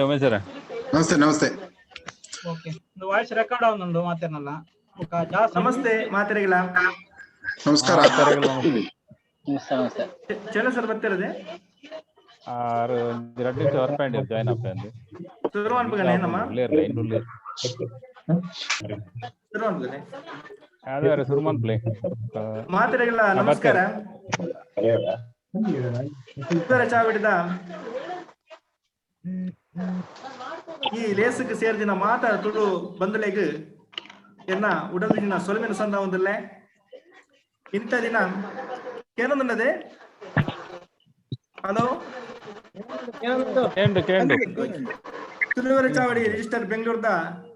Umesh sir. Namaste, namaste. Okay, voice record ಆವೊಂದುಂಡು ಮಾತೆರ್ನಲ್ಲ ಬೊಕ ಜಾಸ್ತಿ. ನಮಸ್ತೆ ಮಾತೆರೆಗ್ಲ. ನಮಸ್ಕಾರ. ನಮಸ್ತೆ, ನಮಸ್ತೆ. ಚೇಳ ಸರ್ ಬರ್ತಿರದೆ? ಆರು ಒಂಜಿ ರಡ್ಡ್ ನಿಮಿಷ ವರ್ಪಂಡ್ ಜಾಯ್ನ್ ಆಪೆಂದು. ಶುರು ಅನ್ಪಗನೆ ನಮ್ಮ. ಉಲ್ಲೇರ್, ಲೈನ್ ಉಲ್ಲೇರ್. ಶುರು ಅನ್ಪಗನೆ. ಅದೇ ಸುರುಮನ್ ಪ್ಲೇ. ಮಾತೆರೆಗ್ಲ ನಮಸ್ಕಾರ. ಉತ್ತರ ಚಾವಡಿದ ಈ ಲೇಸುக்கு ಸೇರ್ದಿನ ಮಾತ ತುಳು ಬಂದಲೆಗ್ ಎನ್ನ ಉಡಲ್ ದಿನ ಸೊಲ್ಮೆನ ಸಂದ ಒಂದಿಲ್ಲೆ. ಇಂಥ ದಿನ ಏನೊಂದುನ್ನದೆ? ಹಲೋ. ಕೇಂಡು, ಕೇಂಡು. ತುಳುವರ ಚಾವಡಿ ರಿಜಿಸ್ಟರ್ ಬೆಂಗಳೂರದ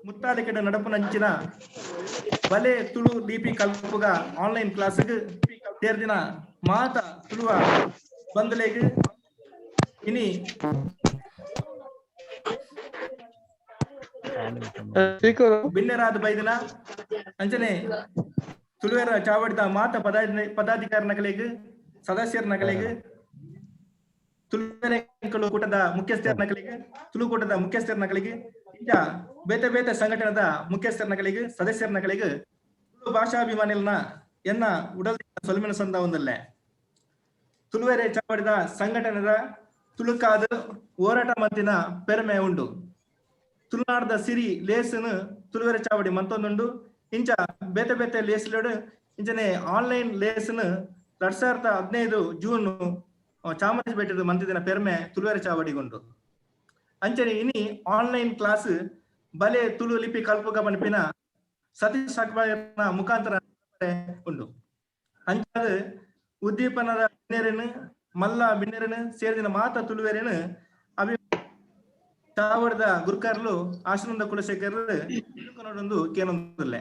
ಮುತ್ತಾಲಿಕಡ ನಡಪುನಂಚಿನ ಬಲೆ ತುಳು ಲಿಪಿ ಕಲ್ಪುಗ ಆನ್ಲೈನ್ ಕ್ಲಾಸ್ಗ್ ತೇರ್ದಿನ ಮಾತ ತುಳುವ ಬಂದಲೆಗ್ ಇನಿ ಬಿನ್ನೆರಾದ ಬೈದಿನ ಅಂಚನೆ ತುಳುವೆರ ಚಾವಡಿದ ಮಾತ ಪದಾಧಿಕಾರಿ ನಕಲಿಗ್, ಸದಸ್ಯರ ನಕಲಿಗ್, ತುಳುವೆರೆಂಕುಲು ಕೂಟದ ಮುಖ್ಯಸ್ಥರ ನಕಲಿಗ್, ತುಳು ಕೂಟದ ಮುಖ್ಯಸ್ಥರ ನಕಲಿಗ್, ಇಂಚ ಬೇತೆ ಬೇತೆ ಸಂಘಟನೆದ ಮುಖ್ಯಸ್ಥರ ನಕಲಿಗ್, ಸದಸ್ಯರ ನಕಲಿಗ್, ತುಳು ಭಾಷಾಭಿಮಾನಿಲ್ನ ಎನ್ನ ಉಡಲ್ ಸೊಲ್ಮೆನ ಸಂದ ಒಂದಲ್ಲೆ. ತುಳುವೆರೆ ಚಾವಡಿದ ಸಂಘಟನೆದ ತುಳುಕಾದ ಹೋರಾಟ ಮಂತಿನ ಪೆರ್ಮೆ ಉಂಡು. ತುಳುನಾಡದ ಸಿರಿ ಲೇಸ್ನ್ ತುಳುವೆರೆ ಚಾವಡಿ ಮಂತೊಂದುಂಡು. ಇಂಚ ಬೇತೆ ಬೇತೆ ಲೇಸ್ಲೋಡು ಇಂಚನೆ ಆನ್ಲೈನ್ ಲೇಸ್ನ್ 2015 ಜೂನ್ ಚಾಮರಾಜಪೇಟೆದ ಮಂತಿದಿನ ಪೆರ್ಮೆ ತುಳುವೆರೆ ಚಾವಡಿಗುಂಡು. ಅಂಚನೆ ಇನಿ ಆನ್ಲೈನ್ ಕ್ಲಾಸ್ ಬಲೆ ತುಳು ಲಿಪಿ ಕಲ್ಪುಗ ಪನ್ಪಿನ ಸತೀಶ್ ಸಾಕ್ಬಾಯರ್ನ ಮುಖಾಂತರ ಉಂಡು. ಅಂಚಾದ ಉದ್ದೀಪನದ ಬಿನ್ನೆರೆನ್, ಮಲ್ಲ ಬಿನ್ನೆರೆನ್, ಸೇರಿದಿನ ಮಾತ ತುಳುವೆರೆನ್ ಅಭಿ ಚಾವಡದ ಗುರ್ಕಾರ್ಲು ಆಶ್ರಮದ ಕುಲಶೇಖರ್ ನೋಡೊಂದು ಕೇನೊಂದುಲ್ಲೆ.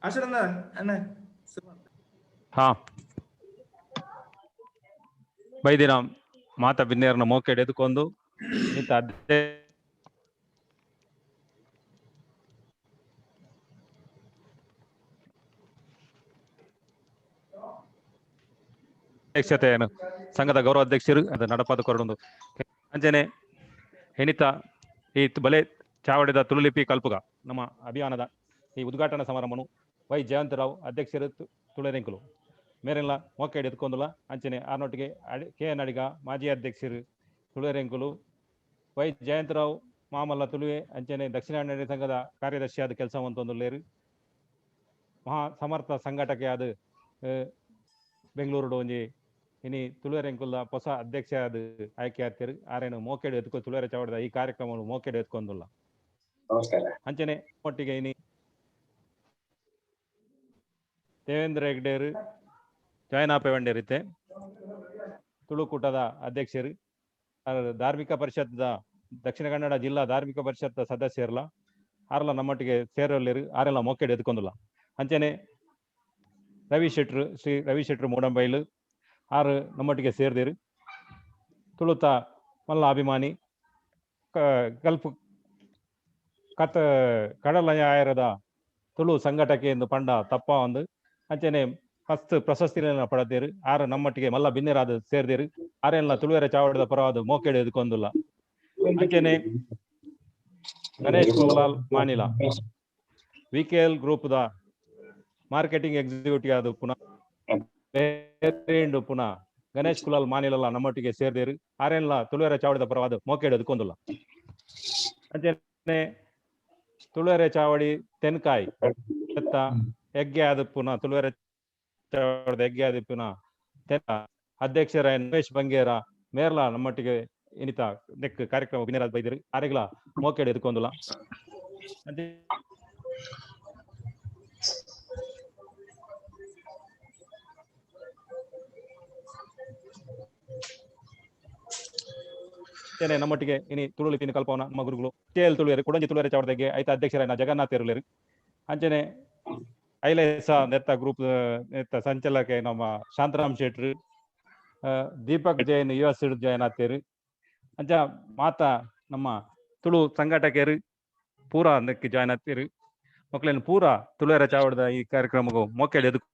ಆಶ್ರಮದ ಅಣ್ಣ. ಹಾ, ಬೈದಿನ ಮಾತ ಬಿನ್ನೇರ್ನ ಮೋಕೆಡ್ ಎದುಕೊಂದು ಇಂತ ಅಧ್ಯಕ್ಷತೆಯನ್ನು ಸಂಘದ ಗೌರವ ಅಧ್ಯಕ್ಷರು ಅದು ನಡಪಾದ ಕೊರಡೊಂದು. ಅಂಚನೆ ಎಣಿತ ಈ ಬಲೆ ಚಾವಡಿದ ತುಳುಲಿಪಿ ಕಲ್ಪುಗ ನಮ್ಮ ಅಭಿಯಾನದ ಈ ಉದ್ಘಾಟನಾ ಸಮಾರಂಭನು ವೈ ಜಯಂತರಾವ್, ಅಧ್ಯಕ್ಷರು ತುಳುವೆರೆಂಕುಲು ಮೇರೆಲ್ಲ ಮೋಕೆಡ್ ಎತ್ಕೊಂದುಲ. ಅಂಚನೆ ಆರ್ನೊಟ್ಟಿಗೆ ಕೆ ಎನ್ ಅಡಿಗ, ಮಾಜಿ ಅಧ್ಯಕ್ಷರು ತುಳುವೆರೆಂಕುಲು. ವೈ ಜಯಂತರಾವ್ ಮಾಮಲ್ಲ ತುಳುವೆ, ಅಂಚನೆ ದಕ್ಷಿಣ ಕನ್ನಡ ಸಂಘದ ಕಾರ್ಯದರ್ಶಿಯಾದ ಕೆಲಸ ಮಂತೊಂದುಲ್ಲೇರು. ಮಹಾ ಸಮರ್ಥ ಸಂಘಟಕೆಯಾದ ಬೆಂಗಳೂರು ಒಂಜಿ ಇನಿ ತುಳುವೆರೆಂಕುಲ್ದ ಹೊಸ ಅಧ್ಯಕ್ಷ ಆದ ಆಯ್ಕೆ ಆಗ್ತಿರು. ಆರೇನು ಮೋಕೆಡ್ ಎತ್ಕೊ ತುಳುವೆರೆ ಚಾವಡಿದ ಈ ಕಾರ್ಯಕ್ರಮವನ್ನು ಮೋಕೆಡ್ ಎತ್ಕೊಂದುಲ್ಲ. ನಮಸ್ಕಾರ. ಅಂಚನೆ ಒಟ್ಟಿಗೆ ಇನಿ ದೇವೇಂದ್ರ ಹೆಗ್ಡೇರು ಜಾಯಿನ್ ಆಪೆ ವಂಡೇರಿತ್ತೆ, ತುಳುಕೂಟದ ಅಧ್ಯಕ್ಷರು, ಧಾರ್ಮಿಕ ಪರಿಷತ್ದ ದಕ್ಷಿಣ ಕನ್ನಡ ಜಿಲ್ಲಾ ಧಾರ್ಮಿಕ ಪರಿಷತ್ ಸದಸ್ಯರ್ಲ ಆರ್ಲ ನಮ್ಮೊಟ್ಟಿಗೆ ಸೇರಲ್ಲಿರು. ಆರೆಲ್ಲ ಮೋಕೆಡ್ ಎತ್ಕೊಂದುಲ್ಲ. ಅಂಚನೆ ರವಿ ಶೆಟ್ರು, ಶ್ರೀ ರವಿ ಶೆಟ್ರು ಮೂಡಂಬೈಲು ಆರು ನಮ್ಮೊಟ್ಟಿಗೆ ಸೇರ್ದಿರು. ತುಳುತ ಮಲ್ಲ ಅಭಿಮಾನಿ, ಕಲ್ಪು ಕತ ಕಡಲ ಆಯರದ ತುಳು ಸಂಘಟಕೆ ಎಂದು ಪಂಡ ತಪ್ಪ ಒಂದು. ಅಂಚನೆ ಫಸ್ಟ್ ಪ್ರಶಸ್ತಿಗಳನ್ನ ಪಡೆದಿರು. ಆರು ನಮ್ಮೊಟ್ಟಿಗೆ ಮಲ್ಲ ಬಿನ್ನೆರಾದ ಸೇರ್ದಿರು. ಆರೆಲ್ಲ ತುಳುವೆರ ಚಾವಡದ ಪರವಾದ ಮೋಕೆಡ್ ಎದ್ಕೊಂದುಲ್ಲ. ಅಂಚನೆ ಗಣೇಶ್ ಕುಲಾಲ್ ಮಾನಿಲ, VKL group the marketing executive ಆದ ಪುನಃ ಪುನಃ ಗಣೇಶ್ ಕುಲಾಲ್ ಮಾನಿಲಲ್ಲ ನಮ್ಮೊಟ್ಟಿಗೆ ಸೇರ್ದಿರು. ಆರೆಲ್ಲ ತುಳುವೆರ ಚಾವಡಿದ ಪರವಾದ ಮೋಕೆಡ್ ಎದ್ಕೊಂದುಲ್ಲ. ಅಂಚನೆ ತುಳುವೆರೆ ಚಾವಡಿ ತೆನ್ಕಾಯಿ ಎತ್ತ ಹೆಗ್ಗೆ ಆದ ಪುನಃ ತುಳುವೆರೆ ಚಾವಡಿದ ಹೆಗ್ಗೆ ಆದ ಪುನಃ ತೆನ್ನ ಅಧ್ಯಕ್ಷರ ರಮೇಶ್ ಬಂಗೇರ ಮೇರ್ಲ ನಮ್ಮೊಟ್ಟಿಗೆ ಇನಿತ ನೆಕ್ ಕಾರ್ಯಕ್ರಮ ಬಿನ್ನೆರಾದ್ ಬೈದಿರು. ಆರೆಗ್ಲ ಮೋಕೆಡ್ ಎದ್ಕೊಂದುಲ್ಲ. ಅಂಚೆ ನಮ್ಮೊಟ್ಟಿಗೆ ಇನಿ ತುಳು ಲಿಪಿನ ಕಲ್ಪವನ ನಮ್ಮ ಗುರುಗಳು ಕೆ ಎಲ್ ತುಳುವೆರು ಕುಡಂಜಿ ತುಳುವೆರೆ ಚಾವಡದಗೆ ಐತ ಅಧ್ಯಕ್ಷರಾಯನ ಜಗನ್ನಾಥ್ ಇರುಲೇರು. ಅಂಚನೆ ಐಲೇಸ ನೆತ್ತ ಗ್ರೂಪ್ ನೆತ್ತ ಸಂಚಾಲಕ ನಮ್ಮ ಶಾಂತರಾಮ್ ಶೆಟ್ರು, Deepak Jain U S join ಆತೇರು. ಅಂಚ ಮಾತ ನಮ್ಮ ತುಳು ಸಂಘಟಕರು ಪೂರ ನೆಕ್ ಜಾಯಿನ್ ಆತೇರು. ಮೊಕ್ಲೆನ್ ಪೂರ ತುಳುವೆರ ಚಾವಡಿದ ಈ ಕಾರ್ಯಕ್ರಮಗ್ ಮೊಕ್ಕೆಡ್ ಎದುಕು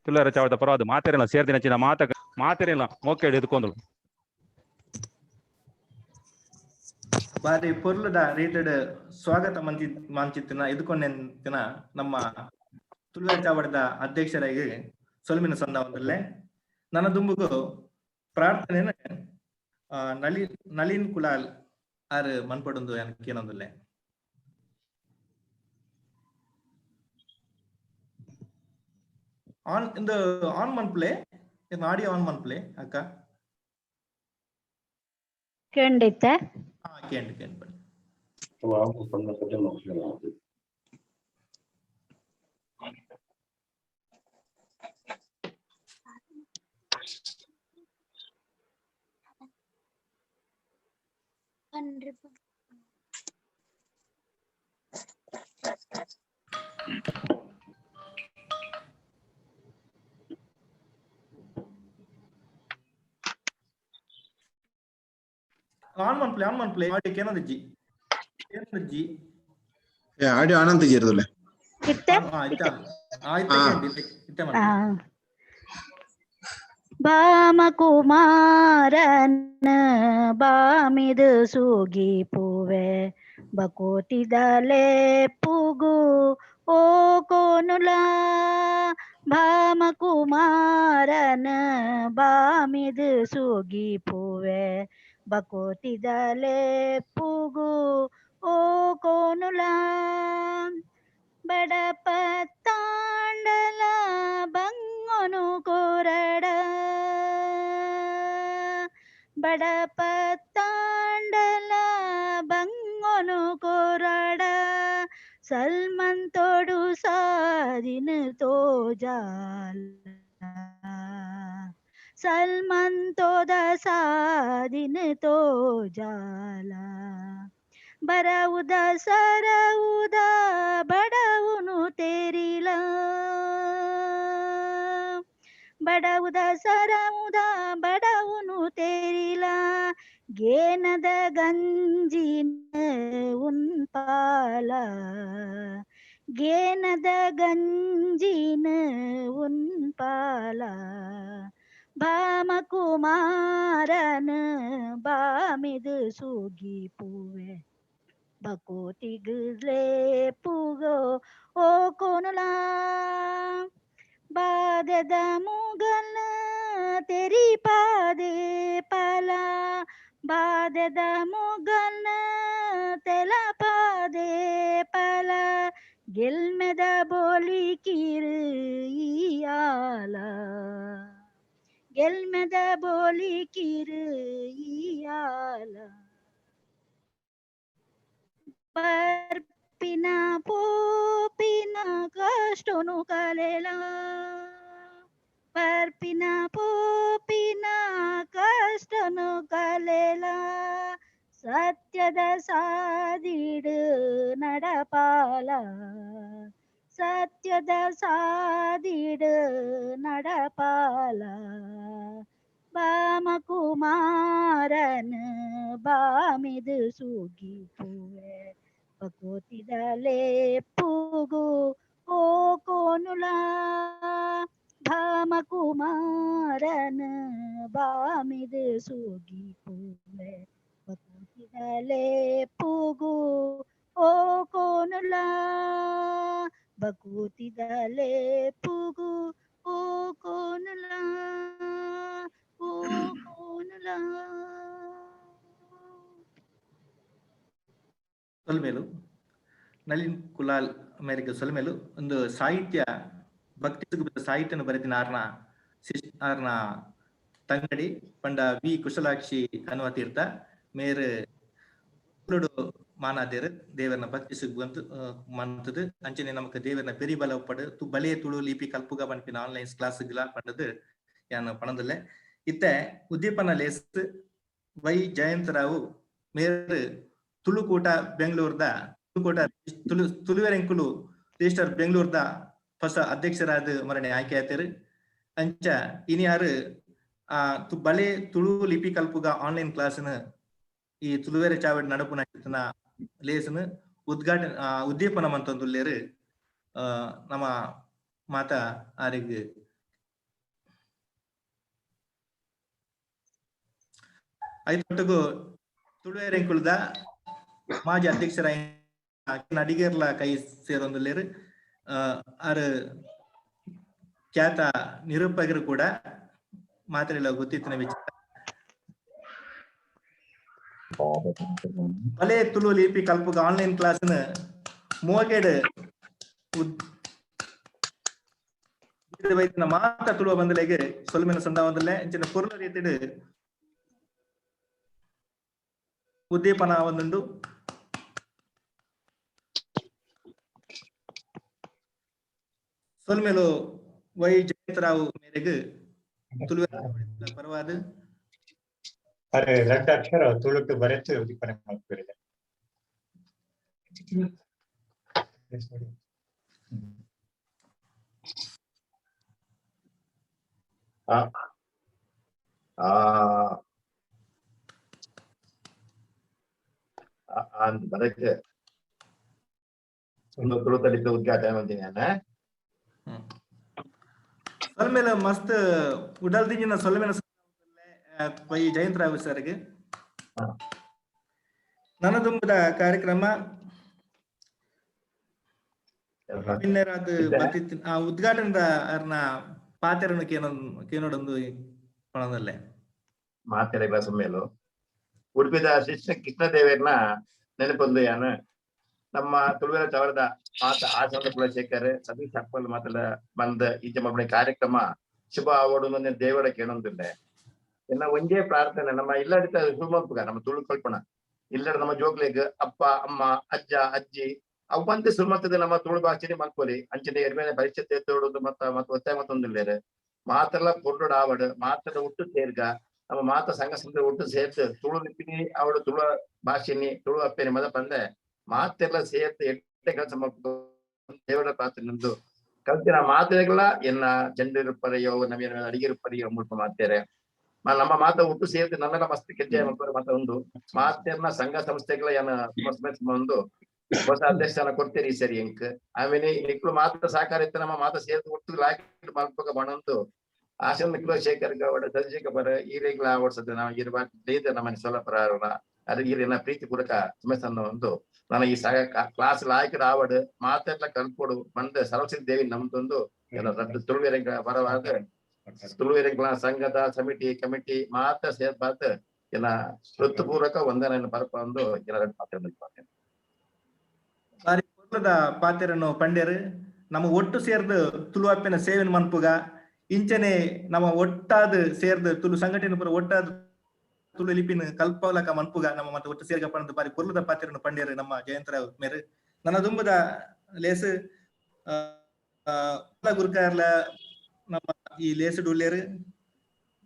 ತುಳುವೆರ ಚಾವಡಿದ ಪರವಾದ ಮಾತೆರೆಲ್ಲ ಸೇರ್ದಿನಂಚಿನ ಮಾತ ಮಾತೆರೆಲ್ಲ ಮೊಕ್ಕೆಡ್ ಎದುಕೊಂದಳು. ಬಾರಿ ಪೊರ್ಲುದ ರೀತಿಡ್ ಸ್ವಾಗತ ಮಂತಿ ಮಾಂಚಿತ್ತಿನ ಎದುಕೊಂಡೆಂತಿನ ನಮ್ಮ ತುಳುವ ಚಾವಡಿದ ಅಧ್ಯಕ್ಷರಾಗಿ ಸೊಲ್ಮಿನ ಸಂದ ಒಂದಲ್ಲೇ. ನನ್ನ ದುಂಬುಗು ಪ್ರಾರ್ಥನೆ ನಳಿನ್ ಕುಲಾಲ್ ಆರ್ ಮನ್ಪಡೊಂದು ಏನೊಂದುಲ್ಲೆ. ಆನ್ ಇಂದು ಆನ್ ಮನ್ಪ್ಲೆ, ಆಡಿಯೋ ಆನ್ ಮನ್ಪ್ಲೆ ಅಕ್ಕ. ಖಂಡಿತ. ಹಾ, ಕೇಂದ್ರ ಕೇಂದ್ರ. ಆನ್ ಮನ್ಪ್ಲೆ, ಆನ್ ಮನ್ಪ್ಲೆ, ಆಡಿಯೋ ಕೇನೊಂದಿಜ್ಜಿ, ಕೇನೊಂದಿಜ್ಜಿ. ಏ ಆಡಿಯೋ ಆನಂದ್ ತೆಗಿರೋದಿಲ್ಲ. ಇತ್ತೆ? ಹಾ, ಇತ್ತ ಆಯ್ತು. ಹಾ. ಇತ್ತೆ ಮನ್ಪ್ಲೆ. ಬಾಮಕುಮಾರನ ಬಾಮಿದು ಸೂಗಿ ಪೂವೆ ಬಕೋತಿದಲೆ ಪುಗು ಓ ಕೋನುಲ. ಭಾಮಕುಮಾರನ ಬಾಮಿದು ಸೂಗಿ ಪೂವೆ ಬಕೋತಿದಲೆ ಪುಗು ಓ ಕೋನುಲ. ಬಡಪತ್ತಾಂಡಲ ಬಂಗೊನು ಕೋರಡ, ಬಡಪತ್ತಾಂಡಲ ಬಂಗೊನು ಕೋರಡ, ಸಲ್ಮಂತೋಡು ಸಾದಿನ ತೋಜಾಲ, ಸಲ್ಮಂತೋದ ಸಾದಿನ ತೋಜಾಲ. ಬರವುದ ಸರವುದ ಬಡವುನು ತೇರಿಲ, ಬಡವುದ ಸರವುದ ಬಡವುನು ತೇರಿಲ, ಗೇನದ ಗಂಜಿನ ಉನ್ಪಾಲ, ಗೇನದ ಗಂಜಿನ ಉನ್ಪಾಲ. ಭಾಮಕುಮಾರನ ಬಾಮಿದು ಸೂಗಿ ಪೂವೆ ಬಕೋತಿಗ್ಲೇ ಪುಗೋ ಓ ಕೋನುಲಾ. ಬಾದದ ಮುಗಲ ತೆರಿ ಪಾದೆ ಪಲ, ಬಾದದ ಮುಗಲ ತೆಲ ಪಾದೆ ಪಲ, ಗೆಲ್ಮೆದ ಬೋಲಿ ಕಿರು ಇಯಾಲ, ಗೆಲ್ಮೆದ ಬೋಲಿ ಕಿರು ಇಯಾಲ. ಬರ್ಪಿನ ಪೋಪಿನ ಕಷ್ಟನು ಕಲೆಲ, ಬರ್ಪಿನ ಪೋಪಿನ ಕಷ್ಟನು ಕಲೆಲ, ಸತ್ಯದ ಸಾದಿಡು ನಡಪಾಲ, ಸತ್ಯದ ಸಾದಿಡು ನಡಪಾಲ. ಬಾಮಕುಮಾರನ ಬಾಮಿದು ಸೂಗಿ ಪೂವೆ ಬಕೋತಿದಲೆ ಪೂಗು ಓ ಕೋನುಲ. ಭಾಮಕುಮಾರನ ಬಾಮಿದು ಸೂಗಿ ಪೂವೆ ಬಕೋತಿದಲೆ ಪೂಗು ಓ ಕೋನುಲ, ಬಕೂತಿದಲೆ ಪೂಗು ಓ ಕೋನುಲ, ಓ ಕೋನುಲ. ಸೊಲ್ಮೇಲು ನಳಿನ್ ಕುಲಾಲ್ ಅಮೆರಿಕ ಸೊಲ್ಮೇಲು. ಒಂದು ಸಾಹಿತ್ಯ ಭಕ್ತಿ ಸಾಹಿತ್ಯನ ಬರೆದಿನ ಆರ್ನ ಶಿಶ್ ಆರ್ನ ತಂಗಡಿ ಪಂಡ ವಿ ಕುಶಲಾಕ್ಷಿ ಕನ್ವ ತೀರ್ಥ ಮೇರು ಮಾನಾದೇರು ದೇವರನ ಭಕ್ತಿ ಸುಗ್ಬಂತು ಮಂತದು. ಅಂಚನೆ ನಮಕ್ ದೇವರನ ಪೆರಿ ಬಲ ಪಡು ತು ಬಲೆ ತುಳು ಲಿಪಿ ಕಲ್ಪುಗ ಪನ್ಪಿನ ಆನ್ಲೈನ್ ಕ್ಲಾಸ್ ಗಿಲ ಪಂಡದು ಯಾನ್ ಪಣದಲ್ಲೆ. ಇತ್ತೆ ಉದ್ದೀಪನ ಲೇಸ್ ವೈ ಜಯಂತರಾವು ಮೇರು ತುಳುಕೂಟ ಬೆಂಗಳೂರ್ದ ತುಳುಕೂಟ ತುಳು ತುಳುವೆರೆಂಕುಲು ರಿಜಿಸ್ಟರ್ ಬೆಂಗಳೂರ್ದ ಹೊಸ ಅಧ್ಯಕ್ಷರಾದ ಮರಣೆ ಆಯ್ಕೆ ಆಯ್ತಾರು. ಅಂಚ ಇನಿಯಾರು ಆ ಬಲೆ ತುಳು ಲಿಪಿ ಕಲ್ಪುಗ ಆನ್ಲೈನ್ ಕ್ಲಾಸ್ನ ಈ ತುಳುವೆರೆ ಚಾವಡಿ ನಡಪುನ ಲೇಸ್ನ ಉದ್ಘಾಟನೆ ಉದ್ದೀಪನ ಮಂತೊಂದುಲ್ಲೇರು. ನಮ್ಮ ಮಾತ ಆರೆಗ್ ಐತೊಟ್ಟುಗು ತುಳುವೆರೆಂಕುಲ್ದ ಮಾಜಿ ಅಧ್ಯಕ್ಷರ ನಡಿಗರ್ಲ ಕೈ ಸೇರೊಂದುಲ್ಲೇರು. ಆರು ಖ್ಯಾತ ನಿರೂಪಕರು ಕೂಡ ಮಾತ್ರೆಲ್ಲ ಗೊತ್ತಿತ್ತಿನ ವಿಚಾರ. ಬಲೆ ತುಳು ಲಿಪಿ ಕಲ್ಪುಗ ಆನ್ಲೈನ್ ಕ್ಲಾಸ್ನ ಮೋಗೆಡ್ ಬೈತಿನ ಮಾತ ತುಳುವ ಬಂದಲೆಗೆ ಸೊಲ್ಮೆನ ಸಂದಾವಂದಲೆ ಇಂಚಿನ ಪೊರ್ಲ ರೀತಿಡ್ ಉದ್ದೀಪನ ಒಂದುಂಡು. ಸೊಲ್ಮೆಲು ವೈ ಜಯಂತರಾವ್ ಮೇರೆಗೆ ತುಳುವ ಪರವಾದ ಅರೆ ರಡ್ಡ್ ಅಕ್ಷರ ತುಳುಟು ಬರೆತು ಉದ್ದೀಪನೆ ಮಲ್ಪುವೆರ್. ಆ ಆ ಅಂದ್ ಬರಕ್ಕೆ ಒಂದು ತುಳುತಲಿಪಿ ಉದ್ಘಾಟನೆ ಮಂದಿನಿ. ಸೊಲ್ಮೆಲ ಮಸ್ತ್ ಉಡಲ್ದಿಂಜಿನ ಸೊಲ್ಮೆನ ವೈ ಜಯಂತರಾವ್ ಸರ್ಗೆ. ನನದುಂಬುದ ಕಾರ್ಯಕ್ರಮ ಬಿನ್ನೆರಾದ್ ಬತ್ತಿತ್ತಿನ ಆ ಉದ್ಘಾಟನೆದ ಅರ್ನ ಪಾತೆರನು ಕೇನೋಡೊಂದು ಪಣದಲ್ಲೇ ಮಾತೆರೆಗ್ಲ ಸೊಮ್ಮೇಲು ಉಡುಪಿದ ಶಿಷ್ಯ ಕೃಷ್ಣದೇವರ್ನ ನೆನಪೊಂದು ಯಾನ ನಮ್ಮ ತುಳುವೆರ ಚವರದ ಮಾತ ಆಚರಣ ಕುಲಶೇಖರ್ ಸತೀಶ್ ಅಪ್ಪಲ್ ಮಾತೆಲ್ಲ ಬಂದ ಈಚೆ ಮಲ್ಪುನ ಕಾರ್ಯಕ್ರಮ ಶುಭ ಆವಡು ದೇವರ ಕೇಳೊಂದುಲ್ಲೆ. ಎನ್ನ ಒಂಜೇ ಪ್ರಾರ್ಥನೆ, ನಮ್ಮ ಇಲ್ಲಡಿತ ಶುರು ನಮ್ಮ ತುಳು ಕಲ್ಪನ ಇಲ್ಲಡ ನಮ್ಮ ಜೋಕ್ಲೆಗ್ ಅಪ್ಪ ಅಮ್ಮ ಅಜ್ಜ ಅಜ್ಜಿ ಅವು ಬಂದು ಶುರು ಮಲ್ತದೆ ನಮ್ಮ ತುಳು ಭಾಷೆನೆ ಮಲ್ಪೊಲಿ. ಅಂಚನೆ ಎಡ್ಮೇಲೆ ಪರೀಕ್ಷೆ ತೇತೋಡು ಮತ್ತ ಮತ್ತ ಒತ್ತಾಯ ಮತ್ತೊಂದಿಲ್ಲೇರು ಮಾತೆಲ್ಲ ಪೊರ್ಲುಡು ಆವಡ್ ಮಾತೆಲ್ಲ ಒಟ್ಟು ಸೇರ್ಗ ನಮ್ಮ ಮಾತ ಸಂಘ ಸಂಸ್ಥೆ ಒಟ್ಟು ಸೇರ್ತು ತುಳು ಲಿಪಿನಿ ಅವಳು ತುಳು ಭಾಷೆನಿ ತುಳು ಅಪ್ಪೆನಿ ಮದ ಪಂದೆ ಮಾತೆಲ್ಲ ಸೇರ್ತು ಎಡ್ಡೆ ಕೆಲಸ ಮಲ್ಪು ದೇವರ ಪ್ರಾರ್ಥನೆ. ಕಲ್ತಿನ ಮಾತೆಗಳ ಎನ್ನ ಜನರಿರುಪರೆಯೋ ನಮ್ಗೆ ಅಡಿಗಿರುಪರೆಯೋ ಮುಲ್ಪ ಮಾತೇರೆ ನಮ್ಮ ಮಾತ ಒಟ್ಟು ಸೇರ್ತು ನನ್ನೆಲ್ಲ ಮಸ್ತ್ ಕೆಜ್ಜೆ ಮಲ್ಪರೆ ಮಾತ ಉಂಡು ಮಾತೆರ್ನ ಸಂಘ ಸಂಸ್ಥೆಗಳ ಏನ ಒಂದು ಹೊಸ ಅಧ್ಯಕ್ಷನ ಕೊಡ್ತೀರಿ ಈ ಸರಿ ಎಂಕ್. ಆಮೇಲೆ ನಿಕ್ಲು ಮಾತ್ರ ಸಹಕಾರ ಇತ್ತು ನಮ್ಮ ಮಾತ ಸೇರ್ತು ಒಟ್ಟು ಲಾಯ್ಕ್ ಮಲ್ಪಕ ಬಣಂತು ಆಶನ್ ಕುಲಶೇಖರ್ ಗೌಡ ಚಂದ್ರಶೇಖರ್ ಬರ ಈರೆಗ್ಲ ಓಡ್ಸದೆ ನಾವು ಇರುವ ನಮ್ಮ ಸೊಲ್ಲಪುರ ಅದು ಈರಿನ ಪ್ರೀತಿ ಪೂರ್ವಕ ಸುಮೇಶನ್ನ ಒಂದು ನನ್ನ ಈ ಸಹ ಕ್ಲಾಸ್ ಲಾಯ್ಕ್ ರಾವಡ್ ಮಾತೆಲ್ಲ ಕಲ್ಪೊಡು ಬಂದ ಸರಸ್ವತಿ ದೇವಿ ನಮ್ದೊಂದು ತುಳುವೆರೆಂಕ ಬರವಾದ ತುಳುವೆರೆಂಕ್ಲ ಸಂಘದ ಸಮಿತಿ ಕಮಿಟಿ ಮಾತ ಸೇರ್ಪಾತ್ ಎಲ್ಲ ಹೃತ್ಪೂರ್ವಕ ವಂದನೆಯನ್ನು ಪರಪ ಒಂದು ಎಲ್ಲ ಪಾತ್ರ. ಬಾರಿ ಪೊರ್ಲದ ಪಾತೆರನ್ನು ಪಂಡ್ಯರು. ನಮ್ಮ ಒಟ್ಟು ಸೇರ್ದು ತುಳು ಅಪ್ಪೆನ ಸೇವೆನ್ ಮನ್ಪುಗ ಇಂಚನೆ ನಮ್ಮ ಒಟ್ಟಾದ ಸೇರ್ದು ತುಳು ಸಂಘಟನೆ ಪೂರ ಒಟ್ಟಾದ ತುಳು ಲಿಪಿನ ಕಲ್ಪವಲಕ ಮನ್ಪುಗ ನಮ್ಮ ಮತ್ತೆ ಒಟ್ಟು ಸೇರ್ಗ ಪಂಡ ಬಾರಿ ಪೊರ್ಲದ ಪಾತೆರನ್ನು ಪಂಡ್ಯರು ನಮ್ಮ ಜಯಂತರಾವ್ ಮೇರು. ನನ್ನ ದುಂಬದ ಲೇಸ್ ಗುರುಕಾರ್ಲ ನಮ್ಮ ಈ ಲೇಸ್ ಡುಲ್ಲೇರು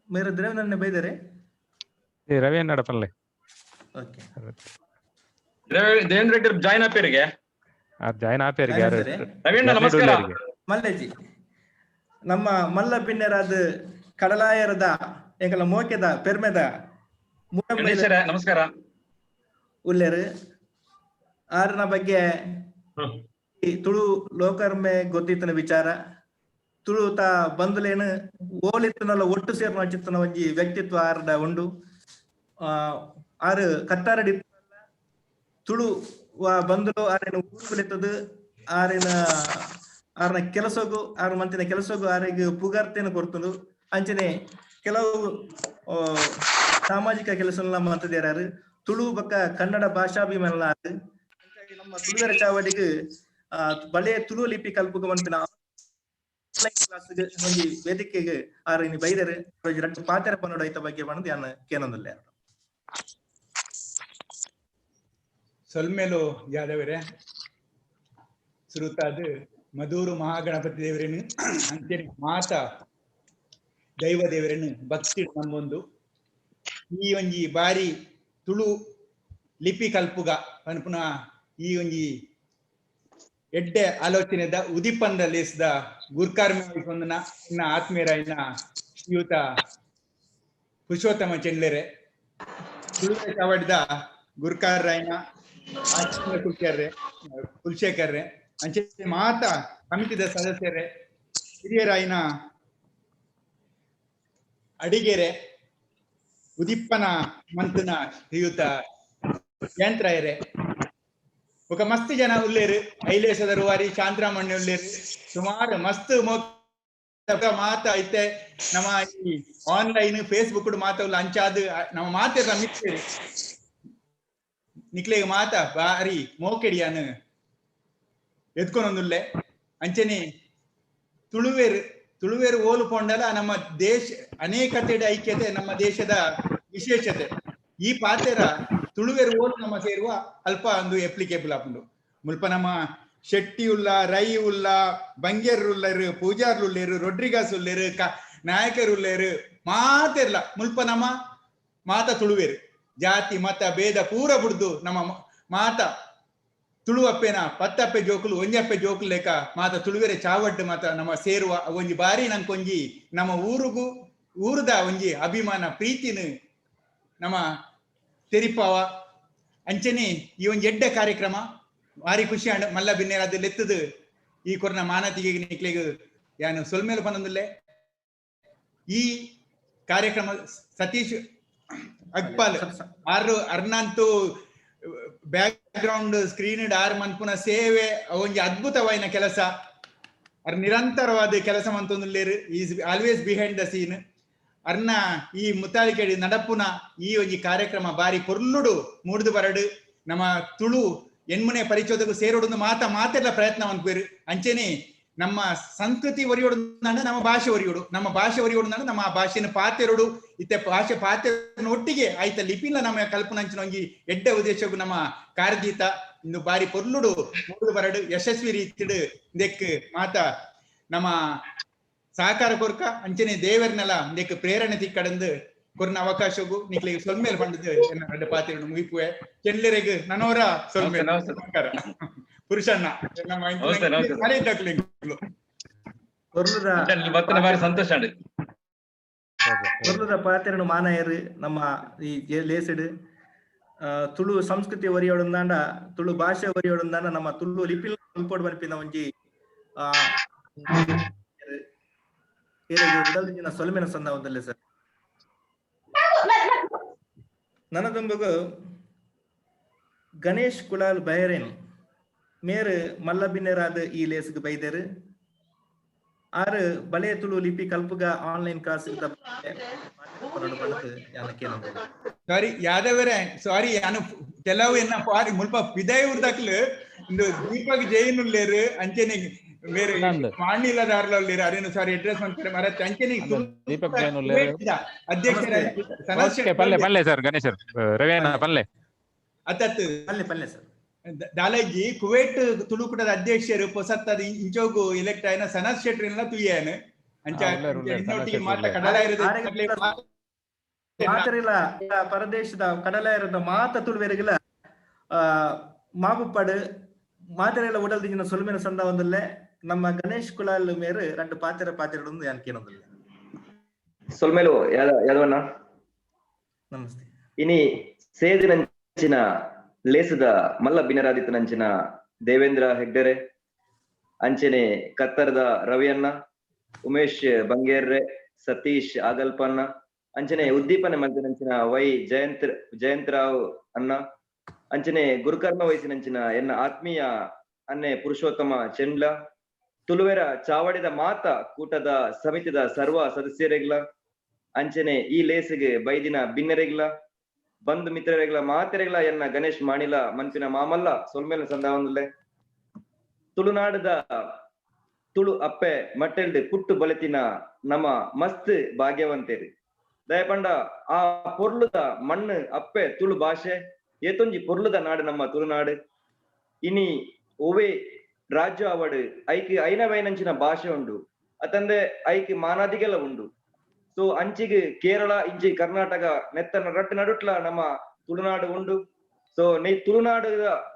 ಮೇರು ದ್ರವ್ಯ ಬೈದರೆ ರವಿ ಅನ್ನಾಡ ಪನ್ಲೆ. ಓಕೆ ದೇವೇಂದ್ರ ರೆಡ್ಡಿ ಜಾಯಿನ್ ಆಪೇರಿಗೆ ಜಾಯಿನ್ ಆಪೇರಿಗೆ ಯಾರು ರವೀಂದ್ರ ನಮಸ್ಕಾರ. ಮಲ್ಲೇಜಿ ನಮ್ಮ ಮಲ್ಲ ಪಿನ್ನೆರಾದ ಕಡಲಾಯರದ ಎಂಕಲ ಮೋಕೆದ ಪೆರ್ಮೆದ ನಮಸ್ಕಾರ ಉಲ್ಲೇರು. ಆರನ ಬಗ್ಗೆ ತುಳು ಲೋಕರ್ಮೆ ಗೊತ್ತಿತ್ತನ ವಿಚಾರ ತುಳು ತ ಬಂದುಲೇನು ಓಲಿತ್ತನಲ್ಲ ಒಟ್ಟು ಸೇರ್ನ ಚಿತ್ತನ ಒಂಜಿ ವ್ಯಕ್ತಿತ್ವ ಆರ್ಡ ಉಂಡು. ಆರು ಕತ್ತಾರಡಿ ತುಳು ಬಂದುಲು ಆರೇನು ಊರುಗಳಿತ್ತದು ಆರಿನ ಆರ್ನ ಕೆಲಸಗು ಆರು ಮಂತಿನ ಕೆಲಸಗು ಆರಿಗೆ ಪುಗಾರ್ತೆಯನ್ನು ಕೊಡ್ತುಂಡು. ಅಂಚನೆ ಕೆಲವು ಸಾಮಾಜಿಕ ಕೆಲಸ ಮಂತದೇರಾರು ತುಳು ಬಕ್ಕ ಕನ್ನಡ ಭಾಷಾಭಿಮಾನ ನಮ್ಮ ತುಳುವೆರ ಚಾವಡಿಗೆ ಬಳೆ ತುಳು ಲಿಪಿ ಕಲ್ಪುಗ ಮನ್ಪಿನ ಆನ್ಲೈನ್ ಕ್ಲಾಸ್ ಒಂಜಿ ವೇದಿಕೆಗೆ ಆರು ಇನಿ ಬೈದರು ರಡ್ಡ್ ಪಾತೆರ ಪನ್ನೊಡು ಐತ ಬಗ್ಗೆ ಪಂದ್ ಯಾನ್ ಕೇನೊಂದುಲ್ಲೆ. ಸೊಲ್ಮೆಲು ಯಾದವರೇ ಸುರುತಾದ್ ಮಧೂರು ಮಹಾಗಣಪತಿ ದೇವರೇನು ಅಂತೇಳಿ ಮಾತ ದೈವ ದೇವರೇನು ಭಕ್ತಿ ನಮ್ಮೊಂದು ಈ ಒಂಜಿ ಬಾರಿ ತುಳು ಲಿಪಿ ಕಲ್ಪುಗ ಪನ್ಪುನ ಈ ಒಂಜಿ ಎಡ್ಡೆ ಆಲೋಚನೆದ ಉದಿಪಂದ ಲೇಸ್ದ ಗುರ್ಕಾರ್ಮೆ ಇನ್ನ ಆತ್ಮೀಯರಾಯಿನ ಶ್ರೀಯುತ ಪುರುಷೋತ್ತಮ ಚೆಂಡ್ಲೆರೆ, ತುಳುವೆ ಚಾವಡಿದ ಗುರ್ಕಾರರಾಯಿನ ಕುಲ್ಕರ್ರೆ ಕುಲಶೇಖರ್ರೆ, ಅಂಚೆ ಮಾತ ಸಮಿತಿದ ಸದಸ್ಯರೇ, ಹಿರಿಯರಾಯಿನ ಅಡಿಗೆರೆ, ಉದಿಪ್ಪನ ಮಂತನ ಶ್ರೀಯುತ ಜಯಂತರಾಯರೆ, ఒక ಮಸ್ತ್ ಜನ ಉಲ್ಲೇರು, ಐಲೇಶದ ರೂವಾರಿ ಶಾಂತರಾಮಣ್ಣ ಉಲ್ಲೇರು, ಸುಮಾರು ಮಸ್ತ್ ಮಾತ ಐತೆ. ನಮ್ಮ ಈ ಆನ್ಲೈನ್ ಫೇಸ್ಬುಕ್ ಮಾತ ಉಲ್ಲ ಅಂಚಾದ್ ನಮ್ಮ ಮಾತೆ ಮಿತ್ತೇರು ನಿಕ್ಲೆಗ್ ಮಾತ ಬಾರಿ ಮೋಕೆಡಿಯಾನು ಎತ್ಕೊಂಡೊಂದುಲ್ಲೆ. ಅಂಚನೆ ತುಳುವೇರು ತುಳುವೇರು ಓಲು ಪೋಂಡಲ ನಮ್ಮ ದೇಶ ಅನೇಕತೆಡ ಐಕ್ಯತೆ ನಮ್ಮ ದೇಶದ ವಿಶೇಷತೆ. ಈ ಪಾತೆರ ತುಳುವೇರು ಓಲು ನಮ್ಮ ಸೇರುವ ಅಲ್ಪ ಒಂದು ಅಪ್ಲಿಕೇಬಲ್ ಆಪುಂಡು. ಮುಲ್ಪ ನಮ್ಮ ಶೆಟ್ಟಿ ಉಲ್ಲ, ರೈ ಉಲ್ಲ, ಬಂಗೇರ್ ಉಲ್ಲೇರು, ಪೂಜಾರ್ಲು ಉಲ್ಲೇರು, ರೊಡ್ರಿಗಾಸ್ ಉಲ್ಲೇರು, ನಾಯಕರು ಉಲ್ಲೇರು, ಮಾತೆರ್ಲ ಮುಲ್ಪ ನಮ್ಮ ಮಾತ ತುಳುವೇರು. ಜಾತಿ ಮತ ಭೇದ ಪೂರ ಬುಡ್ದು ನಮ್ಮ ಮಾತ ತುಳುವಪ್ಪೆನ ಪತ್ತಪ್ಪೆ ಜೋಕುಲು ಒಂಜಪ್ಪೆ ಜೋಕುಲು ಲೇಕ ಮಾತ ತುಳುವೆರೆ ಚಾವಡ್ಡು ಮಾತ ನಮ್ಮ ಸೇರುವ ಒಂಜಿ ಬಾರಿ ನಂಕೊಂಜಿ ನಮ್ಮ ಊರುಗು ಊರುದ ಒಂಜಿ ಅಭಿಮಾನ ಪ್ರೀತಿನ ನಮ್ಮ ತೆರಿಪಾವ. ಅಂಚನೆ ಈ ಒಂಜಿ ಎಡ್ಡೆ ಕಾರ್ಯಕ್ರಮ ಭಾರಿ ಖುಷಿ ಅಂಡ್ ಮಲ್ಲ ಬಿನ್ನೇರ ಲೆತ್ತದು ಈ ಕೊರ್ನ ಮಾನತಿಗೆ ನಿಕ್ಲೆಗ್ ಯಾನು ಸೊಲ್ಮೇಲು ಪನೊಂದುಲ್ಲೆ. ಈ ಕಾರ್ಯಕ್ರಮ ಸತೀಶ್ ಅಗ್ಪಾಲ್ ಆರು ಅರ್ನಂತೂ ಬ್ಯಾಕ್ ಗ್ರೌಂಡ್ ಸ್ಕ್ರೀನ್ ಆರ್ ಮನ್ಪುನ ಸೇವೆ ಒಂಜಿ ಅದ್ಭುತವಾಯಿನ ಕೆಲಸ. ಅರ್ ನಿರಂತರವಾದ ಕೆಲಸ ಮಂತೊಂದುಲ್ಲೇರು, is always behind the scene. ಅರ್ನ ಈ ಮುತಾಲಿಕೆಡಿ ನಡಪುನ ಈ ಒಂಜಿ ಕಾರ್ಯಕ್ರಮ ಬಾರಿ ಪೊರ್ಲುಡು ಮೂಡ್ದು ಬರಡು ನಮ್ಮ ತುಳು ಎಣ್ಮುನೆ ಪರಿಚೋದకు ಸೇರೋಡು ಮಾತ ಮಾತೆಲ್ಲ ಪ್ರಯತ್ನ ಮನ್ಪುವೆರು. ಅಂಚೆನೆ ನಮ್ಮ ಸಂಸ್ಕೃತಿ ಒರಿಯೋಡು ನಮ್ಮ ಭಾಷೆ ಒರಿಯೋಡು, ನಮ್ಮ ಭಾಷೆ ಒರಿಯೋಡು ನಮ್ಮ ಭಾಷೆನ ಪಾತೆರೋಡು, ಇತ್ತೆ ಭಾಷೆ ಪಾತೆರ ಒಟ್ಟಿಗೆ ಆಯ್ತ ಲಿಪಿನ ನಮ್ಮ ಕಲ್ಪನಂಚಿನ ಒಂಜಿ ಎಡ್ಡೆ ಉದ್ದೇಶಕ್ಕೂ ನಮ್ಮ ಕಾರ್ದೀತ ಇಂದು ಬಾರಿ ಪೊರ್ಲುಡು ಮೂಡು ಬರಡು ಯಶಸ್ವಿ ರೀತಿಡು ಇದಕ್ಕೆ ಮಾತ ನಮ್ಮ ಸಹಕಾರ ಕೊರ್ಕ ಅಂಚನೆ ದೇವರ್ನೆಲ್ಲ ಇದಕ್ಕೆ ಪ್ರೇರಣೆ ತಿಕ್ಕಡಂದು ಕೊರ್ನ ಅವಕಾಶಗೂ ನಿಕ್ಲಿಗೆ ಸೊಲ್ಮೇಲ್ ಪಂಡದು ಎನ್ನ ರಡ್ಡ ಪಾತೆರಡು ಮುಗಿಪುವೆ. ಚೆಲ್ಲೆರೆಗ್ ನನೋರ ಸೊಲ್ಮೇಲ್ ನಮಸ್ಕಾರ. ಪುರುಷಣ್ಣ ಸಂತೋಷ. ಪೊರ್ಲುದ ಪಾತೆರನು ಮಾನಾಯರು ನಮ್ಮ ಈ ಲೇಸಿಡು ತುಳು ಸಂಸ್ಕೃತಿ ಒರಿಯೋಡುಂದಾಂಡ ತುಳು ಭಾಷೆ ಒರಿಯೋಡುಂದಾಂಡ ನಮ್ಮ ತುಳು ಲಿಪಿ ಕಲ್ಪೋಡು ಬನ್ಪಿನ ಒಂಜಿ ಉಡಲ್ ಸೊಲ್ಮೆನ ಸಂದ ಒಂದಲ್ಲೇ ಸರ್. ನನದೊಂಬಗು ಗಣೇಶ್ ಕುಲಾಲ್ ಬೈರೇನ್ ಮೇರು ಮಲ್ಲಬಿನ್ನೆರಾದ ಈ ಲೇಸ್ಗ್ ಬೈದೇರು. ಆರು ಬಳೆ ತುಳು ಲಿಪಿ ಕಲ್ಪುಗ ಆನ್ಲೈನ್ ಕ್ಲಾಸ್ ಸಾರಿ ಯಾದವರೇ, ಸಾರಿ ಯಾನು ಕೆಲವು ಎನ್ನ ಪಾರಿ ಮುಲ್ಪ ಪಿದೈ ಊರ್ದಕ್ಲು ಇಂದು ದೀಪಕ್ ಜೈನ್ ಉಲ್ಲೇರು, ಅಂಚನೆ ಬೇರೆ ಮಾಣಿಲದಾರ್ಲ ಉಲ್ಲೇರು, ಅರೇನು ಸಾರಿ ಅಡ್ರೆಸ್ ಮಾಡ್ತಾರೆ ಮರತ್ತೆ. ಅಂಚನೆ ದೀಪಕ್ ಜೈನ್ ಉಲ್ಲೇರು ಅಧ್ಯಕ್ಷರ ಪಲ್ಲೆ ಪಲ್ಲೆ ಸರ್ ಗಣೇಶ್ ರವಿಯಣ್ಣ ಪಲ್ಲೆ ಅತ್ತತ್ತು ಪಲ್ಲೆ ಪಲ್ಲೆ ಸರ್. ದಾಲಜಿ ಕುವೈಟ್ ತುಳುಕುಟದ ಅಧ್ಯಕ್ಷರು ಪೊಸತ್ತದ ಇಂಚೋಗು ಎಲೆಕ್ಟ್ ಆಯ್ನ ಸನತ್ ಶೆಟ್ರಿನ ತುಯ್ಯಾನ ಅಂಚ ಮಾತ ಕಡಲಾಯಿರದ ಮಾತರಿಲ್ಲ ಪರದೇಶದ ಕಡಲಾಯಿರದ ಮಾತ ತುಳುವೆರಿಗಿಲ ಮಾಬುಪ್ಪಾಡು ಮಾತೆರೆಲ್ಲ ಉಡಲ್ ದಿಂಜಿನ ಸೊಲ್ಮೆನ ಸಂದ ಒಂದಲ್ಲೇ ನಮ್ಮ ಗಣೇಶ್ ಕುಲಾಲ್ ಮೇರು రెండు ಪಾತೆರ ಪಾತೆರಡೊಂದು ಯಾನ್ ಕೇನೊಂದುಲ್ಲೆ. ಸೊಲ್ಮೇಲು ಯಾದವಣ್ಣ ನಮಸ್ತೆ. ಇನಿ ಸೇದಿನಂಚಿನ ಲೇಸದ ಮಲ್ಲ ಬಿನರಾದಿತನಂಚಿನ ದೇವೇಂದ್ರ ಹೆಗ್ಡೆರೆ, ಅಂಚನೆ ಕತ್ತರದ ರವಿಯಣ್ಣ, ಉಮೇಶ್ ಬಂಗೇರ್ರೆ, ಸತೀಶ್ ಆಗಲ್ಪಣ್ಣ, ಅಂಚನೆ ಉದ್ದೀಪನೆ ಮಲ್ತಿನಂಚಿನ ವೈ ಜಯಂತರಾವ್ ಅಣ್ಣ, ಅಂಚನೆ ಗುರುಕರ್ಮ ವಯಸ್ಸಿನಂಚಿನ ಎನ್ನ ಆತ್ಮೀಯ ಅನ್ನೆ ಪುರುಷೋತ್ತಮ ಚೆಂಡ್ಲ, ತುಳುವೆರ ಚಾವಡಿದ ಮಾತ ಕೂಟದ ಸಮಿತಿದ ಸರ್ವ ಸದಸ್ಯರೆಗ್ಲ, ಅಂಚನೆ ಈ ಲೇಸಿಗೆ ಬೈದಿನ ಬಿನ್ನರೆಗ್ಲ, ಬಂಧು ಮಿತ್ರರೆಗ್ಲ ಮಾತೆರೆಗ್ಲ ಎನ್ನ ಗಣೇಶ್ ಮಾಣಿಲ ಮನ್ಪಿನ ಮಾಮಲ್ಲ ಸೊಲ್ಮೇಲ ಸಂದಾವೊಂದುಲ್ಲೆ. ತುಳುನಾಡದ ತುಳು ಅಪ್ಪೆ ಮಟ್ಟೆಲ್ಡ್ ಪುಟ್ಟು ಬಲತಿನ ನಮ್ಮ ಮಸ್ತ್ ಭಾಗ್ಯವಂತೇರಿ. ದಯಪಂಡ ಆ ಪೊರ್ಲುದ ಮಣ್ಣು ಅಪ್ಪೆ ತುಳು ಭಾಷೆ ಏತೊಂಜಿ ಪೊರ್ಲುದ ನಾಡು ನಮ್ಮ ತುಳುನಾಡು. ಇನಿ ಒವೇ ರಾಜ್ಯ ಅವಡು ಐಕ್ ಐನವೈನಂಚಿನ ಭಾಷೆ ಉಂಡು, ಅತಂದೆ ಐಕ್ ಮಾನಾದಿಗೆಲ್ಲ ಉಂಡು. ಸೊ ಅಂಚಿಗೆ ಕೇರಳ ಇಂಚಿ ಕರ್ನಾಟಕ ನೆತ್ತನ ರಟ್ಟು ನಡುಟ್ಲ ನಮ್ಮ ತುಳುನಾಡು ಉಂಡು. ಸೊ ನೇ ತುಳುನಾಡು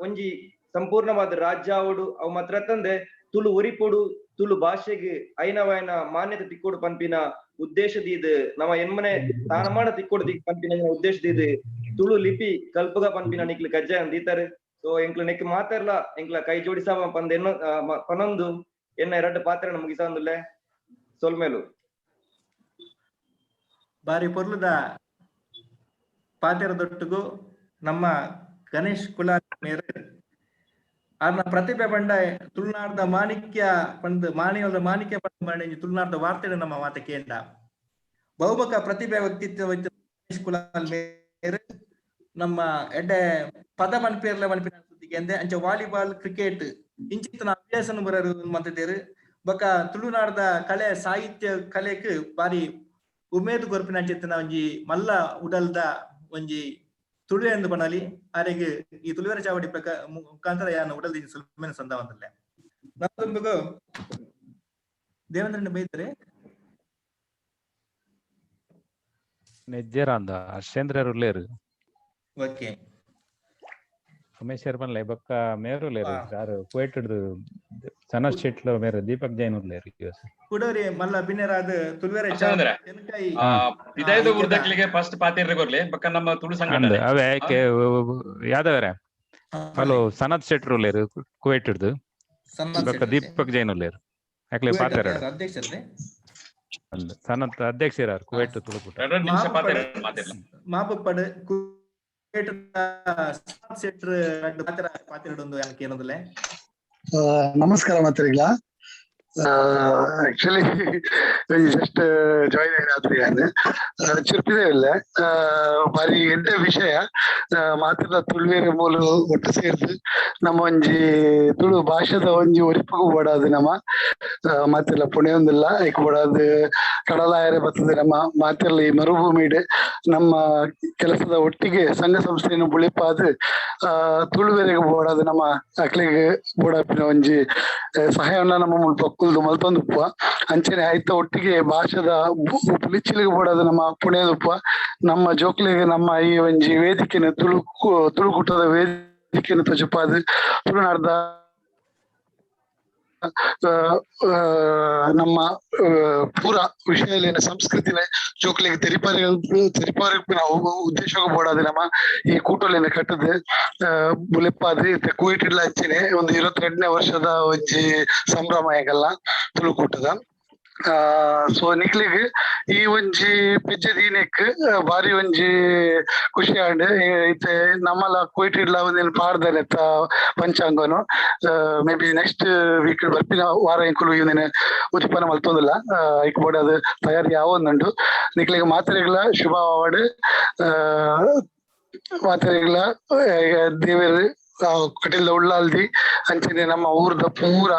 ಒಂಜಿ ಸಂಪೂರ್ಣವಾದ ರಾಜ್ಯ ಆವಡು ಅವು ಮಾತ್ರ ತಂದೆ ತುಳು ಒರಿಪೊಡು, ತುಳು ಭಾಷೆಗೆ ಐನವಾಯನ ಮಾನ್ಯತೆ ತಿಕ್ಕೋಡು ಪನ್ಪಿನ ಉದ್ದೇಶದ ಇದು ನಮ್ಮ ಎನ್ಮನೆ ತಾನಮಾನ ತಿಕ್ಕೋಡು ದಿಕ್ ಪನ್ಪಿನ ಉದ್ದೇಶದ ಇದು ತುಳು ಲಿಪಿ ಕಲ್ಪಗ ಪನ್ಪಿನ ನಿಕ್ಲು ಕಜ್ಜಾಯ ದೀತಾರೆ. ಸೊ ಎಂಕ್ಲು ನೆಕ್ ಮಾತಾರ್ಲ ಎಂಕ್ಲ ಕೈ ಜೋಡಿಸಾವ ಪಂದ್ ಎನ್ನ ಪನೊಂದು ಎನ್ನ ಎರಡು ಪಾತ್ರ ಮುಗಿಸಂದುಲ್ಲೆ. ಸೊಲ್ಮೇಲು. ಬಾರಿ ಪೊರ್ಲುದ ಪಾತೆರದೊಟ್ಟುಗು ನಮ್ಮ ಗಣೇಶ್ ಕುಲಾಲ್ ಮೇರ್ ಆರ್ನ ಪ್ರತಿಭೆ ಪಂಡ ತುಳುನಾಡ್ದ ಮಾಣಿಕ್ಯ ಪಂದ್ ಮಾಣಿಯದ ಮಾಣಿಕ್ಯ ಪಂದ್ ಮಾಣಿ ತುಳುನಾಡ್ದ ವಾರ್ತೆ ನಮ್ಮ ಮಾತ ಕೇಂಡ ಬಹುಮುಖ ಪ್ರತಿಭೆ ವ್ಯಕ್ತಿತ್ವ ಗಣೇಶ್ ಕುಲಾಲ್ ಮೇರ್ ನಮ್ಮ ಎಡ್ಡೆ ಪದ ಮನ್ಪೇರ್ಲ ಮನ್ಪಿನ ಸುದ್ದಿಗೆ ಅಂದೆ ಅಂಚ ವಾಲಿಬಾಲ್, ಕ್ರಿಕೆಟ್ ಇಂಚಿತ್ತಿನ ಅಭ್ಯಾಸನ ಬರರು ಮಂತಿದ್ದೇರು. ಬೊಕ ತುಳುನಾಡ್ದ ಕಲೆ ಸಾಹಿತ್ಯ ಕಲೆಕ್ ಬಾರಿ ಉಮೇದು ಕೊರ್ಪಿನ ಅಂಚಿತ್ತಿನ ಒಂಜಿ ಮಲ್ಲ ಉಡಲ್ದ ಒಂಜಿ ತುಳು ಎಂದು ಬಣಲಿ ಆರೆಗ್ ಈ ತುಳುವೆರ ಚಾವಡಿ ಮುಖಾಂತರ ಯಾನ್ ಉಡಲ್ ಸುಲ್ಮೆನ ಸಂದವಂತಲ್ಲೆ. ನಮ್ಮದೊಂದುಗು ದೇವೇಂದ್ರಣ್ಣ ಬೈತಾರೆ. ನೆಜ್ಜೆರಾಂದ ಹರ್ಷೇಂದ್ರರು ಉಲ್ಲೇರು. ಓಕೆ. ಉಮೇಶ್ ಪನ್ಲೆ ಬೊಕ್ಕ ಮೇರು ಉಲ್ಲೇರು ಯಾರು ಕುವೈಟ್ ಸನತ್ ಶೆಟ್ಲು ಮೇರು ದೀಪಕ್ ಜೈನ್ ಉಲ್ಲೇರು. ಕುಡೋರಿ ಮಲ್ಲ ಬಿನ್ನೆರಾದ ತುಳುವೆರ ಹರ್ಷೇಂದ್ರ. ತೆನ್ಕಾಯಿ ವಿದಾಯದ ಊರ್ದಕ್ಲಿಗೆ ಫಸ್ಟ್ ಪಾತೇರ್ರೆ ಕೊರ್ಲೆ ಬೊಕ್ಕ ನಮ್ಮ ತುಳು ಸಂಘಟನೆ. ಅವೇ ಯಾದವರೆ ಹಲೋ ಸನತ್ ಶೆಟ್ರು ಉಲ್ಲೇರು ಕುವೈಟ್ ಬೊಕ್ಕ ದೀಪಕ್ ಜೈನ್ ಉಲ್ಲೇರು ಯಾಕ್ಲೆ ಪಾತೇರ ಅಧ್ಯಕ್ಷರೇ ಸನತ್ ಅಧ್ಯಕ್ಷರಾರು ಕುವೈಟ್ ತುಳುಕೂಟ. 2 ನಿಮಿಷ ಪಾತೇರ ಮಾತೇರ್ಲ. ಮಾಪಪ್ಪಡು ಕುವೈಟ್ ಸನತ್ ಶೆಟ್ರು ಪಾತೆರ ಪಾತೆರಡೊಂದು ಯಾನ್ ಕೇನೊಂದುಲ್ಲೆ. ನಮಸ್ಕಾರ ಮಾತ್ರಿಗಳ. ಆಕ್ಚುಲಿ ಜಸ್ಟ್ ಜಾಯಿನ್ ಆಯ್ತು ಯಾನ್ ಚುರ್ಪಿದೆ ಇಲ್ಲ ಬಾರಿ ಎಡ್ಡೆ ವಿಷಯ. ಮಾತ್ರ ತುಳುವೇರೆ ಮೂಲ ಒಟ್ಟು ಸೇರ್ದು ನಮ್ಮ ಒಂಜಿ ತುಳು ಭಾಷೆದ ಒಂಜಿ ಒರಿಪುಗು ಬೋಡಾದ್ ನಮ್ಮ ಮಾತೆಲ್ಲ ಪುಣೆಯೊಂದಿಲ್ಲ ಐಕ್ ಬೋಡಾದ್ ಕಡಲಾಯರೆ ಬರ್ತದೆ ನಮ್ಮ ಮಾತೆಲ್ಲ ಈ ಮರುಭೂಮಿಡ್ ನಮ್ಮ ಕೆಲಸದ ಒಟ್ಟಿಗೆ ಸಂಘ ಸಂಸ್ಥೆಯನ್ನು ಬುಳಿಪಾದ್ ತುಳುವೆರೆಗ್ ಬೋಡಾದ್ ನಮ್ಮ ಅಕ್ಲೆಗ್ ಬೋಡಾಪಿನ ಒಂಜಿ ಸಹಾಯವನ್ನ ನಮ್ಮ ಮುಲ್ಪ ಕುಲ್ದು ಮಲ್ತೊಂದುಪ್ಪ. ಅಂಚನೆ ಐತ ಒಟ್ಟಿಗೆ ಭಾಷೆದ ಪುಲಿಚಿಲಿಗೆ ಬೋಡಾದ್ ನಮ್ಮ ಪುಣೆದುಪ್ಪ. ನಮ್ಮ ಜೋಕ್ಲಿಗೆ ನಮ್ಮ ಈ ಒಂಜಿ ವೇದಿಕೆನ ತುಳು ತುಳುಕೂಟದ ವೇದಿಕೆನ ತೊಜಪಾದ್ ತುಳುನಾಡ್ದ ನಮ್ಮ ಪೂರ ವಿಷಯಲೇನ ಸಂಸ್ಕೃತಿನ ಜೋಕ್ಲಿಗೆ ತೆರಿಪಾರಿ ತೆರಿಪಾರಿ ಉದ್ದೇಶ ಬೋಡಾದ್ ನಮ್ಮ ಈ ಕೂಟೊಲೆನ ಕಟ್ಟದ್ ಬುಲೆಪಾದ್ ಕುವೈಟ್ ಇಡ್ಲ ಅಂಚನೆ ಒಂದು 22ನೇ ವರ್ಷದ ಒಂಜಿ ಸಂಭ್ರಮ ಏಗಲ್ಲ ತುಳುಕೂಟದ. ಸೊ ನಿಕ್ಲೆಗ್ ಈ ಒಂಜಿ ಪೆಜ್ಜೆ ದೀನೆಕ್ ಬಾರಿ ಒಂಜಿ ಖುಷಿ ಆಂಡ್. ಇತ್ತೆ ನಮ್ಮಲ ಕುವೈಟ್ ಇಡ್ಲ ಒಂದಿನ ಪಾಡ್ದನೆತ್ತ ಪಂಚಾಂಗನು ಮೇ ಬಿ ನೆಕ್ಸ್ಟ್ ವೀಕ್ ಬರ್ಪಿನ ವಾರ ಎಂಕುಲು ಇಂದಿನ ಉದಿಪನ ಮಲ್ತೊಂದಿಲ್ಲ. ಐಕ್ ಬೋಡಾದ್ ತಯಾರಿ ಯಾವೊಂದುಂಡು. ನಿಕ್ಲೆಗ್ ಮಾತೆರೆಗ್ಲ ಶುಭ ಆವಡ್. ಮಾತೆರೆಗ್ಲ ದೇವೆರ್ ಕಟೀಲ್ದ ಉಳ್ಳಾಲ್ದಿ ಅಂಚನೆ ನಮ್ಮ ಊರ್ದ ಪೂರ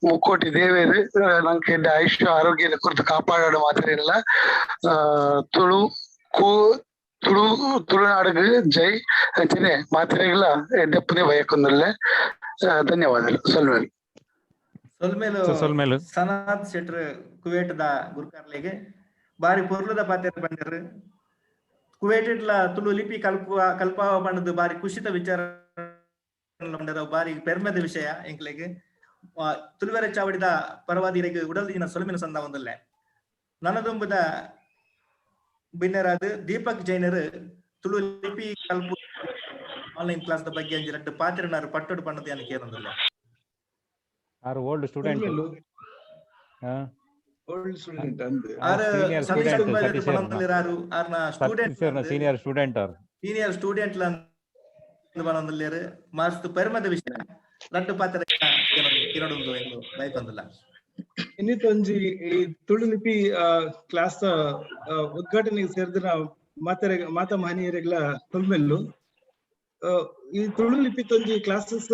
ಮುಕ್ಕೋಟಿ ದೇವೆರ್ ನಂಕ್ ಎಡ್ಡೆ ಆಯುಷ್ಯ ಆರೋಗ್ಯದ ಕುರಿತು ಕಾಪಾಡೋಡು ಮಾತೆರೆಗ್ಲ. ತುಳು ತುಳು ತುಳುನಾಡುಗ್ ಜೈ. ಅಂಚನೆ ಮಾತೆರೆಗ್ಲ ಎಡ್ಡೆಪ್ಪುನೆ ಬಯಕೊಂದುಲ್ಲೆ. ಧನ್ಯವಾದಗಳು. ಸೊಲ್ಮೆಲು. ಸೊಲ್ಮೇಲು. ಸೊಲ್ಮೇಲು. ಸನತ್ ಶೆಟ್ರ್ ಕುವೈಟ್ದ ಗುರ್ಕಾರ್ಲೆಗ್ ಬಾರಿ ಪೊರ್ಲುದ ಪಾತೆರ ಪಂಡೆರ್. ಕುವೈಟ್ ಇಡ್ಲ ತುಳು ಲಿಪಿ ಕಲ್ಪುವ ಕಲ್ಪಾವ ಪಂಡದು ಬಾರಿ ಖುಷಿತ ವಿಚಾರ ಪಂಡೆರ್. ಬಾರಿ ಪೆರ್ಮೆದ ವಿಷಯ ಎಂಕ್ಲೆಗ್. ತುಳುವೆರ ಚಾವಡಿದ ಪರವಾದಿರೆಗ್ ಉಡಲ್ದಿನ ಸೊಲ್ಮೆನ ಸಂದ ಒಂದುಲ್ಲೆ. ನನದುಂಬುದ ಬಿನ್ನೆರಾದ್ ದೀಪಕ್ ಜೈನರ್ ತುಳು ಲಿಪಿ ಕಲ್ಪು ಆನ್ಲೈನ್ ಕ್ಲಾಸ್ ದ ಬಗ್ಗೆ ಒಂಜಿ ರಡ್ಡ್ ಪಾತೆರನಾರು ಪಟ್ಟೊಡು ಪಂಡದು ಯಾನ್ ಕೇನೊಂದುಲ್ಲೆ. ಆರ್ ಓಲ್ಡ್ ಸ್ಟೂಡೆಂಟ್. ಓಲ್ಡ್ ಸ್ಟೂಡೆಂಟ್ ಅಂದ್. ಆರ್ ಸೀನಿಯರ್ ಸತೀಶ್ ಸ್ಟೂಡೆಂಟ್. ಕುಮಾರ್ ಸತೀಶ್ ಪನೊಂದುಲ್ಲೆರ್. ಆರ್ನ ಸ್ಟೂಡೆಂಟ್ ಸೀನಿಯರ್ ಸ್ಟೂಡೆಂಟ್ ಆರ್. ಸೀನಿಯರ್ ಸ್ಟೂಡೆಂಟ್ ಪನೊಂದುಲ್ಲೆರ್. ಮಸ್ತ್ ಪೆರ್ಮೆದ ವಿಷಯ. ರಡ್ಡ್ ಪಾತೆರ ಕೇನೊಡುಂದು ಎಂದು ಬಯಕೊಂದುಲ್ಲ. ಇನ್ನಿತೊಂಜಿ ಈ ತುಳು ಲಿಪಿ ಕ್ಲಾಸ್ ಉದ್ಘಾಟನೆಗೆ ಸೇರ್ದಿನ ಮಾತೆರೆ ಮಾತ ಮಹನೀಯರೆಗ್ಲ ಸೊಲ್ಮೆಲ್ಲು. ಈ ತುಳು ಲಿಪಿತೊಂಜಿ ಕ್ಲಾಸಸ್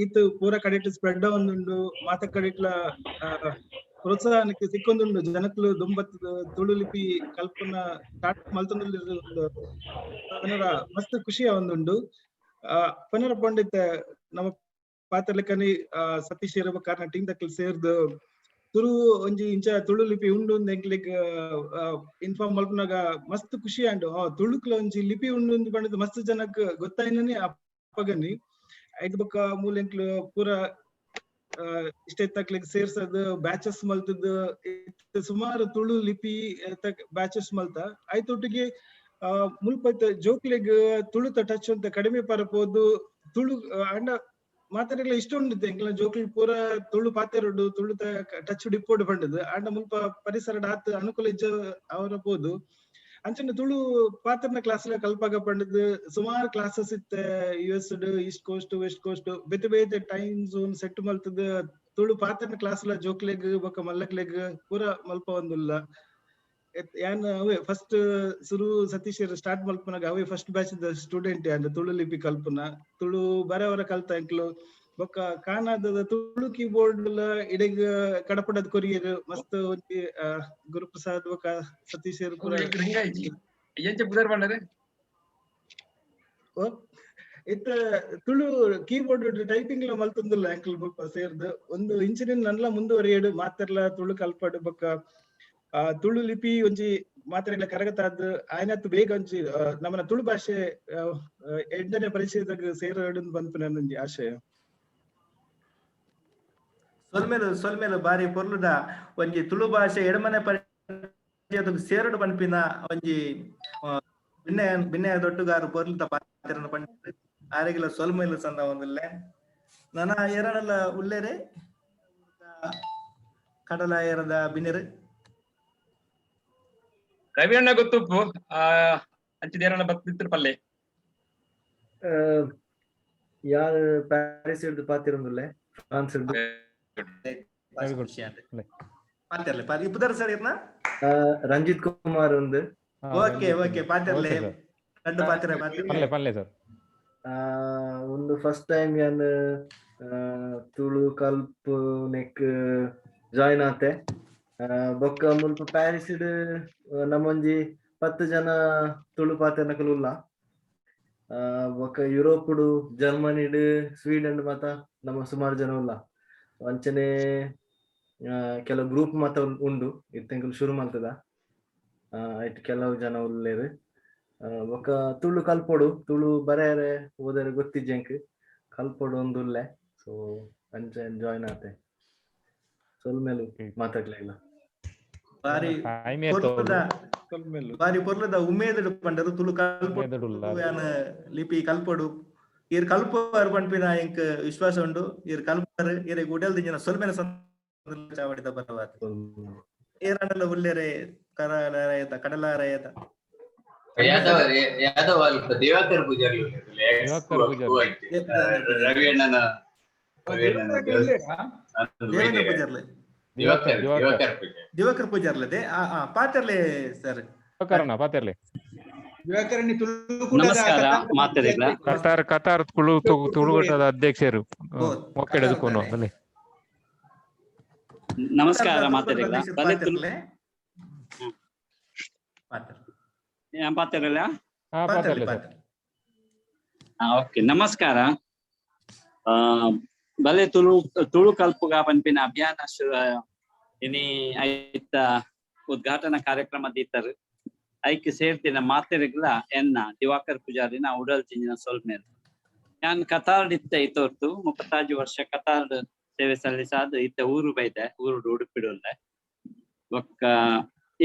ಈತ್ ಪೂರ ಕಡೆಟ್ ಸ್ಪ್ರೆಡ್ ಆವೊಂದುಂಡು, ಮಾತ ಕಡೆಟ್ಲ ಪ್ರೋತ್ಸಾಹನಕ್ಕೆ ಸಿಕ್ಕೊಂದುಂಡು. ಜನಕ್ಲು ದುಂಬತ್ ತುಳು ಲಿಪಿ ಕಲ್ಪುನ ಸ್ಟಾರ್ಟ್ ಮಲ್ತೊಂದುಲ್ಲೆರ್ ಪನರ ಮಸ್ತ್ ಖುಷಿ ಆವೊಂದುಂಡು. ಪನರ ಪಂಡಿತ ನಮ್ಮ ಪಾತೆರ್ಲೆಕನೆ ಸತೀಶ್ ಕಾರಣ ಟೀಮ್ ದಕ್ಲ್ ಸೇರ್ದ್ ತುಳು ಒಂಜಿ ಇಂಚ ತುಳು ಲಿಪಿ ಉಂಡು ಎಂಕ್ಲೆಗ್ ಇನ್ಫಾರ್ಮ್ ಮಲ್ಪುನಗ ಮಸ್ತ್ ಖುಷಿ ಆಂಡ್. ತುಳುಕ್ಲ ಒಂಜಿ ಲಿಪಿ ಉಂಡು ಪಂಡುದು ಮಸ್ತ್ ಜನಕ್ ಗೊತ್ತಾಯಿನನೆ ಅಪಗನಿ. ಐದ್ ಬೊಕ್ಕ ಮೂಲೆಂಕ್ಲು ಪೂರ ಇಷ್ಟ ಇತ್ತಕ್ಲೆಗ್ ಸೇರ್ಸದ್ ಬ್ಯಾಚಸ್ ಮಲ್ತದ್. ಸುಮಾರು ತುಳು ಲಿಪಿ ಬ್ಯಾಚಸ್ ಮಲ್ತ. ಐತೊಟ್ಟಿಗೆ ಮುಲ್ಪ ಜೋಕ್ಲೆಗ್ ತುಳುತ ಟಚ್ ಅಂತ ಕಡಿಮೆ ಪರಪೋದು. ತುಳು ಅಂಡ ಮಾತೆರೆಗ್ಲ ಇಷ್ಟ ಉಂಡು, ಎಂಕ್ಲ ಜೋಕ್ಲು ಪೂರ ತುಳು ಪಾತೆರೊಡು, ತುಳುತ ಟಚ್ ಡಿಪ್ಪೋಡು ಪಂಡದು. ಆಂಡ ಮುಲ್ಪ ಪರಿಸರ ಆತ್ ಅನುಕೂಲ ಇಜ್ಜ ಅವರ ಪೋದು. ಅಂಚನೆ ತುಳು ಪಾತೆರ್ನ ಕ್ಲಾಸ್ ಕಲ್ಪಾಗ ಪಂಡದು ಸುಮಾರು ಕ್ಲಾಸಸ್ ಇತ್ತೆ. US, East coast, West coast, ಬೇತೆ ಬೇತೆ ಟೈಮ್ ಝೋನ್ ಸೆಟ್ ಮಲ್ತದ ತುಳು ಪಾತೆರ್ನ ಕ್ಲಾಸ್ ಲ ಜೋಕ್ಲೆಗ್ ಬೊಕ್ಕ ಮಲ್ಲಕ್ಲೆಗ್ ಪೂರ ಮಲ್ಪ ಒಂದುಲ್ಲ. ಯಾನ್ ಅವೇ ಫಸ್ಟ್ ಸುರು ಸತೀಶ್ ಸ್ಟಾರ್ಟ್ ಮಲ್ಪುನಾಗ ಅವೇ ಫಸ್ಟ್ ಬ್ಯಾಚ್ the student ಯಾನ್. ತುಳು ಲಿಪಿ ಕಲ್ಪುನ, ತುಳು ಬರವರ ಕಲ್ತ ಎಂಕ್ಲು. ಬೊಕ್ಕ ಕಾನಾದ ತುಳು ಕೀಬೋರ್ಡ್ ಇಡೆಗ್ ಕಡಪಡದ್ ಕೊರಿಯರ್ ಮಸ್ತ್ ಒಂಜಿ ಗುರುಪ್ರಸಾದ್ ಬೊಕ್ಕ ಸತೀಶ್ ಪೂರ. ಎಂಚ ಪುದರ್ ಪಂಡರೆ? ಇತ್ತ ತುಳು ಕೀಬೋರ್ಡ್ ಟೈಪಿಂಗ್ ಲ ಮಲ್ತೊಂದುಲ್ಲ ಎಂಕಲ್ ಮುಲ್ಪ ಸೇರ್ದ್. ಒಂದು ಇಂಚಿನ ನನ್ಲ ಮುಂದುವರಿಯಡು, ಮಾತೆರ್ಲ ತುಳು ಕಲ್ಪಡು. ಬೊಕ್ಕ ತುಳು ಲಿಪಿ ಒಂಜಿ ಮಾತೆರೆಗ್ಲ ಕರಗತಾದ್ ಆಯ್ನತ್ ಬೇಗ ಒಂಜಿ ನಮ್ಮನ ತುಳು ಭಾಷೆ ಎಂಟನೇ ಪರಿಚಯದಾಗ ಸೇರಡು ಪನ್ಪಿನ ಒಂಜಿ ಆಶಯ. ಸೊಲ್ಮೆಲು, ಸೊಲ್ಮೆಲು. ಬಾರಿ ಪೊರ್ಲುದ ಒಂಜಿ ತುಳು ಭಾಷೆ ಎಡಮನೆ ಪರಿಚಯದ ಸೇರಡು ಪನ್ಪಿನ ಒಂಜಿ ಬಿನ್ನಯ ಬಿನ್ನಯ ದೊಟ್ಟುಗಾರು ಪೊರ್ಲುದ ಪಾತೆರನ ಪಂಡ ಆರೆಗಿಲ ಸೊಲ್ಮೆಲು ಸಂದ ಒಂದುಲ್ಲೆ. ನನ ಏರನಲ್ಲ ಉಲ್ಲೇರೆ ಕಡಲ ಏರದ ಬಿನ್ನೆರು? ರವಿ ಅಣ್ಣ ಗೊತ್ತುಪ್ಪು. ಆ ಅಂಚಿದ ಬತ್ತಿತ್ತು ಪಲ್ಲೆ. ಯಾರ್ ಪ್ಯಾರಿಸ್ ಹಿಡ್ದು ಪಾತಿರೊಂದುಲ್ಲೆ, ಫ್ರಾನ್ಸ್ ಹಿಡ್ದು. ಪಾತೆರ್ಲೆ ಇಪ್ಪುದರ್ ಸರ್ ಇರ್ನ? ರಂಜಿತ್ ಕುಮಾರ್ ಒಂದು. ಓಕೆ ಓಕೆ, ಪಾತೆರ್ಲೆ, రెండు ಪಾತೆರ. ಪಲ್ಲೆ ಪಲ್ಲೆ ಸರ್. ಒಂದು ಫಸ್ಟ್ ಟೈಮ್ ಯಾನ್ ತುಳು ಕಲ್ಪ್ ನೆಕ್ ಜಾಯಿನ್ ಆತೆ. ಬೊಕ್ಕ ಮುಲ್ಪ ಪ್ಯಾರಿಸ್ ನಮ್ಮೊಂಜಿ 10 ಜನ ತುಳು ಪಾತೆರ್ನಕುಲು ಉಲ್ಲ. ಬೊಕ್ಕ ಯುರೋಪ್ಡು, ಜರ್ಮನಿಡ್, ಸ್ವೀಡನ್ ಮಾತ ನಮ್ಮ ಸುಮಾರು ಜನ ಉಲ್ಲ. ಅಂಚನೆ ಕೆಲವು ಗ್ರೂಪ್ ಮಾತ ಉಂಡು, ಇತ್ತೆಂಕುಲು ಶುರು ಮಲ್ತದ. ಐಟ್ ಕೆಲವು ಜನ ಉಲ್ಲೇರು. ಬೊಕ್ಕ ತುಳು ಕಲ್ಪೊಡು, ತುಳು ಬರೆಯರೆ ಓದರೆ ಗೊತ್ತಿಜ್ಜಂಕ್, ಕಲ್ಪೊಡು ಒಂದುಲ್ಲೆ. ಸೊ ಅಂಚ ಜಾಯಿನ್ ಆತೆ. ಸೊಲ್ಮೆಲು ಮಾತಾಡ್ಲಿಲ್ಲ. ಬಾರಿ ಪೊರ್ಲುದ, ಬಾರಿ ಪೊರ್ಲುದ ಉಮೇದ್ ಪಂಡರು. ತುಳು ಕಲ್ಪೊಡು, ಯಾನ್ ಲಿಪಿ ಕಲ್ಪೊಡು, ಈರ್ ಕಲ್ಪುವಾರ್ ಪನ್ಪಿನ ಎಂಕ್ ವಿಶ್ವಾಸ ಉಂಡು. ಈರ್ ಕಲ್ಪರ್. ಈರೆಗ್ ಉಡಲ್ ದಿಂಜಿನ ಸೊಲ್ಮೆನ ಚಾವಡಿದ ಪರವಾದ. ಏರಾಂಡಲ ಉಲ್ಲೇರೆ ಕಡಲಾರಯದ ಕಡಲಾರಯದ? ಯಾದವ್ ಯಾದವ್ ಅಲ್ಪ ದಿವಾಕರ್ ಪೂಜಾರಿ, ರವಿ ಅಣ್ಣನ ದೇವೇಂದ್ರ ಪೂಜಾರ್ಲೆ, ದಿವಾಕರ್ ದಿವಾಕರ್ ಪೂಜಾರಿ. ದಿವಾಕರ್ ಪೂಜಾರ್ಲದೆ ಪಾತೆರ್ಲೆ ಸರ್. ದಿವಾಕರಣ್ಣ ಪಾತೆರ್ಲೆ. ನಮಸ್ಕಾರ ಮಾತೆರೆಗ್ಲ. ಕತಾರ್ ಕತಾರ್ ತುಳು ತುಳುಗಟ್ಟದ ಅಧ್ಯಕ್ಷರು ಮೊಕ್ಕೆಡೆದುಕೊಂಡು ಬನ್ನಿ. ನಮಸ್ಕಾರ ಮಾತೆರೆಗ್ಲ. ಬಲೆ ತುಳು ಪಾತೆರಲ್ಲ. ಪಾತೆರ್ಲೆ ಸರ್. ಓಕೆ, ನಮಸ್ಕಾರ. ಬಲೆ ತುಳು ತುಳು ಕಲ್ಪುಗ ಪನ್ಪಿನ ಅಭಿಯಾನ ಇನಿ ಐತ ಉದ್ಘಾಟನಾ ಕಾರ್ಯಕ್ರಮ ದೀತರು. ಐಕ್ ಸೇರ್ತಿನ ಮಾತೆರೆಗ್ಲ ಎನ್ನ ದಿವಾಕರ್ ಪೂಜಾರಿನ ಉಡಲ್ ಜಿಂಜಿನ ಸೊಲ್ಮೇಲ್. ಯಾನ್ ಕತಾರ್ಡ್ ಇತ್ತೆ ಇತ್ತೋರ್ತು 35 ವರ್ಷ ಕತಾರ್ಡ್ ಸೇವೆ ಸಲ್ಲಿಸಾದ್ ಇತ್ತೆ ಊರು ಬೈದೆ, ಊರುಡು ಉಡುಪಿಡುಲ್ಲೆ. ಬೊಕ್ಕ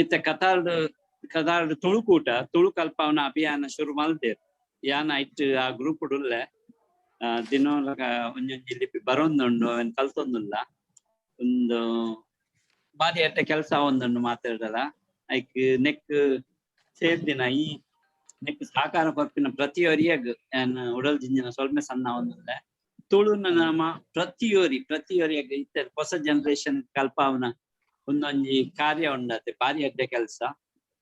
ಇತ್ತೆ ಕತಾರ್ಡ್ ಕತಾರ್ಡ್ ತುಳುಕೂಟ ತುಳು ಕಲ್ಪಾವನ ಅಭಿಯಾನ ಶುರು ಮಲ್ದೇರ್. ಯಾನ್ ಐಟ್ ಆ ಗ್ರೂಪ್ ಉಲ್ಲೆ. ದಿನೋಲಗ ಒಂಜೊಂಜಿ ಲಿಪಿ ಬರೊಂದುಂಡು, ಅವೆನ್ ಕಲ್ತೊಂದುಲ್ಲ. ಒಂದು ಬಾರಿ ಎಡ್ಡೆ ಕೆಲಸ ಒಂದುಂಡು ಮಾತಾಡಲ್ಲ. ಐಕ್ ನೆಕ್ ಸೇರ್ದಿನ ಈ ನೆಕ್ ಸಹಕಾರ ಕೊರ್ಪಿನ ಪ್ರತಿಯೊರಿಯಗ್ ಯಾನ್ ಉಡಲ್ ಜಿಂಜಿನ ಸೊಲ್ಮೆ ಸಣ್ಣ ಒಂದುಲ್ಲೆ. ತುಳುನ ನಮ್ಮ ಪ್ರತಿಯೊರಿ ಪ್ರತಿಯೊರಿಯಗ್ ಇತ್ತೆ ಹೊಸ ಜನರೇಷನ್ ಕಲ್ಪಾವನ ಒಂದೊಂಜಿ ಕಾರ್ಯ ಉಂಡತೆ, ಬಾರಿ ಎಡ್ಡೆ ಕೆಲಸ.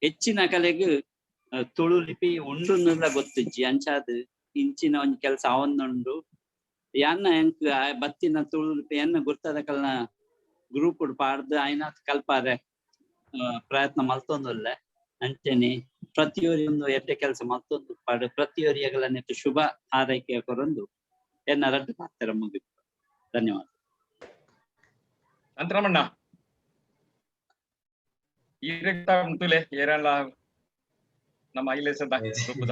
ಹೆಚ್ಚಿನ ಕಲೆಗ್ ತುಳು ಲಿಪಿ ಉಂಡುನ್ನುಲ ಗೊತ್ತಿಜ್ಜಿ. ಅಂಚಾದ್ ಇಂಚಿನ ಒಂಜಿ ಕೆಲಸ ಅವೊಂದುಂಡು. ಯಾನ್ನ ಎಂಕ್ ಬತ್ತಿನ ತುಳು ಲಿಪಿ ಎನ್ನ ಗುರ್ತದ ಕಲ್ನ ಗ್ರೂಪ್ ಪಾಡ್ದು ಆಯ್ನಾತ್ ಕಲ್ಪಾರೆ ಪ್ರಯತ್ನ ಮಲ್ತೊಂದುಲ್ಲೆ. ಅಂಚನೆ ಪ್ರತಿಯೊರಿ ಒಂದು ಎಡ್ಡೆ ಕೆಲಸ ಮಲ್ತೊಂದು ಪಾಡು ಪ್ರತಿಯೊರಿಯಗಲ ನೆಟ್ಟು ಶುಭ ಹಾರೈಕೆ ಕೊರೊಂದು ಎನ್ನ ರಡ್ಡು ಪಾತೆರ ಮುಗಿತು. ಧನ್ಯವಾದ. ಅಂತರಮಣ್ಣ ಈರೆಗ್ತ ಉಂಟುಲೆ ಏರಲ್ಲ ನಮ್ಮ ಐಲೇಸದ ಗ್ರೂಪುದ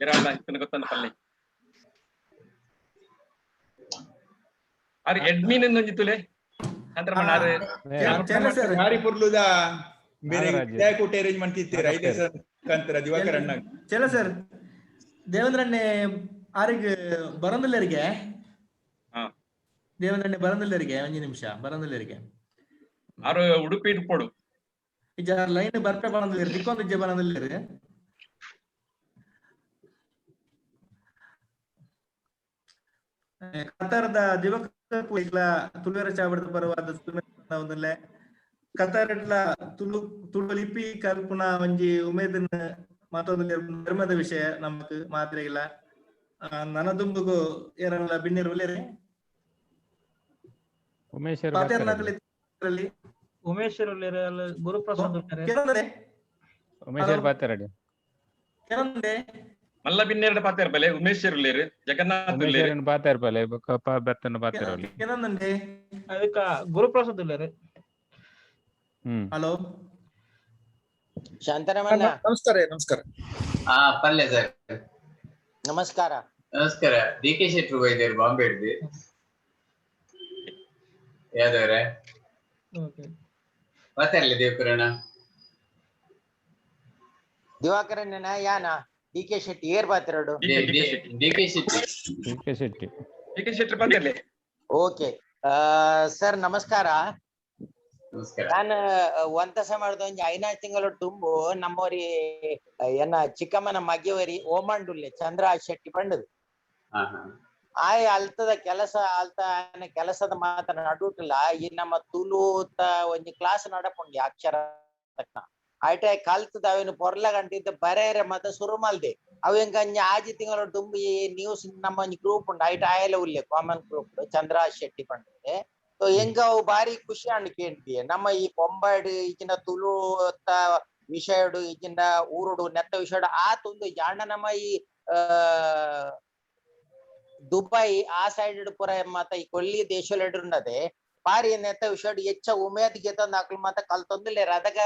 ಏರಲ್ಲ ಇತ್ತನ ಗೊತ್ತನ್ನ ಪಲ್ಲೆ. ಆರ್ ಎಡ್ಮಿನ್ ಒಂಜಿ ತುಲೆ ಶಾಂತರಾಮಣ್ಣ ಆರ್ ಭಾರಿ ಪೊರ್ಲುದ ಬೇರೆ ನಾಗರಾಜ್. ಕೂಟ ಅರೇಂಜ್ ಮಾಡ್ತಿತ್ತೀರ ಐದೇ ಸರ್ ಮುಖಾಂತರ ದಿವಾಕರ್ ಅಣ್ಣ. ಚಲ ಸರ್, ದೇವೇಂದ್ರಣ್ಣೆ ಆರಿಗೆ ಬರಂದಿಲ್ಲರಿಗೆ. ಹಾ. ದೇವೇಂದ್ರಣ್ಣೆ ಬರಂದಿಲ್ಲರಿಗೆ, ಒಂಜಿ ನಿಮಿಷ ಬರಂದಿಲ್ಲರಿಗೆ. ಆರು ಉಡುಪಿ ಇಟ್ಪೋಡು. ಇಜ್ಜ ಲೈನ್ ಬರ್ಪೆ ಬರಂದಿಲ್ಲ, ದಿಕ್ಕೊಂದು ಇಜ್ಜೆ ಬರಂದಿಲ್ಲರಿ. ಕತಾರದ ದಿವಕ ಪೂಜೆಗಳ ತುಳುವೆರ ಚಾವಡಿದ ಪರವಾದ ಒಂದಲ್ಲೇ ಕತಾರಡ್ಲ ತುಳು ತುಳು ಲಿಪಿ ಕಲ್ಪುನ ಒಂಜಿ ಉಮೇದನ್ ಮತ್ತೊಂದು ಧರ್ಮದ ವಿಷಯ ನಮಕ್ ಮಾತ್ರ ಇಲ್ಲ. ನನ್ನ ದುಂಬುಗು ಏರಲ್ಲ ಬಿನ್ನಿರು ಉಲ್ಲೇರಿ. ಉಮೇಶ್ ಪಾತೇರ್ನಕಲಿ ಉಮೇಶ್ ಉಲ್ಲೇರು, ಅಲ್ಲಿ ಗುರುಪ್ರಸಾದ್ ಉಲ್ಲೇರು. ಕೆಲವೊಂದರೆ ಉಮೇಶ್ ಪಾತೆರಡಿ. ಕೆಲವೊಂದೇ ಮಲ್ಲ ಬಿನ್ನೆರಡು ಪಾತೆರ್ ಬಲೆ ಉಮೇಶ್ ಉಲ್ಲೇರು, ಜಗನ್ನಾಥ್ ಉಲ್ಲೇರು. ಉಮೇಶ್ ಪಾತೆರ್ ಬಲೆ ಬೊಕ್ಕ ಬೆತ್ತನ ಪಾತೆರೊಲಿ. ಕೆಲವೊಂದುಂಡೆ. ಅದಕ್ಕ ಗುರುಪ್ರಸಾದ್ ಉಲ್ಲೇರು. ಹಲೋ. ಶಾಂತರಾಮಣ್ಣ. ನಮಸ್ಕಾರ, ನಮಸ್ಕಾರ. ಹಾ ಪಲ್ಯ ಸರ್. ನಮಸ್ಕಾರ. ನಮಸ್ಕಾರ. ಡಿ ಕೆ ಶೆಟ್ರು ಬೈದೇರು ಬಾಂಬೆ ಹಿಡ್ದು ಯಾದವ್ರೆ. ಮಾತಾಡ್ಲಿ ದೇವಕರಣ. ದಿವಾಕರಣ್ಣನ ಯಾನ ಡಿ ಕೆ ಶೆಟ್ಟಿ ಏರ್ ಬಾತಿರೋಡು. D K Shetty. D K Shetty. D K Shetty ಪಾತೆರ್ಲಿ. Okay sir, ನಮಸ್ಕಾರ. ನಮಸ್ಕಾರ. ನಾನು ಒಂತಸ ಮಾಡ್ದ ಒಂಜಿ ಐನಾರು ತಿಂಗಳು ತುಂಬು ನಮ್ಮವರಿ ಏನ ಚಿಕ್ಕಮ್ಮನ ಮಗ್ಯವರಿ ಓಮಾಂಡುಲ್ಲೆ ಚಂದ್ರ ಶೆಟ್ಟಿ ಪಂಡದು. ಹಾ ಹಾ. ಆಯ್ ಅಲ್ತದ ಕೆಲಸ ಅಲ್ತ ಆಯನ ಕೆಲಸದ ಮಾತ ನಡುಟಿಲ್ಲ. ಈ ನಮ್ಮ ತುಳುತ ಒಂಜಿ ಕ್ಲಾಸ್ ನಡಪುಂಡಿ ಅಕ್ಷರ ಆಯ್ಟ ಕಲ್ತದ ಅವೇನು ಪೊರ್ಲ ಗಂಟಿದ್ದ ಬರೇರೆ ಮತ ಶುರು ಮಲ್ದೆ. ಅವ್ ಎಂಕ ಅಂಜಿ ಆಜಿ ತಿಂಗಳು ತುಂಬಿ ನ್ಯೂಸ್ ನಮ್ಮ ಒಂಜಿ ಗ್ರೂಪ್ ಉಂಡು ಐಟ ಆಯಲ ಉಲ್ಲೆ ಕಾಮನ್ ಗ್ರೂಪ್ ಚಂದ್ರ ಶೆಟ್ಟಿ ಪಂಡದೆ. ಸೊ ಎಂಕ ಅವು ಬಾರಿ ಖುಷಿ ಅಂಡ್ ಕೇಂತಿ ನಮ್ಮ ಈ ಬೊಂಬಾಯ್ಡ್ ಈಚಿನ ತುಳುತ ವಿಷಯಡು ಈಚಿನ ಊರುಡು ನೆತ್ತ ವಿಷಯಡು ಆ ತುಂದು ಜಾಣ ನಮ್ಮ ಈ ದುಬೈ ಆ ಸೈಡ್ ಪೂರ ಮತ ಈ ಕೊಲ್ಲಿ ದೇಶಲೆಡ್ ಉಂಡದೆ ಬಾರಿ ನೆತ್ತ ವಿಷಯಡು ಹೆಚ್ಚ ಉಮೇದ್ ಗೆತೊಂದು ಅಕ್ಲು ಮತ ಕಲ್ತೊಂದುಲ್ಲೇರ್. ಅದಗ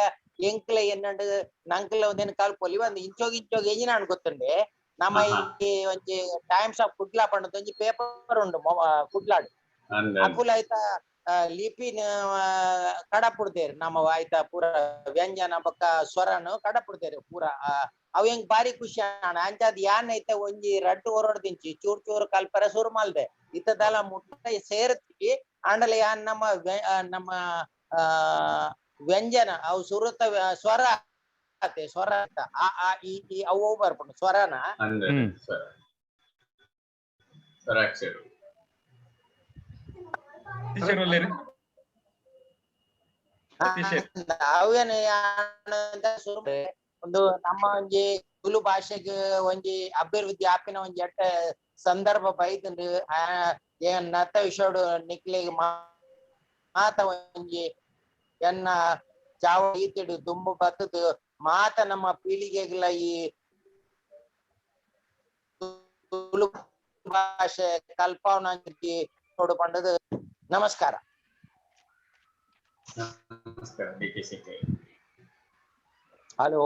ಎಂಕ್ಲೆ ಎನ್ನಂಡು ನಂಕ್ಲೆ ಒಂದೇನು ಕಲ್ಪೊಲಿ ಒಂದ್ ಇಂಚೋಗ್ ಇಂಚೋಗ್ ಎಂಜಿನ ಅಣ್ ಗೊತ್ತುಂಡೆ ನಮ್ಮ ಈ ಒಂಜಿ ಟೈಮ್ಸ್ ಆಫ್ ಕುಡ್ಲಾ ಪಂಡದ ಒಂಜಿ ಪೇಪರ್ ಉಂಡು ಕುಡ್ಲಾಡ್. ಅಕುಲ ಆಯ್ತ ಲಿಪಿನ ಕಡಪುಡ್ದೇರ್ ನಮ್ಮ ಆಯ್ತ ಪೂರ ವ್ಯಂಜನ ಬೊಕ್ಕ ಸ್ವರನು ಕಡಪುಡ್ದೇರ್ ಪೂರ. ಅವ್ ಹೆಂಗ್ ಬಾರಿ ಖುಷಿ ಆಣ ಅಂಚಾದ್ ಯಾನ್ ಐತ ಒಂಜಿ ರಡ್ಡು ಹೊರಡ್ದಿಂಚಿ ಚೂರ್ ಚೂರ್ ಕಲ್ಪರ ಶುರು ಮಲ್ದೆ ಇತ್ತದೆಲ್ಲ ಮುಟ್ಟ ಸೇರ್ತಿ ಆಂಡಲ ಯಾನ್ ನಮ್ಮ ನಮ್ಮ ಆ ವ್ಯಂಜನ ಅವು ಸುರುತ ಸ್ವರ ಆತೆ ಸ್ವರ ಆ ಆ ಇ ಈ ಅವು ಬರ್ಪುಂಡು ಸ್ವರನ. ಸ್ವರಾಕ್ಷರ. ಟೀಚರ್ ಉಲ್ಲೇರು. ಸತೀಶ್. ಅವೇನು ಒಂದು ನಮ್ಮ ಒಂಜಿ ತುಳು ಭಾಷೆಗೆ ಒಂಜಿ ಅಭಿವೃದ್ಧಿ ಆಪಿನ ಒಂಜಿ ಎಡ್ಡೆ ಸಂದರ್ಭ ಬೈದುಂಡು. ಏನ್ ನತ್ತ ವಿಷಯಡು ನಿಕ್ಲೆಗ್ ಮಾತ ಒಂಜಿ ಎನ್ನ ಚಾವ ಈತಿಡು ದುಂಬು ಬತ್ತದು ಮಾತ ನಮ್ಮ ಪೀಳಿಗೆಗಳ ಈ ತುಳು ಭಾಷೆ ಕಲ್ಪವನ ಪಂಡದು. ನಮಸ್ಕಾರ. ನಮಸ್ಕಾರ ಡಿ ಕೆ ಶೆಟ್ಟಿ. ಹಲೋ.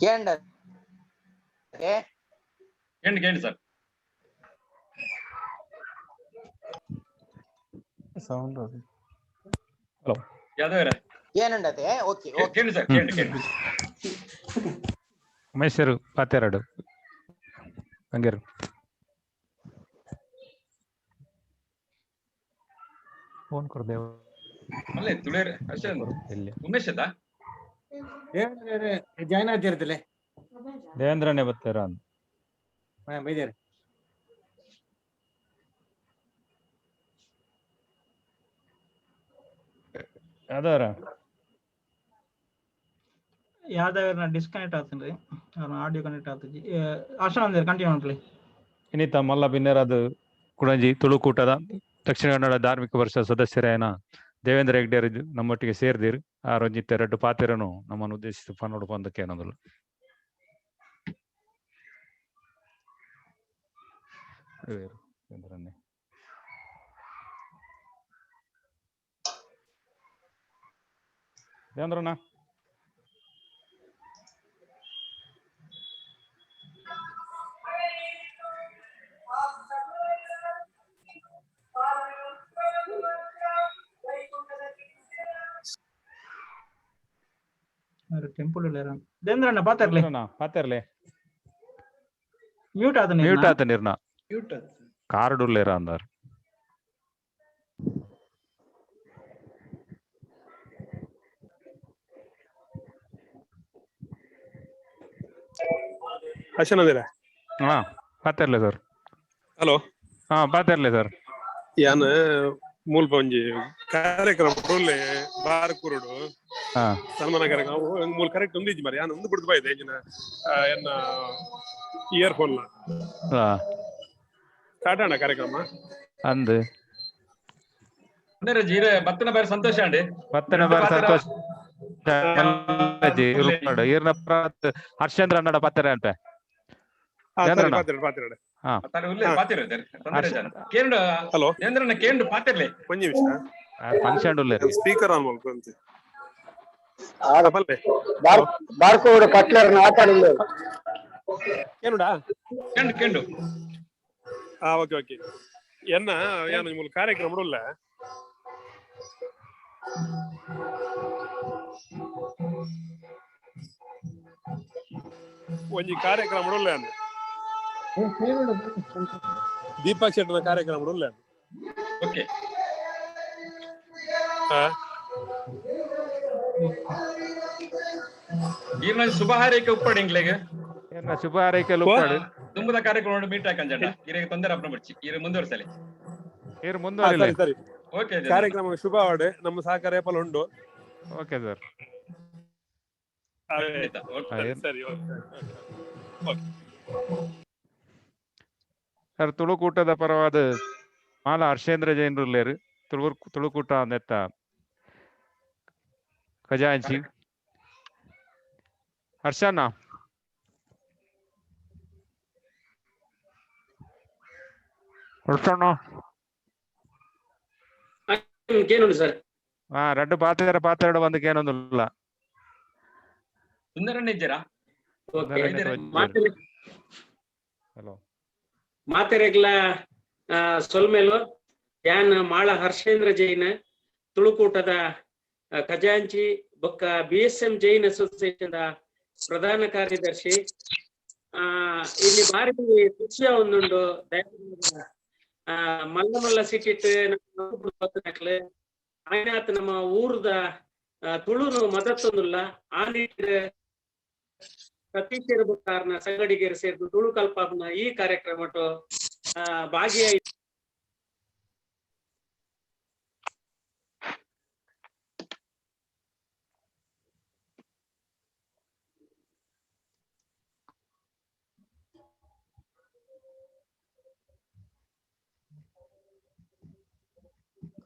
ಕೇಂಡ ಕೇಂಡ್ ಕೇಂಡ್ ಸರ್. Sound hello. ಯಾದವ್ರೆ. ಏನುಂಡತೆ ಓಕೆ ಓಕೆ. ಕೇಂಡ್ ಸರ್, ಕೇಂಡ್ ಕೇಂಡ್. ಉಮೇಶರು ಪಾತೆರಡು ಹಂಗೇರು. ಫೋನ್ ಕೊಡ್ದೇವು. ಅಲ್ಲೇ ತುಳೇರ್ ಅಷ್ಟೇ. ಇಲ್ಲಿ ಉಮೇಶ್ ಅದ. ಜಾಯ್ನ್ ಆಗ್ತಿರ್ತಲೆ. ದೇವೇಂದ್ರನೇ ಬರ್ತಾರ. ಬೈದೇರಿ. ಯಾದವ್ರ. ಯಾವ್ದಾವ್ರನ್ನ ಡಿಸ್ಕನೆಕ್ಟ್ ಆಗ್ತೀನಿ, ಆಡಿಯೋ ಕನೆಕ್ಟ್ ಆಗ್ತದೆ. ಅರ್ಶನ ಕಂಟಿನ್ಯೂ ಮಾಡ್ಲಿ. ಇನ್ನಿತ ಮಲ್ಲ ಬಿನ್ನೆರಾದ ಕುಡಂಜಿ ತುಳುಕೂಟದ ದಕ್ಷಿಣ ಕನ್ನಡ ಧಾರ್ಮಿಕ ವರ್ಷ ಸದಸ್ಯರೇನ ದೇವೇಂದ್ರ ಹೆಗ್ಡೆಯರು ನಮ್ಮೊಟ್ಟಿಗೆ ಸೇರ್ದಿರು. ಆ ರಂಜಿತ್ ಎರಡು ಪಾತೆರನು ನಮ್ಮನ್ನು ಉದ್ದೇಶಿಸಿ ಪನ್ನೋಡು ಪಂದಕ್ಕೆ ಏನಂದ್ರು. ದೇವೇಂದ್ರನ್ನೇ. ದೇವೇಂದ್ರಣ್ಣ. ಟೆಂಪಲ್ ದೇಂದ್ರಣ್ಣ ಪಾತೆರ್ಲೆ. ಪಾತೆರ್ಲೆ. ಮ್ಯೂಟ್ ಆತ. ಮ್ಯೂಟ್ ಆತ ನಿರ್ನ. ಮ್ಯೂಟ್. ಕಾರ್ಡ್ ಉಲ್ಲೇರ ಅಂದಾರ್. ಅಶನದಿರ. ಹಾ, ಪಾತೆರ್ಲೆ ಸರ್. ಹಲೋ. ಹಾ, ಪಾತೆರ್ಲೆ ಸರ್. ಯಾನ್ ಮೂಲ್ಪ ಒಂಜಿ ಕಾರ್ಯಕ್ರಮ ಉಲ್ಲೆ ಬಾರ್ ಕುರುಡು. ಸನ್ಮಾನ ಕಾರ್ಯಕ್ರಮ ಮೂಲ ಕರೆಕ್ಟ್ ಒಂದಿಜ್ಜಿ ಮರಿ. ಯಾನ್ ಒಂದು ಬಿಡ್ದು ಬಾಯ್ದೆ ಎಂಜಿನ ಎನ್ನ ಇಯರ್ ಫೋನ್. ಸ್ಟಾರ್ಟ್ ಅಣ್ಣ ಕಾರ್ಯಕ್ರಮ. ಅಂದ್. ಅಂದ್ರೆ ಜೀರೆ ಬತ್ತನ ಬಾರಿ ಸಂತೋಷ ಅಂడి. ಬತ್ತನ ಬಾರಿ ಸಂತೋಷ. ಈರ್ನ ಹರ್ಷೇಂದ್ರ ಅನ್ನಡ ಪತ್ತೆರೆ ಅಂತೆ. ಹಲೋ. ಜೇಂದ್ರಣ್ಣ ಕೇಂದ್ರ ಪಾತಿರ್ಲಿ. ಒಂಜಿ ನಿಮಿಷ. ಫಂಕ್ಷನ್ ಉಲ್ಲೇರಿ. ಸ್ಪೀಕರ್ ಆನ್ ಮಲ್ಕೊಂತಿ. ಬಾರ್ಕೋಡ್ ಕಟ್ಲರ್ ಆಟಾಡಿಲ್ಲ. ಏನುಡಾ? ಕೆಂಡು ಕೆಂಡು. ಹಾ, ಓಕೆ ಓಕೆ. ಎನ್ನ ಯಾನ್ ಮೂಲ ಕಾರ್ಯಕ್ರಮ ಉಲ್ಲ. ಒಂಜಿ ಕಾರ್ಯಕ್ರಮ ಉಲ್ಲ ಯಾನ್. ದೀಪಕ್ ಶೆಟ್ಟನ ಕಾರ್ಯಕ್ರಮ ಉಲ್ಲ. ಓಕೆ. ಹಾ. ಈರ್ನ ಶುಭ ಹಾರೈಕೆ ಉಪ್ಪಡಿ ಇಂಗ್ಲೆಗ್. ಏನ ಶುಭ ಹಾರೈಕೆ ಉಪ್ಪಾಡು. ತುಂಬದ ಕಾರ್ಯಕ್ರಮ ಮೀಟ್ ಹಾಕಂಜಣ್ಣ. ಈರಿಗೆ ತೊಂದರೆ ಅಪ್ನ ಬಿಡ್ಚಿ. ಈರು ಮುಂದುವರ್ಸಲಿ. ಈರ್ ಹಾ, ಮುಂದುವರಿಲೆ. ಸರಿ ಸರಿ. ಓಕೆ. ಕಾರ್ಯಕ್ರಮ ಶುಭವಾಡೆ. ನಮ್ಮ ಸಹಕಾರ ಏಪಲ್ ಉಂಡು. Okay sir. ಸರಿ ಸರಿ, ಓಕೆ ಓಕೆ. ಸರ್, ತುಳುಕೂಟದ ಪರವಾದ ಮಾಲ ಹರ್ಷೇಂದ್ರ ಜೈನರುಲ್ಲೇರು, ತುಳು ತುಳುಕೂಟ ನೆತ್ತ ಖಜಾಂಚಿ ಹರ್ಷಣ್ಣ. ಹರ್ಷಣ್ಣ. ಕೇನುಂಡು ಸರ್. ಹಾ, ರಡ್ಡು ಪಾತೆರ ಪಾತೆರಡು ಬಂದಕ್ಕೆ ಏನೊಂದಿಲ್ಲ. ಸುಂದರಣ್ಣ ಇದ್ದೀರಾ? ಓಕೆ. ಸುಂದರಣ್ಣ. ಹಲೋ. ಮಾತೆರೆಗ್ಲ ಸೊಲ್ಮೆಲು. ಯಾನ್ ಮಾಳ ಹರ್ಷೇಂದ್ರ ಜೈನ್, ತುಳುಕೂಟದ ಖಜಾಂಚಿ ಬೊಕ್ಕ B S M Jain association ಪ್ರಧಾನ ಕಾರ್ಯದರ್ಶಿ. ಇಲ್ಲಿ ಬಾರಿ ಖುಷಿಯ ಒಂದುಂಡು. ಮಲ್ಲ ಮಲ್ಲ ಸಿಟಿಟ್ ಆಯ್ನಾತ್ ನಮ್ಮ ಊರ್ದ ತುಳುನು ಮದತ್ತೊಂದುಲ್ಲ. ಆ ನಿಟ್ಟಿಡ್ ಸತೀಶ್ ಬೊಕ್ಕಾರ್ನ ಸಂಗಡಿಗರು ಸೇರ್ದು ತುಳು ಕಲ್ಪಾಪ್ನ ಈ ಕಾರ್ಯಕ್ರಮಟು ಭಾಗಿಯಾಗಿ.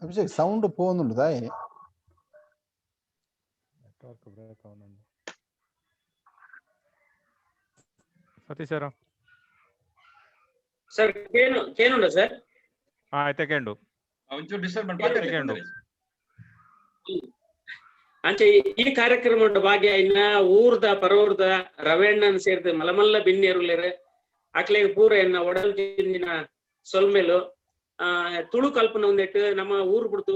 ಅಭಿಷೇಕ್, ಸೌಂಡ್ ಪೋನುಂಡು ದಾಯೆ? ನೆಟ್ವರ್ಕ್ ಬ್ರೇಕ್ ಆವೊಂದುಂಡು. ಸತೀಶ್ ಸರ್. ಸರ್, ಕೇನು ಕೇನುಂಡ ಸರ್. ಹಾ, ಆಯ್ತಾ ಕೇಂಡು. ಒಂಚೂರು ಡಿಸ್ಟರ್ಬ್. ಕೇಂಡು. ಅಂಚೆ ಈ ಕಾರ್ಯಕ್ರಮ ಭಾಗ್ಯ ಇನ್ನ ಊರ್ದ ಪರವೂರ್ದ ರವೆಣ್ಣನ್ ಸೇರ್ದು ಮಲಮಲ್ಲ ಬಿನ್ನಿಯರುಲೇರು ಅಕ್ಲೆಗ್ ಪೂರ ಎನ್ನ ಒಡಲ್ ಜಿಂದಿನ ಸೊಲ್ಮೆಲು. ತುಳು ಕಲ್ಪನೆ ಒಂದೆಟ್ಟು ನಮ್ಮ ಊರು ಬಿಡ್ದು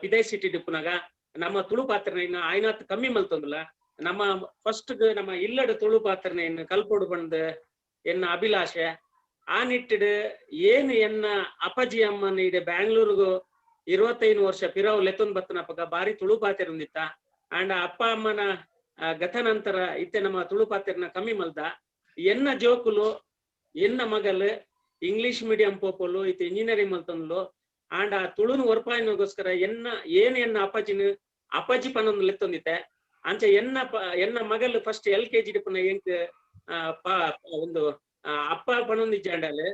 ಪಿದೈ ಸಿಟಿ ಡಿಪ್ಪುನಾಗ ನಮ್ಮ ತುಳು ಪಾತ್ರನ ಇನ್ನ ಆಯ್ನಾತ್ ಕಮ್ಮಿ ಮಲ್ತೊಂದುಲ್ಲ. ನಮ್ಮ ಫಸ್ಟ್ ನಮ್ಮ ಇಲ್ಲಡ ತುಳು ಪಾತ್ರನ ಇನ್ನು ಕಲ್ಪೋಡು ಬಂದ್ ಎನ್ನ ಅಭಿಲಾಷೆ. ಆ ನಿಟ್ಟಿಡ್ ಏನು ಎನ್ನ ಅಪ್ಪಾಜಿ ಅಮ್ಮನ ಇಡೆ ಬ್ಯಾಂಗ್ಳೂರ್ಗು 25 ವರ್ಷ ಪಿರಾವ್ ಲೆತ್ತೊಂದ್ ಬತ್ತನಪಗ ಬಾರಿ ತುಳು ಪಾತೆರ ಒಂದಿತ್ತ. ಅಂಡ್ ಅಪ್ಪ ಅಮ್ಮನ ಗತ ನಂತರ ಇತ್ತೆ ನಮ್ಮ ತುಳು ಪಾತೆರನ ಕಮ್ಮಿ ಮಲ್ದ. ಎನ್ನ ಜೋಕುಲು ಎನ್ನ ಮಗಲ್ ಇಂಗ್ಲಿಷ್ ಮೀಡಿಯಂ ಪೋಪೋಲು ಇತ್ತೆ ಇಂಜಿನಿಯರಿಂಗ್ ಮಲ್ತಂದ್ಲು. ಅಂಡ್ ಆ ತುಳುನು ಒರ್ಪಾಯಿನಗೋಸ್ಕರ ಎನ್ನ ಏನ್ ಎನ್ನ ಅಪ್ಪಾಜಿನ ಅಪ್ಪಾಜಿ ಪನೊಂದು ಲೆತ್ತೊಂದಿತ್ತೆ. ಅಂಚೆ ಎನ್ನ ಎನ್ನ ಮಗಲ್ ಫಸ್ಟ್ ಎಲ್ ಕೆ ಜಿ ಡಿಪುನ ಎಂಕ್ ಒಂದು ಅಪ್ಪ ಪನೊಂದಿಜ್ಜಾಂಡಾಲೆ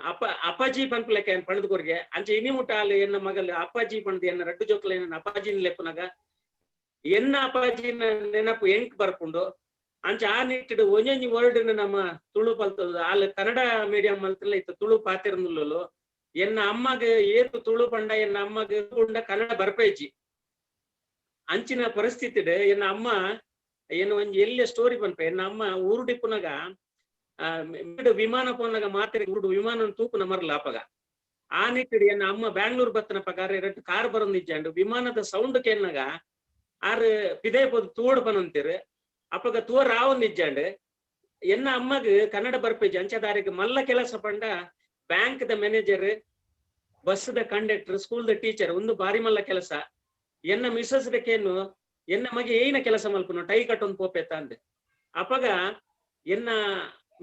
ಅಪ್ಪ ಅಪ್ಪಾಜಿ ಪನ್ಪುಲೆಕ್ಕ ಏನ್ ಪಣದ್ ಕೊರ್ಗೆ. ಅಂಚೆ ಇನಿ ಮುಟ್ಟ ಅಲ್ಲಿ ಎನ್ನ ಮಗಲ್ ಅಪ್ಪಾಜಿ ಪಣದ್ ಎನ್ನ ರಡ್ಡು ಜೋಕುಲ ಎನ್ನ ಅಪ್ಪಾಜಿನ ಲೆಪ್ಪುನಾಗ ಎನ್ನ ಅಪ್ಪಾಜಿನ ನೆನಪು ಎಂಕ್ ಬರ್ಪುಂಡು. ಅಂಚೆ ಆ ನಿಟ್ಟಿಡ್ ಒಂಜೊಂಜಿ ವರ್ಡ್ ನಮ್ಮ ತುಳು ಪಲ್ತದ. ಅಲ್ಲಿ ಕನ್ನಡ ಮೀಡಿಯಂ ಮಲ್ತಲ್ಲ ಇತ್ತು ತುಳು ಪಾತೆರ್ನುಲ್ಲಲು. ಎನ್ನ ಅಮ್ಮಗ್ ಏತು ತುಳು ಪಂಡ ಎನ್ನ ಅಮ್ಮಗ್ ಪಂಡ ಕನ್ನಡ ಬರ್ಪೇಜಿ ಅಂಚಿನ ಪರಿಸ್ಥಿತಿ. ಎನ್ನ ಅಮ್ಮ ಏನು ಒಂಜಿ ಎಲ್ಲಿ ಸ್ಟೋರಿ ಪನ್ಪ. ಎನ್ನ ಅಮ್ಮ ಊರುಡಿಪ್ಪುನಾಗ ವಿಮಾನ ಪೋನಾಗ ಮಾತ್ರೆ ಊರುಡು ವಿಮಾನ ತೂಪುನ ಮರಲ ಅಪಗ. ಆ ನಿಟ್ಟಿಡ್ ಎನ್ನ ಅಮ್ಮ ಬ್ಯಾಂಗ್ಳೂರ್ ಬತ್ತನ ಪಗಾರ ಎರಡು ಕಾರ್ ಬರೊಂದಿಜ್ಜಾಂಡು ವಿಮಾನದ ಸೌಂಡ್ ಕೇನ್ನಾಗ ಆರ್ ಪಿದಯ ಪೋದು ತೂವಡ್ ಪನೊಂತೆರ್. ಅಪಗ ತೂವ ರಾವೊಂದು ಇಜ್ಜಾಂಡ್. ಎನ್ನ ಅಮ್ಮಗ್ ಕನ್ನಡ ಬರ್ಪೇಜಿ ಅಂಚದಾರಿಗೆ ಮಲ್ಲ ಕೆಲಸ ಪಂಡ bank the manager, bus the conductor, school the teacher ಒಂದು ಬಾರಿ ಮಲ್ಲ ಕೆಲಸ. ಎನ್ನ ಮಿಸಸ್ ದಕ್ಕೇನು ಎನ್ನ ಮಗೆ ಏನ ಕೆಲಸ ಮಲ್ಪುನು ಟೈ ಕಟ್ಟೊಂದು ಪೋಪೆತ್ತ ಅಂದೆ. ಅಪಗ ಎನ್ನ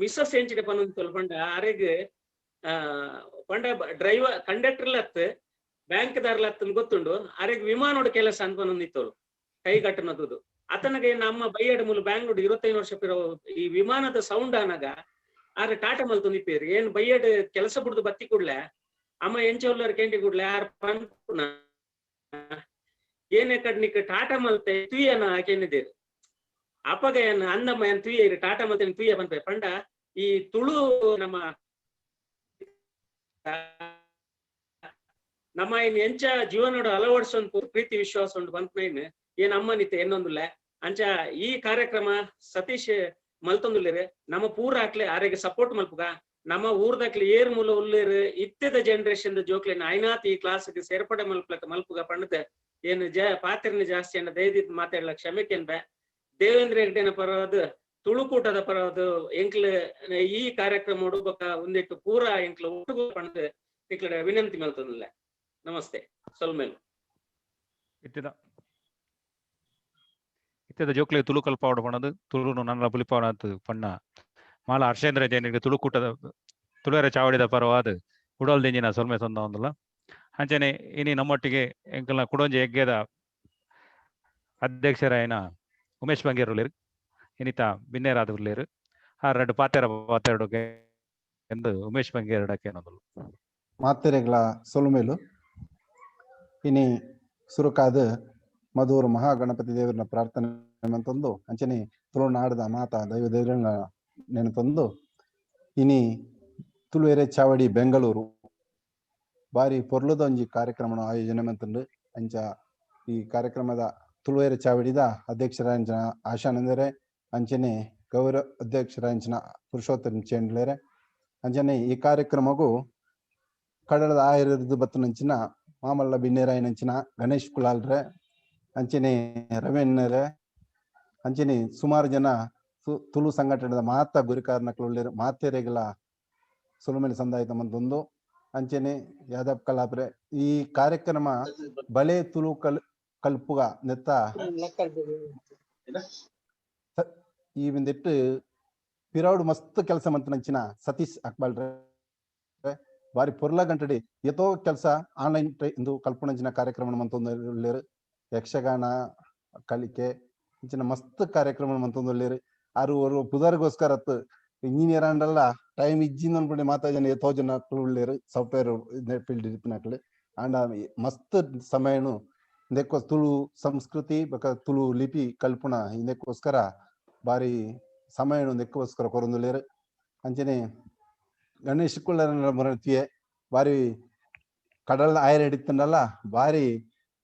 ಮಿಸಸ್ ಎಂಚಿನ ಪನೊಂದು ಪಂಡ ಆರೆಗ್ ಪಂಡ ಡ್ರೈವರ್ ಕಂಡಕ್ಟರ್ ಲತ್ ಬ್ಯಾಂಕ್ ದಾರ್ಲತ್ ಗೊತ್ತುಂಡು, ಆರೆಗ್ ವಿಮಾನೋಡು ಕೆಲಸ ಅಂತ ಪನೊಂದಿತ್ತೋಳು ಕೈ ಕಟ್ಟನದು. ಅತನಗೆ ನಮ್ಮ ಬೈಯಡ್ ಮೂಲ ಬ್ಯಾಂಗ್ಳೂರ್ 25 ವರ್ಷ ಪಿರೋ ಈ ವಿಮಾನದ ಸೌಂಡ್ ಆನಗ ಆರ್ ಟಾಟಾ ಮಲ್ತೊಂದಿಪ್ಪೇರು. ಏನ್ ಬೈಯಡ್ ಕೆಲಸ ಬುಡ್ದು ಬತ್ತಿ ಕೂಡ್ಲೆ ಅಮ್ಮ ಎಂಚೊಲ್ಲರ್ ಕೇಂಡಿ ಕೂಡ್ಲೆ ಆರ್ ಪನ್ಪುನ ಏನೇ ಕಡ್ನಿಕ್ ಟಾಟಾ ಮಲ್ತೆ ತುಯ್ಯನ ಕೇನಿದೇರು. ಅಪಗ ಏನ್ ಅಂದಮ್ಮ ಏನ್ ತುಯ್ಯ ಟಾಟಾ ಮಲ್ತೆ ತುಯ್ಯ ಪನ್ಪೆ ಪಂಡ ಈ ತುಳು ನಮ್ಮ ನಮ್ಮ ಏನ್ ಎಂಚ ಜೀವನೋಡು ಅಳವಡಿಸೊಂದು ಪ್ರೀತಿ ವಿಶ್ವಾಸ ಉಂಟು ಪನ್ಪುನ ಏನ್ ಅಮ್ಮನಿತ್ತೆ ಎನ್ನೊಂದುಲ್ಲ. ಅಂಚ ಈ ಕಾರ್ಯಕ್ರಮ ಸತೀಶ್ ಮಲ್ತೊಂದುಲ್ಲೇರು ನಮ್ಮ ಪೂರ ಹಾಕ್ಲೆ ಆರೆಗೆ ಸಪೋರ್ಟ್ ಮಲ್ಪುಗ. ನಮ್ಮ ಊರ್ದಾಕ್ಲೆ ಏರ್ ಮೂಲ ಉಲ್ಲೇರು ಇತ್ತೆದ ಜನರೇಷನ್ ಜೋಕ್ಲೆನ್ ಐನಾತ್ ಈ ಕ್ಲಾಸ್ಗೆ ಸೇರ್ಪಡೆ ಮಲ್ಪಲಕ ಮಲ್ಪುಗ ಪಂಡದ ಏನು ಪಾತ್ರನ ಜಾಸ್ತಿ ಅನ್ನ ದಯದಿತ್ ಮಾತಾಡ್ಲ ಕ್ಷಮೆಕೆನ್ ಬೇ. ದೇವೇಂದ್ರ ಹೆಗ್ಡೆನ ಪರವಾದ ತುಳುಕೂಟದ ಪರವಾದ ಎಂಕ್ಲ ಈ ಕಾರ್ಯಕ್ರಮ ಉಡುಬಕ ಒಂದಿಟ್ಟು ಪೂರ ಎಂಕ್ಲ ಒಟ್ಟುಗು ಪಂಡ ನಿಕ್ಲ ವಿನಂತಿ ಮಲ್ತೊಂದುಲ್ಲ. ನಮಸ್ತೆ. ಸೊಲ್ಮೇಲು. ಇತ್ತಿದ ಇತ್ತೆದ ಜೋಕ್ಲೆ ತುಳು ಕಲ್ಪಾವಡ ಪಣದು ತುಳುನು ನನ್ನ ಪುಲಿಪಾವಣ ಪಣ್ಣ ಮಾಲ ಹರ್ಷೇಂದ್ರ ಜೈನರಿಗೆ ತುಳುಕೂಟದ ತುಳುವರ ಚಾವಡಿದ ಪರವಾದ ಉಡಲ್ ದಿಂಜಿನ ಸೊಲ್ಮೆ ಸೊಂದ ಒಂದಲ್ಲ. ಅಂಚನೆ ಇನಿ ನಮ್ಮೊಟ್ಟಿಗೆ ಎಂಕಲ್ನ ಕುಡೊಂಜಿ ಎಗ್ಗೆದ ಅಧ್ಯಕ್ಷರಾಯನ ಉಮೇಶ್ ಬಂಗೇರ್ ಉಲ್ಲೇರು, ಇನಿತ ಬಿನ್ನೇರಾದ ಉಲ್ಲೇರು. ಆ ರಡ್ಡು ಪಾತೆರ ಪಾತೆರಡುಗೆ ಎಂದು ಉಮೇಶ್ ಬಂಗೇರಡಕ್ಕೆ ಏನೊಂದು ಮಾತೆರೆಗ್ಲ ಸೊಲ್ಮೆಲು. ಇನಿ ಸುರುಕಾದ ಮಧೂರು ಮಹಾಗಣಪತಿ ದೇವರನ್ನ ಪ್ರಾರ್ಥನೆ ಅಂತಂದು ಅಂಚನೆ ತುಳುನಾಡದ ಮಾತಾ ದೈವ ದೇವರನ್ನ ನೆನತಂದು ಇನಿ ತುಳುವೆರೆ ಚಾವಡಿ ಬೆಂಗಳೂರು ಬಾರಿ ಪೊರ್ಲುದ ಒಂಜಿ ಕಾರ್ಯಕ್ರಮ ಆಯೋಜನೆ ಮಂತಂದು. ಅಂಚ ಈ ಕಾರ್ಯಕ್ರಮದ ತುಳುವೆರೆ ಚಾವಡಿದ ಅಧ್ಯಕ್ಷರಾಂಚನ ಆಶಾನಂದರೆ, ಅಂಚನೆ ಗೌರವ ಅಧ್ಯಕ್ಷರಾಂಚನ ಪುರುಷೋತ್ತಮ ಚೇಂಡ್ಲೇರೆ, ಅಂಚನೆ ಈ ಕಾರ್ಯಕ್ರಮಗೂ ಕಡಲದ ಆಯಿರದ್ದು ಬತ್ತನಂಚಿನ ಮಾಮಲ್ಲ ಬಿನ್ನೇರಾಯನಂಚಿನ ಗಣೇಶ್ ಕುಲಾಲ್ರೆ, ಅಂಚನೆ ರವೀಂದ್ರ, ಅಂಚನೆ ಸುಮಾರು ಜನ ತುಳು ಸಂಘಟನೆದ ಮಾತ ಗುರಿಕಾರನಕ್ಲು ಮಾತೆರೆಗಳ ಸುಲುಮೆಲೆ ಸಂದಾಯಿತ ಮಂತೊಂದು. ಅಂಚನೆ ಯಾದವ್ ಕಲಾಪ್ರೆ ಈ ಕಾರ್ಯಕ್ರಮ ಬಲೆ ತುಳು ಕಲ್ಪುಗ ನೆತ್ತ ಈ ಒಂದಿಟ್ಟು ಪಿರೌಡ್ ಮಸ್ತ್ ಕೆಲಸ ಮಂತನಂಚಿನ ಸತೀಶ್ ಅಕ್ಬಾಲ್ರೆ ಬಾರಿ ಪೊರ್ಲ ಗಂಟಡಿ ಎತೋ ಕೆಲಸ ಆನ್ಲೈನ್ ಇಂದು ಕಲ್ಪನಂಚಿನ ಕಾರ್ಯಕ್ರಮ ಮಂತೊಂದು, ಯಕ್ಷಗಾನ ಕಲಿಕೆ ಇಂಚಿನ ಮಸ್ತ್ ಕಾರ್ಯಕ್ರಮ ಮಂತೊಂದುಲ್ಲೇರು. ಆರು ஒரு ಪುದರ್ಗೋಸ್ಕರ ಇಂಜಿನಿಯರ್ ಆಂಡಲ್ಲ ಟೈಮ್ ಇಜ್ಜಿಂದ ಅನ್ಕೊಂಡು ಮಾತಾ ಜನ ಎತೋ ಜನ ಉಳ್ಳೇರು ಸಾಫ್ಟ್ವೇರ್ ಫೀಲ್ಡ್ ಇಪ್ಪನಕ್ಲು. ಆಂಡ ಮಸ್ತ್ ಸಮಯನು ಇಂದಕ್ಕೋ ತುಳು ಸಂಸ್ಕೃತಿ ಬೊಕ ತುಳು ಲಿಪಿ ಕಲ್ಪುನ ಇಂದಕ್ಕೋಸ್ಕರ ಬಾರಿ ಸಮಯನು ಇಂದಕ್ಕೋಸ್ಕರ ಕೊರೊಂದುಲ್ಲೇರು. ಅಂಚನೆ ಗಣೇಶ್ ಕುಳ್ಳರ ಮರತಿಯೆ ಬಾರಿ ಕಡಲ ಆಯರ್ ಹಿಡಿತಂಡಲ್ಲ ಬಾರಿ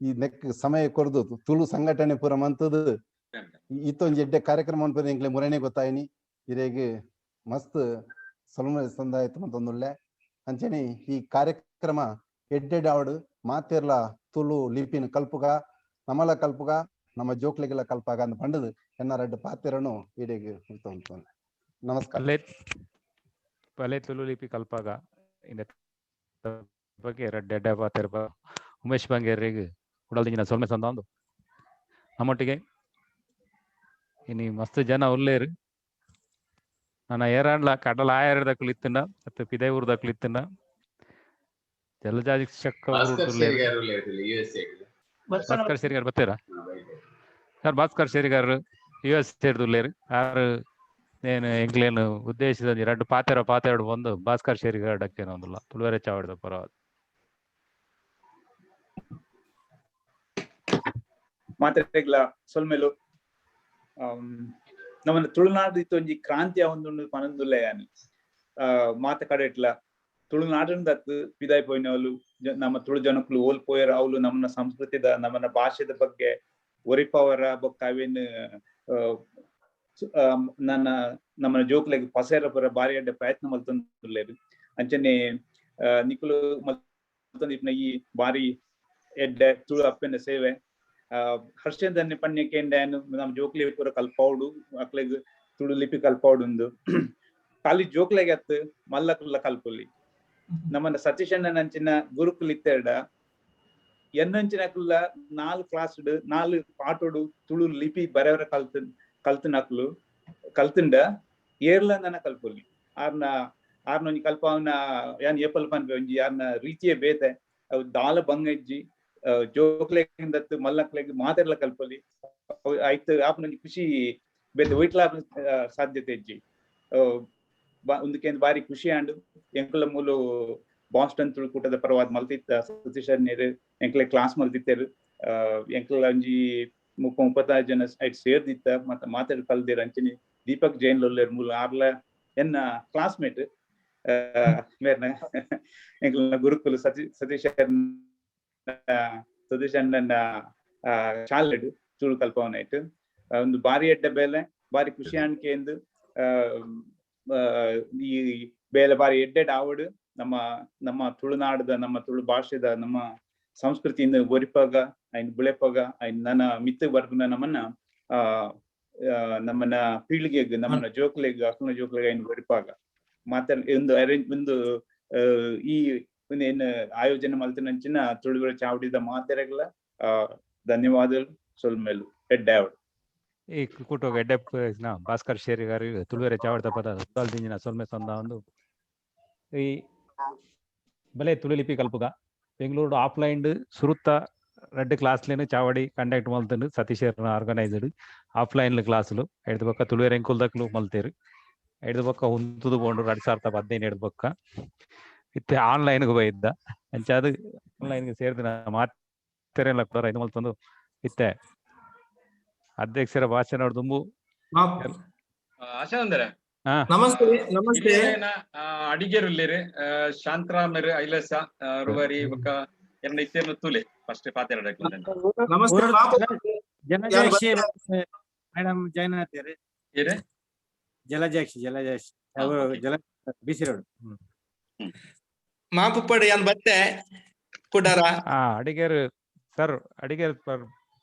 ಈ ನೆಕ್ ಸಮಯ ಕೊರದು ತುಳು ಸಂಘಟನೆ ಪೂರ ಮಂತದು ಇತ್ತೊಂಜಿ ಎಡ್ಡೆ ಕಾರ್ಯಕ್ರಮ ಅನ್ಪದ ಎಂಕ್ಲೆ ಮುರಣೆ ಗೊತ್ತಾಯಿನಿ ಇರೆಗ್ ಮಸ್ತ್ ಸೊಲ್ಮೆ ಸಂದಾಯಿತು ಮಂತೊಂದುಲ್ಲೆ. ಅಂಚನೆ ಈ ಕಾರ್ಯಕ್ರಮ ಎಡ್ಡೆಡ್ ಆವಡ್ ಮಾತೆರ್ಲ ತುಳು ಲಿಪಿನ ಕಲ್ಪುಗ ನಮಲ ಕಲ್ಪುಗ ನಮ್ಮ ಜೋಕ್ಲೆಗೆಲ್ಲ ಕಲ್ಪಾಗ ಅಂತ ಪಂಡದು ಎನ್ನ ರಡ್ಡು ಪಾತೆರನು ಇಡೆಗ್ ನಮಸ್ಕಾರ. ಪಲೆ ತುಳು ಲಿಪಿ ಕಲ್ಪಾಗ ಬಗ್ಗೆ ರಡ್ಡು ಎಡ್ಡೆ ಪಾತೆರ ಉಮೇಶ್ ಬಂಗೇರಿಗೆ ಉಡಲ್ದಿಂಜಿನ ಸೊಲ್ಮೆ ಸಂದ ನಮ್ಮೊಟ್ಟಿಗೆ ಇನಿ ಮಸ್ತ್ ಜನ ಉಲ್ಲೇರು. ನನ್ನ ಏರಾಂಡ್ಲ ಕಡಲ ಆಯರ್ದಕ್ಲು ಇತ್ತಂಡ ಮತ್ತೆ ಪಿದೈ ಊರ್ದಕ್ಲು ಇತ್ತಂಡ ಜಲಜಾಜಿ ಚಕ್ಕ ಭಾಸ್ಕರ್ ಶೇರಿಗಾರ್ ಬತ್ತೀರಾ sir? Bhaskar Sherigar U S ಸೇರ್ದುಲ್ಲೇರು. ಆರು ನೇನು ಎಂಕ್ಲೇನು ಉದ್ದೇಶದ ರಡ್ಡು ಪಾತೆರ ಪಾತೆರಡು ಬಂದು ಭಾಸ್ಕರ್ ಶೇರಿಗಾರ್ ಡಕ್ಕೇನ ಒಂದುಲ್ಲ ತುಳುವೆರೆ ಚಾವಡಿದ ಪರವಾದ ಮಾತೆರೆಗ್ಲ ಸೊಲ್ಮೆಲು. ನಮ್ಮನ್ನ ತುಳುನಾಡು ಇತ್ತೊಂಜಿ ಕ್ರಾಂತಿಯ ಒಂದು ಪನೊಂದುಲ್ಲೆ ಯಾನ್ ಮಾತ ಕಡೆಟ್ಲ ತುಳುನಾಡಿನ ದತ್ತು ಪಿದಾಯ್ ಪೋಯಿನವಲು ನಮ್ಮ ತುಳು ಜನಕ್ಕಲು ಓಲ್ ಪೋಯರ ಅವಲು ನಮ್ಮನ್ನ ಸಂಸ್ಕೃತಿದ ನಮ್ಮನ್ನ ಭಾಷೆದ ಬಗ್ಗೆ ಒರಿಪವರ ಬೊಕ್ಕ ಅವೇನ್ ನನ್ನ ನಮ್ಮನ ಜೋಕ್ಲೆಗ್ ಪಸೆರ ಪುರ ಬಾರಿ ಅಡ್ಡ ಪ್ರಯತ್ನ ಮಲ್ತೊಂದುಲ್ಲೆರ್. ಅಂಚನೆ ನಿಕುಲು ಮಲ್ತೊಂದಿಪ್ಪುನ ಈ ಬಾರಿ ಎಡ್ಡೆ ತುಳು ಅಪ್ಪೆನ ಸೇವೆ ಹರ್ಷಧನ್ಯ ಪಣ್ಯ ಕೇಂದ್ರ ನಮ್ಮ ಜೋಕ್ಲಿ ಪೂರ ಕಲ್ಪೌಡು ಅಕ್ಲೆಗ್ ತುಳು ಲಿಪಿ ಕಲ್ಪೌಡು ಉಂದು ಖಾಲಿ ಜೋಕ್ಲೆಗೆ ಅತ್ತು ಮಲ್ಲಕುಲ್ಲ ಕಲ್ಪುಲಿ. ನಮ್ಮನ್ನ ಸತೀಶ್ ಅಣ್ಣನಂಚಿನ ಗುರುಕುಲ್ ಇತ್ತೆರಡ ಎನ್ನಂಚಿನ ಕುಲ್ಲ 4 ಕ್ಲಾಸ್ 4 ಪಾಠೋಡು ತುಳು ಲಿಪಿ ಬರೆಯವರ ಕಲ್ತನಕ್ಲು ಕಲ್ತುಂಡ ಏರ್ಲ ನನ್ನ ಕಲ್ಪುಲಿ. ಆರ್ನ ಆರ್ನ ಒಂಜಿ ಕಲ್ಪಾವನ ಯಾನ್ ಏಪಲ್ ಪನ್ಪೆ ಒಂಜಿ ಆರ್ನ ರೀತಿಯೇ ಬೇತೆ, ಅವು ದಾಲ ಬಂಗಜ್ಜಿ ಜೋಕ್ಲೆಗಿಂದತ್ತು ಮಲ್ಲಕ್ಲೆಗ್ ಮಾತೆರ್ಲ ಕಲ್ಪೊಲಿ. ಆಯ್ತು ಆಪನ ಒಂಜಿ ಖುಷಿ ಬೇತೆ ಒಯ್ಟ್ಲಾ ಸಾಧ್ಯತೆ ಇಜ್ಜಿ. ಒಂದಕ್ಕೆ ಬಾರಿ ಖುಷಿ ಆಂಡ್ ಎಂಕುಲ ಮೂಲು ಬಾಸ್ಟನ್ ತುಳುಕೂಟದ ಪರವಾದ ಮಲ್ತಿತ್ತ ಸತೀಶ್ ಅಣ್ಣೆರ್ ಎಂಕಲೆ ಕ್ಲಾಸ್ ಮಲ್ತಿತ್ತೆರ್. ಎಂಕುಲ ಒಂಜಿ 35 ಜನ ಐಟ್ ಸೇರ್ದಿತ್ತ ಮತ್ತೆ ಮಾತಾಡ್ ಕಲ್ದಿರ್. ಅಂಚನೆ ದೀಪಕ್ ಜೈನ್ ಲೊಲ್ಲೆರ್ ಮೂಲ ಆರ್ಲ ಎನ್ನ ಕ್ಲಾಸ್ಮೇಟ್ ಮೇರ್ನ ಎಂಕಲ್ನ ಗುರುಕುಲು ಸತೀಶ್ ಸತೀಶ್ ಅಣ್ಣನ ಶಾಲೆಡ್ ತುಳು ಕಲ್ಪವನಾಯ್ತು. ಒಂದು ಬಾರಿ ಎಡ್ಡೆ ಬೇಲೆ, ಬಾರಿ ಖುಷಿ ಅಣಿಕೆ ಈ ಬೇಲೆ ಬಾರಿ ಎಡ್ಡೆಡ್ ಆವಡ್. ನಮ್ಮ ನಮ್ಮ ತುಳುನಾಡದ ನಮ್ಮ ತುಳು ಭಾಷೆದ ನಮ್ಮ ಸಂಸ್ಕೃತಿಯಿಂದ ಒರಿಪಾಗ ಐನ್ ಬುಳೆಪಾಗ ಐನ್ ನನ್ನ ಮಿತ್ತ ಬರ್ಪುನ ನಮ್ಮನ್ನ ಆ ನಮ್ಮನ್ನ ಪೀಳಿಗೆಗ್ ನಮ್ಮನ್ನ ಜೋಕ್ಲೆಗ್ ಅಕ್ಲನ ಜೋಕ್ಲೆಗ್ ಐನ್ ಒರಿಪಾಗ ಮಾತ ಒಂದು ಅರೇಂಜ್ ಒಂದು ಈ ಏನು ಆಯೋಜನೆ ಮಲ್ತಿನಂಚಿನ ತುಳುವರ ಚಾವಡಿದ ಮಾತೆರೆಗ್ಲ ಧನ್ಯವಾದಗಳು ಸೊಲ್ಮೆಲು ಎಡ್ಡೆ ಆವಡ್. ಈ ಕೂಟೋಗ ಎಡ್ಡೆ ಭಾಸ್ಕರ್ ಶೇರಿಗಾರ್ ತುಳುವೆರೆ ಚಾವಡಿದ ಪದ ದಿಂಜಿನ ಸೊಲ್ಮೆ ಸಂದ ಒಂದು ಈ ಬಲೆ ತುಳು ಲಿಪಿ ಕಲ್ಪುಗ ಬೆಂಗಳೂರು ಆಫ್ಲೈನ್ ಸುರುತ್ತ 2 ಕ್ಲಾಸ್ಲೇನು ಚಾವಡಿ ಕಂಡಕ್ಟ್ ಮಲ್ತನು ಸತೀಶ್ ಆರ್ಗನೈಸ್ಡ್ ಆಫ್ಲೈನ್ ಕ್ಲಾಸ್ಲು ಐದು ಪಕ್ಕ ತುಳುವೆರೆ ಎಂಕುಲ್ದಕ್ಲು ಮಲ್ತೇರು. ಐದು ಪಕ್ಕ ಉಂತುದು ಪೋಂಡು 2015 ಎಡ್ದು ಪಕ್ಕ ಇತ್ತೆ ಆನ್ಲೈನ್ಗೆ ಬೈದ್ದ ಅಂಚಾದ ಆನ್ಲೈನ್ಗೆ ಸೇರ್ದಿನ ಮಾತೆರೆಲ್ಲ ಕೂಡ ಇದು ಮಲ್ತೊಂದು ಇತ್ತೆ ಅಧ್ಯಕ್ಷರ ಭಾಷಣ ದುಂಬು. ಆಶಾನಂದರೇ ನಮಸ್ತೆ ನಮಸ್ತೆ. ಅಡಿಗೆರುಲ್ಲೇರು ಶಾಂತರಾಮರು ಐಲಸ ರುವಾರಿ ಬೊಕ್ಕ ಎರಡು ಇತ್ತೇನು ತೂಲೆ ಫಸ್ಟ್ ಪಾತೆರ. ನಮಸ್ತೆ ಜಲಜಾಕ್ಷಿ ಮೇಡಮ್ ಜಾಯ್ನ್ ಆಗ್ತಾರೆ. ಏರೆ ಜಲಜಾಕ್ಷಿ ಜಲಜಾಕ್ಷಿ ಅವರು ಜಲ ಬಿಸಿ ರೋಡ್ ಮಾಪುಪ್ಪಡು ಯಾನ್ ಬತ್ತೆ ಕುಡಾರ. ಅಡಿಗೇರು ಸರ್, ಅಡಿಗೇರು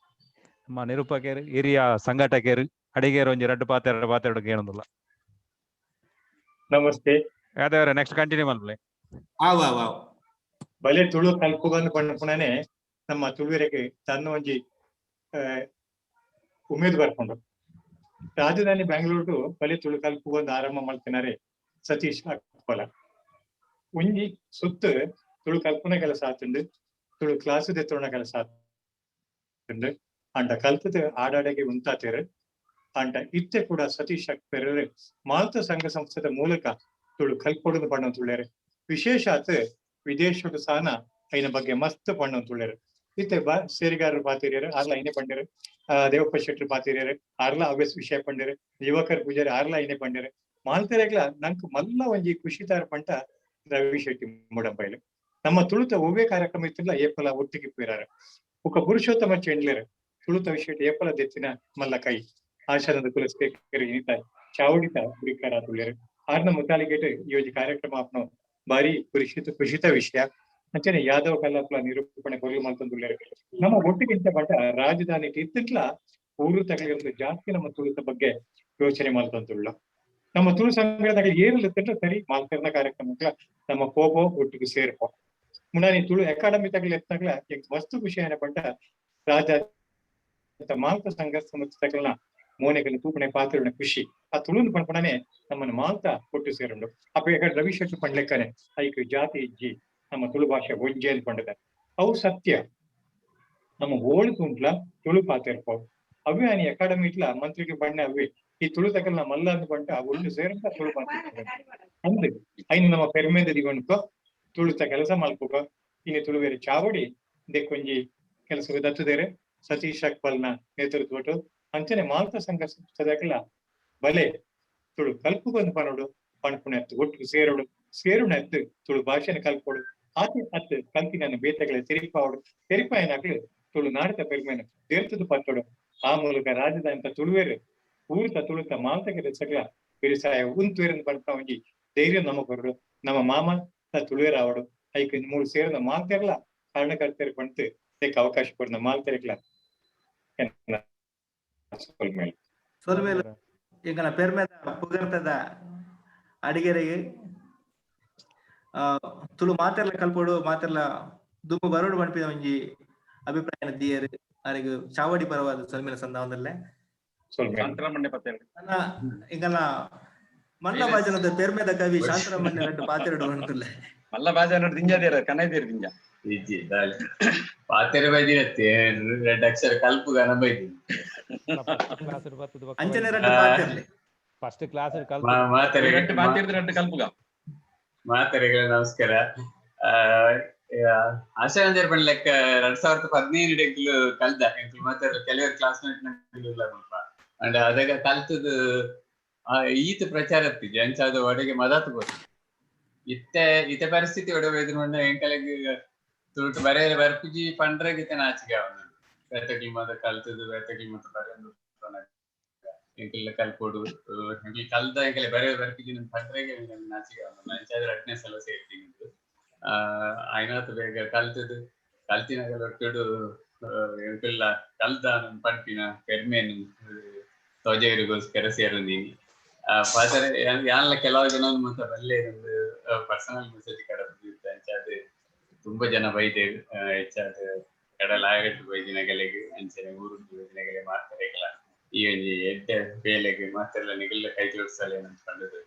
ನಮ್ಮ ನಿರೂಪಕರು ಹಿರಿಯ ಸಂಘಟಕರು ಅಡಿಗೇರು ಒಂಜಿ 2 ಪಾತೆರ ಪಾತೆರಡು ಕೇಳೋದಿಲ್ಲ. ನಮಸ್ತೆ. ಯಾದವರೇ ನೆಕ್ಸ್ಟ್ ಕಂಟಿನ್ಯೂ ಮಲ್ಪಲೆ. ಬಲೆ ತುಳು ಕಲ್ಪುಗಂದು ಪಣ್ಣಪುಣನೆ ನಮ್ಮ ತುಳುವೆರೆಗೆ ತನ್ನ ಒಂಜಿ ಉಮೇದ್ ಬರ್ಕೊಂಡು ರಾಜಧಾನಿ ಬೆಂಗಳೂರು ಬಲೆ ತುಳು ಕಲ್ಪುಗಂದು ಆರಂಭ ಮಾಡ್ತಿನಾರೆ ಸತೀಶ್ ಅಕ್ಕೋಲ. ಒಂಜಿ ಸುತ್ತ ತುಳು ಕಲ್ಪುನ ಕೆಲಸ ಆತುಂಡು, ತುಳು ಕ್ಲಾಸ್ ದೆತ್ತುನ ಕೆಲಸ ಆತುಂಡು. ಅಂಡ ಕಲ್ತದ ಆಡಾಡೆಗೆ ಉಂತಾತೇರು. ಅಂಡ ಇತ್ತೆ ಕೂಡ ಸತೀಶ್ ಅಕ್ಪೆರೆ ಮಾಲ್ತ ಸಂಘ ಸಂಸ್ಥೆದ ಮೂಲಕ ತುಳು ಕಲ್ಪೊಡುದು ಪಣ್ಣ ತುಳ್ಳೇರು. ವಿಶೇಷ ಆತ ವಿದೇಶದ ಸಾನ ಐನ ಬಗ್ಗೆ ಮಸ್ತ್ ಪಣ್ಣ ತುಳ್ಳೇರು. ಇತ್ತೆ ಬಾ ಸೇರಿಗಾರರು ಪಾತಿರಿಯರು ಆರ್ಲ ಐನೆ ಪಂಡರು, ದೇವಪ್ಪ ಶೆಟ್ಟರು ಪಾತಿರಿಯರು ಆರ್ಲ ಅವ್ಯಸ್ ವಿಷಯ ಪಂಡರು, ಯುವಕರ್ ಪೂಜಾರಿ ಆರ್ಲ ಐನೆ ಪಂಡರು. ಮಾಲ್ತೆರೆಗ್ಲ ನಂಕ್ ಮಲ್ಲ ಒಂಜಿ ಖುಷಿತಾರ ಪಂಟ ರವಿ ಶೆಟ್ಟಿ ಮುಡಂಬೈಲು. ನಮ್ಮ ತುಳುತ ಒವ್ವೇ ಕಾರ್ಯಕ್ರಮ ಇತ್ತಿಲ್ಲ ಏಪಲ ಒಟ್ಟಿಗೆ ಪೀರಾರ. ಒಕ್ಕ ಪುರುಷೋತ್ತಮ ಚೆಂಡ್ಲೇರು ತುಳುತ ವಿಷಯ ಏಪಲ ದೆತ್ತಿನ ಮಲ್ಲ ಕೈ ಆಶಾನಂದ ಕುಲಶೇಖರ್ ಇನಿತ ಚಾವಡಿತ ಗುರಿಕಾರ ತುಳ್ಯರು. ಆರ್ನ ಮುತಾಲಿಗೇಟ್ ಈ ಕಾರ್ಯಕ್ರಮ ಆಪ್ನೋ ಬಾರಿ ಖುಷಿತ ವಿಷಯ. ಅಂಚನೆ ಯಾದವ ಕಲ್ಲಾಪುಲ ನಿರೂಪಣೆ ಕೊರಲು ಮಲ್ತೊಂದುಲ್ಲೆರ್. ನಮ್ಮ ಒಟ್ಟಿಗಿಂತ ಪಂಡ ರಾಜಧಾನಿ ಇತ್ತಿಟ್ಲ ಊರು ತಗಲಿರೋದು ಜಾಸ್ತಿ ನಮ್ಮ ತುಳುತ ಬಗ್ಗೆ ಯೋಚನೆ ಮಲ್ತೊಂದುಳ್ಳ. ನಮ್ಮ ತುಳು ಸಂಘದಾಗ ಏರಲು ಸರಿ ಮಾಲ್ತಿರ್ನ ಕಾರ್ಯಕ್ರಮಗಳ ನಮ್ಮ ಕೋಪೋ ಒಟ್ಟಿಗೆ ಸೇರ್ಪೋ ಮುನ್ನಾನಿ ತುಳು ಅಕಾಡೆಮಿ ತಗಲಿ ಎತ್ತಾಗ್ಲ ಮಸ್ತು ಖುಷಿ ಏನ ಪಂಡ ರಾಜ ಮಾಲ್ತ ಸಂಘ ಸಂಸ್ಥೆಗಳನ್ನ ಮೋನೆಗಳು ತೂಪಣೆ ಪಾತ್ರನ ಖುಷಿ ಆ ತುಳುನು ಪಣಪಣನೆ ನಮ್ಮನ್ನು ಮಾಲ್ತ ಒಟ್ಟು ಸೇರುಂಡು. ಅಪ್ಪ ಯಾಕಂದ್ರೆ ರವಿ ಶೆಟ್ಟಿ ಪಂಡ್ಲೆಕ್ಕನೆ ಐಕ್ ಜಾತಿ ಇಜ್ಜಿ ನಮ್ಮ ತುಳು ಭಾಷೆ ಒಂಜೆ ಅಂತ ಪಂಡದ ಅವು ಸತ್ಯ. ನಮ್ಮ ಓಳು ತುಂಟ್ಲ ತುಳು ಪಾತಿರ್ಪೋ ಅವೇ ಅನಿ ಅಕಾಡೆಮಿ ಇಟ್ಲ ಮಂತ್ರಿಗೆ ಬಣ್ಣ ಅವೇ ಈ ತುಳು ತಕಲ್ನ ಮಲ್ಲ ಅಂತ ಬಂಟ ಒಳ್ಳೆ ಸೇರಂತ ತುಳು ಪಾತಿರ್ತಾರೆ ಅಂದ್ರೆ ಐನು ನಮ್ಮ ಪೆರ್ಮೆದ ದಿಗೊಂಡ್ಕೋ ತುಳುತ ಕೆಲಸ ಮಲ್ಪುಕ ಇನ್ನು ತುಳುವೇರೆ ಚಾವಡಿ ದೆಕ್ಕೊಂಜಿ ಕೆಲಸ ದತ್ತುದೇರೆ ಸತೀಶ್ ಅಕ್ಬಲ್ನ ನೇತೃತ್ವಟ್ಟು ಅಂಚನೆ ಮಾಲ್ತ ಸಂಘ ಸಂಸ್ಥೆದಾಗಲ ಬಲೆ ತುಳು ಕಲ್ಪುಗೊಂದು ಪನೋಡು ಪಣಪುಣೆ ಅತ್ತು ಒಟ್ಟು ಸೇರೋಡು ಸೇರುಣ ಅತ್ತು ತುಳು ಭಾಷೆನ ಕಲ್ಪೋಡು ಆತಿ ಅತ್ತು ಕಲ್ತಿನ ಬೇತೆಗಳ ತೆರಿಪಾವಡು ತೆರಿಪಾಯನಾಗ್ಲು ತುಳು ನಾಡತ ಪೆರ್ಮೆನ ದೇರ್ತದ ಪತ್ತೋಡು ಆ ಮೂಲಕ ರಾಜಧಾನಿ ತುಳುವೇರು ಊರುತ ತುಳುತ ಮಾಲ್ತ ಕೆಲಸಗಳ ಬಿರುಸಾಯ ಉಂತುವೇರನ್ನು ಪಣಪ ಒಂಜಿ ಧೈರ್ಯ ನಮ್ಮ ಕೊರಡು ನಮ್ಮ ಮಾಮ ತುಳುವೇರ ಆವಡು ಐಕ್ ಮೂರು ಸೇರಿದ ಮಾಲ್ತೆರ್ಲ ಕಾರಣಕರ್ತರು ಪಂತು ಅವಕಾಶ ಕೊಡ್ನ ಮಾಲ್ತೆರ್ಲ ಎನ್ನ ಸೊಲ್ಮೆಲು. ಸೊಲ್ಮೆಲು ಎಂಕನ ಪೆರ್ಮೆದ ಪುಗರ್ತದ ಅಡಿಗೆರೆಗ್ ತುಳು ಮಾತೆರ್ಲ ಕಲ್ಪೊಡು, ಮಾತೆರ್ಲ ದುಂಬು ಬರೋಡು ಪನ್ಪಿನ ಒಂಜಿ ಅಭಿಪ್ರಾಯನ ದಿಯೆರ್. ಅರೆಗ್ ಚಾವಡಿ ಪರವಾದ ಸೊಲ್ಮೆಲ ಸಂದಾವೊಂದುಲ್ಲೆ. ಶಾಂತರಾಮಣ್ಣೆ ಪತ್ತೇರು. ನನ್ನ ಎಂಕಲ್ನ ಮಲ್ಲ ಬಾಜನದ ಪೆರ್ಮೆದ ಕವಿ ಶಾಂತರಾಮಣ್ಣೆ ರಡ್ಡ್ ಪಾತೆರೊಡು ಪಂಡುಲ್ಲೆ. ಮಲ್ಲ ಬಾಜನ ದಿಂಜ ದೇರ ಕನೈದೇರು ದಿಂಜ. ಇಜ್ಜಿ ದಾಲೆ ಪಾತೆರ ಬೈದಿರತ್ತೆ, ರಡ್ಡ್ ಅಕ್ಷರ ಕಲ್ಪುಗ ಬೈದಿ. ಅಂಚನೆ ರಡ್ಡ್ ಪಾತೆರ್ಲೆ. ಫಸ್ಟ್ ಕ್ಲಾಸ್ ಮಾತೆರೆಗ್ ರಡ್ಡ್ ಪಾತೆರ್ದ್ ರಡ್ಡ್ ಕಲ್ಪುಗ. ಮಾತೆರೆಗ್ ನಮಸ್ಕಾರ. ಆಶಾನಂದರ್ ಪಂಡ್ಲೆಕ್ಕ 2015 ಎಂಕ್ಲು ಕಲ್ದ, ಎಂಕ್ಲು ಮಾತೆರ್ಲ ಕೆಲವರು ಕ್ಲಾಸ್ಮೇಟ್ ಮುಲ್ಪ ಅಂಡ ಅದಗ ಕಲ್ತದು ಈತ ಪ್ರಚಾರ ಇತ್ತಿಜಿ, ಅಂಚಾದ ಒಡೆಗೆ ಮದತ್ ಗೊತ್ತು ಇತ್ತೆ ಇತ್ತೆ ಪರಿಸ್ಥಿತಿ ಒಡೆ ಬೈದು ಮಂಡ ಎಂಕಲೆಗ್ ತುಳುಟು ಬರೆಯರೆ ಬರ್ಪುಜಿ ಪಂಡ್ರೆಗ್ ಇತ್ತೆ ನಾಚಿಕೆ ಆವೊಂದುಂಡು. ಬೇತೆಕ್ಲು ಮಾತ ಕಲ್ತದು ಬೇತೆಕ್ಲು ಮಾತ ಬರೆಯೊಂದು ಎಂಕಲ್ನ ಕಲ್ಪೊಡು, ಎಂಕ್ಲು ಕಲ್ದ ಎಂಕಲೆ ಬರೆಯ ಬರ್ಪುಜಿ ಪಂಡ್ರೆಗೆ ನಾಚಿಕೆ ಆವೊಂದುಂಡು. ಅಂಚಾದ್ 2ನೇ ಸಲ ಸೇರ್ತೀನಿ. ಆಯ್ನಾತ್ ಬೇಗ ಕಲ್ತದು ಕಲ್ತಿನಾಗಲ ಒಟ್ಟುಡು ಎಂಕಲ್ಲ ಕಲ್ದ ಪನ್ಪಿನ ಪೆರ್ಮೆನ್ ತೋಜೆರಿಗೋಸ್ಕರ ಸೇರೊಂದೀನಿ. ಪಾತೆರ ಯಾನ್ಲ ಕೆಲವು ಜನ ಮಾತ ಬಲ್ಲೆ ಒಂದು ಪರ್ಸನಲ್ ಮೆಸೇಜ್ ಕಡಪುದಿತ್ತು, ಅಂಚಾದ್ ತುಂಬಾ ಜನ ಬೈದೇರು, ಹೆಚ್ಚಾದ್ ಕಡಲ ಆಯಗಟ್ಟು ಬೈದಿನಗಲೆಗ್ ಅಂಚನೆ ಊರುಡು ಬೈದಿನಗಲೆ ಮಾತೆರೆಗ್ಲ ಈ ಒಂಜಿ ಎಡ್ಡೆ ಬೇಲೆಗ್ ಮಾತೆರ್ಲ ನಿಗಲ್ಲ ಕೈ ಜೋಡಿಸಲೆ ಅಂತ ಪಂಡುದು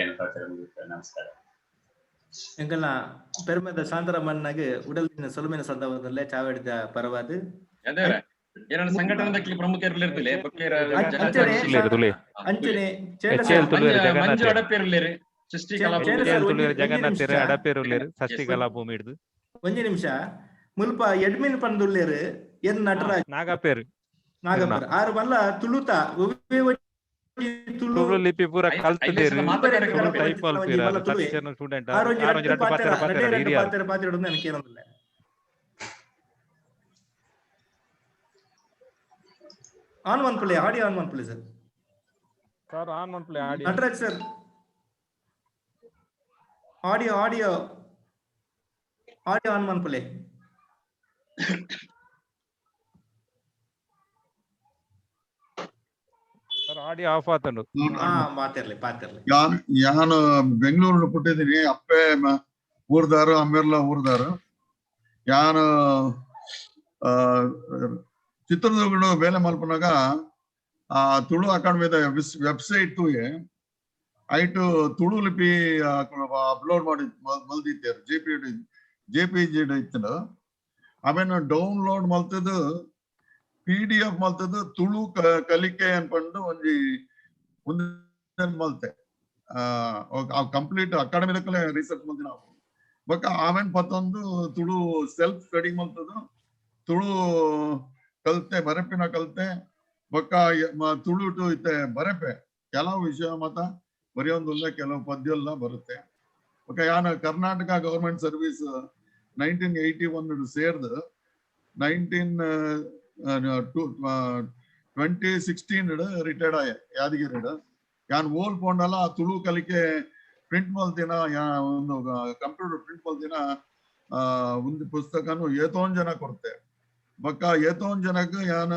ಏನು ಪಾತೆರ ಮುಗಿತ. ನಮಸ್ಕಾರ. ಎಂಕಲ್ನ ಪೆರ್ಮೆದ ಶಾಂತರಾಮಣ್ಣಗ್ ಉಡಲ್ದಿನ ಸೊಲ್ಮೆನ ಸಂದರ್ಭದಲ್ಲೇ ಚಾವಡಿದ ಪರವಾದ. ಏನಾದ್ರು ಸಂಘಟನೆದ ಪ್ರಮುಖರು ಇರ್ತಲೆ ಅಂಚನೆ ಮಂಜು ಅಡಪೇರುಲ್ಲೇರು, ಸೃಷ್ಟಿ ಕಲಾ ಜಗನ್ನಾಥ್ ಅಡಪೇರುಲ್ಲೇರು, ಸೃಷ್ಟಿ ಕಲಾ ಭೂಮಿ ಹಿಡ್ದು. ಒಂಜಿ ನಿಮಿಷ, ಮುಲ್ಪ ಎಡ್ಮಿನ್ ಪಂದುಲ್ಲೇರು ಎನ್ ನಟರಾಜ್ ನಾಗಪೇರು ನಾಗಪೇರು ಆರು ಮಲ್ಲ ತುಳುತ ತುಳು ಲಿಪಿ ಪೂರ ಕಲ್ತುದೇರು, ಟೈಪ್ ಮಲ್ಪೀರ ಸ್ಟೂಡೆಂಟ್ ಆರೊಂಜಿ ರಡ್ಡ್ ಪಾತೆರ ಪಾತೆರ ಪಾತೆರೊಡು ನನಗೆ ಕೇನೊಂದುಲ್ಲೆ. ಆನ್ ಮನ್ಪುಲೆ, ಆಡಿಯೋ ಆನ್ ಮನ್ಪುಲೆ ಸರ್. ಸರ್ ಆನ್ ಮನ್ಪುಲೆ audio. Nataraj sir audio audio audio on ಮನ್ಪುಲೆ. Sir audio of ಆತಂಡು. ಹಾ ಮಾತಿರ್ಲಿ ಪಾತಿರ್ಲಿ. ಯಾನು ಬೆಂಗಳೂರು ಪುಟ್ಟಿದ್ದೀನಿ, ಅಪ್ಪೆ ಊರ್ದಾರು ಅಮ್ಮೆರ್ಲ ಊರ್ದಾರು. ಯಾನು ಚಿತ್ರದುರ್ಗಡು ಬೇಲೆ ಮಲ್ಪನಾಗ ಆ ತುಳು ಅಕಾಡೆಮಿದ ವೆಬ್ಸೈಟ್ ತೂಯೆ ಐಟು ತುಳು ಲಿಪಿ ಅಪ್ಲೋಡ್ ಮಾಡಿ ಮಲ್ದಿತ್ತೇರು, ಜೆ ಪಿ ಜಿ ಇತ್ತು. ಆಮೇಲೆ ಡೌನ್ಲೋಡ್ ಮಲ್ತದು PDF ಮಲ್ತದು ತುಳು ಕಲಿಕೆ ಅನ್ಪಂಡು ಒಂಜಿ ಒಂದು ಮಲ್ತೆ ಕಂಪ್ಲೀಟ್ ಅಕಾಡೆಮಿದಕ್ಕಲೆ ರಿಸರ್ಚ್ ಮಲ್ತಿನ ಬೊಕ್ಕ ಆಮೇಲೆ ಪತ್ತೊಂದು ತುಳು ಸೆಲ್ಫ್ ಸ್ಟಡಿ ಮಲ್ತದು ತುಳು ಕಲ್ತೆ ಬರೆಪಿನ ಕಲ್ತೆ ಬೊಕ್ಕ ತುಳು ಟು ಇತ್ತೆ ಬರೆಪೆ ಕೆಲವು ವಿಷಯ ಮಾತ ಬರೆಯೊಂದುಲ್ಲ, ಕೆಲವು ಪದ್ಯ ಬರುತ್ತೆ. ಬೊಕ್ಕ ಯಾನು ಕರ್ನಾಟಕ ಗವರ್ಮೆಂಟ್ ಸರ್ವಿಸ್ 1981 ಸೇರ್ದು 2016 ರಿಟೈರ್ಡ್ ಆಯ ಯಾದಗಿರಿ. ಯಾನ್ ಓಲ್ ಪೋಂಡಲ ತುಳು ಕಲಿಕೆ ಪ್ರಿಂಟ್ ಮಲ್ತಿನ ಒಂದು ಕಂಪ್ಯೂಟರ್ ಪ್ರಿಂಟ್ ಮಲ್ತಿನ ಒಂದು ಪುಸ್ತಕನು ಏತೋನ್ ಜನ ಕೊಡ್ತೆ. ಬೊಕ್ಕ ಏತೋನ್ ಜನಕ್ಕೆ ಯಾನ್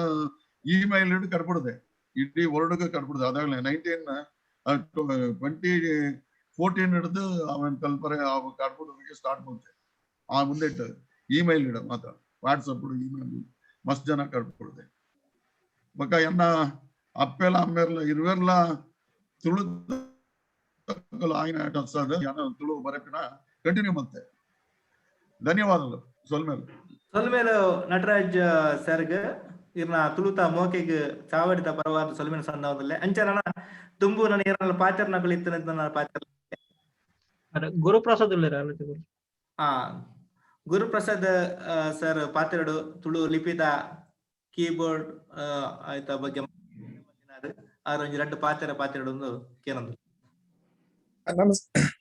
ಇಮೇಲ್ ಇಟ್ಟು ಕಟ್ಬಿಡ್ದೆ, ಇಡೀ ವರ್ಲ್ಡ್ಗೆ ಕಟ್ಬಿಡ್ದೆ. ಅದಾಗಲೇ 2014 ಹಿಡಿದು ಅವನ್ ಕಲ್ಪರೆ ಕಟ್ಬಿಡೋದಕ್ಕೆ ಸ್ಟಾರ್ಟ್ ಮಾಡ್ತೆ. ಆ ಮುಂದೆ ಇಟ್ಟು ಇಮೇಲ್ ಇಡ ಮಾತ್ರ ವಾಟ್ಸಪ್ ಇಮೇಲ್ ಮಸ್ತ್ ಜನ ಕಟ್ಬಿಡ್ದೆ. ಬೊಕ್ಕ ಎನ್ನ ಅಪ್ಪೆಲ ಅಮ್ಮೆರ್ಲ ಇರುವೆರ್ಲ ತುಳು ಆಯ್ನ ತುಳು ಬರೆಪಿನ ಕಂಟಿನ್ಯೂ ಮತ್ತೆ. ಧನ್ಯವಾದಗಳು. ಸೊಲ್ಮೇಲು ಸೊಲ್ಮೇಲು ನಟರಾಜ್ ಸರ್ಗ್ ಇರ್ನ ತುಳುತ ಮೋಕೆಗ್ ಚಾವಡಿದ ಪರವಾದ ಸೊಲ್ಮೇಲು ಸಂದವದಲ್ಲೇ ಅಂಚನ ತುಂಬು ನನ್ನ ಏರಲ್ಲ ಪಾತೆರ್ನಗಳು ಇತ್ತು ನನ್ನ ಪಾತೆರ್ ಗುರುಪ್ರಸಾದ್ ಉಲ್ಲೇರ. ಗುರುಪ್ರಸಾದ್ ಸರ್ ಪಾತೆರಡು ತುಳು ಲಿಪಿದ ಕೀಬೋರ್ಡ್ ಆಯ್ತ ಬಗ್ಗೆ ಆರೊಂಜಿ ರಡ್ಡ್ ಪಾತೆರ ಪಾತೆರಡು ಕೇನೊಂದು.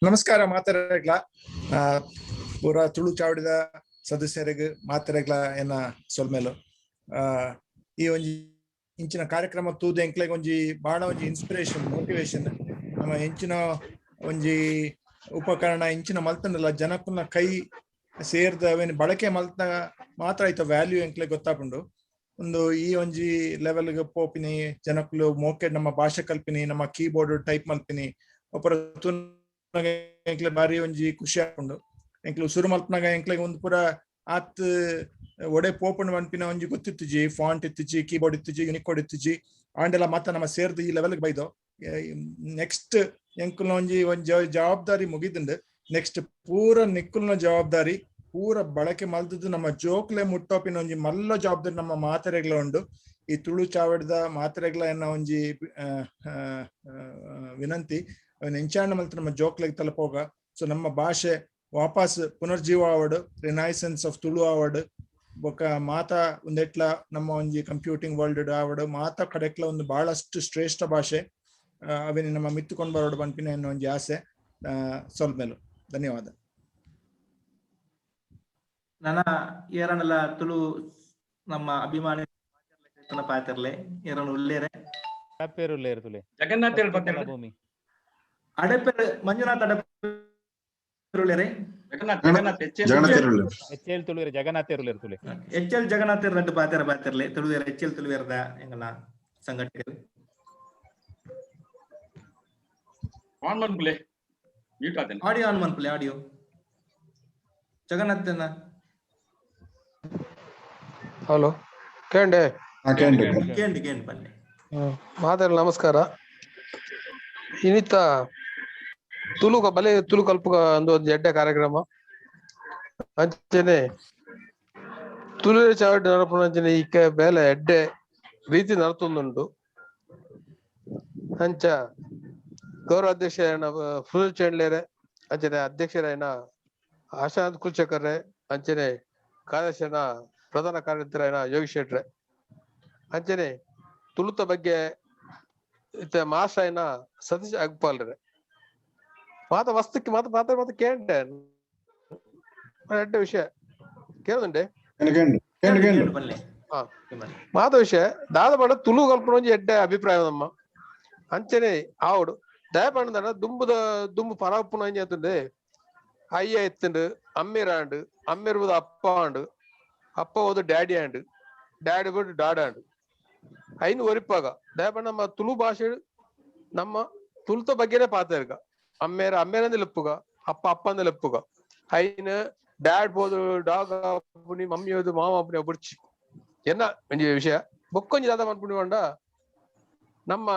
ನಮಸ್ಕಾರ ಮಾತೆರೆಗ್ಲ ಪೂರ ತುಳು ಚಾವಡಿದ ಸದಸ್ಯರಿಗೆ ಮಾತೆರೆಗ್ಲ ಎನ್ನ ಸೊಲ್ಮೆಲು. ಈ ಒಂಜಿ ಇಂಚಿನ ಕಾರ್ಯಕ್ರಮ ತೂದು ಎಂಕ್ಲೆಗ್ ಒಂಜಿ ಬಾಳ ಒಂಜಿ ಇನ್ಸ್ಪಿರೇಷನ್ ಮೋಟಿವೇಶನ್. ನಮ್ಮ ಎಂಚಿನ ಒಂಜಿ ಉಪಕರಣ ಇಂಚಿನ ಮಲ್ತಂಡಲ ಜನಕ್ಕುನ ಕೈ ಸೇರ್ದ ಅವೇನು ಬಳಕೆ ಮಲ್ತ ಮಾತ್ರ ಆಯ್ತ ವ್ಯಾಲ್ಯೂ ಎಂಕ್ಲೆಗ್ ಗೊತ್ತಾಪುಂಡು. ಒಂದು ಈ ಒಂಜಿ ಲೆವೆಲ್ ಗ್ ಪೋಪಿನಿ, ಜನಕುಲು ಮೋಕೆ ನಮ್ಮ ಭಾಷೆ ಕಲ್ಪಿನಿ, ನಮ್ಮ ಕೀಬೋರ್ಡ್ ಟೈಪ್ ಮಲ್ಪಿನಿ ಅಪರ ತೂನಗ ಎಂಕ್ಲೆ ಬಾರಿ ಒಂಜಿ ಖುಷಿ ಆಪುಂಡು. ಎಂಕ್ಲು ಸುರು ಮಲ್ಪನಾಗ ಎಂಕ್ಲೆಗ್ ಒಂದು ಪೂರ ಆತ್ ಒಡೆ ಪೋಪುಂಡು ಪನ್ಪಿನ ಒಂಜಿ ಗೊತ್ತಿತ್ತುಜಿ, ಫಾಂಟ್ ಇತ್ತುಜಿ, ಕೀಬೋರ್ಡ್ ಇತ್ತುಜಿ, ಯುನಿಕೋಡ್ ಇತ್ತುಜಿ. ಆಂಡೆಲ ಮಾತ ನಮ್ಮ ಸೇರ್ದು ಈ ಲೆವೆಲ್ ಬೈದೋ. ನೆಕ್ಸ್ಟ್ ಎಂಕುಲ್ನ ಒಂಜಿ ಒಂಜಿ ಜವಾಬ್ದಾರಿ ಮುಗಿದುಂಡು. ನೆಕ್ಸ್ಟ್ ಪೂರ ನಿಕ್ಕುಲ್ನ ಜವಾಬ್ದಾರಿ ಪೂರ ಬಳಕೆ ಮಲ್ದದ್ದು ನಮ್ಮ ಜೋಕ್ಲೆ ಮುಟ್ಟೋಪಿನ ಒಂಜಿ ಮಲ್ಲ ಜವಾಬ್ದಾರಿ ನಮ್ಮ ಮಾತೆರೆಗ್ಲ ಉಂಡು. ಈ ತುಳು ಚಾವಡಿದ ಮಾತೆರೆಗ್ಲ ಎನ್ನ ಒಂಜಿ ವಿನಂತಿ, ಎಂಚಾಂಡ ಮಲ್ತ ನಮ್ಮ ಜೋಕ್ಲೆಗ್ ತಲುಪೋಗ. ಸೊ ನಮ್ಮ ಭಾಷೆ ವಾಪಸ್ ಪುನರ್ಜೀವ ಆವಡ್, ರಿನೈಸೆನ್ಸ್ ಆಫ್ ತುಳು ಆವಡ್, ಬೊಕ ಮಾತಾ ಒಂದೆಟ್ಲ ನಮ್ಮ ಒಂಜಿ ಕಂಪ್ಯೂಟಿಂಗ್ ವರ್ಲ್ಡ್ ಆವಡ್, ಮಾತಾ ಕಡೆಕ್ಲ ಒಂದು ಬಹಳಷ್ಟು ಶ್ರೇಷ್ಠ ಭಾಷೆ ಅವೇನೆ ನಮ್ಮ ಮಿತ್ತುಕೊಂಡು ಬರೋಡು ಪನ್ಪಿನ ಎನ್ನ ಒಂಜಿ ಆಸೆ. ಸೊಲ್ಮೆಲು, ಧನ್ಯವಾದ. ನನ್ನ ಏರನಲ್ಲ ತುಳು ನಮ್ಮ ಅಭಿಮಾನಿ ಪಾತಿರ್ಲೆ ಏರನ ಉಲ್ಲೇರೆ ಉಲ್ಲೇರು ತುಲೆ ಜಗನ್ನಾಥ ಹೇಳ್ ಭೂಮಿ ಅಡಪೆರ್ ಮಂಜುನಾಥ್ ಅಡಪೆರ್ ಉಲ್ಲೇರೆ ಜಗನ್ನಾಥ್ ಜಗನ್ನಾಥ್ ಎಚ್ ಎಲ್ ತುಳುವೆರ್ ಜಗನ್ನಾಥ ಉಲ್ಲೇರು ತುಲೆ ಎಚ್ ಎಲ್ ಜಗನ್ನಾಥ ರಡ್ಡು ಪಾತೆರ ಪಾತಿರ್ಲೆ ತುಳುವೆರ್ H L ತುಳುವೆರ್ದ ಎಂಗಲ ಸಂಘಟಕರು on ಮನ್ಪುಲೆ mute ಆತೇನೆ audio on ಮನ್ಪುಲೆ ಆಡಿಯೋ ಜಗನ್ನಾಥನ. ಹಲೋ ಕೇಂಡೆ ಕೇಂಡಿ ಕೇಂಡಿ ಬನ್ನಿ. ಮಾತಾಡ. ನಮಸ್ಕಾರ. ಇನ್ನಿತ್ತ ತುಳು ಬಲೆ ತುಳು ಕಲ್ಪುಗ ಒಂದು ಒಂದು ಎಡ್ಡೆ ಕಾರ್ಯಕ್ರಮ ಅಂಚನೆ ತುಳು ಚಾವಡಿ ನಡಪುನ ಅಂಚನೆ ಈ ಬೇಲೆ ಎಡ್ಡೆ ರೀತಿ ನಡತೊಂದುಂಡು. ಅಂಚ ಗೌರವ ಅಧ್ಯಕ್ಷರಾಯನ ಫುಲ್ ಚಂಡ್ಲೇರೆ, ಅಂಚನೆ ಅಧ್ಯಕ್ಷರಾಯನ ಆಶಾಂತ್ ಕುಲ್ಚಕರ್ರೆ, ಅಂಚನೆ ಕಾರ್ಯದರ್ಶಿನ ಪ್ರಧಾನ ಕಾರ್ಯದರ್ಶಿರಾಯನ ಯೋಗಿ ಶೆಟ್ರೆ, ಅಂಚನೆ ತುಳುತ ಬಗ್ಗೆ ಇತ್ತ ಮಾಸ್ಟರ್ ಸತೀಶ್ ಅಗ್ಪಾಲ್ರೆ ಮಾತ ವಸ್ತುಕ್ಕೆ ಮಾತ ಮಾತ ಮಾತ ಕೇಂಡೆ ಎಡ್ಡೆ ವಿಷಯ ಕೇಳುದುಂಡೆ ಮಾತ ವಿಷಯ ದಾದ ಪಂಡ ತುಳು ಕಲ್ಪನ ಒಂಜಿ ಎಡ್ಡೆ ಅಭಿಪ್ರಾಯ ನಮ್ಮ ಅಂಚನೆ ಆವಡು ದಯ ಪಂಡ ದುಂಬುದ ದುಂಬು ಪರಪುನ ಒಂಜಿ ಅಂತುಂಡೆ ಅಯ್ಯ ಎತ್ತುಂಡು ಅಮ್ಮಿರಾಂಡು ಅಮ್ಮಿರ್ಬುದು ಅಪ್ಪ ಆಂಡು ಅಪ್ಪ ಓದು ಡ್ಯಾಡಿ ಆಂಡು ಡ್ಯಾಡಿ ಬಿಟ್ಟು ಡಾಡ್ ಆಂಡು ಐನು ಒರಿಪಾಗ ದಯಪಂಡ ನಮ್ಮ ತುಳು ಭಾಷೆ ನಮ್ಮ ತುಳುತ ಬಗ್ಗೆನೇ ಪಾತ ಇರ್ಕ ಅಮ್ಮೇರ ಅಮ್ಮೇರಂದ ಲೆಪ್ಪುಗ ಅಪ್ಪ ಅಪ್ಪಂದ ಲೆಪ್ಪುಗ ಐನ್ ಡ್ಯಾಡ್ ಬೋದು ಡಾಗ್ ಅಪ್ಪುನಿ ಮಮ್ಮಿ ಓದು ಮಾಮ ಅಪ್ಪುನಿ ಒಬ್ಬುಡ್ಚಿ ಎನ್ನ ಒಂಜಿ ವಿಷಯ ಬೊಕ್ಕೊಂಜಿ ದಾದ ಮನ್ಪುಣಿ ಪಂಡ ನಮ್ಮ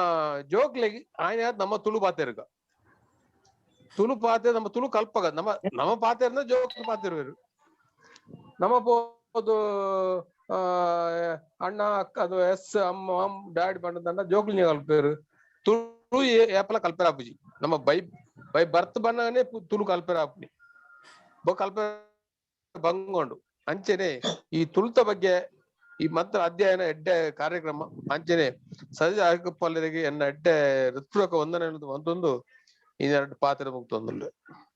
ಜೋಕ್ಲೆಗ್ ಆಯ್ನ ನಮ್ಮ ತುಳು ಪಾತೆ ಇರ್ಕ ತುಳು ಪಾತೆ ನಮ್ಮ ತುಳು ಕಲ್ಪಗ ನಮ್ಮ ನಮ್ಮ ಪಾತೆ ಜೋಕ್ ಪಾತಿರುವೆರು ನಮ್ಮ ಪೋದು ಅಣ್ಣ ಅಕ್ಕ ಅದು ಎಸ್ ಅಮ್ಮ ಅಮ್ ಡ್ಯಾಡಿ ಪಂಡದಂಡ ಜೋಕ್ಲಿ ಕಲ್ಪೇರು ತುಳು ಏಪಲ ಕಲ್ಪೇರ ಆಪುಜಿ ನಮ್ಮ ಬೈ ಬೈ ಬರ್ತ್ ಬಣ್ಣನೇ ತುಳು ಕಲ್ಪೇರ ಆಪುನಿ ಬೊ ಕಲ್ಪೆ ಬಂಗೊಂಡು ಅಂಚೆನೆ ಈ ತುಳುತ ಬಗ್ಗೆ ಈ ಮಂತ್ರ ಅಧ್ಯಯನ ಎಡ್ಡೆ ಕಾರ್ಯಕ್ರಮ ಅಂಚೆನೆ ಸಜ ಆಕಪ್ಪಲ್ಲರಿಗೆ ಎನ್ನ ಎಡ್ಡೆ ಹೃತ್ಪೂರ್ವಕ ವಂದನೆ ಒಂದೊಂದು ಈ ಎರಡು ಪಾತ್ರ ಮುಕ್ತೊಂದುಲ್ಲೆ.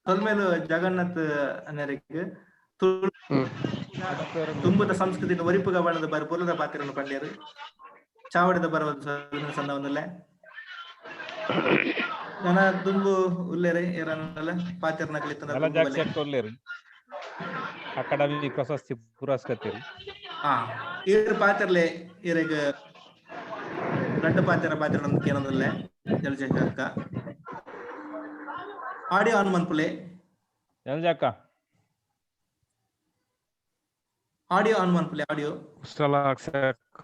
ತೊಲ್ಮೇಲು ಜಗನ್ನಾಥ್ ಅನ್ನರಿಗೆ ತುಳು ತುಂಬುದ ಸಂಸ್ಕೃತಿ ಒರಿಪುಗ ಬಣ್ಣದ ಬರ ಪೊಲದ ಪಾತ್ರವನ್ನು ಪಂಡ್ಯರು ಚಾವಡಿದ ಬರುವ ಸಣ್ಣ ಒಂದಲ್ಲೇ ನನ ದುಂಬು ಉಲ್ಲೇರೆ ಏರನ್ನಲ್ಲ ಪಾತ್ರನ ಕಲಿತನ ಉಲ್ಲೇರು ಅಕಾಡೆಮಿ ಪ್ರಶಸ್ತಿ ಪುರಸ್ಕೃತರು ಏರ್ ಪಾತ್ರಲೆ ಏರೆಗ್ ರಡ್ಡು ಪಾತ್ರ ಪಾತ್ರ ಕೇನೊಂದುಲ್ಲೆ ಜಲಜಾಕ್ಷ ಅಕ್ಕ ಆಡಿಯೋ ಆನ್ ಮನ್ಪುಲೆ ಜಲಜಾಕ್ಕ ಆಡಿಯೋ ಆನ್ ಮನ್ಪುಲೆ ಆಡಿಯೋ ಕುಶಲಾಕ್ಷಕ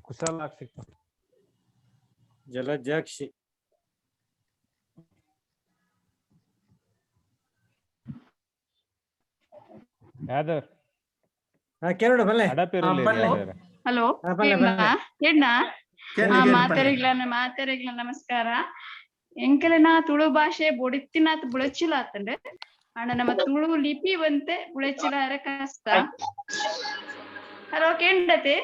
ಕುಶಲಾಕ್ಷಕ ಜಲಜಾಕ್ಷಿ ಯಾದವ್ ಕೇಳೋಣ ಬಲ್ಲೆ ಹಲೋ ಎಣ್ಣ ಮಾತೆರೆಗ್ಲ ನಮಸ್ಕಾರ. ಎಂಕಲೆನ ತುಳು ಭಾಷೆ ಬೊಡಿತ್ತಿನಾತ್ ಬುಳೆಚಿಲ ಆತಂಡೆ ಅಣ್ಣ ನಮ್ಮ ತುಳು ಲಿಪಿ ಬಂತೆ ಬುಳೆಚಿಲ ಕಷ್ಟ. ಹಲೋ ಕೇಂಡತೆ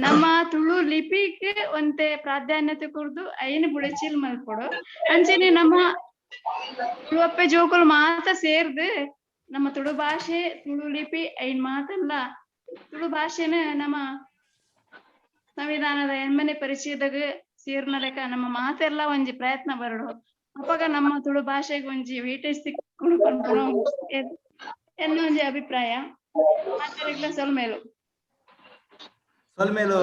ನಮ್ಮ ತುಳು ಲಿಪಿಗೆ ಒಂತೆ ಪ್ರಾಧಾನ್ಯತೆ ಕೊರ್ದು ಐನ್ ಬುಳೆಚಿಲ್ ಮಲ್ಪೊಡು. ಅಂಚನೆ ನಮ್ಮ ತುಳುವಪ್ಪೆ ಜೋಕುಲು ಮಾತ ಸೇರ್ದು ನಮ್ಮ ತುಳು ಭಾಷೆ ತುಳು ಲಿಪಿ ಐನ್ ಮಾತಲ್ಲ ತುಳು ಭಾಷೆನ ನಮ್ಮ ಸಂವಿಧಾನದ ಎಣ್ಮನೆ ಪರಿಚಯದಾಗ ಸೇರ್ನ ಲೆಕ್ಕ ನಮ್ಮ ಮಾತೆಲ್ಲ ಒಂಜಿ ಪ್ರಯತ್ನ ಬರಡು. ಅಪಗ ನಮ್ಮ ತುಳು ಭಾಷೆಗೆ ಒಂಜಿ ವೇಟೇಜ್ ತಿಕ್ಕೊಂಡು ಎನ್ನ ಒಂಜಿ ಅಭಿಪ್ರಾಯ. ಮಾತೆರೆಗ್ಲ ಸೊಲ್ಮೆಲು. ಸೊಲ್ಮೆಲು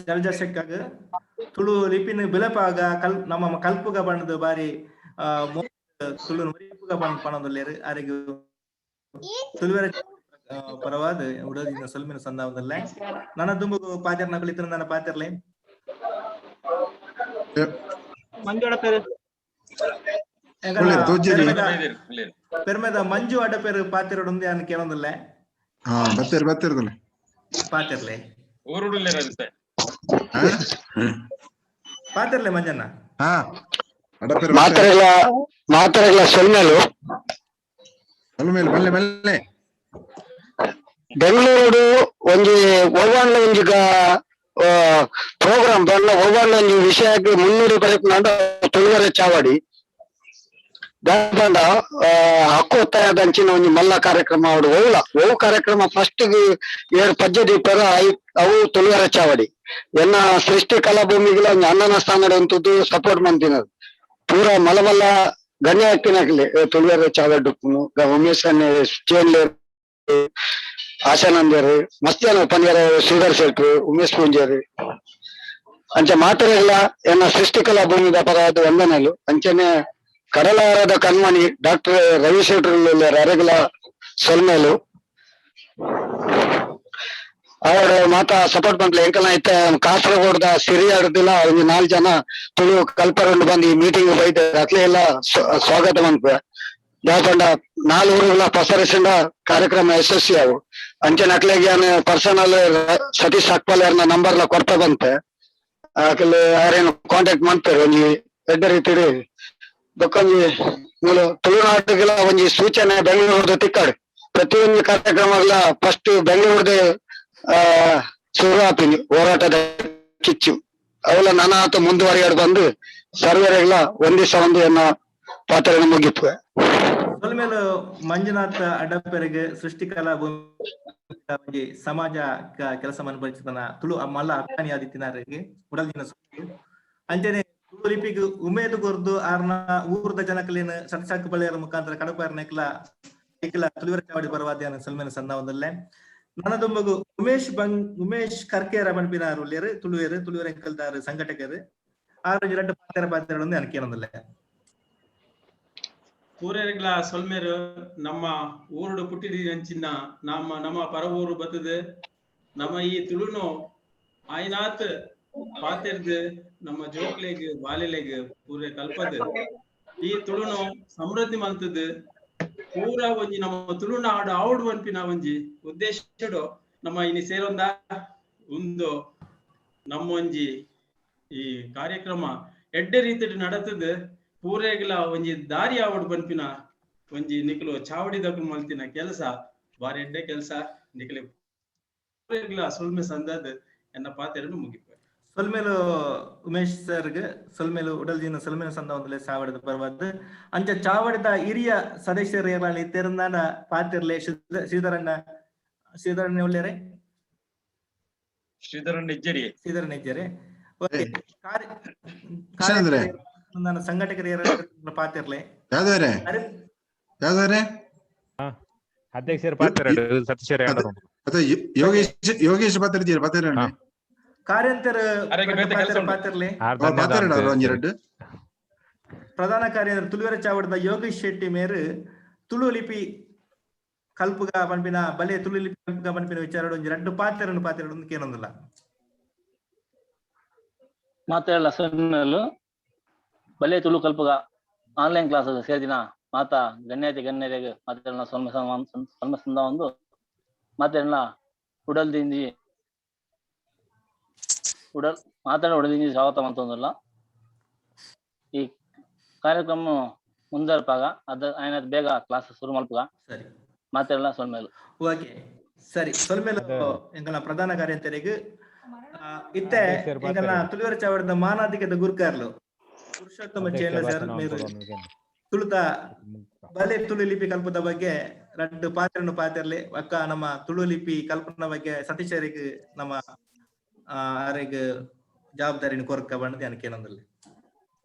ಜಲಜ ಶೆಕ್ಕಾಗ ತುಳು ಲಿಪಿನ ಬಿಲಪಾಗ ಕಲ್ ನಮ್ಮ ಕಲ್ಪುಗ ಬಣ್ಣದ ಬಾರಿ ತುಳು ಮರಿಪುಗ ಬಣ್ಣ ಪಣದಲ್ಲೇರು ಆರೆಗ್ ತುಳುವೆರ ಪರವಾದ ಉಡೋದಿನ ಸೊಲ್ಮೆನು ಸಂದಾವದಲ್ಲ. ನನ್ನ ದುಂಬುಗು ಪಾತೆರ್ ನಕಲಿತ್ರ ನನ್ನ ಪಾತೆರ್ಲೆ ಮಂಜು ಅಡಪೇರು. ಪೆರ್ಮೆದ ಮಂಜು ಅಡಪೇರು ಪಾತೆರೊಡೊಂದು ಯಾನ್ ಕೇಳೊಂದಿಲ್ಲ. ಬತ್ತೇರ್ ಬತ್ತೇರ್ದಲ್ಲ ಪಾತೆರ್ಲೆ ಊರುಡುಲ್ಲೇರು ಅನ್ಸೆ. ಪಾತೆರ್ಲೆ ಮಂಜಣ್ಣ. ಮಾತೆರೆಗ್ಲ ಮಾತೆರೆಗ್ಲ ಸೊಲ್ಮೆಲು. ಸೊಲ್ಮೆಲು ಬಲ್ಲೆ ಬಲ್ಲೆ. ಬೆಂಗಳೂರು ಒಂಜಿ ಒವ್ವಾಂಡ್ಲ ಒಂಜಿ ಪ್ರೋಗ್ರಾಮ್ ಬಲ್ಲ ಒವ್ವಾಂಡ್ಲ ಒಂಜಿ ವಿಷಯಕ್ಕೆ ಮುನ್ನೂರು ಬರೆಪುನಾಂಡ ತುಳುವರೆ ಚಾವಡಿ ದಾಂಡ ಹಕ್ಕು ಒತ್ತಾಯದಂಚಿನ ಒಂಜಿ ಮಲ್ಲ ಕಾರ್ಯಕ್ರಮ ಅವಡು ಒವ್ಲ ಒವು ಕಾರ್ಯಕ್ರಮ ಫಸ್ಟ್ ಏರ್ ಪಜ್ಜೆ ದೀಪರ ಅವು ತುಳುವರ ಚಾವಡಿ ಎನ್ನ ಸೃಷ್ಟಿ ಕಲಾಭೂಮಿಗಳ ಒಂಜಿ ಅಣ್ಣನ ಸ್ಥಾನಡ್ ಉಂತುದು ಸಪೋರ್ಟ್ ಮಂತಿನದು ಪೂರ ಮಲ್ಲ ಮಲ್ಲ ಗಣ್ಯ ವ್ಯಕ್ತಿನಕ್ಲೆ ತುಳುವರ ಚಾವಡಿ ಉಮೇಶ್ ಚೇಂಡ್ಲೇರ್ ಆಶಾನಂದರ್ ಮಸ್ತ್ ಜನ ಪನ್ಯರ ಶ್ರೀಧರ್ ಶೆಟ್ರು ಉಮೇಶ್ ಪೂಂಜಾರಿ ಅಂಚ ಮಾತೆರೆಗ್ಲ ಎನ್ನ ಸೃಷ್ಟಿ ಕಲಾ ಭೂಮಿದ ಪರವಾದ ವಂದನೆಲು. ಅಂಚನೆ ಕಡಲಾರದ ಕಣ್ಮಣಿ ಡಾಕ್ಟರ್ ರವಿ ಶೆಟ್ರು ಅರೆಗ್ಲ ಸೊಲ್ಮೆಲು. ಅವರು ಮಾತಾ ಸಪೋರ್ಟ್ ಪಂಪ್ಲೆ ಎಂಕಲ್ನ ಇತ್ತೆ ಕಾಸರಗೋಡ್ದ ಸಿರಿಯಾಡ್ದಿಲ್ಲ ಒಂಜಿ 4 ಜನ ತುಳು ಕಲ್ಪರಂಡು ಬಂದು ಈ ಮೀಟಿಂಗ್ ಬೈದ ಅಕ್ಲೆ ಎಲ್ಲ ಸ್ವಾಗತ ಮನ್ಪೆ. ದಾಪಂಡ 4 ಊರುಗಳ ಪಸರಿಸಿಂಡ ಕಾರ್ಯಕ್ರಮ ಯಶಸ್ವಿ ಅವು. ಅಂಚನೆ ಅಕ್ಲೆಗ್ ಯಾನ್ ಪರ್ಸನಲ್ ಸತೀಶ್ ಅಕ್ಪಲ್ ಯಾರ್ನ ನಂಬರ್ಲ ಕೊರ್ತ ಬಂತೆ ಅಕ್ಲೆ ಯಾರೇನು ಕಾಂಟ್ಯಾಕ್ಟ್ ಮಾಡ್ತಾರೆ ಒಂಜಿ ಎಡ್ಡೆ ರೀತಿಡ್ ಬೊಕ್ಕೊಂಜಿ ಮೂಲು ತುಳುನಾಡುಗಳ ಒಂಜಿ ಸೂಚನೆ ಬೆಂಗಳೂರದ ತಿಕ್ಕಾಡು ಪ್ರತಿಯೊಂದು ಕಾರ್ಯಕ್ರಮಗಳ ಫಸ್ಟ್ ಬೆಂಗಳೂರದ ಶುರು ಆಪಿನಿ ಹೋರಾಟದ ಕಿಚ್ಚು ಅವಲ ನಾನಾತ ಮುಂದುವರಿಯಾಡು ಬಂದು ಸರ್ವರೆಗಳ ಒಂದಿಸ ಒಂದು ಎನ್ನ ಪಾತ್ರ ಮುಗಿಪು. ಸೊಲ್ಮೆಲು ಮಂಜುನಾಥ್ ಅಡ್ಡಪೆರೆಗ್ ಸೃಷ್ಟಿಕಲಾ ಭೂಮಿ ಸಮಾಜ ಕೆಲಸ ಮನ್ಪರಿಚಿತನ ತುಳು ಮಲ್ಲ ಅಭಿಮಾನಿ ಆದಿತ್ತಿನಾರಿಗೆ ಉಡಲ್ದಿನ ಅಂಚನೆ ತುಳು ಲಿಪಿಗ್ ಉಮೇದು ಕೊರ್ದು ಆರ್ನ ಊರ್ದ ಜನಕಲೇನ ಸತ್ಸಾಕ್ ಬಳ್ಳಿಯರ ಮುಖಾಂತರ ಕಡಪಾರ್ನೆಕ್ಲ ಇಕ್ಲ ತುಳುವರ ಚಾವಡಿ ಪರವಾದ್ಯಾನ ಸೊಲ್ಮೆನ ಸಂದಾವದಲ್ಲೇ. ನನ್ನ ದುಂಬಗು ಉಮೇಶ್ ಕರ್ಕೇರ ಪನ್ಪಿನಾರು ಉಲ್ಲೇರು ತುಳುವೇರು ತುಳುವೆರ್ ಎಂಕಲ್ದಾರು ಸಂಘಟಕರು ಆರು ರಡ್ಡ್ ಪಾತೆರ ಪಾತೆರೊಂದು ಅನಕೇನೊಂದುಲ್ಲೆ. ಪೂರೆರೆಗ್ಲ ಸೊಲ್ಮೆರು ನಮ್ಮ ಊರುಡು ಪುಟ್ಟಿದಿ ಅಂಚಿನ ನಮ್ಮ ನಮ್ಮ ಪರ ಊರು ಬತ್ತದು ನಮ್ಮ ಈ ತುಳುನು ಆಯ್ನಾತ್ ಪಾತೆರ್ದು ನಮ್ಮ ಜೋಕ್ಲೆಗ್ ಬಾಲೆಲೆಗ್ ಪೂರೆ ಕಲ್ಪದ್ ಈ ತುಳುನು ಸಮೃದ್ಧಿ ಮಲ್ತದು ಪೂರ ಒಂಜಿ ನಮ್ಮ ತುಳುನಾಡು ಆವುಡು ಪನ್ಪಿನ ಒಂಜಿ ಉದ್ದೇಶಡು ನಮ್ಮ ಇನಿ ಸೇರೊಂದ ಒಂದು ನಮ್ಮೊಂಜಿ ಈ ಕಾರ್ಯಕ್ರಮ ಎಡ್ಡೆ ರೀತಿಡ್ ನಡತದು ಪೂರೆಗ್ಲ ಒಂಜಿ ದಾರಿ ಆವಡ್ ಪನ್ಪಿನ ಒಂಜಿ ನಿಕುಲು ಚಾವಡಿದಕುಲು ಮಲ್ತಿನ ಕೆಲಸ ಬಾರಿ ಎಡ್ಡೆ ಕೆಲಸ ನಿಕಲೆ ಪೂರೆಗ್ಲ ಸೊಲ್ಮೆ ಸಂದದ್ ಎನ್ನ ಪಾತೆರನು ಮುಗಿಪೆ. ಸೊಲ್ಮೆಲು ಉಮೇಶ್ ಸರ್ಗ್ ಸೊಲ್ಮೆಲು ಉಡಲ್ದಿನ ಸೊಲ್ಮೆಲು ಸಂದ ಒಂದುಲೆ ಚಾವಡಿದ ಪರ್ವಾದ್ ಅಂಚ ಚಾವಡಿದ ಹಿರಿಯ ಸದಸ್ಯರು ಏರ್ಲಾಲಿ ತೆರಂದಾನ ಪಾತೆರ್ಲೆ ಶ್ರೀಧರಣ್ಣ ಶ್ರೀಧರಣ್ಣ ಉಲ್ಲೇರೆ ಶ್ರೀಧರಣ್ಣ ಇಜ್ಜರಿ ಶ್ರೀಧರಣ್ಣ ಇಜ್ಜರಿ ಓಕೆ. ನನ್ನ ಸಂಘಟಕರು ಯಾರು ಪಾತೆರ್ಲೆ ಯಾವ್ದಾರೆ ಯಾವ್ದಾರೆ ಅಧ್ಯಕ್ಷರು ಪಾತೆರಡು ಸತೀಶ್ ಅದೇ ಯೋಗೇಶ್ ಯೋಗೇಶ್ ಪಾತೆರ್ಜೀರ್ ಪಾತೆರಣ್ಣ ಕಾರ್ಯಂತರ ಪಾತೆರ್ಲೆ ಪಾತೆರಡ ಒಂಜಿ ರಡ್ಡ್ ಪ್ರಧಾನ ಕಾರ್ಯಂತರ ತುಳುವೆರ ಚಾವಡಿದ ಯೋಗೇಶ್ ಶೆಟ್ಟಿ ಮೇರು ತುಳು ಲಿಪಿ ಕಲ್ಪುಗ ಪನ್ಪಿನ ಬಲೆ ತುಳು ಲಿಪಿ ಕಲ್ಪುಗ ಪನ್ಪಿನ ವಿಚಾರ ಒಂಜಿ ರಡ್ಡ್ ಪಾತೆರನ್ನು ಪಾತೆರಡು ಕೇನೊಂದಿಲ್ಲ. ಮಾತೆಲ್ಲ ಸೊಲ್ಮೆಲು ಬಲೆ ತುಳು ಕಲ್ಪುಗ ಆನ್ಲೈನ್ ಕ್ಲಾಸ್ ಸೇರ್ದಿನ ಮಾತಾ ಗಣ್ಯಾತಿ ಗಣ್ಯರಿಗೆ ಮಾತೆಲ್ಲ ಸೊಲ್ಮೆ ಸೊಲ್ಮೆ ಸಂದ ಒಂದು ಮಾತೆಲ್ಲ ಉಡಲ್ದಿಂಜಿ ಉಡಲ್ ಮಾತಾಡ ಉಡಲ್ದಿಂಜಿ ಸ್ವಾಗತ ಮಂತೊಂದುಲ್ಲ. ಈ ಕಾರ್ಯಕ್ರಮ ಮುಂದರ್ಪಾಗ ಅದ ಆಯ್ನ ಬೇಗ ಕ್ಲಾಸ್ ಶುರು ಮಲ್ಪುಗ. ಸರಿ ಮಾತೆಲ್ಲ ಸೊಲ್ಮೆಲು. ಓಕೆ ಸರಿ ಸೊಲ್ಮೆಲು ಎಂಕಲ್ನ ಪ್ರಧಾನ ಕಾರ್ಯಂತರಿಗೆ ಇತ್ತೆ ಎಂಕಲ್ನ ತುಳುವರ ಚಾವಡಿದ ಮಾನಾಧಿಕದ ಗುರ್ಕಾರ್ಲು ಪುರುಷೋತ್ತಮ ಚೇಲ ಸರ್ ಮೇರು ತುಳುತ ಬಲೆ ತುಳು ಲಿಪಿ ಕಲ್ಪದ ಬಗ್ಗೆ ರಡ್ಡ್ ಪಾತ್ರನು ಪಾತೆರ್ಲೆ ಅಕ್ಕ ನಮ್ಮ ತುಳು ಲಿಪಿ ಕಲ್ಪನ ಬಗ್ಗೆ ಸತೀಶರಿಗೆ ನಮ್ಮ ಆರೆಗ್ ಜವಾಬ್ದಾರಿನ ಕೊರಕ ಬಂದು ಅನಕೇನೊಂದುಲ್ಲೆ.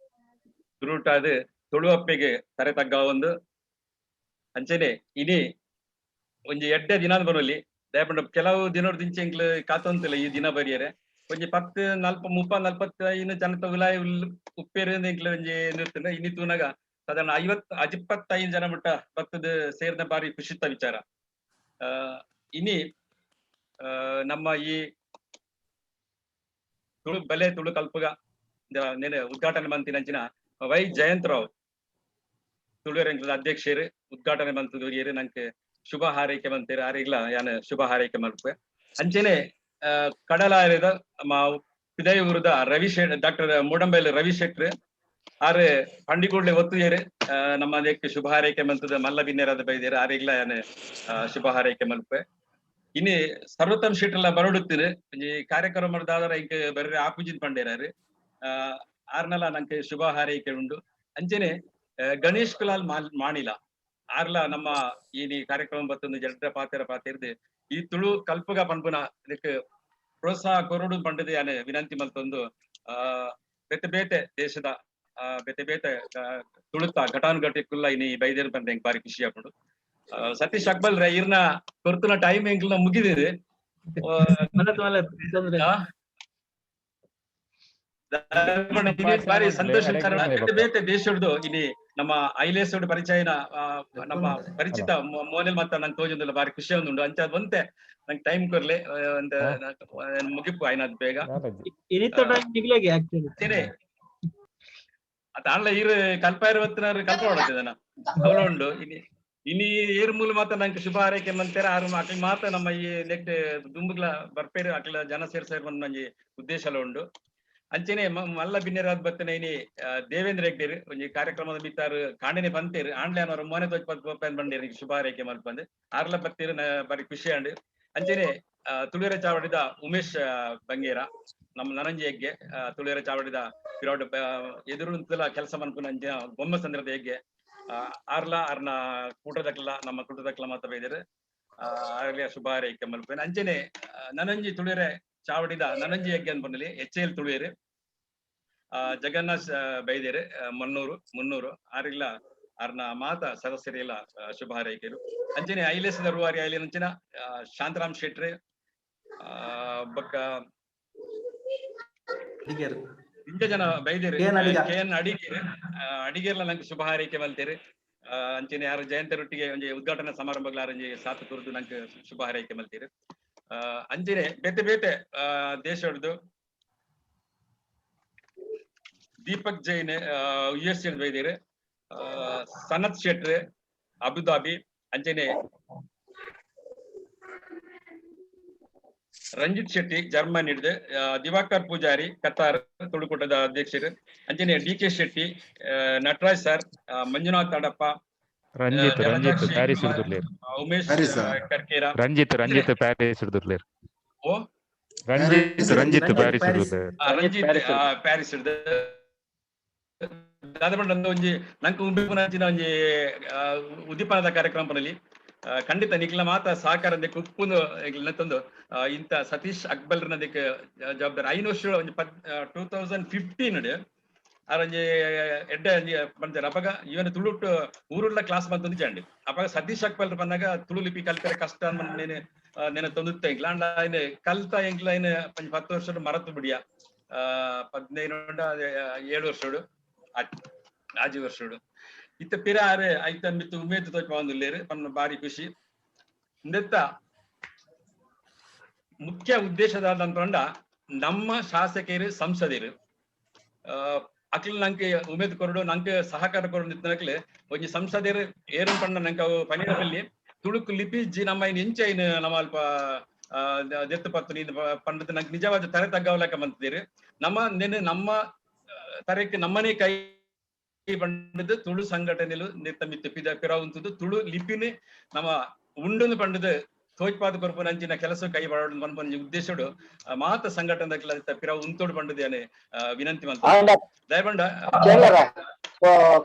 ತುಳುಟಾದ ತುಳುವಪ್ಪಿಗೆ ತರೆ ತಗ್ಗ ಒಂದು ಅಂಚನೆ ಇನಿ ಒಂಜಿ ಎಡ್ಡೆ ದಿನ ಬರೋಲಿ ದಯಪಂಡ ಕೆಲವು ದಿನೊಡ್ದಿಂಚಿ ಎಂಕ್ಲು ಕಾತೊಂತಿಲ್ಲ ಈ ದಿನ ಬರಿಯರೆ ಒಂಜಿ 10 40 30 45 ಜನತ ಉಲಾಯಿ ಉಪ್ಪೇರು ಎಂಕ್ಲು ಒಂಜಿ ನಿರ್ತಿನ ಇನ್ನಿ ತೂನಗ ಸಾಧಾರಣ 50 25 ಜನ ಮಟ್ಟ ಬತ್ತದ ಸೇರಿದ ಬಾರಿ ಖುಷಿತ ವಿಚಾರ. ಇನಿ ನಮ್ಮ ಈ ತುಳು ಬಲೆ ತುಳು ಕಲ್ಪುಗ ನೆನೆ ಉದ್ಘಾಟನೆ ಮಂತಿನಂಚಿನ ವೈ ಜಯಂತರಾವ್ ತುಳುವೆರಂಗ್ಲದ ಅಧ್ಯಕ್ಷರು ಉದ್ಘಾಟನೆ ಮಂತದೂರಿಯರು ನಂಗೆ ಶುಭ ಹಾರೈಕೆ ಮಂತೀರ ಆರಿಗ್ಲ ಯಾನ ಶುಭ ಹಾರೈಕೆ ಮಲ್ಪೆ. ಅಂಚೆನೆ ಕಡಲಾರಿದ ಪಿದಯೂರುದ ರವಿ ಶೆಟ್ ಡಾಕ್ಟರ್ ಮೂಡಂಬೈಲ್ ರವಿ ಶೆಟ್ರು ಆರು ಪಂಡಿಕೂಡ್ಲೆ ಒತ್ತುಯೇರು ನಮ್ಮ ಅದಕ್ಕೆ ಶುಭ ಹಾರೈಕೆ ಮಂತದ ಮಲ್ಲ ಬಿನ್ನೇರಾದ ಬೈದೇರು ಆರಿಗ್ಲ ಯಾನ ಶುಭ ಹಾರೈಕೆ ಮಲ್ಪೆ. ಇನಿ ಸರ್ವೋತ್ತಮ್ ಶೆಟ್ರೆಲ್ಲ ಬರಡುತ್ತೀರಿ ಈ ಕಾರ್ಯಕ್ರಮ ದಾದರ ಇಂಕ ಬರ್ರೆ ಆಪುಜಿನ್ ಪಂಡೇರಾರು ಆರ್ನಲ ನಂಗೆ ಶುಭ ಹಾರೈಕೆ ಉಂಡು. ಅಂಚೆನೆ ಗಣೇಶ್ ಕುಲಾಲ್ ಮಾಣಿಲ ಆರ್ಲ ನಮ್ಮ ಈ ಕಾರ್ಯಕ್ರಮ ಬತ್ತೊಂದು ಜಡ್ಡ ಪಾತೆರ ಪಾತೆರ್ದು ಈ ತುಳು ಕಲ್ಪುಗ ಪನ್ಪುನ ಇದಕ್ಕೆ ಪ್ರೋತ್ಸಾಹ ಕೊರಡು ಪಂಡದ ಯಾನೆ ವಿನಂತಿ ಮಲ್ತೊಂದು ಬೇತೆ ಬೇತೆ ದೇಶದ ಬೇತೆ ಬೇತೆ ತುಳುತ ಘಟಾನುಘಟಿಕುಲ್ಲ ಇನಿ ಬೈದೇರು ಬಂದ ಹೆಂಗ್ ಬಾರಿ ಖುಷಿ ಆಗ್ಬಿಡು. ಸತೀಶ್ ಅಕ್ಬಲ್ ರೇ ಇರ್ನ ಕೊರ್ತುನ ಟೈಮ್ ಎಂಕ್ಲ ಮುಗಿದಿದೆ. ಬಾರಿ ಸಂತೋಷ ಬೇತೆ ಬೇತೆ ದೇಶದ್ದು ಇನಿ ನಮ್ಮ ಐಲೇಸ್ ಪರಿಚಯನ ನಮ್ಮ ಪರಿಚಿತ ಮೋನೆಲ್ ಮತ್ತ ನಂಗೆ ತೋಜೊಂದಿಲ್ಲ ಬಾರಿ ಖುಷಿ ಉಂಟು. ಅಂಚ ಒಂತೆ ನಂಗೆ ಟೈಮ್ ಕೊರ್ಲೆ ಅಂತ ಮುಗಿಪು ಆಯ್ನದ್ ಬೇಗ ಅಲ್ಲ ಇರು ಕಲ್ಪ ಇರುವತ್ತಿನ ಕಲ್ಪ ಹೊಡತಿದನ ಅವಳ ಉಂಡು. ಇನಿ ಇನಿ ಏರ್ ಮೂಲ ಮಾತ ನಂಗೆ ಶುಭ ಹಾರೈಕೆ ಮಂತೇರ ಆರು ಅಕ್ಲ ಮಾತ ನಮ್ಮ ಈ ನೆಕ್ಸ್ಟ್ ದುಂಬುಗ್ಲ ಬರ್ಪೇರು ಅಕ್ಲ ಜನ ಸೇರ್ ಸೇರ್ ಒಂಜಿ ಉದ್ದೇಶ ಎಲ್ಲ ಉಂಡು. ಅಂಚೆನೆ ಮಲ್ಲ ಬಿನ್ನೆರಾದ್ ಬತ್ತನೆ ಇನಿ ದೇವೇಂದ್ರ ಹೆಗ್ಡೇರು ಒಂಜಿ ಕಾರ್ಯಕ್ರಮದ ಮಿತ್ತಾರು ಕಾಂಡನೆ ಬಂತೇರು ಆಂಡ್ಲೆ ಅನ್ನೋರು ಮೋನೆ ತೋಚ್ ಬಂಡೇರು ಶುಭ ಹಾರೈಕೆ ಮಲ್ಪಂದು ಆರ್ಲ ಬತ್ತೀರು ಬಾರಿ ಖುಷಿ ಅಂಡು. ಅಂಚೆನೆ ತುಳುವೆರೆ ಚಾವಡಿದ ಉಮೇಶ್ ಬಂಗೇರ ನಮ್ಮ ನನಂಜಿ ಹೆಗ್ಗೆ ತುಳುವೆರೆ ಚಾವಡಿದ ಪಿರೋಡ್ ಎದುರು ಕೆಲಸ ಮನ್ಪುನ ಅಂಚಿನ ಬೊಮ್ಮಸಂದ್ರದ ಹೆಗ್ಗೆ ಆರ್ಲ ಆರ್ನ ಕೂಟದಕ್ಲ ನಮ್ಮ ಕೂಟದಕ್ಲ ಮಾತ ಬೈದರು ಆರ್ಲಿಯ ಶುಭ ಹಾರೈಕೆ ಮಲ್ಪೇನೆ. ಅಂಚೆನೆ ನನಂಜಿ ತುಳುವೆರೆ ಚಾವಡಿದ ನನಂಜಿ ಹೆಗ್ಗೆ ಅಂತ ಬಂದಲ್ಲಿ ಎಚ್ ಎಲ್ ತುಳುವೆರು ಜಗನ್ನಾಥ್ ಬೈದೇರು 300 ಆರಿಲ್ಲ ಆರ್ನ ಮಾತ ಸದಸ್ಯರಿಲ್ಲ ಶುಭ ಹಾರೈಕೆರು. ಅಂಚೆನೆ ಐಲೇಸದ ರೂವಾರಿ ಐಲೇನಂಚಿನ ಶಾಂತರಾಮ್ ಶೆಟ್ರಿ ಬಕ್ಕ ಇಂಚ ಜನ ಬೈದೇರು ಕೆ ಎನ್ ಅಡಿಗೇರು ಅಡಿಗೇರ್ಲ ನಂಗೆ ಶುಭ ಹಾರೈಕೆ ಮಲ್ತೇರು. ಅಂಚೆನೆ ಯಾರು ಜಯಂತರೊಟ್ಟಿಗೆ ಒಂಜಿ ಉದ್ಘಾಟನಾ ಸಮಾರಂಭಗಳ ಒಂಜಿ ಸಾಥ್ ಕುರಿತು ನಂಗೆ ಶುಭ ಹಾರೈಕೆ ಮಲ್ತೇರು. ಅಂಚೆನೆ ಬೇತೆ ಬೇತೆ ದೇಶದ್ದು ದೀಪಕ್ ಜೈನ್ ಯು ಎಸ್ ಬೈದೇರು ಸನತ್ ಶೆಟ್ರ್ ಅಬುದಾಬಿ ಅಂಚೆನೆ ರಂಜಿತ್ ಶೆಟ್ಟಿ ಜರ್ಮನಿ ಹಿಡಿದು ದಿವಾಕರ್ ಪೂಜಾರಿ ಕತಾರ್ ತುಳುಕೂಟದ ಅಧ್ಯಕ್ಷರು ಅಂಚೆನೆ D K Shetty Nataraj sir Manjunath Adappa Ranjith Ranjith Paris Umesh Karkera Ranjith Ranjith Paris ಓ ರಂಜಿತ್ ರಂಜಿತ್ ಪ್ಯಾರಿಸ್ ರಂಜಿತ್ ಪ್ಯಾರಿಸ್ ಹಿಡಿದು ಒಂಜಿ ನಂಗೆ ಉಂಬಿಪುನಂಚಿನ ಒಂಜಿ ಉದ್ದೀಪನದ ಕಾರ್ಯಕ್ರಮದಲ್ಲಿ ಖಂಡಿತ ನಿಖಿಲ ಮಾತ ಸಹಕಾರ ಉಪ್ಪುನು ತಂದು ಇಂತ ಸತೀಶ್ ಅಕ್ಬಲ್ರನದಕ್ಕೆ ಜವಾಬ್ದಾರಿ 5 ವರ್ಷ ಒಂಜಿ 2015 ಆರೊಂಜಿ ಎಡ್ಡೆ ಒಂಜಿ ಪಂಚಾರ ಅಪಗ ಇವನ್ ತುಳು ಊರುಳ್ಳ ಕ್ಲಾಸ್ ಬಂತಂದು ಚಂಡಿ ಅಪಗ ಸತೀಶ್ ಅಕ್ಬಲ್ರ ಬಂದಾಗ ತುಳು ಲಿಪಿ ಕಲ್ತರೆ ಕಷ್ಟ ನೇನೆ ನೆನೆ ತಂದುತ್ತ ಎಂಕ್ಲ ಅಂಡ ಐನೆ ಕಲ್ತ ಎಂಕ್ಲ ಐನೆ 10 ವರ್ಷ ಮರತು ಬಿಡಿಯ 15 7 ವರ್ಷಡು 5 ವರ್ಷಡು ಇತ್ತ ಪಿರ ಆರೆ ಐತ ಮಿತ್ತು ಉಮೇದ್ ತೋಚ ಪನ್ನ ಬಾರಿ ಖುಷಿ. ಇಂದೆತ್ತ ಮುಖ್ಯ ಉದ್ದೇಶದಾದಂತಂಡ ನಮ್ಮ ಶಾಸಕರು ಸಂಸದರು ಅಕ್ಲ ನಂಗೆ ಉಮೇದ್ ಕೊರಡು ನಂಗೆ ಸಹಕಾರ ಕೊರಡು ನಿತ್ತನಕ್ಲೆ ಒಂಜಿ ಸಂಸದರು ಏರು ಪಂಡ ನಂಗೆ ಅವು ಪನಿರಲ್ಲಿ ತುಳುಕು ಲಿಪಿ ಜಿ ನಮ್ಮ ಇನ್ ಎಂಚ ಇನ್ ನಮ್ಮ ಅಲ್ಪ ದೆತ್ತು ಪತ್ತು ನೀನು ಪಂಡದ ನಂಗೆ ನಿಜವಾದ ತರೆ ತಗ್ಗವಲಕ ಬಂತಿದ್ದೀರಿ ನಮ್ಮ ನೆನೆ ನಮ್ಮ ತರಕ್ಕೆ ನಮ್ಮನೆ ಕೈ ಪಂಡದು ತುಳು ಸಂಘಟನೆಲು ನಿತ್ತ ಮಿತ್ತು ಪಿದ ಪಿರವುಂತದ್ದು ತುಳು ಲಿಪಿನಿ ನಮ್ಮ ಉಂಡುನು ಪಂಡದು ತೋಜ್ಪಾದ ಕೊರಪು ನಂಚಿನ ಕೆಲಸ ಕೈ ಬಾಡೋಡು ಪನ್ಪೊಂಜಿ ಉದ್ದೇಶಡು ಮಾತ ಸಂಘಟನೆ ಪಿರವು ಉಂತೋಡು ಪಂಡದು ವಿನಂತಿ ಮಂತ ದಯಪಂಡ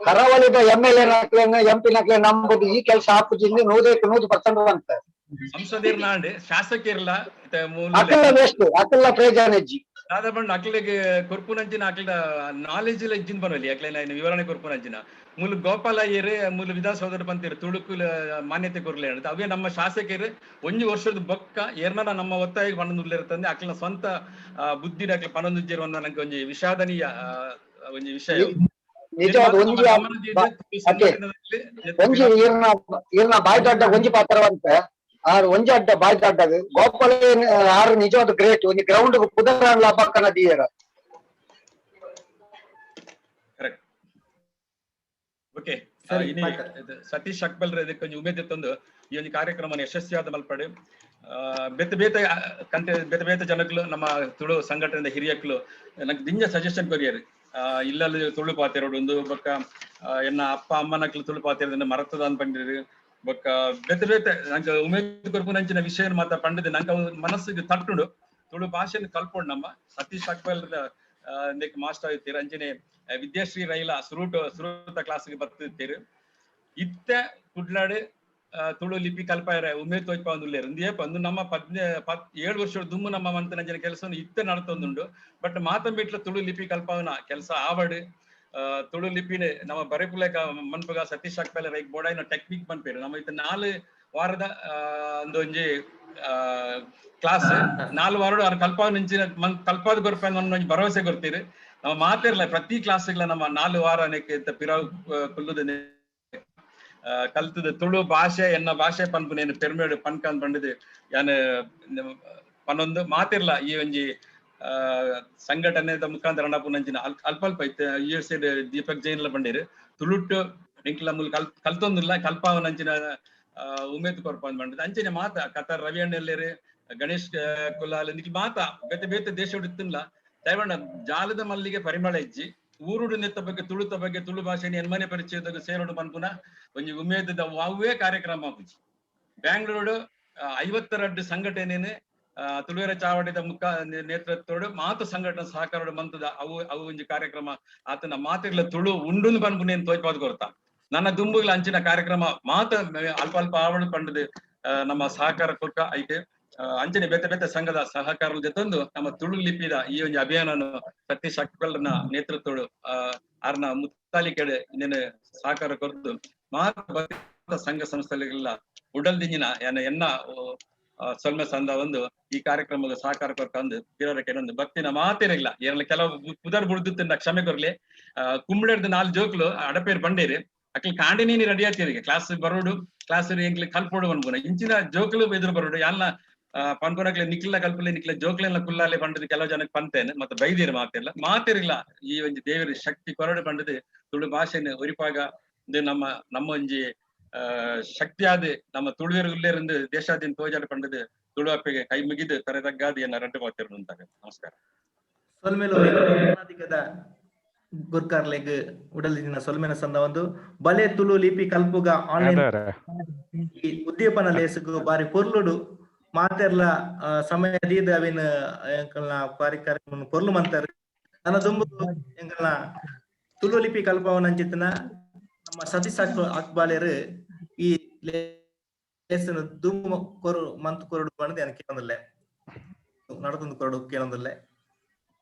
ಕರಾವಳಿದ ಎಂ ಎಲ್ ಎ ಎಂ ಪಿ ನಕ್ಲೆ ನಂಬುದು ಈ ಕೆಲಸ ಆಪುಜಿಂದ 100% ಬಂತ ಸಂಸದಿರ್ಲ ಶಾಸಕಿರ್ಲ ಅಕಲ್ಲ ವೇಸ್ಟ್ ಅಕಲ್ಲ ಪ್ರಯೋಜನ ಹೆಜ್ಜಿ. ದಾದ ಪಂಡ ಅಕ್ಲೆಗ್ ಕೊರ್ಪುನಂಚಿನ ಅಕ್ಲೆನ ನಾಲೆಜ್ ಲ ಇಜ್ಜಿಂದ್ ಪನೊಲಿ, ಅಕ್ಲೆನ ವಿವರಣೆ ಕೊರ್ಪುನಂಚಿನ. ಮೂಲು ಗೋಪಾಲ ಅಯ್ಯೆರ್ ಮೂಲು ವಿಧಾನಸೌಧಡ್ ಪಂತೆರ್ ತುಳುಕುಲ ಮಾನ್ಯತೆ ಕೊರ್ಲೆ ಅಂತ. ಅವೇ ನಮ್ಮ ಶಾಸಕೆರ್ ಒಂಜಿ ವರ್ಷದ ಬೊಕ್ಕ ಏರ್ನಲ ನಮ್ಮ ಒತ್ತಾಯ ಪನೊಂದುಲ್ಲೆರ್ ತಂದೆ ಅಕ್ಲೆನ ಸ್ವಂತ ಬುದ್ಧಿಡ್ ಅಕ್ಲೆ ಪನೊಂದುಜ್ಜೆರ್ ಒಂದ ನಂಗೆ ಒಂಜಿ ವಿಷಾದನೀಯ ಒಂಜಿ ವಿಷಯ. ನಿಜವಾದ ಒಂಜಿ ಒಂಜಿ ಈರ್ನ ಈರ್ನ ಬಾಯಿ ದೊಡ್ಡ ಒಂಜಿ ಪಾತ್ರವಂತ ಆರ್ ಒಂಜಿ ಅಡ್ಡ ಬಾಯಿ ದೊಡ್ಡದು ಗೋಪಾಲ ಆರ್ ನಿಜವಾದ ಗ್ರೇಟ್. ಒಂಜಿ ಗ್ರೌಂಡ್ ಪುದರ್ ಪಕ್ಕನ ದೀಯರ. ಕರೆಕ್ಟ್. ಓಕೆ, ಇನಿ ಸತೀಶ್ ಅಕ್ಬಲ್ ಇದಕ್ಕೆ ಒಂಜಿ ಉಮೇದ್ ತಂದು ಈ ಒಂಜಿ ಕಾರ್ಯಕ್ರಮ ಯಶಸ್ವಿಯಾದ ಮಲ್ಪಡು. ಬೇತೆ ಬೇತೆ ಕಂಟೆ ಬೇತೆ ಬೇತೆ ಜನಕ್ಲು ನಮ್ಮ ತುಳು ಸಂಘಟನೆದ ಹಿರಿಯಕ್ಲು ನಂಗೆ ದಿಂಜ ಸಜೆಷನ್ ಕೊರಿಯರು. ಇಲ್ಲಲ್ಲಿ ತುಳು ಪಾತೆರೋಡು ಒಂದು ಬೊಕ್ಕ ಎನ್ನ ಅಪ್ಪ ಅಮ್ಮನಕ್ಲು ತುಳು ಪಾತೆರೋದನ್ನ ಮರತದ ಅಂತ ಪಂಡಿರು. ಬೊಕ್ಕ ಬೇತೆ ಬೇತೆ ನಂಗೆ ಉಮೇದ್ ಕೊರ್ಪುನಂಚಿನ ವಿಷಯ ಮಾತ್ರ ಪಂಡಿದೆ. ನಂಗೆ ಅವು ಮನಸ್ಸಿಗೆ ತಟ್ಟುಂಡು. ತುಳು ಭಾಷೆನ ಕಲ್ಪೊಂಡು ನಮ್ಮ ಸತೀಶ್ ಅಕ್ಬಲ್ ಮಾಸ್ಟರ್ ಇತ್ತೀರ್. ಅಂಚನೆ ವಿದ್ಯಾಶ್ರೀ ರೈಲ ಸುರೂತ ಕ್ಲಾಸ್ಗೆ ಬರ್ತಿತ್ತೀರ್. ಇತ್ತೆ ಕುಡ್ಲಾಡು ತುಳು ಲಿಪಿ ಕಲ್ಪಾಯರ ಉಮೇದ್ ತೋಜ್ಪಾವೊಂದುಲ್ಲೆರ್. ಇಂದೇ ಪಂದು ನಮ್ಮ 17 ವರ್ಷದ ದುಮ್ಮು ನಮ್ಮ ಮಂತನಂಚಿನ ಕೆಲಸವನ್ನು ಇತ್ತೆ ನಡತೊಂದುಂಡು. ಬಟ್ ಮಾತಂಬಿಟ್ಲ ತುಳು ಲಿಪಿ ಕಲ್ಪಾವನ ಕೆಲಸ ಆವಡ್. ತುಳು ಲಿಪಿನೇ ನಮ್ಮ ಬರೆಪುಲೆಕ ಮನ್ಪುಗ ಸತೀಶ್ ಅಕ್ಬಲ್ ರೈಕ್ ಬೋಡಾಯಿನ ಟೆಕ್ನಿಕ್ ಮನ್ಪೇರು. ನಮ್ಮ ಇತ್ತೆ 4 ವಾರದ ಒಂದೊಂಜಿ ಕ್ಲಾಸ್ 4 ವಾರಡು ಅವ್ರ ಕಲ್ಪಾವನಂಚಿನ ಕಲ್ಪಾದ ಕೊರ್ಪ ಒಂಜಿ ಭರವಸೆ ಕೊರ್ತೀರಿ. ನಮ್ಮ ಮಾತಿರ್ಲ ಪ್ರತಿ ಕ್ಲಾಸ್ಗಳ ನಮ್ಮ 4 ವಾರ ಪಿರಾವ್ ಕುಲ್ಲುದ ಕಲ್ತದ ತುಳು ಭಾಷೆ ಎನ್ನ ಭಾಷೆ ಪನ್ಪುನೇನು ಪೆರ್ಮೇಡು ಪನ್ಕಂದ್ ಪಂಡದು ಯಾನ್ ಪನ್ನೊಂದು ಮಾತಿರ್ಲ ಈ ಒಂಜಿ ಸಂಘಟನೆದ ಮುಖಾಂತರ ನಡಪುನಂಚಿನ ಅಲ್ಪ ಅಲ್ಪ ಇತ್ತೆ ಯು ಎಸ್ ಎ ದೀಪಕ್ ಜೈನ್ ಲ ಪಂಡೇರು ತುಳುಟ್ಟು ಎಂಕ್ಲ ಮೂಲ ಕಲ್ತೊಂದುಲ್ಲ ಕಲ್ಪಾವನಂಚಿನ ಉಮೇದ್ ಕೊರ್ಪ ಪಂಡದು. ಅಂಚನೆ ಮಾತ ಕತಾರ್ ರವಿ ಅಣ್ಣೆಲ್ಲೇರು ಗಣೇಶ್ ಕುಲಾಲ್ ನಿಕ್ಲ ಮಾತ ಬೇತೆ ಬೇತೆ ದೇಶಡ್ ಇತ್ತುನ್ಲ ದಯವಂಡ ಜಾಲದ ಮಲ್ಲಿಗೆ ಪರಿಮಳ ಇಜ್ಜಿ ಊರುಡು ನೆತ್ತ ಬಗ್ಗೆ ತುಳುತ ಬಗ್ಗೆ ತುಳು ಭಾಷೆನ ಎನ್ಮನೆ ಪರಿಚಯದಾಗ ಸೇರೋಡು ಪನ್ಪುನ ಒಂಜಿ ಉಮೇದದ ಅವೇ ಕಾರ್ಯಕ್ರಮ ಆಪುಜಿ. ಬ್ಯಾಂಗ್ಳೂರು 52 ಸಂಘಟನೆನೆ ತುಳುವೆರ ಚಾವಡಿದ ಮುಖ ನೇತೃತ್ವಡು ಮಾತು ಸಂಘಟನೆ ಸಹಕಾರೋಡು ಮಂತದ ಅವು ಅವು ಒಂಜಿ ಕಾರ್ಯಕ್ರಮ ಆತನ ಮಾತಿರ್ಲ ತುಳು ಉಂಡುನ್ ಪನ್ಪುನೇನ್ ತೋಜ್ಪಾದ್ ಕೊರ್ತ. ನನ್ನ ದುಂಬುಗಳ ಅಂಚಿನ ಕಾರ್ಯಕ್ರಮ ಮಾತ ಅಲ್ಪ ಅಲ್ಪ ಆವಡು ಪಂಡದು ನಮ್ಮ ಸಹಕಾರ ಕೊರ್ಕ ಐಕೆ ಅಂಚನೆ ಬೇತೆ ಬೇತೆ ಸಂಘದ ಸಹಕಾರ ಜೊತೊಂದು ನಮ್ಮ ತುಳು ಲಿಪಿದ ಈ ಒಂಜಿ ಅಭಿಯಾನನು ಸತೀಶ್ ಅಕ್ಬಲ್ನ ನೇತೃತ್ವಡು ಆರ್ನ ಮುತ್ತಾಲಿಕೆಡೆ ಇನ್ನೇನು ಸಹಕಾರ ಕೊರ್ದು ಮಾತ ಸಂಘ ಸಂಸ್ಥೆಗಳಿಗೆಲ್ಲ ಉಡಲ್ದಿಂಜಿನ ಎನ್ನ ಸೊಲ್ಮೆ ಸಂದ ಒಂದು ಈ ಕಾರ್ಯಕ್ರಮದ ಸಹಕಾರ ಕೊರ್ಕಂದು ಪಿರರಕ್ಕೆ ಒಂದು ಭಕ್ತಿನ ಮಾತಿರಲಿಲ್ಲ. ಏರಲ್ಲ ಕೆಲವು ಪುದರ್ ಬುಡ್ದು ಕ್ಷಮೆ ಕೊರ್ಲಿ. ಕುಂಬಳೆರ್ದು 4 ಜೋಕ್ಲು ಅಡಪೇರ್ ಬಂಡೇರಿ ಅಕ್ಲಿ ಕಾಂಡಿನಿ ರೆಡಿ ಆಗ್ತೀರಿ ಕ್ಲಾಸ್ ಬರೋಡು ಕ್ಲಾಸ್ ಎಂಕ್ಲಿ ಕಲ್ಪೋಡು ಅನ್ಪುನ ಇಂಚಿನ ಜೋಕ್ಲು ಎದುರು ಬರೋಡು ಯಾಲ್ನ ಪನ್ಪುನಕ್ಲೆ ನಿಕ್ಲ ಕಲ್ಪಲೆ ನಿಕ್ಲ ಜೋಕ್ಲೆಲ್ಲ ಕುಲ್ಲಾಲೆ ಪಂಡದು ಕೆಲವು ಜನಕ್ಕೆ ಪಂತೇನೆ ಮತ್ತೆ ಬೈದಿರು ಮಾತಿರ್ಲ ಮಾತಿರ್ಲಿಲ್ಲ. ಈ ಒಂಜಿ ದೇವರ ಶಕ್ತಿ ಕೊರಡು ಪಂಡದು ತುಳು ಭಾಷೆನ ಒರಿಪಾಗ ಇದು ನಮ್ಮ ನಮ್ಮ ಒಂಜಿ ಶಕ್ತಿಯಾದ ನಮ್ಮ ತುಳುವೆರು ಉಲ್ಲೇರಿಂದ ದೇಶಾದ್ಯಂತ ತೋಜಾಡ ಪಂಡದು ತುಳು ಅಪ್ಪಿಗೆ ಕೈ ಮುಗಿದು ತರೆ ತಗ್ಗಾದ ಎನ್ನ ರಡ್ಡು ಮಾತಿರು ಅಂತಾರೆ. ನಮಸ್ಕಾರ. ಸೊಲ್ಮೇಲು ಕರ್ನಾಟಕದ ಗುರ್ಕಾರ್ಲೆಗ್ ಉಡಲಿನ ಸೊಲ್ಮೆನ ಸಂದ ಒಂದು ಬಲೆ ತುಳು ಲಿಪಿ ಕಲ್ಪುಗ ಆನ್ಲೈನ್ ಉದ್ದೀಪನ ಲೇಸುಗು ಬಾರಿ ಪೊರ್ಲುಡು ಮಾತೆರ್ಲ ಸಮಯ ದೀದ ಅವಿನ ಎಂಕಲ್ನ ಕಾರ್ಯಕ್ರಮ ಪೊರ್ಲು ಮಂತಾರೆ. ನನ್ನ ದುಂಬು ಎಂಕಲ್ನ ತುಳು ಲಿಪಿ ಕಲ್ಪವನಂಚಿತನ ನಮ್ಮ ಸತೀಶ್ ಅಕ್ಬಾಲೇರು ಈ ಲೇಸನ ದುಂಬು ಕೊರು ಮಂತ್ ಕೊರಡು ಪಂಡ್ದ್ ಯಾನ್ ಕೇನೊಂದುಲ್ಲೆ ನಡತೊಂದು ಕೊರಡು ಕೇನೊಂದುಲ್ಲೆ.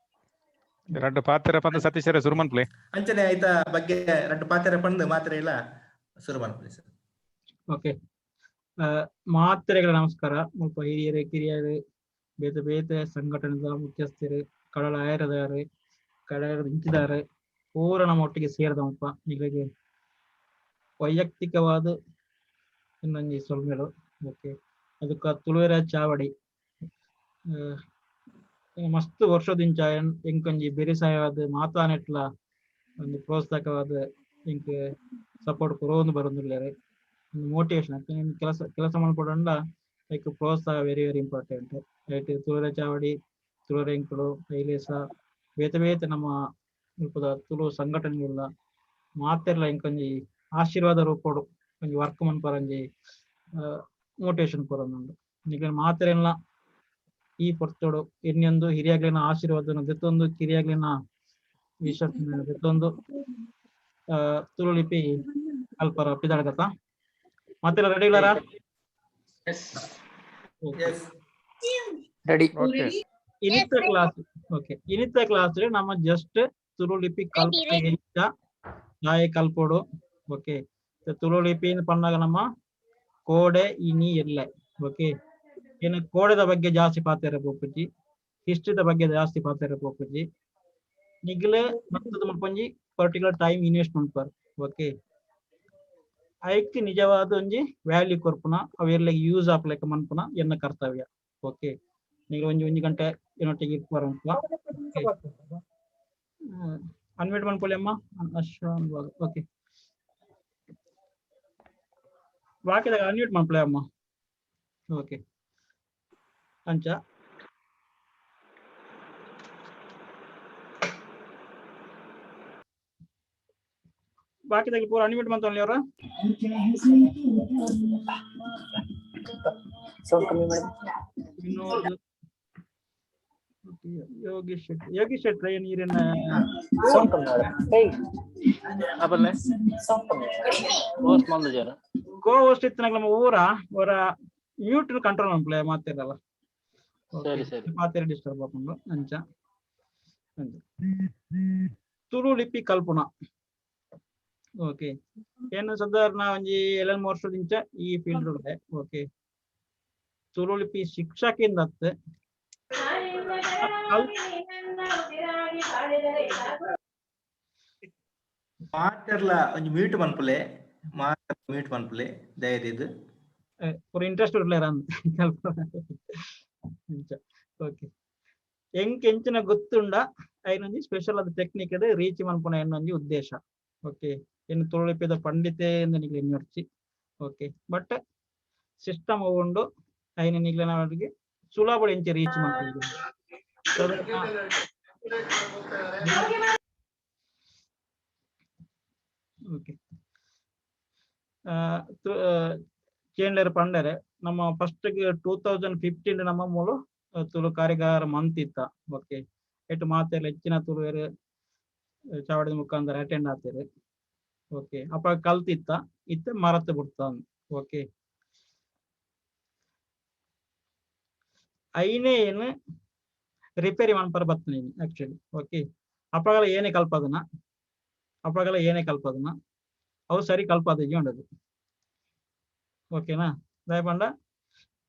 ರಡ್ಡು ಪಾತೆರ ಪಂದ್ ಸತೀಶರೇ ಸುರು ಮನ್ಪುಲೆ. ಅಂಚನೆ ಐತ ಬಗ್ಗೆ ರಡ್ಡು ಪಾತೆರ ಪಂದ್ ಮಾತೆರ ಇಲ್ಲ ಸುರು ಮನ್ಪುಲೆ ಸರ್. ಓಕೆ, ಮಾತೆರೆಗಳ ನಮಸ್ಕಾರ. ಮುಲ್ಪ ಹಿರಿಯರು ಕಿರಿಯರು ಬೇತೆ ಬೇತೆ ಸಂಘಟನೆದ ಮುಖ್ಯಸ್ಥರು ಕಡಲ ಆಯರದಾರು ಕಡಲ ಇಂಚಿದಾರು ಪೂರ ನಮ್ಮ ಒಟ್ಟಿಗೆ ಸೇರಿದ ಮುಲ್ಪ ನಿಗಳಿಗೆ ವೈಯಕ್ತಿಕವಾದ ಇನ್ನೊಂಜಿ ಸೊಲ್ಮೆಲು. ಓಕೆ, ಅದಕ್ಕ ತುಳುವೆರ ಚಾವಡಿ ಮಸ್ತ್ ವರ್ಷದಿಂಚ ಎಂಕೊಂಜಿ ಬೆರಿಸಾಯವಾದ ಮಾತಾನೆಟ್ಲ ಒಂದು ಪ್ರೋತ್ಸಾಹಕವಾದ ಎಂಕ್ ಸಪೋರ್ಟ್ ಕೊರೊಂದು ಬರೊಂದುಲ್ಲೆರ್. ಒಂದು ಮೋಟಿವೇಶನ್ ಕೆಲಸ ಕೆಲಸ ಮಲ್ಪೊಡಂಡ ಲೈಕ್ ಪ್ರೋತ್ಸಾಹ ವೆರಿ ವೆರಿ ಇಂಪಾರ್ಟೆಂಟ್. ರೈಟ್, ತುಳುವೆರ ಚಾವಡಿ ತುಳುವೆರ ಎಂಕುಲು ಐಲೇಸ ಬೇತೆ ಬೇತೆ ನಮ್ಮ ಮುಲ್ಪದ ತುಳು ಸಂಘಟನೆಗಳ ಮಾತೆರ್ಲ ಎಂಕೊಂಜಿ ಆಶೀರ್ವಾದ ರೂಪೊಡು ಒಂಜಿ ವರ್ಕ್ ಮನ್ಪರ ಒಂಜಿ ಮೋಟಿವೇಶನ್ ಕೊರೊಂದುಂಡು. ನಿಕ್ಲೆನ ಮಾತೆರೆನ್ಲ ಈ ಪೊರ್ತುಡು ಎನ್ನೆಂದು ಹಿರಿಯಾಗ್ಲಿನ ಆಶೀರ್ವಾದನ ದೆತ್ತೊಂದು ಕಿರಿಯಾಗ್ಲಿನ ವಿಶ್ವಾಸ ದೆತ್ತೊಂದು ತುಳು ಲಿಪಿ ಕಲ್ಪರ ಪಿದಾಡ್ಗತ. ಮತ್ತೆಲ್ಲ ರೆಡಿ ಇಲ್ಲಾರ? ರೆಡಿ. ಇನಿತ ಕ್ಲಾಸ್ ಓಕೆ, ಇನಿತ ಕ್ಲಾಸ್ ನಮ್ಮ ಜಸ್ಟ್ ತುಳು ಲಿಪಿ ಕಲ್ಪ ಎಂಚ ದಾಯ ಕಲ್ಪೋಡು. ಓಕೆ, ತುಳು ಲಿಪಿ ಪನ್ನಾಗ ನಮ್ಮ ಕೋಡೆ ಇನಿ ಎಲ್ಲೆ. ಓಕೆ, ಏನು ಕೋಡೆದ ಬಗ್ಗೆ ಜಾಸ್ತಿ ಪಾತೆರ ಪೋಪುಜಿ, ಹಿಸ್ಟ್ರಿದ ಬಗ್ಗೆ ಜಾಸ್ತಿ ಪಾತೆರ ಪೋಪುಜಿ. ನಿಗ್ಲೆ ಮತ್ತದ ಮಲ್ಪೊಂಜಿ ಪರ್ಟಿಕ್ಯುಲರ್ ಟೈಮ್ ಇನ್ವೆಸ್ಟ್ ಮನ್ಪರ್. ಓಕೆ, ಐಕ್ ನಿಜವಾದ ಒಂಜಿ ವ್ಯಾಲ್ಯೂ ಕೊರ್ಪುನ ಅವೆಲ್ಲ ಯೂಸ್ ಆಪ್ಲೆಕ್ಕ ಮನ್ಪುನ ಎನ್ನ ಕರ್ತವ್ಯ. ಓಕೆ, ನೀವು ಒಂಜಿ ಒಂಜಿ ಗಂಟೆ ಏನೊಟ್ಟಿಗೆ ಇರ್ಪುವರ ಅನ್ಮ್ಯೂಟ್ ಮನ್ಪೊಲಿ ಅಮ್ಮ. ಓಕೆ, ಬಾಕಿದಾಗ ಅನ್ಮ್ಯೂಟ್ ಮನ್ಪೊಲಿ ಅಮ್ಮ. ಓಕೆ, ಅಂಚ ಬಾಕಿದಾಗ ಪೂರ ಅನ್ಮ್ಯೂಟ್ ಮಂತೊನ್ಲಿ ಅವರ. ಸೌಂಡ್ ಕಮ್ಮಿ ಮೇಡಮ್. ವಿನೋದ್, ಯೋಗೀಶ್ ಶೆಟ್ಟಿ, ಯೋಗೀಶ್ ಶೆಟ್ಟಿ ನೀರಿನ ಸೌಂಡ್ ಕಮ್ಮಿ ಮೇಡಮ್. ಏಯ್ ಆಪಲ್ಲೆ ಸೌಂಡ್ ಕಮ್ಮಿ. ಹೋಸ್ಟ್ ಮಂದ ಜರ ಕೋ ಹೋಸ್ಟ್ ಇತ್ತು ನಮ್ಮ ಊರ ಅವರ ಮ್ಯೂಟ್ ಕಂಟ್ರೋಲ್ ಮನ್ಪುಲೆ ಮಾತಿರಲ್ಲ. ಸರಿ ಸರಿ, ಮಾತಿರ ಡಿಸ್ಟರ್ಬ್ ಆಪುಂಡು. ಅಂಚ ಅಂಚ ತುಳು ಲಿಪಿ ಕಲ್ಪುನ. ಓಕೆ, ಏನು ಸಾಧಾರಣ ಒಂಜಿ 7 ವರ್ಷದಿಂಚ ಈ ಫೀಲ್ಡ್ ಉಂಡೆ. ಓಕೆ, ತುಳು ಲಿಪಿ ಶಿಕ್ಷಕಿಂದ ಮಾತೆರ್ಲ ಒಂಜಿ ಮ್ಯೂಟ್ ಮನ್ಪುಲೆ, ಮಾತ ಮ್ಯೂಟ್ ಮನ್ಪುಲೆ ದಯದೀದ್. ಪೂರ ಇಂಟ್ರೆಸ್ಟ್ ಉರ್ಲೇರ ಅಂಚ. ಓಕೆ, ಎಂಕ್ ಎಂಚಿನ ಗೊತ್ತುಂಡ ಐನೊಂಜಿ ಸ್ಪೆಷಲ್ ಆದ ಟೆಕ್ನಿಕ್ ರೀಚ್ ಮನ್ಪುನ ಎನ್ನೊಂಜಿ ಉದ್ದೇಶ. ಓಕೆ, ಇನ್ನು ತುಳು ಲಿಪಿದ ಪಂಡಿತೆ ನಿಗ್ಲೆ ಎನ್ನೊಡ್ಚಿ. ಓಕೆ, ಬಟ್ ಸಿಸ್ಟಮ್ ಉಂಡು ಐನ ನಿಗ್ಲೆ ಅವರಿಗೆ ಸುಲಭ ಎಂಚ ರೀಚ್ ಮನ್ಪುಂಡು. ಓಕೆ, ಚೇಂಡ್ಲರ್ ಪಂಡರೆ ನಮ್ಮ ಫಸ್ಟ್ 2015 ನಮ್ಮ ಮೂಲು ತುಳು ಕಾರ್ಯಾಗಾರ ಮಂತ್ ಇತ್ತ. ಓಕೆ, ಎಟ್ಟು ಮಾತೆಲ್ಲ ಹೆಚ್ಚಿನ ತುಳುವೆರ್ ಚಾವಡಿದ ಮುಖಾಂತರ ಅಟೆಂಡ್ ಆಗ್ತಾರೆ. ಓಕೆ, ಅಪ್ಪ ಕಲ್ತಿತ್ತ ಇತ್ತ ಮರத்து ಬಿಡ್ತ. ಓಕೆ, ಐನೇ ಏನು ರಿಪೇರಿ ಮನ್ಪರ ಬರ್ತೇನೆ ಆಕ್ಚುಲಿ. ಓಕೆ, ಅಪ್ಪಗಲ ಏನೇ ಕಲ್ಪದನ, ಅಪ್ಪಗಲ ಏನೇ ಕಲ್ಪದನ ಅವು ಸರಿ ಕಲ್ಪದ ಉಂಡದು. ಓಕೆನಾ, ದಯಪಂಡ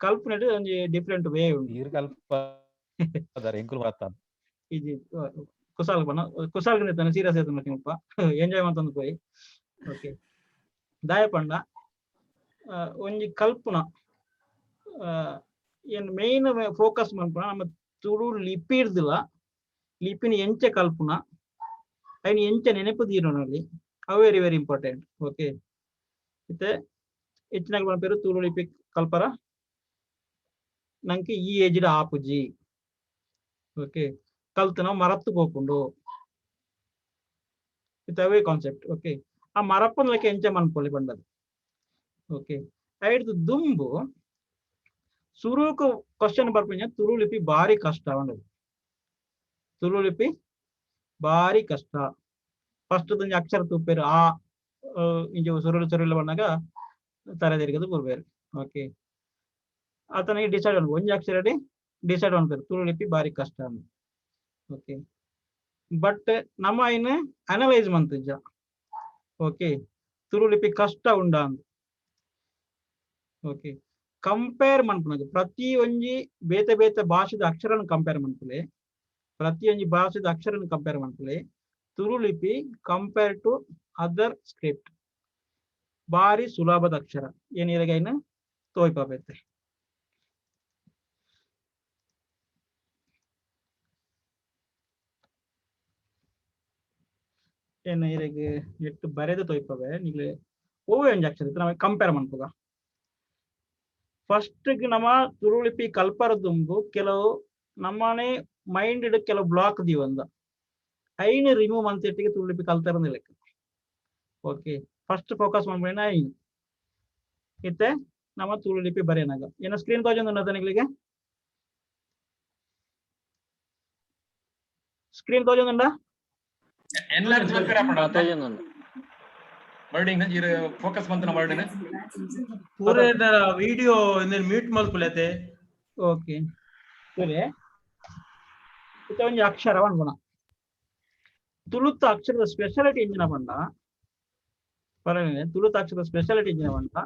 ಕಲ್ಪನೆ ಒಂಜಿ ಡಿಫ್ರೆಂಟ್ ವೇ ಉಂಡು. ಈರ್ ಕಲ್ಪ ಎಂಕುಲು ಬರತ್ತ ಇಜಿ ಕುಸಾಲ್ ಬಣ್ಣ ಕುಸಾಲ್ ತಾನೆ ಸೀರಿಯಸ್ ಆಯ್ತು ನಿಮ್ಮಪ್ಪ ಎಂಜಾಯ್ ಮಂತಂದು ಪೋಯಿ. ಓಕೆ, ದಾಯಪಂಡ ಒಂಜಿ ಕಲ್ಪನ ಏನ್ ಮೇನ್ ಫೋಕಸ್ ಮನ್ಪುನ ನಮ್ಮ ತುಳು ಲಿಪಿ ಇರ್ದಿಲ್ಲ, ಲಿಪಿನ ಎಂಚ ಕಲ್ಪುನ ಐನ ಎಂಚ ನೆನಪು ದೀರೋನಲ್ಲಿ ಅವು ವೆರಿ ವೆರಿ ಇಂಪಾರ್ಟೆಂಟ್. ಓಕೆ, ಇತ್ತೆ ಹೆಚ್ಚಿನ ಪೇರು ತುಳು ಲಿಪಿ ಕಲ್ಪರ ನಂಗೆ ಈ ಏಜ್ಡ್ ಆಪುಜಿ. ಓಕೆ, ಕಲ್ತು ನಾವು ಮರತ್ತು ಪೋಪುಂಡು ಇತ್ತೆ ಅವೇ ಕಾನ್ಸೆಪ್ಟ್. ಓಕೆ, ಆ ಮರಪ್ಪನ ಎಂಚ ಮನ್ಪೊಲಿ ಬಂಡದು. ಓಕೆ, ಐಡ್ದು ದುಂಬು ಸುರುಕು ಕ್ವಶನ್ ಬರ್ಪಿನ ತುಳು ಲಿಪಿ ಬಾರಿ ಕಷ್ಟ ಉಂಡದು. ತುಳು ಲಿಪಿ ಬಾರಿ ಕಷ್ಟ. ಫಸ್ಟ್ ಒಂಜಿ ಅಕ್ಷರ ತೂಪೇರು ಆ ಇಂಚ ಸುರುಳು ಸುರುಳು ಬಂದಾಗ ತರೆ ತಿರುಗದು ಬರ್ಬೇರು. ಓಕೆ, ಆತನಿಗೆ ಡಿಸೈಡ್ ಅನ್ಬೋದು ಒಂಜಿ ಅಕ್ಷರ ಡಿಸೈಡ್ ಅನ್ಬೇಕು ತುಳು ಲಿಪಿ ಬಾರಿ ಕಷ್ಟ ಅಂದ್. ಓಕೆ, ಬಟ್ ನಮ್ಮ ಐನ್ ಅನಲೈಸ್ ಮಂತಿಜ್ಜ. ಓಕೆ, ತುಳು ಲಿಪಿ ಕಷ್ಟ ಉಂಡ ಅಂದ್. ಓಕೆ, ಕಂಪೇರ್ ಮನ್ಪುನಗ ಪ್ರತಿ ಒಂಜಿ ಬೇತೆ ಬೇತೆ ಭಾಷೆದ ಅಕ್ಷರನ ಕಂಪೇರ್ ಮನ್ಪುಲೆ, ಪ್ರತಿಯೊಂಜಿ ಭಾಷೆದ ಅಕ್ಷರನ compare ಮನ್ಪುಲೆ. Tulu Lipi compare to other script ಬಾರಿ ಸುಲಭದ ಅಕ್ಷರ ಏನಿರಗೈನ ತೋಯ್ಪಬೇತೆ. ಏನ ಇರೆಗ್ ನೆಟ್ ಬರೆದ ತೋಯ್ಪವೆ ನಿಗ್ಲೆ ಓವೆ ಒಂಜಿ ಅಕ್ಷರ ಇತ್ತು ನಮಗೆ ಕಂಪೇರ್ ಮನ್ಪುಗ. ಫಸ್ಟ್ ನಮ್ಮ ತುಳು ಲಿಪಿ ಕಲ್ಪರ ದುಂಬು ಕೆಲವು ನಮ್ಮನೆ ಮೈಂಡ್ ಕೆಲವು ಬ್ಲಾಕ್ ದೀವಂದ ಐನ್ ರಿಮೂವ್ ಮಂತಿಟ್ಟಿಗೆ ತುಳು ಲಿಪಿ ಕಲ್ತಾರ ಲೆಕ್ಕ. ಓಕೆ, ಫಸ್ಟ್ ಫೋಕಸ್ ಮಾಡ್ಬೇಡ ಐನ್ ಇತ್ತೆ ನಮ್ಮ ತುಳು ಲಿಪಿ ಬರೆಯನಾಗ ಏನೋ ಸ್ಕ್ರೀನ್ ತೋಜೊಂದು ನಿಗಳಿಗೆ ಸ್ಕ್ರೀನ್ ತೋಜೊಂದುಂಡ ಎನ್ಲಾರ್ಜ್ ವರ್ಡಿಂಗ್ ಇರು ಫೋಕಸ್ ಮಂತನ ವರ್ಡಿನ ಪೂರ ವಿಡಿಯೋ ಇಂದೆನ್ ಮ್ಯೂಟ್ ಮಲ್ಪುಲೆತೆ. ಓಕೆ ಸರಿ, ಇತ್ತೆ ಒಂಜಿ ಅಕ್ಷರ ಪನ್ಪುನ ತುಳುತ ಅಕ್ಷರದ ಸ್ಪೆಷಾಲಿಟಿ ಎಂಚಿನ ಪಂಡ ಪರನೆ ತುಳುತ ಅಕ್ಷರದ ಸ್ಪೆಷಾಲಿಟಿ ಎಂಚಿನ ಪಂಡ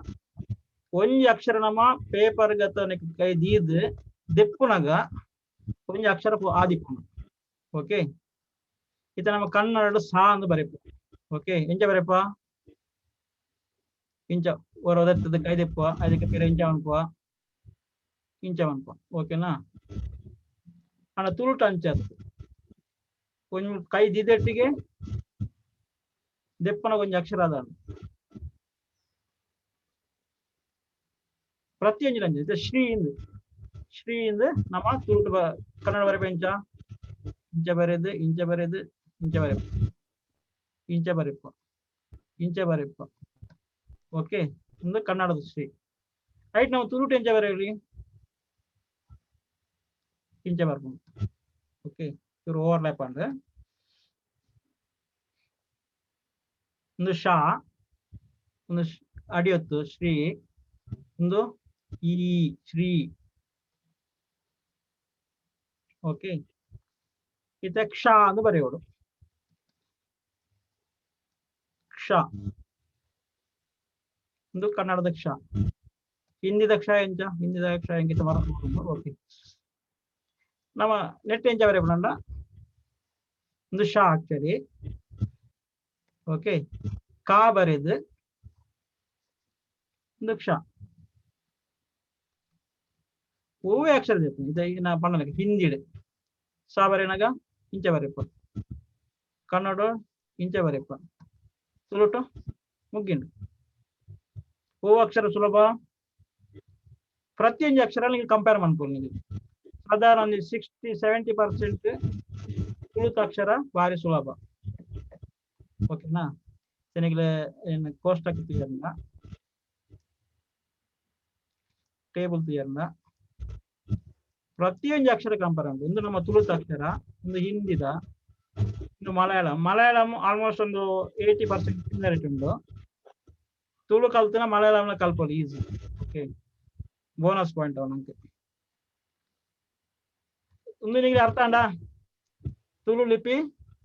ಒಂಜಿ ಅಕ್ಷರ ನಮ್ಮ ಪೇಪರ್ ಗತ ಕೈ ದೀದ್ ದೆಪ್ಪುನಗ ಒಂಜಿ ಅಕ್ಷರ ಆದಿಪ್ಪುಂಡು. ಓಕೆ, ಇತ್ತೆ ನಮ್ಮ ಕನ್ನಡ ಸಾ ಅಂದ್ ಬರೆಪು. ಓಕೆ, ಎಂಚ ಬರೆಪ? ಇಂಚ ಒರ ಒದತ್ತದ ಕೈ ದೆಪ್ಪುವ, ಅದಕ್ಕೆ ಪಿರ ಇಂಚ ಮನ್ಪುವ, ಇಂಚ ಮನ್ಪುವ. ಓಕೆನಾ? ಆಂಡ ತುಳುಟ ಅಂಚ ಒಂಜಿ ಕೈ ದೀದೆಟ್ಟಿಗೆ ದೆಪ್ಪನ ಒಂಜಿ ಅಕ್ಷರ ಅದ. ಪ್ರತಿಯೊಂಜಿ ಅಂಚ. ಇತ್ತೆ ಶ್ರೀ ಇಂದ್, ಶ್ರೀ ಇಂದ್ ನಮ್ಮ ತುಳುಟು ಕನ್ನಡ ಬರೆಪ ಎಂಚ? ಇಂಚ ಬರೆದು, ಇಂಚ ಬರೆದು, ಇಂಚ ಬರೆಪ, ಇಂಚ ಬರೆಪ, ಇಂಚ ಬರೆಪ. ಓಕೆ, ಇಂದು ಕನ್ನಡದ ಶ್ರೀ. ರೈಟ್, ನಾವು ತುಳುಟು ಎಂಚ ಬರೆಯಲಿ? ಇಂಚ ಬರ್ಪುಂಡು. ಓಕೆ, ಇವರು ಓವರ್ಲ್ಯಾಪ್ ಅಂಡ್ ಒಂದು ಶಾ, ಒಂದು ಅಡಿಯೊತ್ತು ಶ್ರೀ, ಒಂದು ಈ ಶ್ರೀ. ಓಕೆ, ಇತ್ತೆ ಕ್ಷ ಅಂದ್ ಬರೆಯೋಡು. ಕ್ಷ ಒಂದು ಕನ್ನಡದ ಕ್ಷ. ಹಿಂದಿದ ಕ್ಷ ಎಂಚ? ಹಿಂದಿದ ಕ್ಷ ಎಂಕಿತ ಮರ. ಓಕೆ, ನಮ್ಮ ನೆಟ್ ಎಂಚ ಬರೆಯಪುಂಡ? ಒಂದು ಶಾ ಆಕ್ಚುಲಿ. ಓಕೆ, ಕಾ ಬರೆದು ಒಂದು ಕ್ಷ. ಒವ್ವೇ ಅಕ್ಷರ ಇದು ನಾ ಪಣ್ಣನಗ ಹಿಂದಿಡ್ ಸಾ ಬರೆನಗ ಇಂಚ ಬರೆಪ, ಕನ್ನಡ ಇಂಚ ಬರೆಪ, ತುಳುಟು ಮುಗ್ಗಿಂಡು. ಓ ಅಕ್ಷರ ಸುಲಭ. ಪ್ರತಿಯೊಂದು ಅಕ್ಷರ ನೀವು ಕಂಪೇರ್ ಮನ್ಪೊಲಿ. ನೀವು ಸಾಧಾರಣ ಒಂದು 60-70% ತುಳುತ ಅಕ್ಷರ ಭಾರಿ ಸುಲಭ. ಓಕೆನಾ? ಸೆನೆಗ್ಲೆ ಏನು ಕೋಷ್ಟಕ ತಯಾರ್ನ, ಟೇಬಲ್ ತಯಾರ್ನ ಪ್ರತಿಯೊಂದು ಅಕ್ಷರ ಕಂಪೇರ್ ಉಂಟು. ಒಂದು ನಮ್ಮ ತುಳುತ ಅಕ್ಷರ, ಒಂದು ಹಿಂದಿದ, ಒಂದು ಮಲಯಾಳಂ. ಮಲಯಾಳಂ ಆಲ್ಮೋಸ್ಟ್ ಒಂದು 80% ಸಿಮಿಲಾರಿಟಿ ಉಂಟು. ತುಳು ಕಲ್ತನ ಮಲಯಾಳಂನ ಕಲ್ಪೊಲಿ ಈಸಿ. ಓಕೆ, ಬೋನಸ್ ಪಾಯಿಂಟ್ ಅವ ನಮ್ಗೆ. ಒಂದು ನಿಮಗೆ ಅರ್ಥ ಅಂಡ ತುಳು ಲಿಪಿ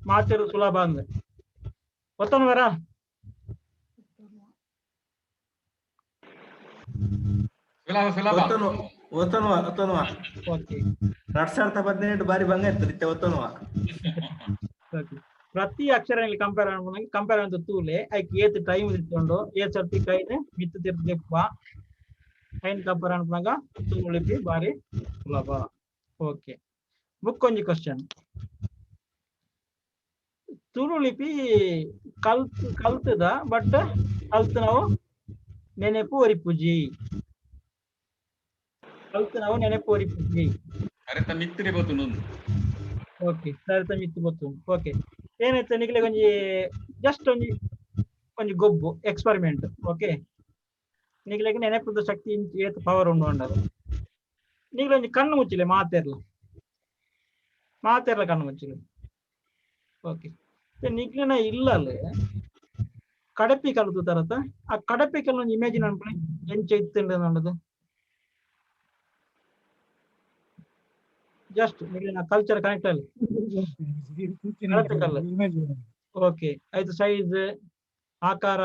ಮಾತಿರು ಸುಲಭ ಅಂದ್ರೆ ಒತ್ತನ ಸುಲಭ ಸುಲಭ. ಒತ್ತನುವ ಒತ್ತನುವ. ಓಕೆ, 2018 ಬಾರಿ ಬಂಗ ಇತ್ತು ನಿತ್ಯ ಒತ್ತನುವ. ಓಕೆ, ಪ್ರತಿ ಅಕ್ಷರ ಇಲ್ಲಿ ಕಂಪೇರ್ ಕಂಪೇರ್ ಅಂತ ತೂಲೆ ಐಕ್ ಏತ್ ಟೈಮ್ ಇತ್ತುಂಡು, ಏತ್ ಸರ್ತಿ ಕೈನೆ ಮಿತ್ತು ತಿರ್ತು ದೆಪ್ಪ ಐನ್ ಕಂಪೇರ್ ಅನ್ಪುನಗ ತುಳು ಲಿಪಿ ಬಾರಿ ಸುಲಭ. ಓಕೆ, ಬುಕ್ ಒಂಜಿ ಕ್ವಶನ್. ತುಳು ಲಿಪಿ ಕಲ್ತ್ ಕಲ್ತದ ಬಟ್ ಕಲ್ತ್ ನಾವು ನೆನೆಪು ಒರಿಪುಜಿ, ಕಲ್ತ್ ನಾವು ನೆನೆಪು ಒರಿಪುಜಿ. ಅರೆತ ಮಿತ್ತಿರೆ ಬೋತುಂಡು. ಓಕೆ, ಸರಿತ ಮಿತ್ತು ಗೊತ್ತುಂಡು. ಓಕೆ, ಏನಾಯ್ತು ನಿಕ್ಲೆಗ್ ಒಂಜಿ ಜಸ್ಟ್ ಒಂಜಿ ಒಂಜಿ ಗೊಬ್ಬು ಎಕ್ಸ್ಪೆರಿಮೆಂಟ್. ಓಕೆ, ನಿಕ್ಲೆಗ್ ನೆನಪುದ ಶಕ್ತಿ ಏತ್ ಪವರ್ ಉಂಡು ಅಂಡದು. ನಿಕ್ಲೆ ಒಂಜಿ ಕಣ್ಣು ಮುಚ್ಚಿಲೆ, ಮಾತೆರ್ಲ ಮಾತೆರ್ಲ ಕಣ್ಣು ಮುಚ್ಚಿಲೆ. ಓಕೆ, ನಿಕ್ಲೆನ ಇಲ್ಲಲ್ಲಿ ಕಡಪಿ ಕಲ್ತು ತರತ ಆ ಕಡಪಿ ಕಲ್ಲು ಒಂಜಿ ಇಮೇಜಿನ್ ಅನ್ಪುನೆ ಎಂಚ ಇತ್ತುಂಡು ಅಂಡದು. ಜಸ್ಟ್ ನಿಕ್ಲೆನ ಕಲ್ಚರ್ ಕನೆಕ್ಟ್ ಅಲ್ಲಿ ಕಡಪಿ ಕಲ್ಲು. ಓಕೆ, ಆಯ್ತು, ಸೈಜ್ ಆಕಾರ.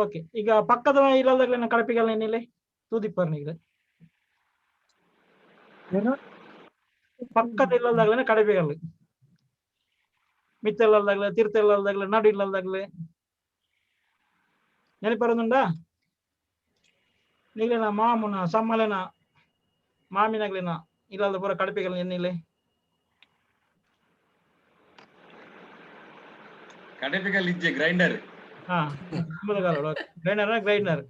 ಓಕೆ, ಈಗ ಪಕ್ಕದ ಇಲ್ಲದಾಗ್ಲೆ ಕಡಪಿಗಲ್ಲ ಏನಿಲ್ಲ ತೂದಿಪ್ಪರ್ ನಿಗ್ಲೆ ಪಕ್ಕದ ಇಲ್ಲದಾಗ್ಲೆ ಕಡಪಿಗಲ್ಲ ಮಿತ್ತಲ್ಲಾಗ್ಲೆ ತೀರ್ಥಲ್ಲಾಗ್ಲೆ ನಡು ಇಲ್ಲದಾಗ್ಲೆ ನೆನಪರದುಂಡಾ? ನಿಗ್ಲೆನ ಮಾಮುನ ಸಮ್ಮಲೆನ ಮಾಮಿನಾಗ್ಲೆನ ಇಲ್ಲದ ಪೂರ ಕಡಪಿಗಲ್ಲ ಏನಿಲ್ಲ? ಕಡಪಿಗಲ್ ಇಜ್ಜೆ ಗ್ರೈಂಡರ್. ಹಾ, ಗ್ರೈಂಡರ್ ಗ್ರೈಂಡರ್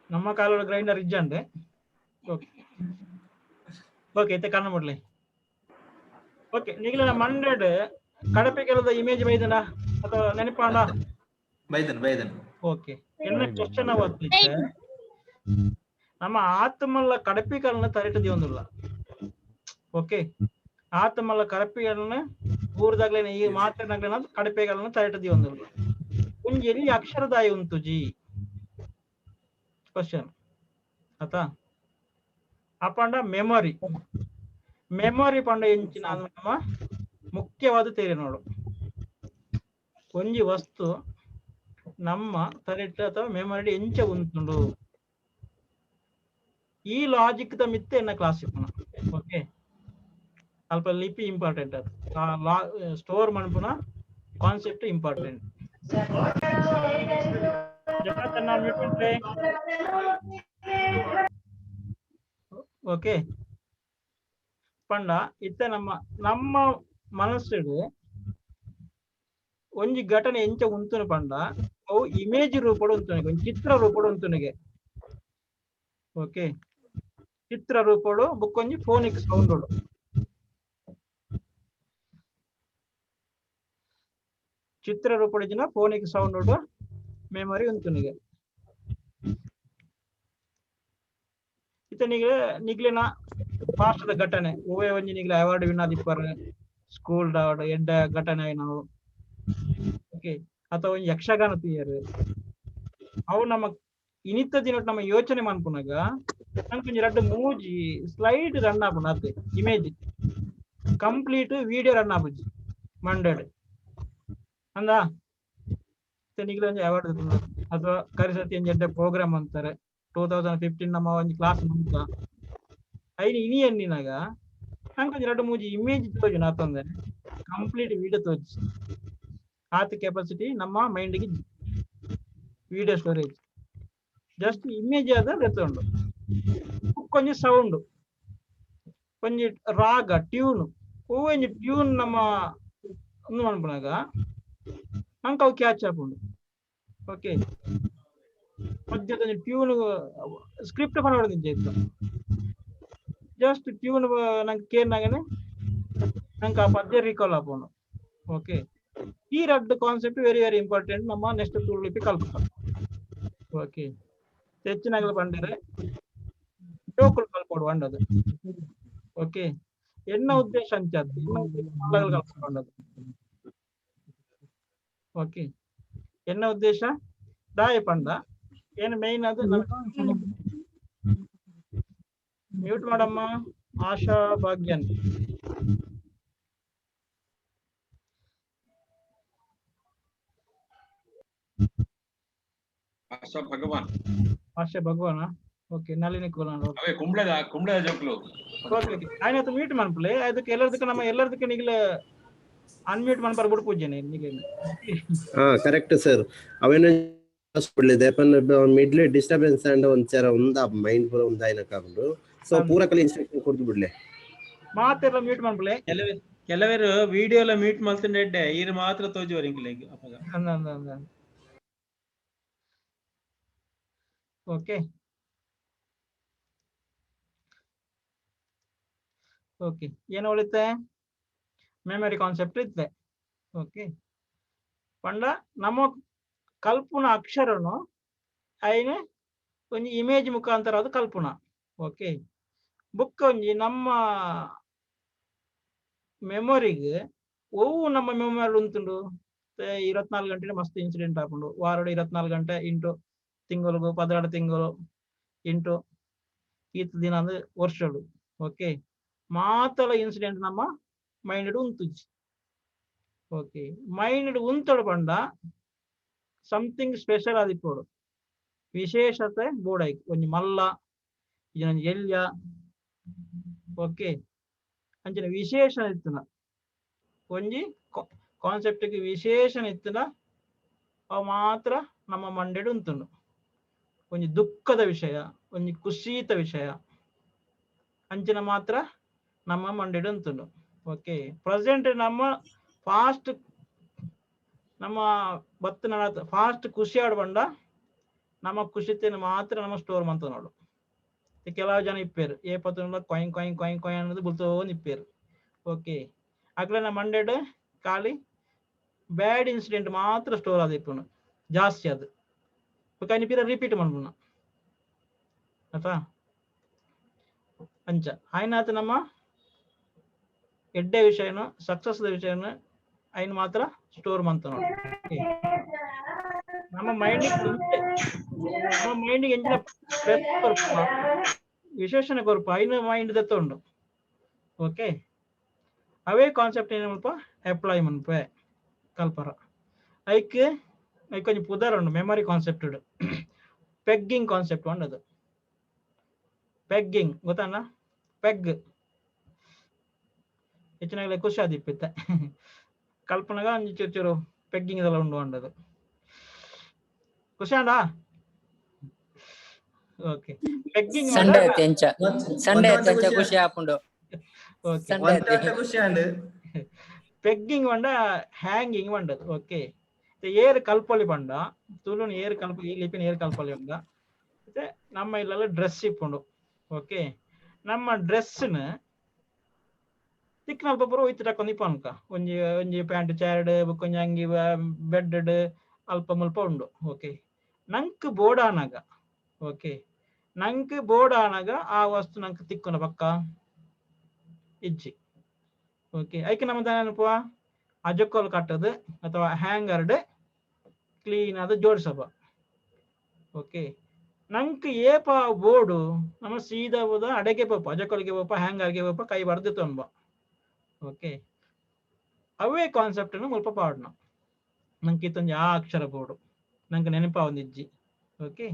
ನಮ್ಮ ಕಾಲದ ಗ್ರೈಂಡರ್ ಇಜ್ಜಂಡೆ. ಓಕೆ ಓಕೆ, ಇತ್ತೆ ಕಣ್ಣು ಮುಡ್ಲಿ. ಓಕೆ, ನಿಗ್ಲೆನ ಮಂಡೆಡ್ ಕಡಪೆ ಕೆಲದ ಇಮೇಜ್ ಬೈದನ ಅಥವಾ ನೆನಪಾಂಡ? ಬೈದನ್ ಬೈದನ್. ಓಕೆ, ಎನ್ನ ಕ್ವಶನ್ ಅವತ್ತು ನಮ್ಮ ಆತ್ಮಲ್ಲ ಕಡಪಿಗಳನ್ನ ತರಿಟ ದಿಯೊಂದುಲ್ಲ. ಓಕೆ, ಆತ್ಮಲ್ಲ ಕಡಪಿಗಳನ್ನ ಊರ್ದಾಗ್ಲೇನೆ ಈ ಮಾತನಾಗ್ಲೇನ ಕಡಪೆಗಳನ್ನ ತರಿಟ ದಿಯೊಂದುಲ್ಲ. ಒಂಜಿ ಎಲ್ಲಿ ಅಕ್ಷರದಾಯಿ ಉಂತುಜಿ ಕ್ವಶನ್ ಆತಾ? ಅಪಂಡ ಮೆಮೊರಿ. ಮೆಮೊರಿ ಪಂಡ ಎಂಚಿನ ನಮ್ಮ ಮುಖ್ಯವಾದ ತೇರಿ ನೋಡು. ಒಂಜಿ ವಸ್ತು ನಮ್ಮ ತಲೆಟ್ ಅಥವಾ ಮೆಮೊರಿ ಎಂಚ ಉಂಟುಂಡು ಈ ಲಾಜಿಕ್ ದ ಮಿತ್ತೆ ಎನ್ನ ಕ್ಲಾಸ್ ಇಪ್ಪುನ. ಓಕೆ, ಅಲ್ಪ ಲಿಪಿ ಇಂಪಾರ್ಟೆಂಟ್, ಅದು ಸ್ಟೋರ್ ಮನ್ಪುನ ಕಾನ್ಸೆಪ್ಟ್ ಇಂಪಾರ್ಟೆಂಟ್. ಓಕೆ ಪಂಡ ಇತ್ತೆ ನಮ್ಮ ನಮ್ಮ ಮನಸ್ಸುಡು ಒಂಜಿ ಘಟನೆ ಎಂಚ ಉಂತುನು ಪಂಡ ಅವು ಇಮೇಜ್ ರೂಪಡು ಉಂತುನಿಗೆ, ಒಂಜಿ ಚಿತ್ರ ರೂಪಡು ಉಂತುನಿಗೆ. ಓಕೆ, ಚಿತ್ರ ರೂಪಡು ಬುಕ್ ಒಂಜಿ ಫೋನಿಕ್ ಸೌಂಡ್ ಚಿತ್ರ ರೂಪಡು ಜಿನ ಫೋನಿಕ್ ಸೌಂಡ್ ಮೆಮೊರಿ ಉಂತುನಿಗೆ. ಇತ್ತೆ ನಿಗ್ಲಿನ ಪಾಸ್ಟದ ಘಟನೆ ಓವೇ ಒಂಜಿ ನಿಗ್ಲ ಅವಾರ್ಡ್ ವಿನ್ ಆದಿಪ್ಪರ್ ಸ್ಕೂಲ್ ಅವಾರ್ಡ್ ಎಡ್ಡ ಘಟನೆ ನಾವು. ಓಕೆ, ಅಥವಾ ಒಂಜಿ ಯಕ್ಷಗಾನ ತೀಯರ್ ಅವು ನಮ್ಮ ಇನಿತ ದಿನ ನಮ್ಮ ಯೋಚನೆ ಮನ್ಪುನಾಗ ನಂಗೆ ಒಂಜಿ ರಡ್ಡ್ ಮೂಜಿ ಸ್ಲೈಡ್ ರನ್ ಆಪುನ ಅತ್ತೆ ಇಮೇಜ್ ಕಂಪ್ಲೀಟ್ ವಿಡಿಯೋ ರನ್ ಆಪುಜಿ ಮಂಡಡ್ ಅಂದ. ನಿಗ್ಲ ಒಂಜಿ ಅವಾರ್ಡ್ ಅಥವಾ ಕರಿಸತಿ ಒಂಜಿ ಎಡ್ಡೆ ಪ್ರೋಗ್ರಾಮ್ ಅಂತಾರೆ 2015 ನಮ್ಮ ಒಂಜಿ ಕ್ಲಾಸ್ ಮುಗಿತ ಐನಿ ಇನಿ ಎನ್ನಿನಾಗ ನಂಗೆ ಒಂಜಿ ರಡ್ಡ್ ಮೂಜಿ ಇಮೇಜ್ ತೋಜುನ ಆತಂದ್ರೆ ಕಂಪ್ಲೀಟ್ ವಿಡಿಯೋ ತೋಜಿ. ಆತ ಕೆಪಾಸಿಟಿ ನಮ್ಮ ಮೈಂಡ್ಗೆ ವಿಡಿಯೋ ಸ್ಟೋರೇಜ್ ಜಸ್ಟ್ ಇಮೇಜ್ ಆದ ಎತ್ತುಂಡು. ಒಂಜಿ ಸೌಂಡ್ ಒಂಜಿ ರಾಗ ಟ್ಯೂನ್ ಒಂಜಿ ಟ್ಯೂನ್ ನಮ್ಮ ಒಂದು ಮನ್ಪುನಾಗ ನಂಗೆ ಅವು ಕ್ಯಾಚ್ ಆಪುಂಡು. ಓಕೆ, ಮಧ್ಯದ ಒಂಜಿ ಟ್ಯೂನ್ ಸ್ಕ್ರಿಪ್ಟ್ ಪನೊಡು ಇತ್ತು ಜಸ್ಟ್ ಟ್ಯೂನ್ ನಂಗೆ ಕೇನಾಗನೆ ನಂಗೆ ಆ ಪದ್ಯ ರೀಕಾಲ್ ಆಪುಂಡು. ಓಕೆ, ಈ ರಡ್ಡ್ ಕಾನ್ಸೆಪ್ಟ್ ವೆರಿ ವೆರಿ ಇಂಪಾರ್ಟೆಂಟ್ ನಮ್ಮ ನೆಕ್ಸ್ಟ್ ತುಳುಲಿಪಿ ಕಲ್ಪಕ. ಓಕೆ, ಹೆಚ್ಚಿನಾಗಲ ಪಂಡರೆ ಜೋಕುಲು ಕಲ್ಪೊಡು ಪಂಡದು. ಓಕೆ, ಎನ್ನ ಉದ್ದೇಶ ಅಂಚ ಎನ್ನ ಉದ್ದೇಶ ಕಲ್ಪೊಡು. ಓಕೆ, ಎನ್ನ ಉದ್ದೇಶ ದಾಯ ಪಂಡ ಏನು ಮೇನ್ ಅದು ಮ್ಯೂಟ್ ಮಾಡಮ್ಮ ಆಶಾ ಭಾಗ್ಯನ್. ಆಶಾ ಭಗವಾನ್. ಆಶಾ ಭಗವಾನ. ಓಕೆ, ನಳಿನಿ ಕೋಲಾನ್. ಅವೇ ಕುಂಬ್ಳೆದ ಕುಂಬ್ಳೆದ ಜೋಕ್ಲು. ಓಕೆ ಓಕೆ, ಆಯ್ತು ಮ್ಯೂಟ್ ಮನ್ಪುಲೆ. ಅದಕ್ಕೆ ಎಲ್ಲರದಕ್ಕೆ ನಮ್ಮ ಎಲ್ಲರದಕ್ಕೆ ನಿಗ್ಲ ಅನ್ಮ್ಯೂಟ್ ಮನ್ಪರ್ ಬಿಡು ಪೂಜೆನೆ ನಿಗ್ಲ. ಹಾ ಕರೆಕ್ಟ್ ಸರ್, ಅವೇನ ಮಿಡ್ಲ್ ಡಿಸ್ಟರ್ಬೆನ್ಸ್ ಅಂಡ್ ಒಂಚರ ಒಂದ ಮೈಂಡ್ ಪೂರ ಒಂದಾಯಿನ ಕಾಪುಂಡು. ಸೊ ಪೂರ ಕಲಿ ಇನ್ಸ್ಟ್ರಕ್ಷನ್ ಕೊಡ್ದು ಬಿಡ್ಲೆ ಮಾತೆಲ್ಲ ಮ್ಯೂಟ್ ಮನ್ಪುಲೆ. ಕೆಲವರು ವಿಡಿಯೋ ಎಲ್ಲ ಮ್ಯೂಟ್ ಮಲ್ತಂಡೆ ಎಡ್ಡೆ ಈರ್ ಮಾತ್ರ ತೋಜುವರು ಇಂಕ್ಲೆಗ್ ಅಪಗ. ಅಂದ ಅಂದ ಅಂದ. ಓಕೆ ಓಕೆ, ಏನು ಉಳಿತೆ ಮೆಮೊರಿ ಕಾನ್ಸೆಪ್ಟ್ ಇತ್ತೆ. ಓಕೆ, ಪಂಡ ನಮ್ಮ ಕಲ್ಪುನ ಅಕ್ಷರನು ಐನೆ ಒಂಜಿ ಇಮೇಜ್ ಮುಖಾಂತರ ಅದು ಕಲ್ಪುನ. ಓಕೆ, ಬುಕ್ ಒಂಜಿ ನಮ್ಮ ಮೆಮೊರಿಗೆ ಒವು ನಮ್ಮ ಮೆಮೊರಿ ಉಂಟುಂಡು 24 ಗಂಟೆ ಮಸ್ತ್ ಇನ್ಸಿಡೆಂಟ್ ಆಪುಂಡು. ವಾರಡು 24 ಗಂಟೆ ಇಂಟು ತಿಂಗಳು 12 ತಿಂಗಳು ಇಂಟು ಈತ ದಿನ ಅಂದ್ರೆ ವರ್ಷಡು. ಓಕೆ, ಮಾತಲ ಇನ್ಸಿಡೆಂಟ್ ನಮ್ಮ ಮೈಂಡ್ ಉಂತುಜಿ. ಓಕೆ, ಮೈಂಡ್ ಉಂತಡು ಪಂಡ ಸಮಥಿಂಗ್ ಸ್ಪೆಷಲ್ ಆದಿಪ್ಪೊಡು, ವಿಶೇಷತೆ ಬೋಡಾಯ್ಕ್ ಒಂಜಿ ಮಲ್ಲ ಒಂಜಿ ಎಲ್ಯ. ಓಕೆ, ಅಂಚಿನ ವಿಶೇಷ ಇತ್ತುನ ಒಂಜಿ ಕಾನ್ಸೆಪ್ಟ್ ವಿಶೇಷ ಇತ್ತುನ ಅವು ಮಾತ್ರ ನಮ್ಮ ಮಂಡೆಡ್ ಉಂತುಂಡು. ಒಂಜಿ ದುಃಖದ ವಿಷಯ ಒಂಜಿ ಕುಶೀತ ವಿಷಯ ಅಂಚಿನ ಮಾತ್ರ ನಮ್ಮ ಮಂಡೆಡ್ ಉಂತುಂಡು. ಓಕೆ, ಪ್ರೆಸೆಂಟ್ ನಮ್ಮ ಫಾಸ್ಟ್ ನಮ್ಮ ಬತ್ತಿನ ಫಾಸ್ಟ್ ಖುಷಿ ಆಡ್ಬಂಡ ನಮ್ಮ ಖುಷಿತೇನೆ ಮಾತ್ರ ನಮ್ಮ ಸ್ಟೋರ್ ಮಂತ ನೋಡು. ಕೆಲವು ಜನ ಇಪ್ಪೇರು ಏ ಪತ್ತುಂಡ ಕೊಯ್ ಕೊಯ್ ಕೊಯ್ ಕೊಯ್ ಅನ್ನೋದು ಬುಲ್ತೋನ್ ಇಪ್ಪೇರು. ಓಕೆ, ಅಕ್ಲೆ ಮಂಡೆಡ್ ಖಾಲಿ ಬ್ಯಾಡ್ ಇನ್ಸಿಡೆಂಟ್ ಮಾತ್ರ ಸ್ಟೋರ್ ಆದ ಇಪ್ಪುನು ಜಾಸ್ತಿ ಅದು ಪಿರ ರಿಪೀಟ್ ಮನ್ಪುನ ಆತಾ ಅಂಚ ಆಯ್ನಾತ ನಮ್ಮ ಎಡ್ಡೆ ವಿಷಯನು ಸಕ್ಸಸ್ ವಿಷಯನು ಐನ್ ಮಾತ್ರ ಸ್ಟೋರ್ ಮಂತ ನೋಡಿ. ನಮ್ಮ ಮೈಂಡ್ ನಮ್ಮ ಮೈಂಡ್ ಎಂಜಿನ ವಿಶೇಷಣ ಕೊರ್ಪ ಐನ ಮೈಂಡ್ ದೆತ್ತೊಂಡು. ಓಕೆ, ಅವೇ ಕಾನ್ಸೆಪ್ಟ್ ಏನಲ್ಪ ಅಪ್ಲೈ ಮನ್ಪೆ ಕಲ್ಪರ. ಐಕ್ ಐಕ್ ಒಂಜಿ ಪುದರ್ ಉಂಡು ಮೆಮೊರಿ ಕಾನ್ಸೆಪ್ಟ್, ಪೆಗ್ಗಿಂಗ್ ಕಾನ್ಸೆಪ್ಟ್ ಉಂಡದು. ಪೆಗ್ಗಿಂಗ್ ಗೊತ್ತಣ್ಣ? ಪೆಗ್ ಹೆಚ್ಚಿನಾಗಲೇ ಖುಷಿ ಆದಿಪ್ಪಿತ್ತ ಕಲ್ಪನಗ ಒಂಜಿ ಚೂರು ಚೂರು ಪೆಗ್ಗಿಂಗ್ ಇದೆಲ್ಲ ಉಂಡು ಅಂಡದು. ಖುಷಿ ಆಂಡ? ಓಕೆ, ಪೆಗ್ಗಿಂಗ್ ಸಂಡೆ ಎಂಚ ಸಂಡೆ ಎಂಚ ಖುಷಿ ಆಪುಂಡು. ಓಕೆ, ಖುಷಿ ಆಂಡ್. ಪೆಗ್ಗಿಂಗ್ ಪಂಡ ಹ್ಯಾಂಗಿಂಗ್ ಪಂಡದು. ಓಕೆ, ಏರ್ ಕಲ್ಪೊಲಿ ಪಂಡ ತುಳುನು ಏರ್ ಕಲ್ಪ ಈ ಲಿಪಿನ ಏರ್ ಕಲ್ಪೊಲಿ ಪಂಡ ನಮ್ಮ ಇಲ್ಲೆಲ್ಲ ಡ್ರೆಸ್ ಇಪ್ಪುಂಡು. ಓಕೆ, ನಮ್ಮ ಡ್ರೆಸ್ನ ತಿಕ್ನಲ್ಪ ಪೂರ ಒಯ್ತು ತಕೊಂದು ಇಪ್ಪನ್ಕ ಒಂಜಿ ಒಂಜಿ ಪ್ಯಾಂಟ್ ಚಾರ್ಡ್ ಬೊಕ್ಕ ಒಂಜಿ ಅಂಗಿ ಬೆಡ್ ಅಲ್ಪ ಮುಲ್ಪ ಉಂಡು. ಓಕೆ, ನಂಕ್ ಬೋಡಾನಗ, ಓಕೆ, ನಂಕ್ ಬೋಡಾನಗ ಆ ವಸ್ತು ನಂಕ್ ತಿಕ್ಕುನ ಪಕ್ಕ ಇಜ್ಜಿ. ಓಕೆ, ಐಕೆ ನಮ್ಮ ಅನುಪುವ ಅಜಕ್ಕೋಲ್ ಕಟ್ಟದು ಅಥವಾ ಹ್ಯಾಂಗರ್ಡ್ ಕ್ಲೀನ್ ಆದ ಜೋಡಿಸಬ. ಓಕೆ, ನಂಕ್ ಏಪ ಬೋರ್ಡು ನಮ್ಮ ಸೀದಾ ಹೋದ ಅಡಗೆ ಪೋಪ ಅಜಕ್ಕೋಲ್ಗೆ ಪೋಪ ಹ್ಯಾಂಗರ್ಗೆ ಪೋಪ ಕೈ ಬಡ್ದು ತೊಂಬ. ಓಕೆ, ಅವೇ ಕಾನ್ಸೆಪ್ಟ್ ಮುಲ್ಪ ಪಾಡ್ನ. ನಂಗೆ ಇತ್ತೊಂಜಿ ಆ ಅಕ್ಷರ ಬೋರ್ಡು ನಂಗೆ ನೆನಪಾವೊಂದಿಜ್ಜಿ. ಓಕೆ,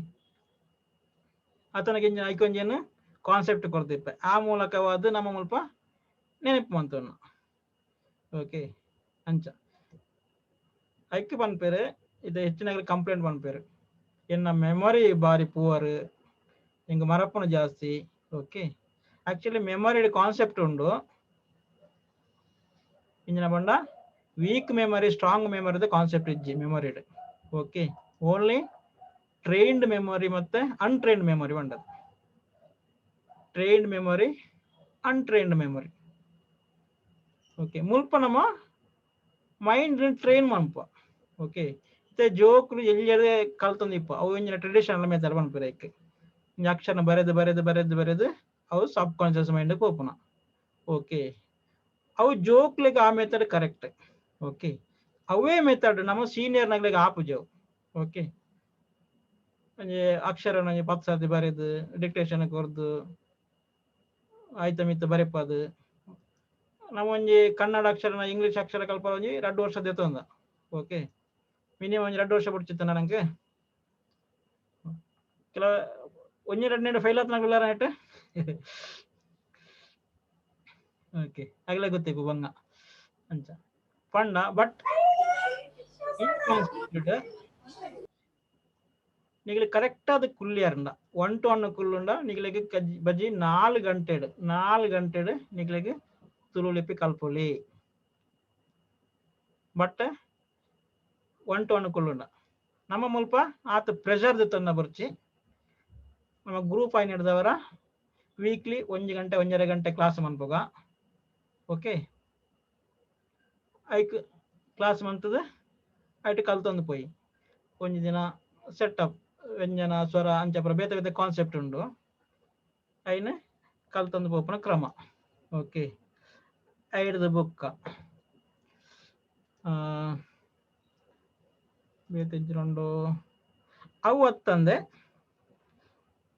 ಆತನಗೆ ಐಕೊಂಜೇನು ಕಾನ್ಸೆಪ್ಟ್ ಕೊರ್ದಿಪ್ಪ ಆ ಮೂಲಕವಾದ ನಮ್ಮ ಮುಲ್ಪ ನೆನಪು ಮಂತೊನ್ನ. ಓಕೆ, ಅಂಚ ಐಕ್ ಪನ್ಪೇರು ಇದು ಹೆಚ್ಚಿನ ಕಂಪ್ಲೇಂಟ್ ಪನ್ಪೇರು ಎನ್ನ ಮೆಮೊರಿ ಬಾರಿ ಪುವರ್, ಎಂಗ್ ಮರಪುನ ಜಾಸ್ತಿ. ಓಕೆ, ಆಕ್ಚುಲಿ ಮೆಮೊರಿ ಕಾನ್ಸೆಪ್ಟ್ ಉಂಡು. ಇಂಜಿನ ಪಂಡ ವೀಕ್ ಮೆಮೊರಿ ಸ್ಟ್ರಾಂಗ್ ಮೆಮೊರಿದ ಕಾನ್ಸೆಪ್ಟ್ ಇಜ್ಜಿ ಮೆಮೊರಿಡ್. ಓಕೆ, ಓನ್ಲಿ ಟ್ರೈನ್ಡ್ ಮೆಮೊರಿ ಮತ್ತೆ ಅನ್ಟ್ರೈನ್ಡ್ ಮೆಮೊರಿ ಪಂಡದು. Trained memory, untrained memory. Okay, ಮುಲ್ಪ ನಮ್ಮ ಮೈಂಡ್ ಟ್ರೈನ್ ಮನ್ಪ. ಓಕೆ, ಇತ್ತೆ ಜೋಕುಲು ಎಲ್ಲಿಯರೆ ಕಲ್ತೊಂದಿಪ್ಪ ಅವು ಇಂಜಿನ ಟ್ರೆಡಿಷನಲ್ ಮೆಥಡ್ ಪನ್ಪೆರ್ ಐಕ್. ಇಂಜ ಅಕ್ಷರ ಬರೆದು ಬರೆದು ಬರೆದು ಬರೆದು ಅವು ಸಬ್ ಕಾನ್ಷಿಯಸ್ ಮೈಂಡ್ ಪೋಪುನ. ಓಕೆ, ಅವು ಜೋಕ್ಲೆಗ್ ಆ ಮೆಥಡ್ ಕರೆಕ್ಟ್. ಓಕೆ, ಅವೇ ಮೆಥಡ್ ನಮ್ಮ ಸೀನಿಯರ್ ನಗ್ಲೆಗ್ ಆಪುಜವು. ಓಕೆ, ಒಂಜಿ ಅಕ್ಷರ ಒಂಜಿ 10 ಸರ್ತಿ ಬರೆದು ಡಿಕ್ಟೇಷನ್ ಕೊರ್ದು ಆಯ್ತ ಮಿತ್ತ ಬರೆಪದು. ನಮ್ಮ ಒಂಜಿ ಕನ್ನಡ ಅಕ್ಷರನ ಇಂಗ್ಲಿಷ್ ಅಕ್ಷರ ಕಲ್ಪ ಒಂಜಿ 2 ವರ್ಷ ದೆತ್ತೊಂದ. ಓಕೆ, ಮಿನಿಮಮ್ ಒಂಜಿ 2 ವರ್ಷ ಬುಡ್ಚಿತ್ತ ನಂಗೆ. ಕೆಲ ಒಂಜಿ 2 ಫೈಲ್ ಆತನಾಗುಲ್ಲಾರ ನೆಟ್. ಓಕೆ, ಆಗಲೇ ಗೊತ್ತಿಪ್ಪು ಬಂಗ ಅಂಚ ಪಂಡ. ಬಟ್ ನಿಗಲಿ ಕರೆಕ್ಟ್ ಆದ ಕುಲ್ಲಿಯರ್ಂಡ 1 to 1 ಕುಲ್ಲುಂಡ ನಿಗಲಿಗೆ ಬಜಿ 4 ಗಂಟೆಡ್ 4 ಗಂಟೆಡ್ ನಿಗಲಿಗೆ ತುಳು ಲಿಪಿ ಕಲ್ಪೊಲಿ. ಬಟ್ 1 to 1 ಕುಲ್ಲುಂಡ ನಮ್ಮ ಮುಲ್ಪ ಆತ ಪ್ರೆಷರ್ ತನ್ನ ಬರ್ಚಿ. ನಮ್ಮ ಗ್ರೂಪ್ ಆಗಿ ನಡೆದವರ ವೀಕ್ಲಿ 1 ಗಂಟೆ 1.5 ಗಂಟೆ ಕ್ಲಾಸ್ ಮನ್ಪುಗ. ಓಕೆ, ಐಕ್ ಕ್ಲಾಸ್ ಮಂತದ ಐಟ್ ಕಲ್ತೊಂದು ಪೋಯಿ ಒಂಜಿ ದಿನ ಸೆಟಪ್ ವ್ಯಂಜನ ಸ್ವರ ಅಂಚಪುರ ಬೇತೆ ಬೇತೆ ಕಾನ್ಸೆಪ್ಟ್ ಉಂಡು ಐನ ಕಲ್ತೊಂದು ಪೋಪುನ ಕ್ರಮ. ಓಕೆ, ಐಡ್ದು ಬುಕ್ಕ ಬೇತೆ ಉಂಡು ಅವು ಅತ್ತಂದೆ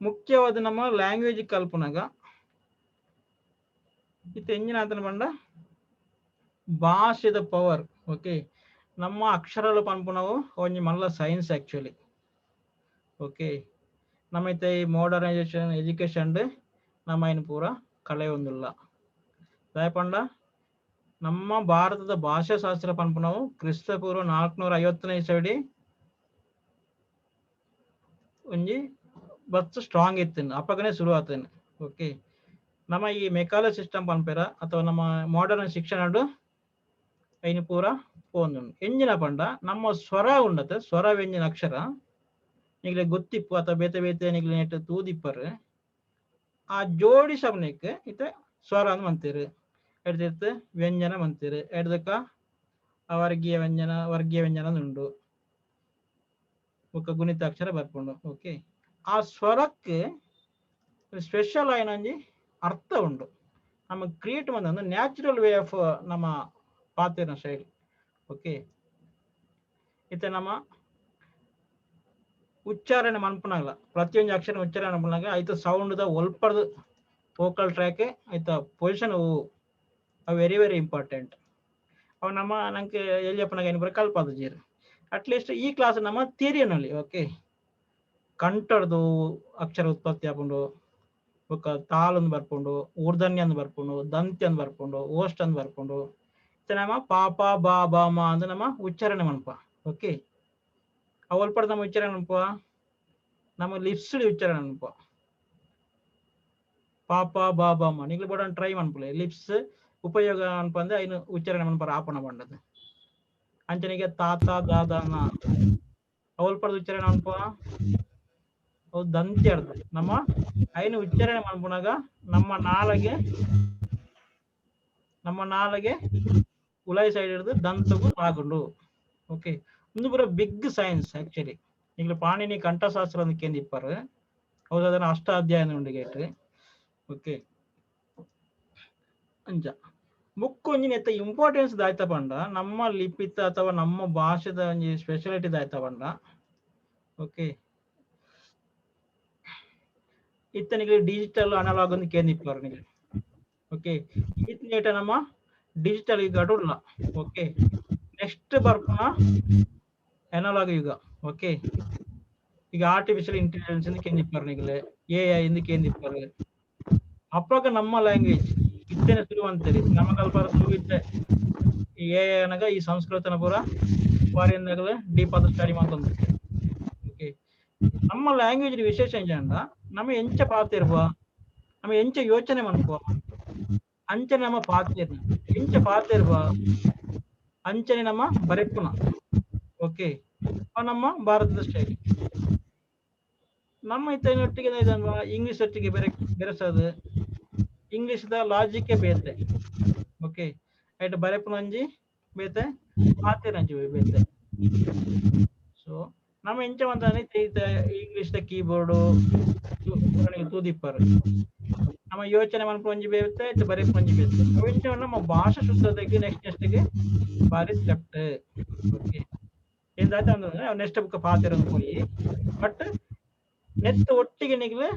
ಮುಖ್ಯವಾದ ನಮ್ಮ ಲ್ಯಾಂಗ್ವೇಜ್ ಕಲ್ಪುನಗ ಇತ್ತೆ ಎಂಜಿನ ಆತನ ಪಂಡ ಭಾಷೆದ ಪವರ್. ಓಕೆ, ನಮ್ಮ ಅಕ್ಷರಲು ಪನ್ಪುನವು ಒಂಜಿ ಮಲ್ಲ ಸೈನ್ಸ್ ಆಕ್ಚುಲಿ. ಓಕೆ, ನಮ್ಮ ಇತ್ತೆ ಈ ಮಾಡರ್ನೈಸೇಷನ್ ಎಜುಕೇಶನ್ ನಮ್ಮ ಐನ್ ಪೂರ ಕಳೆಯೊಂದುಲ್ಲ. ದಾಯ ಪಂಡ ನಮ್ಮ ಭಾರತದ ಭಾಷಾಶಾಸ್ತ್ರ ಪನ್ಪುನವು ಕ್ರಿಸ್ತಪೂರ್ವ 450ನೇ ಇಸವಿಡಿ ಒಂಜಿ ಬತ್ ಸ್ಟ್ರಾಂಗ್ ಇತ್ತು, ಅಪ್ಪಗನೇ ಶುರು ಆತೇನೆ. ಓಕೆ, ನಮ್ಮ ಈ ಮೆಕಾಲೆ ಸಿಸ್ಟಮ್ ಪನ್ಪೆರ ಅಥವಾ ನಮ್ಮ ಮಾಡರ್ನ್ ಶಿಕ್ಷಣ ಐನು ಪೂರ ಪೋಂದುಂಡು. ಎಂಜಿನ ಪಂಡ ನಮ್ಮ ಸ್ವರ ಉಂಡತೆ ಸ್ವರ ವ್ಯಂಜನ ಅಕ್ಷರ ನಿಗಲೆ ಗೊತ್ತಿಪ್ಪು ಅಥವಾ ಬೇತೆ ಬೇತೆ ನಿಗಲೆ ನೆಟ್ ತೂದಿಪ್ಪರು ಆ ಜೋಡಿಸಬ್ನೆಕ್ ಇತ್ತೆ ಸ್ವರ ಅಂದ್ ಮಂತೀರು, ಎಡ್ದಿತ್ತು ವ್ಯಂಜನ ಮಂತೀರು, ಎಡ್ದಕ್ಕ ಅವರ್ಗೀಯ ವ್ಯಂಜನ ವರ್ಗೀಯ ವ್ಯಂಜನ ಉಂಡು, ಬೊಕ್ಕ ಗುಣಿತಾಕ್ಷರ ಬರ್ಪುಂಡು. ಓಕೆ, ಆ ಸ್ವರಕ್ಕೆ ಸ್ಪೆಷಲ್ ಆಯಿನೊಂಜಿ ಅರ್ಥ ಉಂಡು. ನಮ್ಮ ಕ್ರಿಯೇಟ್ ಬಂದ ನ್ಯಾಚುರಲ್ ವೇ ಆಫ್ ನಮ್ಮ ಪಾತೆರ್ನ ಶೈಲಿ. ಓಕೆ, ಇತ್ತೆ ನಮ್ಮ ಉಚ್ಚಾರಣೆ ಮನ್ಪುನಾಗಲ ಪ್ರತಿಯೊಂದು ಅಕ್ಷರ ಉಚ್ಚಾರಣೆ ಮನ್ಪುನಾಗ ಐತ ಸೌಂಡ್ ದ ಒಲ್ಪರ್ದು ವೋಕಲ್ ಟ್ರ್ಯಾಕ್ ಐತ ಪೊಸಿಷನ್ ಅವು ವೆರಿ ವೆರಿ ಇಂಪಾರ್ಟೆಂಟ್. ಅವು ನಮ್ಮ ನಂಗೆ ಎಲ್ಲಿಯಪ್ಪನಾಗ ಏನು ಬರ ಕಲ್ಪಾದ ಜೀರ್ ಅಟ್ಲೀಸ್ಟ್ ಈ ಕ್ಲಾಸ್ ನಮ್ಮ ಥಿಯರಿನಲ್ಲಿ ಓಕೆ ಕಂಠರ್ದು ಅಕ್ಷರ ಉತ್ಪತ್ತಿ ಆಪುಂಡು ಬೊಕ್ಕ ತಾಳಂದು ಬರ್ಪುಂಡು ಊರ್ಧನ್ಯ ಅಂದ್ ಬರ್ಪುಂಡು ದಂತ್ಯ ಅಂದ್ ಬರ್ಪುಂಡು ಓಷ್ಟ್ ಅಂದ್ ಬರ್ಪುಂಡು ಇತ್ತೆ ನಮ್ಮ ಪಾಪ ಬಾ ಬಾ ಮಾ ಅಂದ್ ನಮ್ಮ ಉಚ್ಚಾರಣೆ ಮನ್ಪ ಓಕೆ ಅವು ಒಲ್ಪಡ್ ನಮ್ಮ ಉಚ್ಚಾರಣೆ ಮನ್ಪ ನಮ್ಮ ಲಿಪ್ಸ್ ಉಚ್ಚಾರಣೆ ಮನ್ಪ ಪಾಪ ಬಾ ಬಾ ಮಾ ನಿಗ್ಲು ಬೋಡ ಟ್ರೈ ಮನ್ಪುಲೆ ಲಿಪ್ಸ್ ಉಪಯೋಗ ಅನ್ಪಂದೆ ಐನು ಉಚ್ಚಾರಣೆ ಮನ್ಪರ ಆಪಣ ಬಂಡದು ಅಂಚನಿಗೆ ತಾತ ದಾದಾನ ಅವಲ್ಪಡ್ದು ಉಚ್ಚಾರಣೆ ಮನ್ಪ ಅವು ದಂತ್ಯ ಅರ್ಧ ನಮ್ಮ ಐನು ಉಚ್ಚಾರಣೆ ಮನ್ಪುನಾಗ ನಮ್ಮ ನಾಲಗೆ ಉಲಾಯಿ ಸೈಡ್ ಹಿಡಿದು ದಂತಗೂ ತಾಗುಂಡು ಓಕೆ ಒಂದು ಪೂರ ಬಿಗ್ ಸೈನ್ಸ್ ಆಕ್ಚುಲಿ ನಿಗ್ಲು ಪಾಣಿನಿ ಕಂಠಶಾಸ್ತ್ರ ಅಂತ ಕೇಂದಿಪ್ಪಾರು ಹೌದು ಅದನ್ನ ಅಷ್ಟಾಧ್ಯಾಯ ಉಂಡು ಗೇಟ್ ಓಕೆ ಅಂಚ ಬುಕ್ ಒಂಜಿನ ಎತ್ತ ಇಂಪಾರ್ಟೆನ್ಸ್ ದಾಯ್ತ ಪಂಡ ನಮ್ಮ ಲಿಪಿತ ಅಥವಾ ನಮ್ಮ ಭಾಷೆದ ಒಂಜಿ ಸ್ಪೆಷಾಲಿಟಿ ದಾಯ್ತ ಪಂಡ ಓಕೆ ಇತ್ತನಿಗೆ ಡಿಜಿಟಲ್ ಅನಲಾಗ್ ಅಂತ ಕೇಂದಿಪ್ಪಾರು ನಿಗ್ಲು ಓಕೆ ಇತ್ತನೇಟ ನಮ್ಮ ಡಿಜಿಟಲ್ ಯುಗ ಅಡುಲ್ಲ ಓಕೆ ನೆಕ್ಸ್ಟ್ ಬರ್ಪುನ ಅನಲಾಗ್ ಯುಗ ಓಕೆ ಈಗ ಆರ್ಟಿಫಿಷಿಯಲ್ ಇಂಟೆಲಿಜೆನ್ಸ್ ಅಂತ ಕೇಂದಿಪ್ಪಾರು ನಿಗ್ಲು ಎ I ಎಂದು ಕೇಂದಿಪ್ಪಾರು ಅಪ್ಪಾಗ ನಮ್ಮ ಲ್ಯಾಂಗ್ವೇಜ್ ಇತ್ತೇನೆ ಶುರು ಅಂತೇಳಿ ನಮ್ಮ ಕಲ್ಪರ ಶುರು ಇತ್ತೆ ಎ I ಅನಗ ಈ ಸಂಸ್ಕೃತನ ಪೂರ ಫಾರಿನ್ ಡೀಪ್ ಆದ ಸ್ಟಡಿ ಮಾಡ್ತಂದು ಓಕೆ ನಮ್ಮ ಲ್ಯಾಂಗ್ವೇಜ್ ವಿಶೇಷ ಎಂಚ ನಮ್ಮ ಎಂಚ ಪಾತಿರ್ವ ನಮ್ಮ ಎಂಚ ಯೋಚನೆ ಮನ್ಪುವ ಅಂಚನೆ ನಮ್ಮ ಪಾತಿರ್ನ ಎಂಚ ಪಾತಿರ್ವ ಅಂಚನೆ ನಮ್ಮ ಬರೆಪುನ ಓಕೆ ನಮ್ಮ ಭಾರತದ ಶೈಲಿ ನಮ್ಮ ಇತ್ತನೊಟ್ಟಿಗೆ ಇಂಗ್ಲಿಷ್ ಒಟ್ಟಿಗೆ ಬೆರೆ ಬೆರೆಸೋದು ಇಂಗ್ಲಿಷ್ the ಲಾಜಿಕ್ಕೇ ಬೇತೆ ಓಕೆ ಐಟ್ ಬರೆಪುನಂಜಿ ಬೇತೆ ಪಾತೆರಂಜಿ ಬೇತೆ ಸೊ ನಮ್ಮ ಎಂಚ ಮಂತಾನೆ ಇಂಗ್ಲಿಷ್ the keyboard ತೂದಿಪ್ಪರು ನಮ್ಮ ಯೋಚನೆ ಮನ್ಪುಂಜಿ ಬೇತೆ ಐಟ್ ಬರೆಪುಂಜಿ ಬೇತೆ ಅವು ಎಂಚ ನಮ್ಮ ಭಾಷೆ ಶುದ್ಧತೆಗೆ ನೆಕ್ಸ್ಟ್ ನೆಕ್ಸ್ಟ್ಗೆ ಬಾರಿ ಸ್ಟೆಪ್ ಓಕೆ ಎಂದಾಯ್ತು ಅಂದ್ರೆ ನೆಕ್ಸ್ಟ್ ಬುಕ್ ಪಾತೆರೊಂದು ಪೋಯಿ ಬಟ್ ನೆತ್ತ ಒಟ್ಟಿಗೆ ನಿಗ್ಲು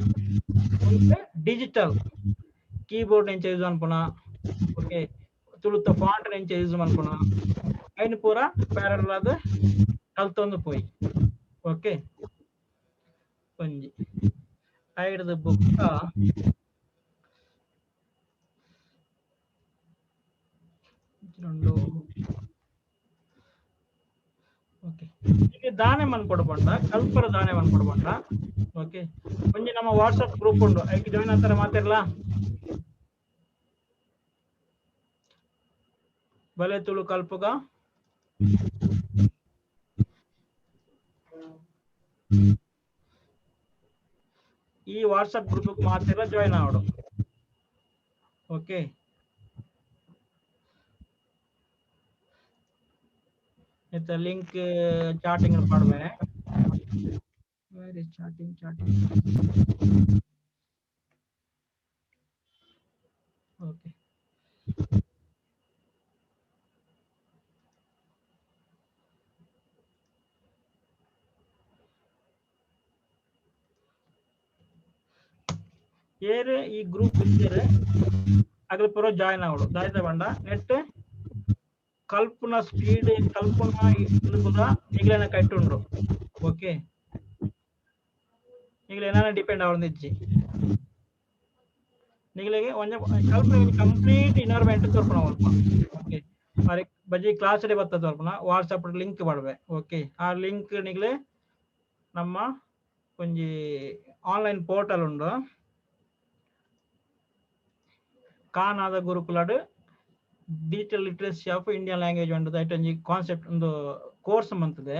ಡಿಜಿಟಲ್ ಕೀಬೋರ್ಡ್ ಎಂಚ ಯೂಸ್ ಮನ್ಪುನ ಓಕೆ ತುಳುತ ಫಾಂಟ್ ಎಂಚ ಯೂಸ್ ಮನ್ಪುನ ಐನ್ ಪೂರ ಪ್ಯಾರಲಲ್ ಆದ್ ಕಲ್ತೊಂದು ಪೋಯಿ ಓಕೆ ಒಂಜಿ ಐಡ್ದು ಬುಕ್ಕ రెండు ಓಕೆ ಈಗ ದಾನೆ ಮನ್ಪೊಡು ಪಂಡ ಕಲ್ಪರ ದಾನೆ ಮನ್ಪೊಡು ಪಂಡ ಓಕೆ ಒಂಜಿ ನಮ್ಮ ವಾಟ್ಸ್ಆಪ್ ಗ್ರೂಪ್ ಉಂಡು ಐಕ್ ಜಾಯಿನ್ ಆತರ ಮಾತಿರ್ಲಾ ಬಲೆ ತುಳು ಕಲ್ಪುಗ ಈ ವಾಟ್ಸ್ಆಪ್ ಗ್ರೂಪ್ ಮಾತಿರ್ಲ ಜಾಯಿನ್ ಆವಡು ಓಕೆ ಇತ್ತ ಲಿಂಕ್ ಚಾಟಿಂಗ್ ಪಾಡ್ವೆ where is chatting chatting okay ಏರ್ ಈ ಗ್ರೂಪ್ ಇದ್ದೀರಿ ಅಗಲ ಪೂರ ಜಾಯಿನ್ ಆವಡು ದಾಯ್ತ ಬಂಡ ನೆಟ್ ಕಲ್ಪುನ ಸ್ಪೀಡ್ ಕಲ್ಪುನ ಪೂರ ನಿಗ್ಲೆನ ಕಟ್ಟುಂಡು ಓಕೆ ನಿಗ್ಲೆ ಏನಾನ ಡಿಪೆಂಡ್ ಆವೊಂದಿಜ್ಜಿ ನಿಗ್ಲೆಗೆ ಒಂಜ ಕಲ್ಪನೆ ಕಂಪ್ಲೀಟ್ ಎನ್ವೈರನ್ಮೆಂಟ್ ತೋರ್ಪುನ ಅಲ್ಪ ಓಕೆ ಅರೆ ಬಜಿ ಕ್ಲಾಸ್ ಡೇ ಬತ್ತ ತೋರ್ಪುನ ವಾಟ್ಸ್ಆಪ್ ಲಿಂಕ್ ಪಾಡ್ವೆ ಓಕೆ ಆ ಲಿಂಕ್ ನಿಗ್ಲೆ ನಮ್ಮ ಒಂಜಿ ಆನ್ಲೈನ್ ಪೋರ್ಟಲ್ ಉಂಡು ಕಾನಾದ ಗುರುಕುಲಡ್ digital literacy of Indian language ಉಂಡು ಐಟ್ ಒಂಜಿ ಕಾನ್ಸೆಪ್ಟ್ ಒಂದು ಕೋರ್ಸ್ ಮಂತದೆ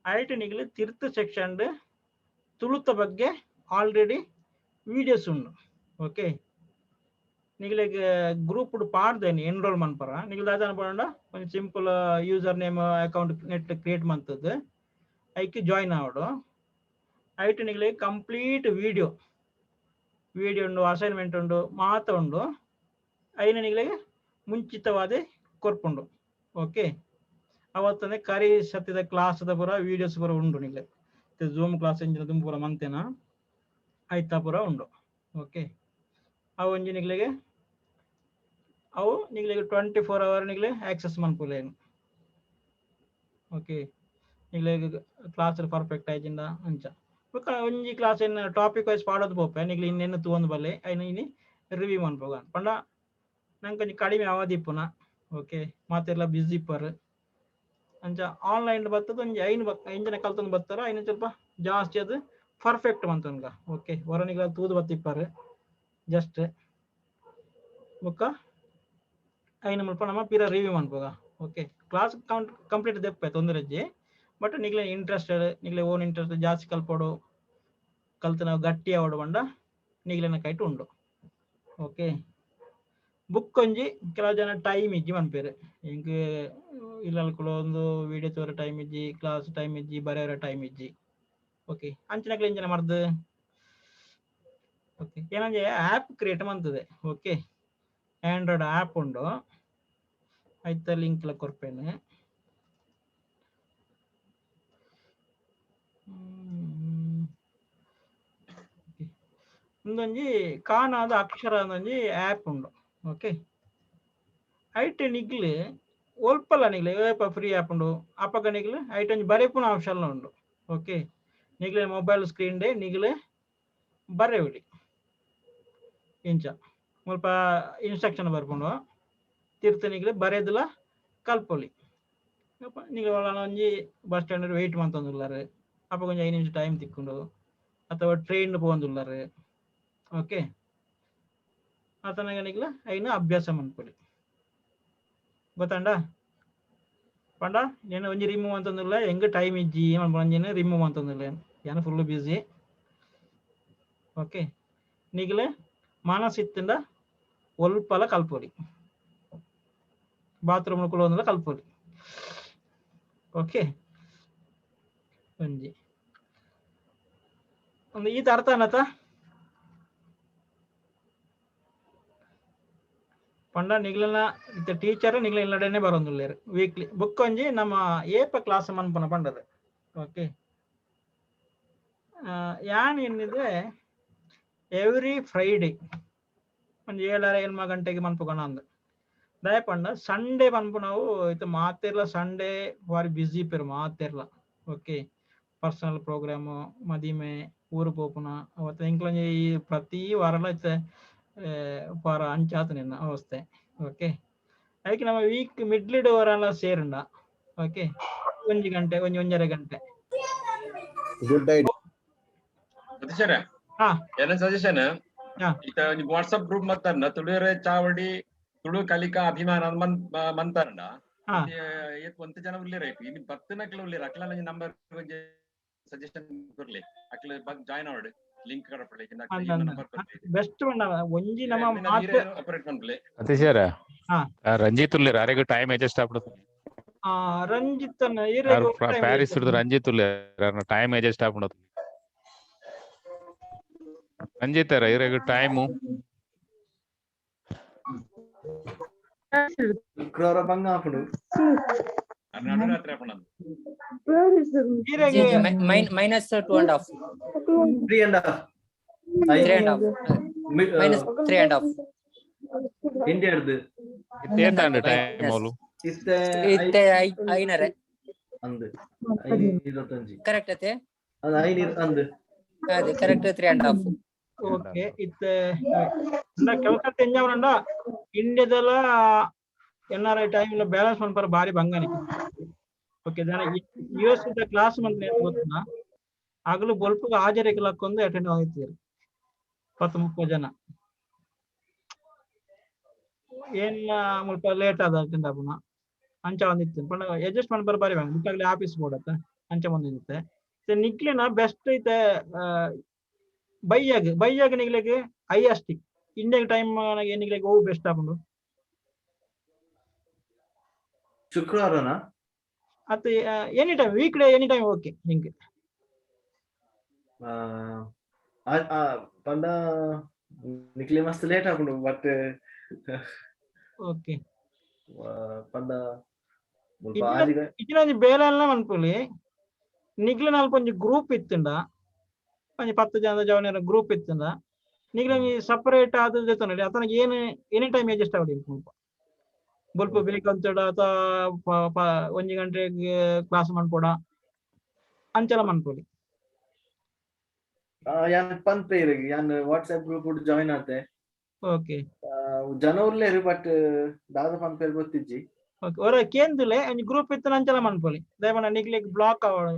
ಐಟ್ ನಿಗ್ಲೆ ತಿರ್ತ್ ಸೆಕ್ಷನ್ ತುಳುತ ಬಗ್ಗೆ ಆಲ್ರೆಡಿ ವಿಡಿಯೋಸ್ ಉಂಡು ಓಕೆ ನಿಗ್ಲೆಗ್ ಗ್ರೂಪ್ ಪಾಡ್ದೇನಿ ಎನ್ರೋಲ್ ಮನ್ಪರ ನಿಗ್ಲ ದಾದ ಪಂಡ ಒಂಜಿ simple user name account net create ಮಂತದ್ದು ಐಕ್ ಜಾಯಿನ್ ಆವಡು ಐಟ್ ನಿಗ್ಲೆ ಕಂಪ್ಲೀಟ್ ವಿಡಿಯೋ ವಿಡಿಯೋ ಉಂಡು ಅಸೈನ್ಮೆಂಟ್ ಉಂಡು ಮಾತ ಉಂಡು ಐನ ನಿಗ್ಲೆಗ್ ಮುಂಚಿತವಾದ ಕೊರ್ಪುಂಡು ಓಕೆ ಅವತ್ತಂದ್ರೆ ಕರಿ ಸತ್ಯದ ಕ್ಲಾಸ್ದ ಪೂರ ವಿಡಿಯೋಸ್ ಪೂರ ಉಂಡು ನಿಗ್ಲೆ ಝೂಮ್ ಕ್ಲಾಸ್ ಇಂಚಿನ ದುಂಬು ಪೂರ ಮಂತೇನ ಐತ ಪೂರ ಉಂಡು. ಓಕೆ, ಅವು ಒಂಜಿ ನಿಕ್ಲೆಗ್ ಅವು ನಿಕ್ಲೆಗ್ 24 ಅವರ್ ನಿಕ್ಲೆ ಆಕ್ಸೆಸ್ ಮನ್ಪುಲೇನು. ಓಕೆ, ನಿಕ್ಲೆಗ್ ಕ್ಲಾಸ್ ಪರ್ಫೆಕ್ಟ್ ಆಯ್ತಿಂದ ಅಂಚ ಬೊಕ್ಕ ಒಂಜಿ ಕ್ಲಾಸ್ ಏನ್ ಟಾಪಿಕ್ ವೈಸ್ ಪಾಡೋದು ಪೋಪೆ ನಿಕ್ಲೆ ಇನ್ನೇನು ತೂವೊಂದು ಬಲ್ಲೆ ಐನ್ ಇನಿ ರಿವ್ಯೂ ಮನ್ಪುಗ ಪಂಡ ನಂಗೆ ಒಂಜಿ ಕಡಿಮೆ ಅವಧಿ ಇಪ್ಪುನ. ಓಕೆ, ಮಾತೆರ್ಲ ಬ್ಯುಸಿ ಇಪ್ಪರ್ ಅಂಚ ಆನ್ಲೈನ್ ಬತ್ತದ ಒಂಜಿ ಐನ್ ಐನ್ ಜನ ಕಲ್ತೊಂದು ಬತ್ತಾರ ಐನ್ ಸ್ವಲ್ಪ ಜಾಸ್ತಿ ಅದು ಪರ್ಫೆಕ್ಟ್ ಮಂತೊನ್ಗ. ಓಕೆ, ಹೊರನಿಗ್ಲ ತೂದು ಬತ್ತಿಪ್ಪಾರು ಜಸ್ಟ್ ಬೊಕ್ಕ ಐನ್ ಮುಲ್ಪ ನಮ್ಮ ಪಿರ ರಿವ್ಯೂ ಮನ್ಪುಗ. ಓಕೆ, ಕ್ಲಾಸ್ ಕೌಂಟ್ ಕಂಪ್ಲೀಟ್ ದೆಪ್ಪೆ ತೊಂದರೆ ಇಜ್ಜಿ, ಬಟ್ ನಿಗ್ಲೆ ಇಂಟ್ರೆಸ್ಟೆಡ್ ನಿಗ್ಲೆ ಓನ್ ಇಂಟ್ರೆಸ್ಟ್ ಜಾಸ್ತಿ ಕಲ್ಪೊಡು ಕಲ್ತು ನಾವು ಗಟ್ಟಿ ಆವಡು ಪಂಡ ನಿಗ್ಲೆನ ಕೈಟ್ ಉಂಡು. ಓಕೆ, ಬುಕ್ ಒಂಜಿ ಕೆಲವು ಜನ ಟೈಮ್ ಇಜ್ಜಿ ಮನ್ಪೇರು, ಎಂಕ್ ಇಲ್ಲಲ್ಕುಲು ಒಂದು ವಿಡಿಯೋ ತೋರ ಟೈಮ್ ಇಜ್ಜಿ, ಕ್ಲಾಸ್ ಟೈಮ್ ಇಜ್ಜಿ, ಬರೆಯರ ಟೈಮ್ ಇಜ್ಜಿ. ಓಕೆ, ಅಂಚಿನಕ್ಲೆ ಎಂಚಿನ ಮರ್ದು. ಓಕೆ, ಏನಂದ್ರೆ ಆ್ಯಪ್ ಕ್ರಿಯೇಟ್ ಮಂತದೆ. ಓಕೆ, ಆಂಡ್ರಾಯ್ಡ್ ಆ್ಯಪ್ ಉಂಡು, ಐತ ಲಿಂಕ್ ಎಲ್ಲ ಕೊರ್ಪೇನೆ. ಉಂದೊಂಜಿ ಕಾಣಾದ ಅಕ್ಷರ ಒಂಜಿ ಆ್ಯಪ್ ಉಂಡು. ಓಕೆ, ಐಟ್ ನಿಗ್ಲು ಒಲ್ಪಲ ನಿಗ್ಲೆ ಏಪ ಫ್ರೀ ಆ್ಯಪ್ ಉಂಡು ಅಪಗ ನಿಗ್ಲು ಐಟ್ ಒಂಜಿ ಬರೆಪುನ ಆಪ್ಷನ್ ಉಂಡು. ಓಕೆ, ನಿಗ್ಲೆ ಮೊಬೈಲ್ ಸ್ಕ್ರೀನ್ ಡೇ ನಿಗ್ಲೆ ಬರೆಯುಲಿ ಇಂಚ ಮುಲ್ಪ ಇನ್ಸ್ಟ್ರಕ್ಷನ್ ಬರ್ಪುಂಡು ತೀರ್ಥ ನಿಗ್ಲೆ ಬರೆದುಲ ಕಲ್ಪೊಲಿ. ನಿಗ್ಲೆ ಒಂಜಿ ಬಸ್ ಸ್ಟ್ಯಾಂಡ್ ವೆಯ್ಟ್ ಮಂತೊಂದುಲ್ಲಾರು ಅಪಗ ಒಂಜಿ 5 ನಿಮಿಷ ಟೈಮ್ ತಿಕ್ಕೊಂಡು ಅಥವಾ ಟ್ರೈನ್ ಪೋವೊಂದುಲ್ಲಾರು. ಓಕೆ, ಆತನಗ ನಿಗ್ಲ ಐನು ಅಭ್ಯಾಸ ಮನ್ಪೊಲಿ. ಗೊತ್ತಾಂಡ ಪಂಡ నేను ಒಂಜಿ ರಿಮೂವ್ ಅಂತಂದಿಲ್ಲ ಹೆಂಗ್ ಟೈಮ್ ಇಜ್ಜಿ ಒಂಜಿನ ರಿಮೂವ್ ಅಂತಂದಿಲ್ಲ ಏನು ಫುಲ್ ಬ್ಯುಸಿ. ಓಕೆ, ನಿಗ್ಲೆ ಮನಸ್ಸಿತ್ತಿಂದ ಒಲ್ಪಲ ಕಲ್ಪೊಲಿ, ಬಾತ್ರೂಮ್ ಕುಲೊಂದುಲ ಕಲ್ಪೊಲಿ. ಓಕೆ, ಒಂಜಿ ಒಂದು ಈತ ಅರ್ಥ ಅನ್ನತ ಪಂಡ ನಿಗ್ಲನ ಇತ್ತ ಟೀಚರ್ ನಿಗ್ಲ ಇಲ್ಲಡೆನೆ ಬರೋಂದುಲ್ಲೇರು ವೀಕ್ಲಿ ಬುಕ್ ಒಂಜಿ ನಮ್ಮ ಏಪ ಕ್ಲಾಸ್ ಮನ್ಪುನ ಪಂಡದು. ಓಕೆ, ಯಾನ್ ಎನ್ನಿದ್ರೆ ಎವ್ರಿ ಫ್ರೈಡೆ ಒಂಜಿ 7:30 7 ಗಂಟೆಗೆ ಮನ್ಪುಗೋಣ ಅಂದ್ ದಯ ಪಂಡ ಸಂಡೇ ಮನ್ಪುನವು ಇತ್ತ ಮಾತೆರ್ಲ ಸಂಡೇ ಬಾರಿ ಬ್ಯುಸಿ ಇಪ್ಪೆರ್ ಮಾತೆರ್ಲ. ಓಕೆ, ಪರ್ಸನಲ್ ಪ್ರೋಗ್ರಾಮು ಮದಿಮೆ ಊರು ಪೋಪುನ ಅವತ್ತು ಎಂಕ್ಲೊಂಜಿ ಈ ಪ್ರತಿ ವಾರಲ ಇತ್ತ ವಾರ ಅಂಚಾತ ನಿನ್ನ ಅವಸ್ಥೆ. ಓಕೆ, ಅದಕ್ಕೆ ನಮ್ಮ ವೀಕ್ ಮಿಡ್ಲಿಡ್ ವಾರ ಸೇರುಂಡ. ಓಕೆ, ಒಂಜಿ ಗಂಟೆ ಒಂಜಿ 1.5 ಗಂಟೆ. ಗುಡ್ ಐಡಿಯಾ ಸತೀಶರೇ, ಏನ ಸಜೆಷನ್ ಇತ್ತ ಒಂಜಿ ವಾಟ್ಸ್ಆಪ್ ಗ್ರೂಪ್ ಮತ್ತಾರನ ತುಳುವೆರೆ ಚಾವಡಿ ತುಳು ಕಲಿಕಾ ಅಭಿಮಾನ ಮಂತಾರಂಡ ಒಂತ ಜನ ಉಲ್ಲೇರ ಇನ್ನು 10 ನಕ್ಲು ಉಲ್ಲೇರ ಅಕ್ಲ ನಂಬರ್ ಒಂಜಿ ಸಜೆಷನ್ ಕೊರ್ಲಿ ಅಕ್ಲ ಜಾಯಿನ್ ಆವಡ್ ಲಿಂಕ್ ಕಡಪಡೆ ನಂಬರ್ ಕೊರ್ಲಿ ಬೆಸ್ಟ್ ಪಂಡ ಒಂಜಿ ನಮ್ಮ ಮಾತು ಆಪರೇಟ್ ಮನ್ಪುಲೆ. ಸತೀಶರ, ರಂಜಿತ್ ಉಲ್ಲೇರ ಅರೆಗ್ ಟೈಮ್ ಅಡ್ಜಸ್ಟ್ ಆಪುಂಡು. ರಂಜಿತ್ ಅನ್ನ ಪ್ಯಾರಿಸ್ ರಂಜಿತ್ ಉಲ್ಲೇರ ಟೈಮ್ ಅಡ್ಜಸ್ಟ್ ಆಪುಂಡು. ರಂಜಿತ್ ಅರ ಇರೆಗ್ ಟೈಮು ಶುಕ್ರವಾರ ಬಂಗ ಆಪುಂಡು. ನಡುರಾತ್ರಿ ಆಪುಂಡು. Minus 2.5. 3.5. 3.5. Minus 3.5. ಇಂಡಿಯಾಡ್ದು ಏತಾಂಡ್ ಟೈಮ್ ಓಲು ಇತ್ತೆ ಇತ್ತೆ ಐನರೆ ಅಂದ್ 5:25 ಕರೆಕ್ಟ್ ಅತೆ ಅದು 5 ಅಂದ್ ಅದೇ ಕರೆಕ್ಟ್ 3.5. ಓಕೆ, ಇತ್ತೆ ಕೆಲಸ ತೆಂಜವರಂಡ ಇಂಡಿಯಾದೆಲ್ಲ ಎನ್ ಆರ್ I time balance ಮನ್ಪರ ಬಾರಿ ಬಂಗಾನಿ. ಓಕೆ, ದಾನ ಯು ಎಸ್ ಕ್ಲಾಸ್ ಮಂತ್ ಗೊತ್ತಾ ಆಗಲೂ ಬೊಲ್ಪುಗ ಹಾಜರಿಗೆ ಲಕ್ಕೊಂದು ಅಟೆಂಡ್ ಆಗಿದ್ದೀರಿ 10-30 ಜನ. ಏನ್ ಮುಲ್ಪ ಲೇಟ್ ಆದ ಅಟೆಂಡ್ ಆಪುನ ಅಂಚ ಒಂದಿತ್ತು ಪಂಡ ಅಡ್ಜಸ್ಟ್ ಮನ್ಪರ ಬಾರಿ ಬಂಗ ಮುಟ್ಟಾಗ್ಲಿ ಆಫೀಸ್ ಬೋರ್ಡ್ ಅಂಚ ಬಂದಿರುತ್ತೆ. ನಿಕ್ಲೆನ ಬೆಸ್ಟ್ ಐತೆ ಬೈಯಾಗ ಬೈಯಾಗ ನಿಗ್ಲೆಗ್ I S T Indian time ನಿಗ್ಲೆಗ್ ಅವು ಬೆಸ್ಟ್ ಆಪುಂಡು. ಶುಕ್ರವಾರನಾ ಅತ್ತೆ any time week day any time okay ಹಿಂಗೆ. ಪಂಡ ನಿಕ್ಲೆ ಮಸ್ತ್ ಲೇಟ್ ಆಪುಂಡು ಬಟ್ ಓಕೆ ಪಂಡ ಇಜಿನ ಒಂಜಿ ಬೇಲೆ ಎಲ್ಲ ಮನ್ಪುಲಿ ನಿಗ್ಲಿನ ಅಲ್ಪ ಒಂಜಿ ಗ್ರೂಪ್ ಇತ್ತುಂಡ, ಒಂಜಿ 10 ಜನದ ಜವನೆರ ಗ್ರೂಪ್ ಇತ್ತುಂಡ ನಿಗ್ಲ ಒಂಜಿ ಸಪರೇಟ್ ಆದ ದೆತೊನೊಲಿ. ಅತನಗ ಏನು ಎನಿ ಟೈಮ್ ಅಡ್ಜಸ್ಟ್ ಆವೊಡು ಮುಲ್ಪ ಬೊಲ್ಪು ಬೇಕಂತಡ ಅಥವಾ 1 ಗಂಟೆಗ್ ಕ್ಲಾಸ್ ಮನ್ಪೊಡ ಅಂಚಲ ಮನ್ಪೊಲಿ. ಯಾನ್ ಪನ್ಪೆ ಇರೆಗ್, ಯಾನ್ ವಾಟ್ಸ್ಆಪ್ ಗ್ರೂಪ್ ಜಾಯಿನ್ ಆತೆ. ಓಕೆ. ಜನ ಉಲ್ಲೆರ್ ಬಟ್ ದಾದ ಪನ್ಪೆರ್ ಗೊತ್ತಿಜ್ಜಿ. ಓಕೆ, ಒರ ಕೇಂದುಲೆ ಒಂಜಿ ಗ್ರೂಪ್ ಇತ್ತುಂಡ ಅಂಚಲ ಮನ್ಪೊಲಿ. ದಯಪಂಡ ನಿಗ್ಲೆಗ್ ಬ್ಲಾಕ್ ಆವೊಡು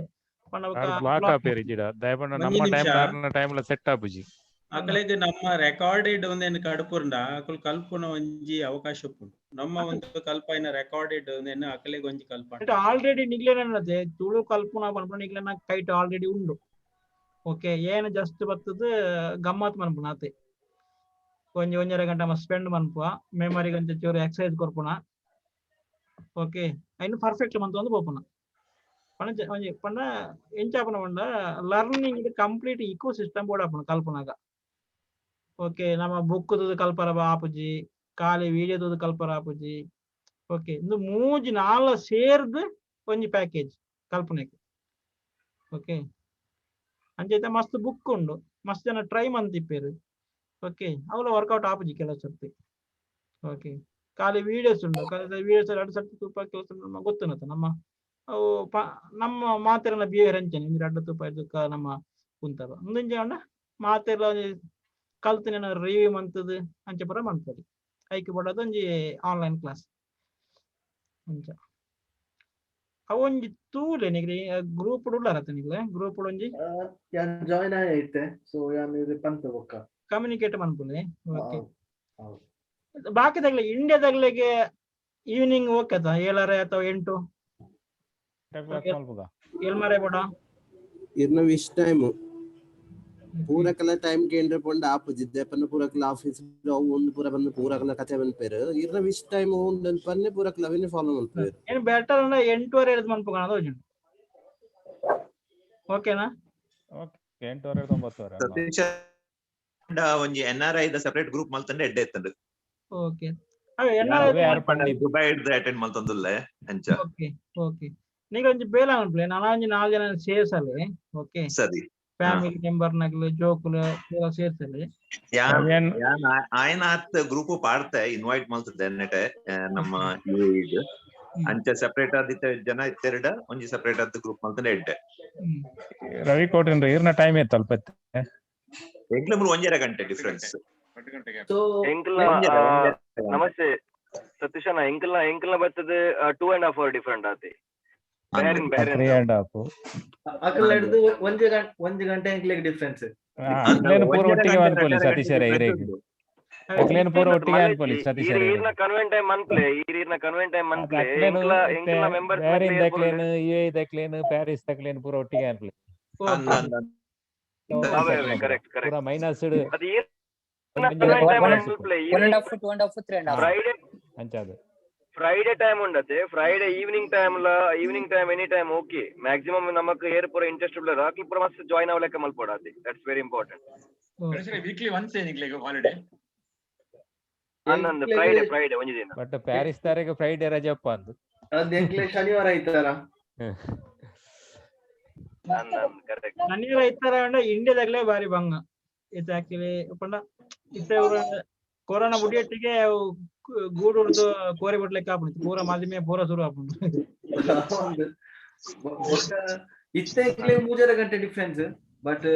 ಪಂಡ ಬೊಕ್ಕ ಬ್ಲಾಕ್ ಬ್ಲಾಕ್ ಆಪೇರು ಇಜ್ಜಿಡ ದಯಪಂಡ ಒಂಜಿ ನಮ್ಮ ನಿಮಿಷ. ಟೈಮ್ ಆರ್ನ ಟೈಮ್ ಲ ಸೆಟ್ ಆಪುಜಿ. ಅಕಲೆಗ್ ನಮ್ಮ ರೆಕಾರ್ಡೆಡ್ ಒಂದೇನು ಕಡಪುರ್ಂಡ ಅಕುಲು ಕಲ್ಪುನ ಒಂಜಿ ಅವಕಾಶ ಉಪ್ಪುಂಡು. ನಮ್ಮ ಒಂದು ಕಲ್ಪಾಯಿನ ರೆಕಾರ್ಡೆಡ್ ಒಂದೇನು ಅಕಲೆಗ್ ಒಂಜಿ ಕಲ್ಪಂಡ. ಆಲ್ರೆಡಿ ನಿಗ್ಲೇನದೆ ತುಳು ಕಲ್ಪುನ ಪನ್ಪುನ ನಿಗ್ಲೇನ ಕೈಟ್ ಆಲ್ರೆಡಿ ಉಂಡು. ಓಕೆ, ಏನು ಜಸ್ಟ್ ಬತ್ತದ ಗಮ್ಮತ್ ಮನ್ಪುನ ಆತೆ. ಒಂಜಿ 1.5 ಗಂಟೆ ಮ ಸ್ಪೆಂಡ್ ಮನ್ಪುವ, ಮೆಮೊರಿಗೆ ಒಂಜಿ ಚೂರು ಎಕ್ಸರ್ಸೈಸ್ ಕೊರ್ಪುನ. ಓಕೆ, ಐನು ಪರ್ಫೆಕ್ಟ್ ಮಂತೊಂದು ಪೋಪುನ. ಪಂಡ ಒಂಜಿ ಪಂಡ ಎಂಚಾಪುನ ಪಂಡ ಲರ್ನಿಂಗ್ ಕಂಪ್ಲೀಟ್ ಇಕೋ ಸಿಸ್ಟಮ್ ಬೋಡಾಪುನ ಕಲ್ಪುನಾಗ. ಓಕೆ, ನಮ್ಮ ಬುಕ್ ತೂದು ಕಲ್ಪರ ಆಪುಜಿ, ಖಾಲಿ ವಿಡಿಯೋ ತೂದು ಕಲ್ಪರ ಆಪುಜಿ. ಓಕೆ, ಇಂದು ಮೂಜಿ ನಾಲ್ ಸೇರ್ದು ಒಂಜಿ ಪ್ಯಾಕೇಜ್ ಕಲ್ಪನೆಗ್. ಓಕೆ, ಅಂಚೈತೆ ಮಸ್ತ್ ಬುಕ್ ಉಂಡು, ಮಸ್ತ್ ಜನ ಟ್ರೈ ಮಂತಿಪ್ಪೆರ್. ಓಕೆ, ಅವಲ ವರ್ಕೌಟ್ ಆಪುಜಿ ಕೆಲವು ಸರ್ತಿ. ಓಕೆ, ಖಾಲಿ ವಿಡಿಯೋಸ್ ಉಂಡು, ಖಾಲಿ ವಿಡಿಯೋಸ್ ಎರಡು ಸರ್ತಿ ತೂಪ ಕೆಲಸ ನಮ್ಮ ಗೊತ್ತುನತ ನಮ್ಮ ಅವು ನಮ್ಮ ಮಾತೆರೆನ ಬಿಹೇವಿಯರ್ ಅಂಚನೆ ಇಂದ್ರೆ ಅಡ್ಡ ತೂಪ ಇದಕ್ಕ ನಮ್ಮ ಕುಂತವ ಮುಂದಿಂಜ ಮಾತೆರ್ಲ ಒಂಜಿ ಕಲ್ತಿನ ರಿವ್ಯೂ ಮಂತದು ಅಂಚ ಪೂರ ಮನ್ಪೊಲಿ. ಐಕ್ ಬೋಡಾದ್ ಒಂಜಿ ಆನ್ಲೈನ್ ಕ್ಲಾಸ್ ಅಂಚ ಅವೊಂಜಿ ತೂಲೆ ನಿಗ್ಲಿ ಗ್ರೂಪ್ ಉಳ್ಳಾರತ ನಿಗ್ಲೆ ಗ್ರೂಪ್ ಒಂಜಿ ಯಾನ್ ಜಾಯಿನ್ ಆಯೆ ಸೊ ಯಾನ್ ಇದು ಪನ್ಪೆ ಬೊಕ್ಕ ಕಮ್ಯುನಿಕೇಟ್ ಮನ್ಪುಲೆ. ಓಕೆ, ಬಾಕಿದಾಗ್ಲೆ ಇಂಡಿಯಾದಾಗ್ಲೆಗೆ ಈವ್ನಿಂಗ್ ಓಕೆ ಅತ 7 ಅಥವಾ 8 ಏಳ್ಮರೆ ಬೋಡ ಇರ್ನ ವಿಶ್ ಟೈಮ್ ಪೂರಕಲ ಟೈಮ್ ಕೇಂದ್ರ ಪೊಂಡ ಆಪುಜಿ ದೇಪನ್ನ ಪೂರಕಲ ಆಫೀಸ್ ಅವು ಒಂದು ಪೂರ ಬಂದು ಪೂರಕಲ ಕತೆ ಮನ್ಪೇರು. ಇರ್ನ ವಿಶ್ ಟೈಮ್ ಉಂಡು ಪನ್ನೆ ಪೂರಕಲ ಅವೆನೆ ಫಾಲೋ ಮನ್ಪೇರು. ಏನು ಬೆಟರ್ ಅಂದ್ರೆ 8:30 ಹಿಡ್ದು ಮನ್ಪುಗಾಣ ಅದು. ಓಕೆನಾ? ಓಕೆ, 8:30 9:30. ಸತೀಶ ಒಂಜಿ ಎನ್ಆರ್ಐ ದ ಸೆಪರೇಟ್ ಗ್ರೂಪ್ ಮಲ್ತಂಡೆ ಎಡ್ಡೆ ಇತ್ತಂಡು. ಓಕೆ, ಅವೇ ಎನ್ಆರ್ಐ ದುಬೈ ಡ್ದು ಅಟೆಂಡ್ ಮಲ್ತೊಂದುಲ್ಲೆ ಅಂಚ. ಓಕೆ ಓಕೆ, ನೀಗ ಒಂಜಿ ಬೇಲ ಮನ್ಪುಲೆ, ನಾನ ಒಂಜಿ 4 ಜನ ಸೇರ್ಸಲೆ. ಓಕೆ, ಸರಿ, ಫ್ಯಾಮಿಲಿ ಮೆಂಬರ್ ನಗಲು ಜೋಕುಲು ಪೂರ ಸೇರ್ಸಲೆ. ಯಾನ್ ಆಯನಾತ್ ಗ್ರೂಪ್ ಪಾಡ್ತೆ ಇನ್ವೈಟ್ ಮಲ್ತದೆ ನೆಟೆ ನಮ್ಮ ಯುಎಇ ಅಂಚ ಸೆಪರೇಟ್ ಆದಿತ್ತ ಜನ ಇತ್ತೆರಡ ಒಂಜಿ ಸೆಪರೇಟ್ ಆದ ಗ್ರೂಪ್ ಮಲ್ತಂಡೆ ಎಡ್ಡೆ. ರವಿ ಕೋಟೆನ್ ಇರ್ನ ಟೈಮ್ ಇತ್ತು ಅಲ್ಪ ಎಂಕ್ಲ ಮೂರು 1.5 ಗಂಟೆ ಡಿಫರೆನ್ಸ್. ಸೊ ಎಂಕ್ಲ ನಮಸ್ತೆ ಸತೀಶಣ್ಣ, ಎಂಕ್ಲ ಎಂಕ್ಲ ಬರ್ತದೆ 2.5 ಅವರ್ ಡಿಫರೆಂಟ್ ಆತಿ. ಬ್ಯಾರಿನ್ ಬ್ಯಾರಿನ್ 3.5 ಅಕಲ್ ಹಿಡ್ದು 1 ಗಂಟೆ 1 ಗಂಟೆ ಎಂಕ್ಲೆಗ್ ಡಿಫರೆನ್ಸ್. ಅಕ್ಲೇನು ಪೂರ ಒಟ್ಟಿಗೆ ಅನ್ಕೊಳ್ಳಿ ಸತೀಶರೇ, ಇರೇಗ್ ಅಕ್ಲೇನು ಪೂರ ಒಟ್ಟಿಗೆ ಅನ್ಕೊಳ್ಳಿ ಸತೀಶರೇ. ಈರ್ನ ಕನ್ವೆಂಟ್ ಟೈಮ್ ಮನ್ಪ್ಲೆ, ಈರ್ನ ಕನ್ವೆಂಟ್ ಟೈಮ್ ಮನ್ಪ್ಲೆ. ಎಂಕ್ಲ ಎಂಕ್ಲ ಮೆಂಬರ್ಸ್ ಬ್ಯಾರಿನ್ ದಕ್ಲೇನು ಯುಎ ದಕ್ಲೇನು ಪ್ಯಾರಿಸ್ ದಕ್ಲೇನು ಪೂರ ಒಟ್ಟಿಗೆ ಅನ್ಕೊಳ್ಳಿ. ಕರೆಕ್ಟ್ ಕರೆಕ್ಟ್, ಪೂರ ಮೈನಸ್ ಅದು ಈರ್ನ ಕನ್ವೆಂಟ್ ಟೈಮ್ ಮನ್ಪ್ಲೆ. 1.5 2.5 3.5 ಫ್ರೈಡೆ ಅಂಚಾದು ಫ್ರೈಡೆ ಟೈಮ್ ಉಂಡತೆ. ಫ್ರೈಡೆ ಈವ್ನಿಂಗ್ ಟೈಮ್ ಲ evening time any time okay. Maximum ನಮಕ್ ಏರ್ ಪೂರ ಇಂಟ್ರೆಸ್ಟ್ ಉಳ್ಳರು ಅಕ್ಲು ಪೂರ ಮಸ್ತ್ ಜಾಯಿನ್ ಆವಲೆಕ್ಕ ಮಲ್ಪೊಡಾತಿ. That's very important. Weekly once ಏನಿಗ್ಲೆಗ್ ಹಾಲಿಡೇ ಅನ್ನೊಂದು ಫ್ರೈಡೆ ಫ್ರೈಡೆ ಒಂಜಿ ದಿನ. ಬಟ್ ಪ್ಯಾರಿಸ್ ತಾರೆಗ್ ಫ್ರೈಡೆ ರಜೆಪ್ಪ ಅಂದು ಅದ್ ಎಂಕ್ಲೆ ಶನಿವಾರ ಐತಾರ. ಅನ್ನೊಂದು ಕರೆಕ್ಟ್. ಶನಿವಾರ ಐತಾರ ಅಂಡ ಇಂಡಿಯಾದಾಗ್ಲೇ ಬಾರಿ ಬಂಗ ಇತ್ತೆ ಆಕ್ಚುಲಿ ಪಂಡ ಇತ್ತೆ ಕೊರೋನಾ ಮುಡಿಯೊಟ್ಟಿಗೆ ಗೂಡು ಹಿಡ್ದು ಕೋರೆ ಬಿಡ್ಲಿಕ್ಕೆ ಆಪುಂಡು ಪೂರ ಮಾಧ್ಯಮ ಪೂರ ಶುರು ಆಪುಂಡು. ಇತ್ತೆ ಎಂಕ್ಲೆ 3.5 ಗಂಟೆ ಡಿಫರೆನ್ಸ್, ಬಟ್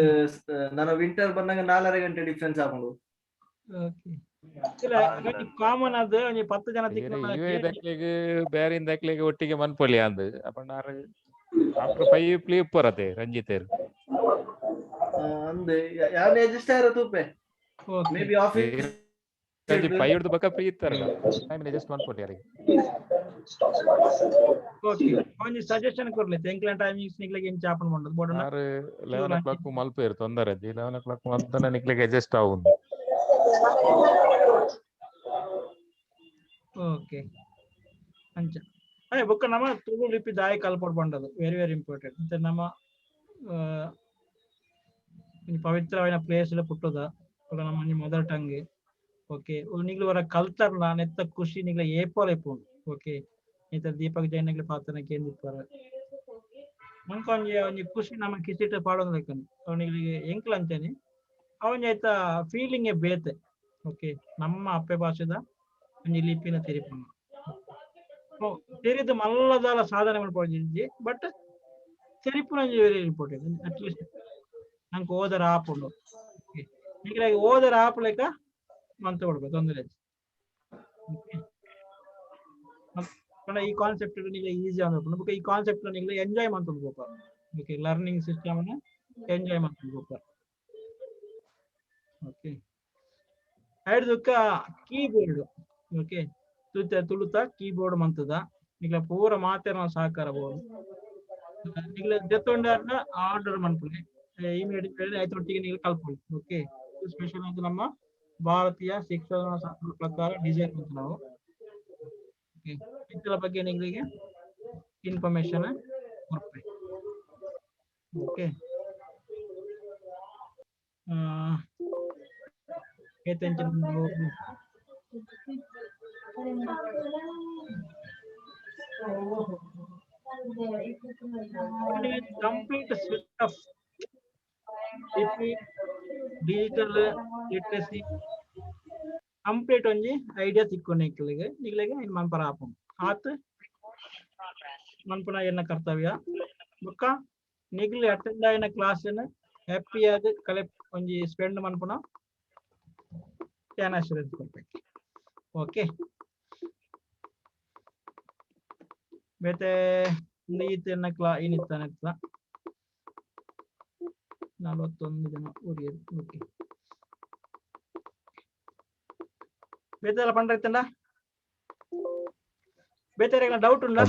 ನಾನು ವಿಂಟರ್ ಬಂದಾಗ 4.5 ಗಂಟೆ ಡಿಫರೆನ್ಸ್ ಆಪುಂಡು. ಇಲ್ಲ ಕಾಮನ್ ಅದು ಒಂಜಿ 10 ಜನ ತಿಕ್ಕುನ ಯುಎ ದಕ್ಲೆಗ್ ಬ್ಯಾರಿನ್ ದಕ್ಲೆಗ್ ಒಟ್ಟಿಗೆ ಮನ್ಪೊಲಿ ಅಂದ್ ಅಪಂಡ ಆರ್ ಆಫ್ಟರ್ 5 ಪ್ಲೇ ಪರತೆ ರಂಜಿತೇರ್ ಅಂದ್ ಯಾನ್ ಅಡ್ಜಸ್ಟ್ ಆಯ್ರ ತೂಪೆ ಮೇ ಬಿ ಆಫೀಸ್ 5 ಹಿಡ್ದು ಬಕ್ಕ ಫ್ರೀ ಇತ್ತಾರಲ್ಲ ಟೈಮ್ ಅಡ್ಜಸ್ಟ್ ಮನ್ಪೊಲಿ ಯಾರಿಗೆ. ಓಕೆ, ಒಂಜಿ ಸಜೆಷನ್ ಕೊರ್ಲೆ ಎಂಕ್ಲ ಟೈಮಿಂಗ್ಸ್ ನಿಕ್ಲೆಗ್ ಎಂಚ ಆಪನ್ ಮಂಡದು ಬೋಡನ. ಆರ್ 11 o'clock ಮಲ್ಪೇರು ತೊಂದರೆ 11 o'clock ಮಲ್ತನ ನಿಕ್ಲೆಗ್ ಅಡ್ಜಸ್ಟ್ ಆವುಂಡು. ಓಕೆ, ಅಂಚ ಅದೇ ಬೊಕ್ಕ ನಮ್ಮ ತುಳು ಲಿಪಿ ದಾಯ ಕಲ್ಪೊಡು ಬಂಡದು ವೆರಿ ವೆರಿ ಇಂಪಾರ್ಟೆಂಟ್. ಮತ್ತೆ ನಮ್ಮ ಒಂಜಿ ಪವಿತ್ರವಾಯಿನ ಪ್ಲೇಸ್ ಪುಟ್ಟುದ ನಮ್ಮ ಒಂಜಿ ಮದರ್ ಟಂಗ್. ಓಕೆ, ನಿಗ್ಲು ವರ ಕಲ್ತರ್ಲ ನೆತ್ತ ಖುಷಿ ನಿಗ್ಲ ಏಪೋಲ ಇಪ್ಪುಂಡು. ಓಕೆ, ಇತ್ತ ದೀಪಕ್ ಜೈನ್ ನಿಗ್ಲ ಪಾತ್ರನ ಕೇಂದಿಪ್ಪರ. ನಂಗೆ ಒಂಜಿ ಒಂಜಿ ಖುಷಿ ನಮ್ಮ ಕಿಸಿಟ್ ಪಾಡೊಂದು ಲೆಕ್ಕನೆ ಅವನಿಗೆ ಎಂಕ್ಲ ಅಂಚನೆ ಅವನ ಐತ ಫೀಲಿಂಗ್ ಬೇತೆ. ಓಕೆ, ನಮ್ಮ ಅಪ್ಪೆ ಭಾಷೆದ ಒಂಜಿ ಲಿಪಿನ ತೆರಿಪುನ ತೆರಿದು ಮಲ್ಲದಾಲ ಸಾಧನೆ ಮಲ್ಪೊಂಜಿ, ಬಟ್ ತೆರಿಪುನ ಒಂಜಿ ವೆರಿ ಇಂಪಾರ್ಟೆಂಟ್. ಅಟ್ಲೀಸ್ಟ್ ನಂಗೆ ಓದರ ಆಪುಂಡು. ನಿಗ್ಲಾಗಿ ಓದರ ಆಪುಲೆಕ ಮಂತ್ ಕೊಡ್ಬೇಕು, ತೊಂದರೆ ಪಂಡ ಈ ಕಾನ್ಸೆಪ್ಟ್ ನಿಗ್ಲೆ ಈಸಿ ಆಂದ್ ಬೊಕ ಈ ಕಾನ್ಸೆಪ್ಟ್ ನಿಗ್ಲೆ ಎಂಜಾಯ್ ಮಂತೊಂದು ಪೋಪ. ಓಕೆ, ಲರ್ನಿಂಗ್ ಸಿಸ್ಟಮ್ ಎಂಜಾಯ್ ಮಂತೊಂದು ಪೋಪ. ಓಕೆ, ಐಡ್ದುಕ್ಕ ಕೀಬೋರ್ಡ್. ಓಕೆ, ತುಳುತ ಕೀಬೋರ್ಡ್ ಮಂತದ ನಿಗ್ಲ ಪೂರ ಮಾತೆರ್ನ ಸಹಕಾರ ಬೋದು. ನಿಗ್ಲ ದೆತ್ತೊಂಡಾರ್ನ ಆರ್ಡರ್ ಮನ್ಪುಲೆ, ಇಮಿಡಿಯೇಟ್ ಐತೊಟ್ಟಿಗೆ ನಿಗ್ಲ ಕಲ್ಪೊಲಿ. ಓಕೆ, ಸ್ಪೆಷಲ್ ಆದ್ ನಮ್ಮ ಭಾರತೀಯ ಶಿಕ್ಷಣ ಶಾಸ್ತ್ರದ ಪ್ರಕಾರ ಡಿಸೈನ್ ಮಂತ ನಾವು. ಓಕೆ, ಇದರ ಬಗ್ಗೆ ನಿಗಳಿಗೆ ಇನ್ಫಾರ್ಮೇಶನ್ ಕೊಡ್ಪೆ. Okay, complete set of digital literacy complete ಒಂಜಿ ಐಡಿಯಾ ತಿಕ್ಕೊಂಡು ನಿಕ್ಲೆಗ್ ನಿಕ್ಲೆಗ್ ಇನ್ ಮನ್ಪರ ಆಪುಂಡು. ಆತ್ ಮನ್ಪುನ ಎನ್ನ ಕರ್ತವ್ಯ. ಬೊಕ್ಕ ನಿಗ್ಲು ಅಟೆಂಡ್ ಆಯಿನ ಕ್ಲಾಸ್ ಹ್ಯಾಪಿ ಆದ್ ಕಲೆಕ್ಟ್ ಒಂಜಿ ಸ್ಪೆಂಡ್ ಮನ್ಪುನ ಯಾನ್ ಅಶ್ಯೂರೆನ್ಸ್ ಕೊರ್ಪೆ. ಓಕೆ, ಬೇತೆ ಈತ್ ಎನ್ನ ಕ್ಲಾ ಇನಿತ್ತಾನೆ 41 ಜನ ಊರಿಯರು. ಓಕೆ, ಬೇತೆಲ್ಲ ಪಂಡ್ರೆ ಇತ್ತಂಡ ಬೇತೆ ಡೌಟ್ ಉಂಡ?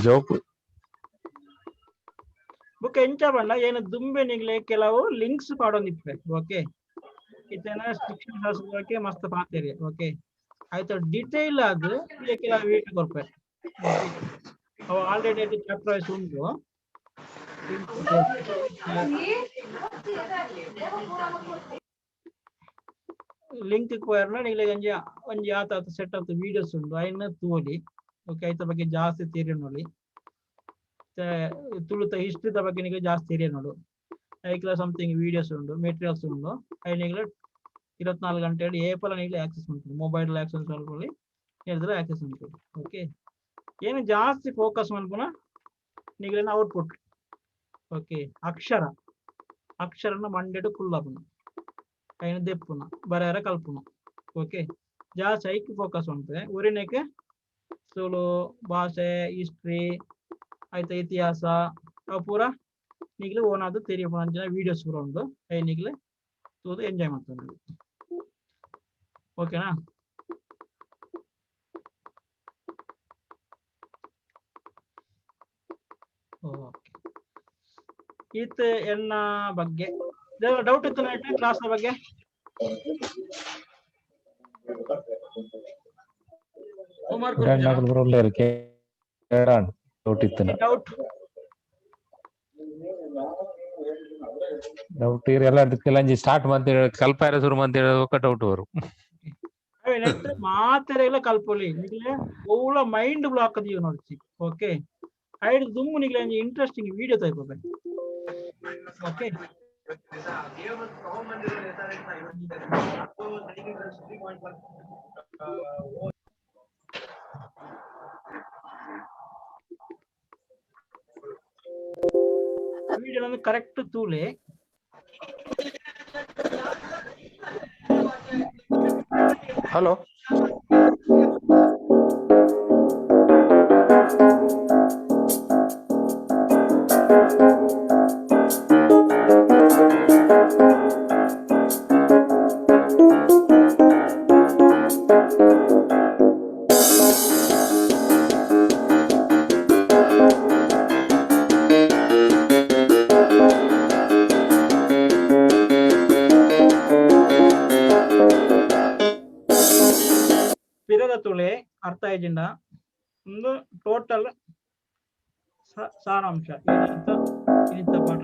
ಬುಕ್ ಎಂಚ ಪಂಡ ಏನು ದುಂಬೆ ನಿಗ್ಲೆ ಕೆಲವು ಲಿಂಕ್ಸ್ ಪಾಡೊಂದಿಪ್ಪೆ. ಓಕೆ, ಇತ್ತೇನ ಶಿಕ್ಷಣ ಶಾಸ್ತ್ರದ ಬಗ್ಗೆ ಮಸ್ತ್ ಪಾತೆರಿ. ಓಕೆ, ಆಯ್ತು, ಡಿಟೇಲ್ ಆದ್ ಕೆಲವು ವಿಡಿಯೋ ಕೊರ್ಪೆ. ಅವು ಆಲ್ರೆಡಿ ಚಾಪ್ಟರ್ ವೈಸ್ ಉಂಟು. ಲಿಂಕ್ ಪೋಯರ್ನ ನಿಗ್ಲೆ ಒಂಜಿ ಒಂಜಿ ಆತ ಆತ ಸೆಟ್ ಆತ ವಿಡಿಯೋಸ್ ಉಂಟು, ಐನ ತೂವೊಲಿ. ಓಕೆ, ಐತ ಬಗ್ಗೆ ಜಾಸ್ತಿ ತೆರಿಯ ನೋಡಿ. ತುಳುತ ಹಿಸ್ಟ್ರಿದ ಬಗ್ಗೆ ನಿಗ್ಲೆ ಜಾಸ್ತಿ ತೆರಿಯ ನೋಡು. ಐಕ್ಲ ಸಮಥಿಂಗ್ ವಿಡಿಯೋಸ್ ಉಂಟು, ಮೆಟೀರಿಯಲ್ಸ್ ಉಂಟು. I ನಿಗ್ಲೆ 24 ಗಂಟೆ ಏಪಲ ನಿಗ್ಲೆ ಆಕ್ಸೆಸ್ ಉಂಟು, ಮೊಬೈಲ್ ಆಕ್ಸೆಸ್ ಮಲ್ಪೊಲಿ, ಹೇಳಿದ್ರೆ ಆಕ್ಸೆಸ್ ಉಂಟು. ಓಕೆ, ಏನು ಜಾಸ್ತಿ ಫೋಕಸ್ ಮಲ್ಪುನ ನಿಗ್ಲೆನ ಔಟ್ಪುಟ್. ಓಕೆ, ಅಕ್ಷರ ಅಕ್ಷರನ ಮಂಡೆಡು ಕುಲ್ಲಪುನ, ಐನ ದೆಪ್ಪುನ, ಬರೆಯರ ಕಲ್ಪುನ. ಓಕೆ, ಜಾಸ್ತಿ ಐಕ್ ಫೋಕಸ್ ಉಂಟು. ಊರಿನಕ್ಕೆ ತುಳು ಭಾಷೆ, ಹಿಸ್ಟ್ರಿ ಆಯ್ತಾ, ಇತಿಹಾಸ ಅವು ಪೂರ ನಿಗ್ಲೆ ಓನಾದ ತೆರಿಯಪುನ ಅಂಚಿನ ವಿಡಿಯೋಸ್ ಪೂರ ಉಂಟು. I ನಿಗ್ಲೆ ತೂದು ಎಂಜಾಯ್ ಮಾಡ್ತಾರೆ. ಓಕೆನಾ? ಓಕೆ, ಈತ್ ಎನ್ನ ಬಗ್ಗೆ ಡೌಟ್ ಇತ್ತು ಕ್ಲಾಸ್ ಬಗ್ಗೆ? ಡೌಟ್ ಡೌಟ್ ಎಲ್ಲ ಅದಕ್ಕೆಲ್ಲ ಸ್ಟಾರ್ಟ್ ಮಂತ್ ಕಲ್ಪಾರ ಶುರು ಮಂತ್ ಹೇಳೋಕ ಡೌಟ್ ಬರು. ಮಾತೆರೆಲ್ಲ ಕಲ್ಪೊಲಿ ನಿಗ್ಲೆ ಓಲ ಮೈಂಡ್ ಬ್ಲಾಕ್ ದೀವ ನೋಡ್ಚಿ. ಓಕೆ, ಐಡ್ ದುಮ್ಮು ನಿಗ್ಲೆ ಒಂಜಿ ಇಂಟ್ರೆಸ್ಟಿಂಗ್ ವಿಡಿಯೋ ತೈಪೊಬೆ. ಓಕೆ, ವಿಡಿಯೋ ಕರೆಕ್ಟ್ ತೂಲೆ. ಹಲೋ, ಪಿರದ ತುಳೆ ಅರ್ಥ ಆಯ್ಜಿಂಡ ಒಂದು ಟೋಟಲ್ ಸಾರಾಂಶ ಏನಿತ್ತ ಪಾಠ.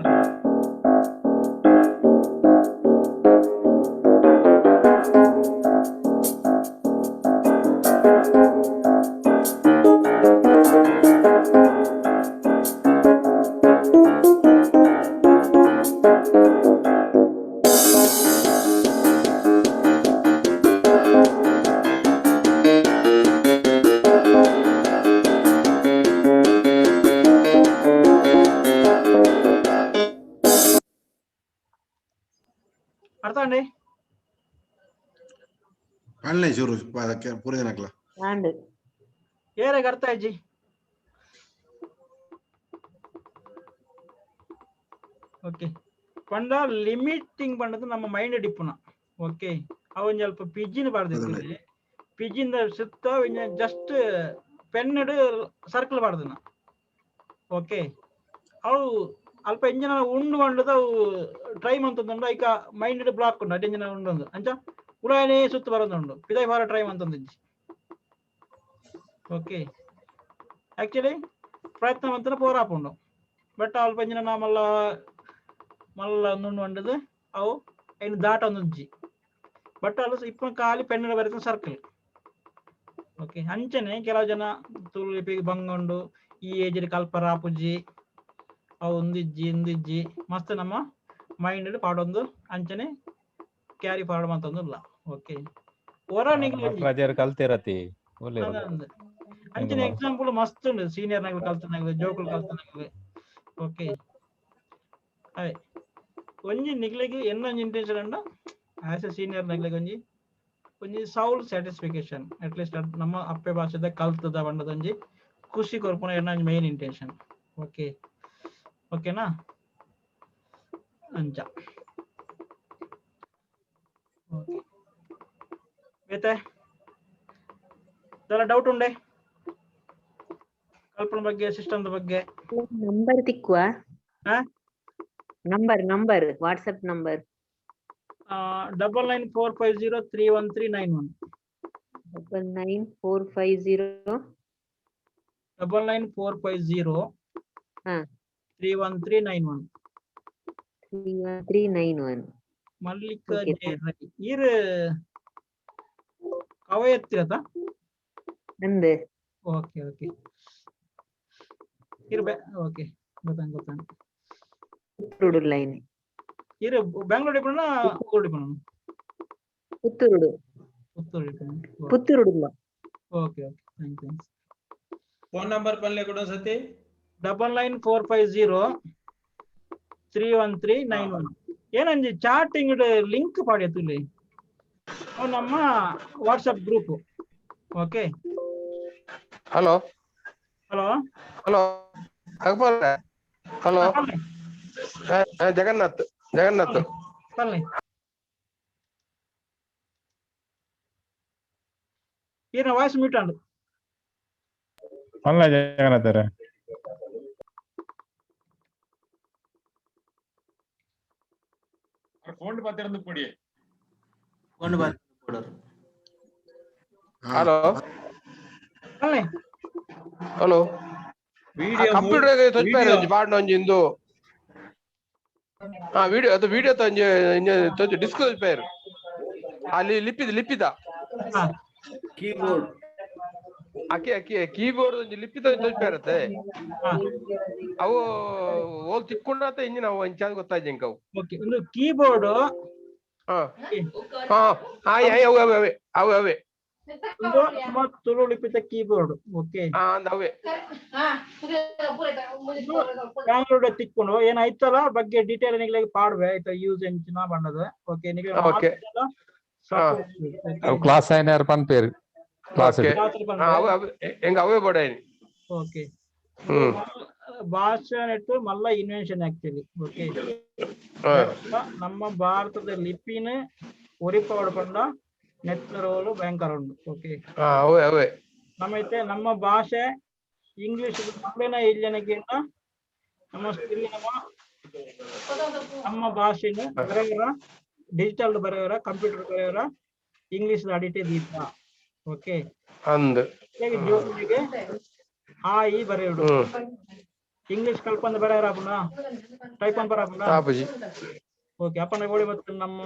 ಪನ್ಲೆ ಚೂರು ಪೂರ ಜನಕ್ಲ. ಆಂಡ್. ಏರೆಗ್ ಅರ್ಥ ಆಯ್ಜಿ? ಓಕೆ, ಪಂಡ ಲಿಮಿಟಿಂಗ್ ಪಂಡದು ನಮ್ಮ ಮೈಂಡ್ ಡಿಪ್ಪುನ. ಓಕೆ, ಅವು ಒಂಜಿ ಅಲ್ಪ ಪಿಜಿನ್ ಪಾಡ್ದಿತ್ತು, ಪಿಜಿನ್ ಸುತ್ತ ಜಸ್ಟ್ ಪೆನ್ ಸರ್ಕಲ್ ಪಾಡ್ದಿನ. ಓಕೆ, ಅವು ಅಲ್ಪ ಇಂಜಿನ ಉಂಡು ಪಂಡದು ಅವು ಟ್ರೈ ಮಂತೊಂದುಂಡು, ಐಕ ಮೈಂಡ್ ಬ್ಲಾಕ್ ಉಂಡು, ಅಡ್ ಇಂಜಿನ ಉಂಡು ಅಂಚ ಉಲಾಯನೇ ಸುತ್ತ ಬರೋದುಂಡು, ಪಿದಾಯಿ ಬಾರ ಟ್ರೈ ಮಂತೊಂದಿಜ್ಜಿ. ಓಕೆ, ಆಕ್ಚುಲಿ ಪ್ರಯತ್ನ ಮಂತನ ಪೋರಾಪುಂಡು, ಬಟ್ ಅಲ್ಪ ಇಂಜಿನ ಮಲ್ಲ ಮಲ್ಲ ನುಣ್ಣು ಪಂಡದು ಅವು ಐನ್ ದಾಟೊಂದುಜ್ಜಿ. ಬಟ್ ಅಲ್ಲ ಇಪ್ಪ ಖಾಲಿ ಪೆನ್ನಿನ ಬರೆತ ಸರ್ಕಲ್. ಓಕೆ, ಅಂಚನೆ ಕೆಲವು ಜನ ತುಳು ಲಿಪಿಗೆ ಬಂಗ ಉಂಡು, ಈ ಏಜ್ ಕಲ್ಪರ ಆಪುಜಿ, ಅವು ಒಂದಿಜ್ಜಿ ಇಂದಿಜ್ಜಿ ಮಸ್ತ್ ನಮ್ಮ ಮೈಂಡ್ ಪಾಡೊಂದು ಅಂಚನೆ ಕ್ಯಾರಿ ಫಾರ್ವರ್ಡ್ ಮಂತೊಂದುಲ್ಲ. ಓಕೆ, ಒರ ನಿಗ್ಲು ನಟರಾಜರ್ ಕಲ್ತಿರತಿ. ಅಂಚನೆ ಎಕ್ಸಾಂಪಲ್ ಮಸ್ತ್ ಉಂಡು, ಸೀನಿಯರ್ ನಗಲು ಕಲ್ತನಗಲು, ಜೋಕುಲು ಕಲ್ತನಗಲು. ಓಕೆ, ಅದೇ ಒಂಜಿ ನಿಗ್ಲಿಗೆ ಎನ್ನೊಂಜಿ ಇಂಟೆನ್ಷನ್ ಉಂಡು ಆಸ್ ಎ ಸೀನಿಯರ್ ನಗ್ಲಿಗೆ ಒಂಜಿ ಒಂಜಿ ಸೌಲ್ ಸ್ಯಾಟಿಸ್ಫಿಕೇಶನ್, ಅಟ್ಲೀಸ್ಟ್ ನಮ್ಮ ಅಪ್ಪೆ ಭಾಷೆದ ಕಲ್ತದ ಬಣ್ಣದೊಂಜಿ ಖುಷಿ ಕೊರ್ಪುನ ಎನ್ನೊಂಜಿ ಮೇನ್ ಇಂಟೆನ್ಷನ್. ಓಕೆ, ಓಕೆನಾ? ಅಂಚ ಓಕೆ, ಬೇತೆ ದಾಲ ಡೌಟ್ ಉಂಡೆ ಕಲ್ಪನ ಬಗ್ಗೆ, ಸಿಸ್ಟಮ್ ಬಗ್ಗೆ? ನಂಬರ್ ತಿಕ್ಕುವ? ಹಾ? Number number WhatsApp number. 9945031391. 99450. 99450. ಹಾ. 31391. 31391. Mallika Okay, J Rai. ಈರ್ ಕವಯತ್ರಿ ಅತ? ಅಂದ್. ಓಕೆ ಓಕೆ, ಇರ್ ಓಕೆ, ಗೊತ್ತಾಂಗ್ ಗೊತ್ತಾಂಗ್. ಪುತ್ತೂರು ಲೈನ್. ಇರ್ ಬೆಂಗಳೂರು ಇಪ್ಪುನ ಊರು ಇಪ್ಪುನ? ಪುತ್ತೂರು. ಪುತ್ತೂರು ಇಪ್ಪುನ. Puttur. Okay okay, thank you. Phone number ಪನ್ಲೆ ಕೊಡು ಸತಿ. 9945031391. ಏನಂಜಿ ಚಾಟಿಂಗ್ ಲಿಂಕ್ ಪಾಡ್ಯತುಲಿ ಅವು ನಮ್ಮ WhatsApp group. Okay. Hello. Hello. Hello Akbar. Hello Jagannath. Jagannath. ಪನ್ಲೆ ಈರ್ನ ವಾಯ್ಸ್ ಮ್ಯೂಟ್ ಅಂಡ್. ಪನ್ಲ ಜಗನ್ನಾಥರ. ಫೋನ್ ಪಾತೆರಂದು ಪೊಡಿ. ಫೋನ್ ಕೊಡೋರು. ಹಲೋ. ಪನ್ಲೆ. ಹಲೋ. ವಿಡಿಯೋ ಕಂಪ್ಯೂಟರ್ ತೊಜ್ಪಾರ ಒಂಜಿ ಪಾಡ್ನ ಒಂಜಿ ಇಂದು. ಹಾ, ವಿಡಿಯೋ ಅದು ವಿಡಿಯೋ ತೊಂಜಿ ತೊಜ್ ಡಿಸ್ಕ್ ತೊಜ್ಪಾರು ಅಲ್ಲಿ ಲಿಪಿದ ಲಿಪಿದ. ಕೀಬೋರ್ಡ್. ಅಕ್ಕಿ ಅಕ್ಕಿ ಕೀಬೋರ್ಡ್ ಒಂಜಿ ಲಿಪಿದ ತೊಜ್ಪಾರತ್ತೆ ಅವು ಓಲ್ ತಿಕ್ಕೊಂಡಾತ ಇಂಜಿನ ಅವು ಅಂಚಾದ ಗೊತ್ತಾಯ್ತು ಇಂಕ ಅವು. ಓಕೆ, ಒಂದು ಕೀಬೋರ್ಡ್. ಹಾ ಹಾ ಆಯ್ ಆಯ್ ಅವೆ ಅವೆ ಅವೆ ಅವೆ. ಒಂದು ನಮ್ಮ ತುಳು ಲಿಪಿತ ಕೀಬೋರ್ಡ್. ಓಕೆ, ಹಾ ಅಂದ್ ಅವೇ. ಬ್ಯಾಂಗ್ಳೂರ್ ತಿಕ್ಕೊಂಡು ಏನಾಯ್ತಲ್ಲ ಬಗ್ಗೆ ಡೀಟೇಲ್ ನಿಗ್ಲಿಗೆ ಪಾಡ್ವೆ ಆಯ್ತಾ, ಯೂಸ್ ಎಂಚಿನ ಬಣ್ಣದ. ಓಕೆ, ನಿಗ್ಲೆ ಓಕೆ. ಅವು ಕ್ಲಾಸ್ ಆಯ್ನಾರ್ ಪನ್ಪೇರು ಕ್ಲಾಸ್. ಓಕೆ, ಅವೆ ಅವೆ ಎಂಗ ಅವೇ ಬೋಡಾಯ್ನಿ. ಓಕೆ, ಭಾಷೆ ನೆಟ್ಟು ಮಲ್ಲ ಇನ್ವೆನ್ಷನ್ ಆಕ್ಚುಲಿ. ಓಕೆ, ನಮ್ಮ ಭಾರತದ ಲಿಪಿನ ಒರಿಪಾಡು ಪಂಡ ನೆತ್ತರೋಲು ಭಯಂಕರ ಉಂಡು. ಓಕೆ, ಅವೇ ಅವೇ. ನಮ್ಮೈತೆ ನಮ್ಮ ಭಾಷೆ ಇಂಗ್ಲಿಷ್ ಮಕ್ಕಳಿನ ಇಲ್ಲನಕ್ಕಿಂತ ನಮ್ಮ ಸ್ಟಿಲ್ ನಮ್ಮ ನಮ್ಮ ಭಾಷೆನ ಬರೆಯವರ ಡಿಜಿಟಲ್ ಬರೆಯವರ ಕಂಪ್ಯೂಟರ್ ಬರೆಯವರ ಇಂಗ್ಲಿಷ್ ಅಡಿಟೆ ದೀಪ. ಓಕೆ, ಅಂದ್ ಜೋಕಿಗೆ ಆ ಈ ಬರೆಯೋಡು ಇಂಗ್ಲಿಷ್ ಕಲ್ಪಂದ ಬರೆಯವರ ಅಪ್ಪನ ಟೈಪ್ ಅಂದ್ ಬರಪುನ. ಆಪುಜಿ. ಓಕೆ, ಅಪ್ಪನ ಗೋಳಿ ಮತ್ತು ನಮ್ಮ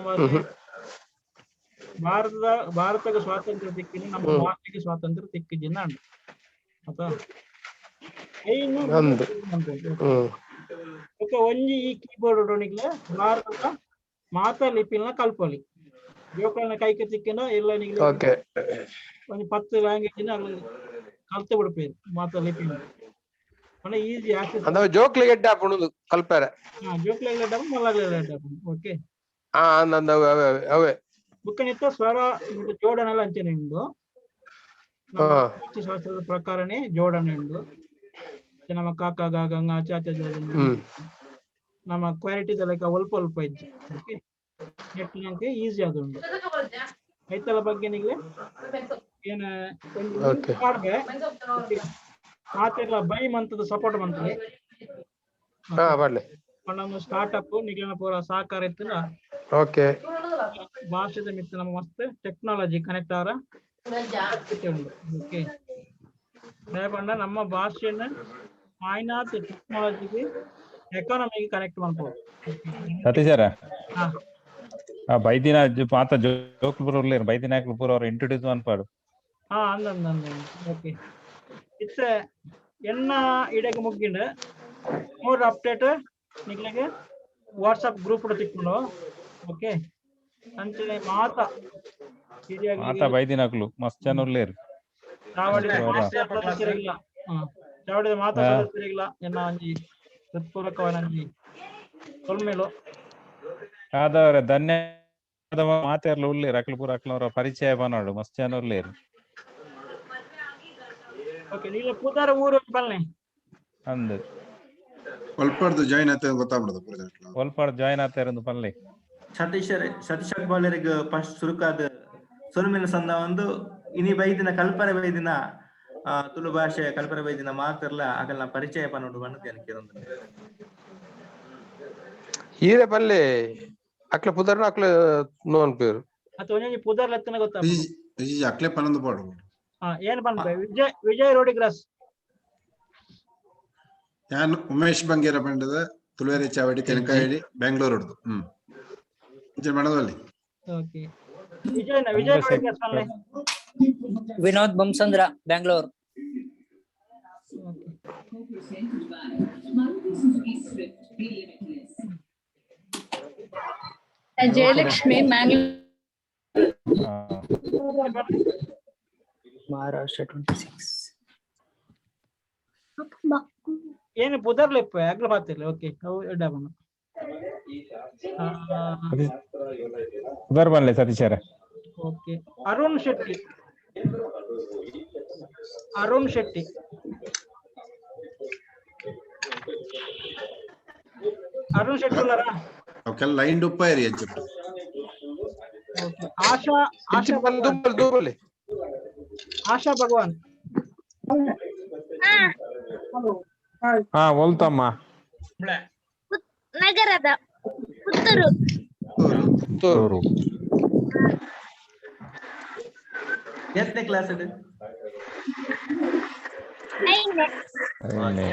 ಭಾರತದ ಭಾರತಕ್ಕೆ ಸ್ವಾತಂತ್ರ್ಯ ತಿಕ್ಕಿನ ನಮ್ಮ ಭಾಷೆಗೆ ಸ್ವಾತಂತ್ರ್ಯ ತಿಕ್ಕಿಜಿನ ಆತ ಐನು. ಅಂದ್. ಓಕೆ, ಒಂಜಿ ಈ ಕೀಬೋರ್ಡ್ ನಿಗ್ಲೆ ಭಾರತದ ಮಾತಾ ಲಿಪಿನ ಕಲ್ಪೊಲಿ ಜೋಕುಲ್ನ ಕೈಗೆ ತಿಕ್ಕಿನ ಇಲ್ಲ ನಿಗ್ಲೆ. ಓಕೆ. ಒಂಜಿ 10 ಲ್ಯಾಂಗ್ವೇಜ್ ಕಲ್ತು ಬಿಡ್ಪೇರು ಮಾತಾ ಲಿಪಿನ ಪಂಡ ಈಸಿ ಆಕ್ಸೆಸ್. ಅಂದ ಜೋಕ್ಲಿಗೆ ಎಡ್ಡೆ ಆಪುಂಡು ಕಲ್ಪಾರೆ. ಹಾ, ಜೋಕ್ಲೆಗ್ ಎಡ್ಡೆ ಆಪುಂಡು, ಮಲ್ಲಗ್ಲೆಗ್ ಎಡ್ಡೆ ಆಪುಂಡು. ಓಕೆ. ಹಾ, ಅಂದ್ ಅಂದ್ ಅವೇ ಅವೇ ಅವೇ. ಬುಕ್ಕನಿತ್ತ ಸ್ವರ ಮತ್ತು ಜೋಡಣೆಲ್ಲ ಅಂಚನೆ ಉಂಡು. ಹಾ. ನಮ್ಮ ಶಾಸ್ತ್ರದ ಪ್ರಕಾರನೇ ಜೋಡಣೆ ಉಂಡು. ಮತ್ತೆ ನಮ್ಮ ಕಾಕ ಗ ಗಂಗ ಚ ಚ ಜ ಜ ನಮ್ಮ ಕ್ವಾಲಿಟಿ ಲೈಕ್ ಒಲ್ಪ ಒಲ್ಪ ಇಜ್ಜಿ. ಓಕೆ, ನೆಟ್ ನಂಗೆ ಈಸಿ ಆದುಂಡು. ಐತಲ ಬಗ್ಗೆ ನಿಗ್ಲೆ ಏನ ಒಂಜಿ Okay. ಪಾಡ್ಗೆ ಮಾತೆರ್ಲ ಬೈ ಮಂತದ ಸಪೋರ್ಟ್ ಮಂತದೆ. ಹಾ, ಬರ್ಲಿ. ನಮ್ಮ ಸ್ಟಾರ್ಟ್ ಅಪ್ ನಿಗ್ಲಿನ ಪೂರ ಸಹಕಾರ ಇತ್ತಲ್ಲ. ಓಕೆ. ಭಾಷೆದ ಮಿತ್ತ ನಮ್ಮ ಮಸ್ತ್ ಟೆಕ್ನಾಲಜಿ ಕನೆಕ್ಟ್ ಆರ ಉಂಡು. ಓಕೆ, ದಯಪಂಡ ನಮ್ಮ ಭಾಷೆಯನ್ನ ಆಯ್ನಾತ್ ಟೆಕ್ನಾಲಜಿಗೆ ಎಕಾನಮಿಗೆ ಕನೆಕ್ಟ್ ಮಾಡ್ಬೋದು. ಸತೀಶರ. ಹಾ. ಆ ಬೈದಿನ ಮಾತ ಜೋಕ್ಲು ಪೂರ ಉಲ್ಲೇರು, ಬೈದಿನ ಪೂರ ಅವ್ರು ಇಂಟ್ರೊಡ್ಯೂಸ್ ಮನ್ಪಾಡು. ಹಾ, ಅಂದ ಅಂದ ಅಂದ. ಓಕೆ, ಇತ್ತೆ ಎನ್ನ ಇಡೆಗ್ ಮುಗ್ಗಿಂಡ್. ಮೂರು ಅಪ್ಡೇಟ್ ನಿಗ್ಲೆಗ್ ವಾಟ್ಸಪ್ ಗ್ರೂಪ್ ತಿಕ್ಕೊಂಡು. ಓಕೆ, ಅಂಚನೆ ಮಾತ ಮಾತ ಬೈದಿನಕ್ಲು ಮಸ್ತ್ ಜನ ಉಲ್ಲೇರು. ಚಾವಡಿದ ಅವರ ಮಾತ ಸದಸ್ಯರಿಲ್ಲ. ಚಾವಡಿದ ಮಾತ ಸದಸ್ಯರಿಲ್ಲ ಎನ್ನ ಒಂಜಿ ಹೃತ್ಪೂರ್ವಕವಾದ ಒಂಜಿ ಸೊಲ್ಮೆಲು. ಆದವರ ಧನ್ಯವಾದ. ಮಾತೆರ್ಲ ಉಲ್ಲೇರು, ಅಕ್ಲು ಪೂರ ಅಕ್ಲವರ ಪರಿಚಯ ಬನ್ನೋಡು, ಮಸ್ತ್ ಜನ ಉಲ್ಲೇರು. ಓಕೆ, ನೀಲ ಪೂತಾರ ಊರು ಬಲ್ನೆ. ಅಂದ್. ಒಲ್ಪಡ್ದು ಜಾಯಿನ್ ಆತ ಗೊತ್ತಾಗ್ಬಿಡೋದು ಪೂರ ಜನಕ್ಲ. ಒಲ್ಪಾಡ್ ಜಾಯಿನ್ ಆತಾರಂದು ಪನ್ಲೆ. ಸತೀಶ್ ಸತೀಶ್ ಅಕ್ಬಾಲರಿಗೆ ಫಸ್ಟ್ ಸುರುಕಾದ ಸೊಲ್ಮೆನ ಸಂದ ಒಂದು ಇನಿ ಬೈದಿನ ಕಲ್ಪನೆ ಬೈದಿನ ತುಳು ಭಾಷೆ ಕಲ್ಪನೆ ಬೈದಿನ ಮಾತಿರ್ಲ ಅಗಲ್ನ ಪರಿಚಯ ಪನ್ನೋಡು ಬಣ್ಣದ எனக்கு. ಹೀರೆ ಪಲ್ಲೆ, ಅಕ್ಲ ಪುದರ್ನ ಅಕ್ಲ ನೋನ್ ಪೇರು. ಅತ್ತ ಒಂಜೊಂಜಿ ಪುದರ್ ಲೆತ್ತನ ಗೊತ್ತಾಪುಂಡು. ಈ ಅಕ್ಲೆ ಪನ್ನೊಂದು ಪಾಡು. ಹಾ, ಏನ್ ಪನ್ಪೆ? ವಿಜಯ್ ವಿಜಯ್ ರೋಡಿಗ್ರಾಸ್. ಯಾನ್ ಉಮೇಶ್ ಬಂಗೇರ ಪಂಡದ, ತುಳುವೆರೆ ಚಾವಡಿ, ತೆನಕಾಯಿ, ಬೆಂಗಳೂರು ಹಿಡ್ದು. ಇಂಚ ಮಾಡದಲ್ಲಿ. ಓಕೆ, ವಿಜಯ್ ವಿಜಯ್ ರೋಡಿಗ್ರಾಸ್ ಪನ್ಲೆ. ವಿನೋದ್ ಬೊಮ್ಸಂದ್ರ, ಬ್ಯಾಂಗ್ಳೂರ್. ಜಯಲಕ್ಷ್ಮಿ, ಮ್ಯಾಂಗ್ಳೂರ್. ಮಹಾರಾಷ್ಟ್ರ 26. ಏನು ಪುದರ್ಲೆಪ್ಪ ಅಗ್ಲ ಪಾತಿರ್ಲೆ. ಓಕೆ, ಅವು ಎಡ್ಡೆ ಆಪುಂಡು. ಉದರ್ ಬನ್ಲೆ ಸತೀಶರ. ಓಕೆ, ಅರುಣ್ ಶೆಟ್ಟಿ, ಅರುಣ್ ಶೆಟ್ಟಿ, ಅರುಣ್ ಶೆಟ್ಟಿ ಉಲ್ಲಾರಾ? ಅವಕ್ಕೆಲ್ಲ ಲೈನ್ ಡುಪ್ಪ ಇರಿ ಅಂಚ. ಓಕೆ, ಆಶಾ ಆಶಾ ಭಗವಾನ್. ದುಬ್ಬಲ್ ದುಬ್ಬಲಿ. ಆಶಾ ಭಗವಾನ್. ಹಾ, ಒಲ್ತಮ್ಮ? ನಗರದ ಪುತ್ತೂರು. ಪುತ್ತೂರು. ಎತ್ತನೇ ಕ್ಲಾಸ್ ಅದು? ಐದನೇ.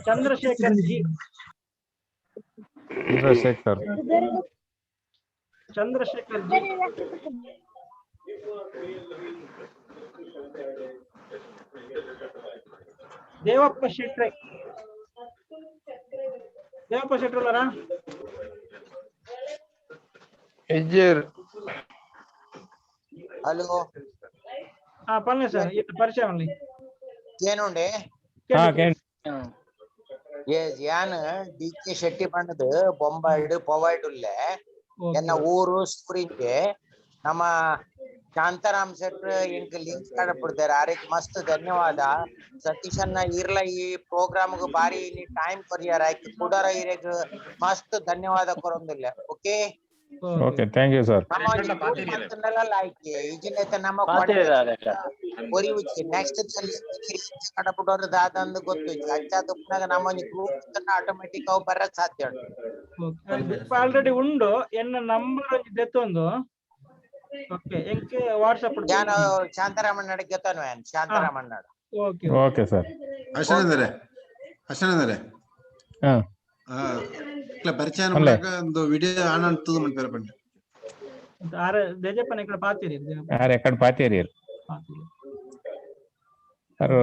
ಚಂದ್ರಶೇಖರ್ ಜಿ. ಚಂದ್ರಶೇಖರ್. ಚಂದ್ರಶೇಖರ್ ಜಿ. ದೇವಪ್ಪ ಶೆಟ್ರೆ, ದೇವಪ್ಪ ಶೆಟ್ರು ಉಲ್ಲಾರಾ? ಹೆಜ್ಜೇರು. ಹಲೋ. ಹಾ, ಪನ್ಲೆ ಸರ್, ಇತ್ತು ಪರಿಚಯ ಪನ್ಲೆ. ಏನುಂಡೆ? ಹಾ, ಕೇಳ್. ಎಸ್, ಯಾನ್ ಡಿ ಕೆ ಶೆಟ್ಟಿ ಪಂಡದು, ಬೊಂಬಾಯ್ಡ್ ಪೊವೈಡ್ ಉಲ್ಲೆ. ಎನ್ನ ಊರು ಸ್ಕೂರಿಂಗೆ. ನಮ್ಮ ಶಾಂತಾರಾಮ್ ಶೆಟ್ರ್ ಎಂಕ್ ಲಿಂಕ್ ಕಡಪುಡ್ದಾರೆ, ಆರೆಗ್ ಮಸ್ತ್ ಧನ್ಯವಾದ. ಸತೀಶನ್ನ ಇರ್ಲ ಈ ಪ್ರೋಗ್ರಾಮ್ ಬಾರಿ ಟೈಮ್ ಕೊರಿಯರ್ ಆಯ್ತು ಕುಡರ ಇರೆಗ್ ಮಸ್ತ್ ಧನ್ಯವಾದ ಕೊರೊಂದಿಲ್ಲ. Okay. Okay, thank you sir. ನಮ್ಮ ಒಂಜಿ ಗ್ರೂಪ್ ಮಂತುಂಡಲ ಲಾಯ್ಕ್ ಇಜಿನೈತ ನಮ್ಮ ಒರಿವುಜಿ ನೆಕ್ಸ್ಟ್ ಕಡಪುಡೋರು ದಾದಂದು ಗೊತ್ತು ಅಂಚಾದ ಉಪ್ಪುನಗ ನಮ್ಮ ಒಂಜಿ ಗ್ರೂಪ್ ಆಟೋಮೆಟಿಕ್ ಅವು ಬರಕ್ ಸಾಧ್ಯ ಉಂಟು. ಆಲ್ರೆಡಿ ಉಂಡು, ಎನ್ನ ನಂಬರ್ ಒಂಜಿ ದೆತ್ತೊಂದು. ಓಕೆ, ಎಂಕ್ ವಾಟ್ಸ್ಆಪ್. ಯಾನ್ ಶಾಂತಾರಾಮಣ್ಣಡ ಗೆತನು, ಯಾನ್ ಶಾಂತಾರಾಮಣ್ಣಡ. ಓಕೆ. Okay sir. ಅಶನಂದರೆ ಅಶನಂದರೆ. ಹಾ. ಪರಿಚಯ ಅಲ್ಲೇ. ಮೂಲಕ ಒಂದು ವಿಡಿಯೋ ಆನ್ ಅಂತದ ಮನ್ಪೇರ ಪಂಡೆ. ಆರೆ ದೇಜಪ್ಪನ ఇక్కడ ಪಾತಿರಿ. ಯಾರು ಎಕ್ಕಡ ಪಾತೇರಿ?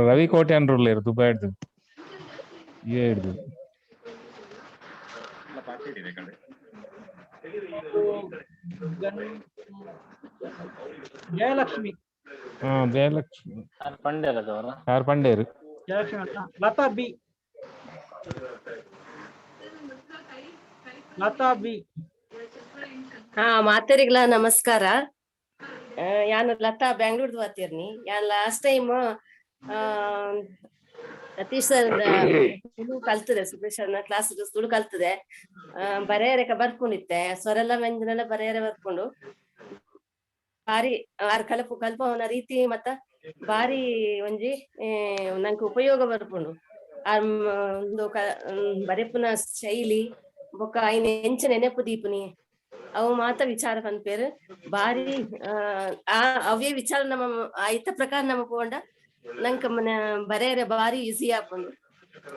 ರವಿ ಕೋಟೆ ಅನ್ರುಲ್ಲೇರು ದುಬೈ ಹಿಡ್ದು ಯು ಹಿಡ್ದು. ಜಯಲಕ್ಷ್ಮಿ. ಹಾ, ಜಯಲಕ್ಷ್ಮಿ. ಪಂಡ್ಯರ ಅವರ. ಯಾರು ಪಂಡೇರು? ಜಯಲಕ್ಷ್ಮಿ ಅಲ್ಲ, ಲತಾ ಬಿ, ಲತಾ ಬಿ. ಹಾ, ಮಾತೆರಿಗ್ಲ ನಮಸ್ಕಾರ. ಯಾನ್ ಲತಾ, ಬ್ಯಾಂಗ್ಳೂರ್ದು ವಾತಿರ್ನಿ. ಯಾನ್ last time Satish sir Tulu ಕಲ್ತದೆ, ಸುರೇಶ್ ಕ್ಲಾಸ್ ತುಳು ಕಲ್ತದೆ. ಬರೆಯರೆಕ ಬರ್ಕೊಂಡಿತ್ತೆ, ಸ್ವರೆಲ್ಲ ವ್ಯಂಜನೆಲ್ಲ ಬರೆಯರೆ ಬರ್ಕೊಂಡು. ಬಾರಿ ಆರ್ ಕಲಪು ಕಲ್ಪವನ ರೀತಿ ಮತ್ತ ಬಾರಿ ಒಂಜಿ ನಂಗೆ ಉಪಯೋಗ ಬರ್ಪುಂಡು. ಆರ್ ಒಂದು ಬರೆಪುನ ಶೈಲಿ ಬೊಕ್ಕ ಐನ್ ಎಂಚ ನೆನಪು ದೀಪುನಿ, ಅವು ಮಾತ ವಿಚಾರ ಪನ್ಪೇರು. ಬಾರಿ ಆ ಅವೇ ವಿಚಾರ ನಮ್ಮ ಐತ ಪ್ರಕಾರ ನಮ್ಮ ಪೋಂಡ ನಂಕ ಮನ ಬರೆಯರೆ ಬಾರಿ ಈಸಿ ಆಪುಂಡು.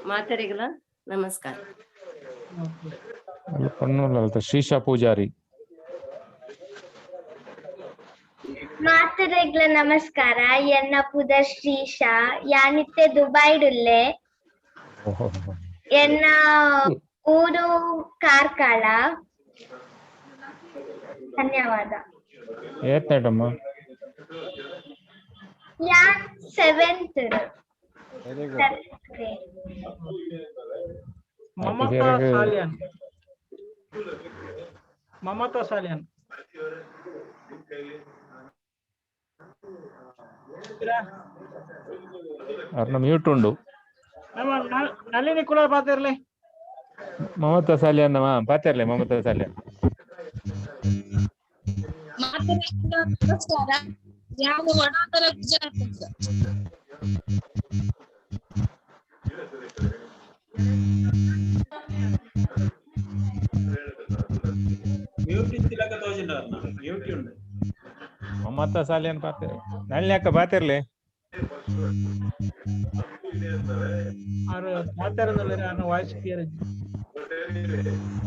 ಮಾತೆರೆಗ್ಲ ನಮಸ್ಕಾರ. ಪಣ್ಣುಲ್ಲ ಶ್ರೀಶಾ ಪೂಜಾರಿ. ಮಾತರೆಗ್ಲ ನಮಸ್ಕಾರ. ಎನ್ನ ಪುದರ್ ಶ್ರೀಶಾ, ಯಾನಿತ್ತೆ ದುಬೈಡುಲ್ಲೆ. ಎನ್ನ ಊರು ಕಾರ್ಕಳ. ಧನ್ಯವಾದ. ಏತ್ನೇಟಮ್ಮ? ಯಾನ್ seventh. Very good. Mamata Salian, Mamata Salian. ಅವ್ರನ್ನ ಮ್ಯೂಟ್ ಉಂಡು. ನಮ್ಮ ನಳಿನಿ ಕುಲಾಲ್ ಪಾತಿರ್ಲಿ. ಮಮತಾ ಸಾಲಿಯನ್ ಪಾತಿರ್ಲಿ, ಮಮತಾ ಸಾಲಿಯನ್. ಮಾತನಾಡಿದ ನಮಸ್ಕಾರ. ನಾನು ವಡೋದರ, ಗುಜರಾತ್. ಮ್ಯೂಟ್ ಇತ್ತಿಲಕ ತೋಜಿಂಡ, ಮ್ಯೂಟ್ ಉಂಡು. ಮಮತಾ ಸಾಲಿಯನ್ ಪಾತೆ, ನಳಿನಿ ಅಕ್ಕ ಪಾತಿರ್ಲಿ. ಆರು ಮಾತಾಡೋದಿಲ್ಲ, ನಾನು ವಾಯ್ಸ್ ಕ್ಲಿಯರ್.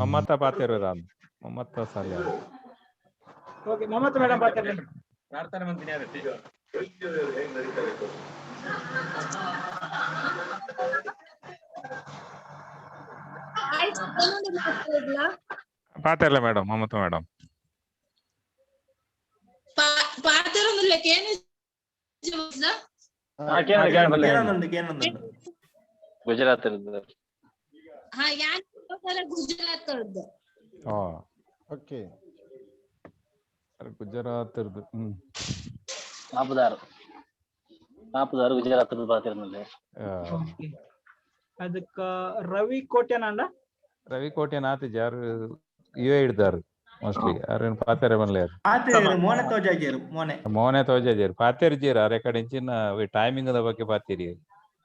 ಮಮತಾ ಪಾತಿರ, ಮಮತಾ ಸಾಲಿಯನ್. ಓಕೆ, ಮಮತಾ ಮೇಡಮ್ ಪಾತಿರ್ಲಿ. ಪ್ರಾರ್ಥನೆ ಮಂತಿನಿ ಆಗುತ್ತೆ. ಪಾತಿರ್ಲ ಮೇಡಮ್, ಮಮತಾ ಮೇಡಮ್. ಪಾತಿರೊಂದಿಲ್ಲ. ಕೇನು? ಕೇನೊಂದುಂಡು, ಕೇನೊಂದುಂಡು. ಗುಜರಾತ್. ಹಾ, ಯಾನ್ ಗುಜರಾತ್. ಹಾ. ಓಕೆ. ಗುಜರಾತ್. ಕಾಪುದಾರು, ಕಾಪುದಾರು, ಗುಜರಾತ್ ಪಾತಿರೊಂದಿಲ್ಲ. ಓಕೆ, ಅದಕ್ಕ ರವಿ ಕೋಟ್ಯಾನ್ ಅಂಡ. ರವಿ ಕೋಟ್ಯಾನ್ ಆತಿಜ, ಯಾರು ಯು ಎ ಹಿಡ್ದಾರು ಮೋಸ್ಟ್ಲಿ. ಅರೇನು ಪಾತೆರೆ ಬನ್ಲೇರು. ಪಾತೆರು ಮೋನೆ ತೋಜಾಜೇರು ಮೋನೆ. ಮೋನೆ ತೋಜಾಜೇರು, ಪಾತೆರು ಜೀರ ಅರೆ ಕಡೆ ಇಂಚಿನ ಟೈಮಿಂಗ್ the ಬಗ್ಗೆ ಪಾತಿರಿ.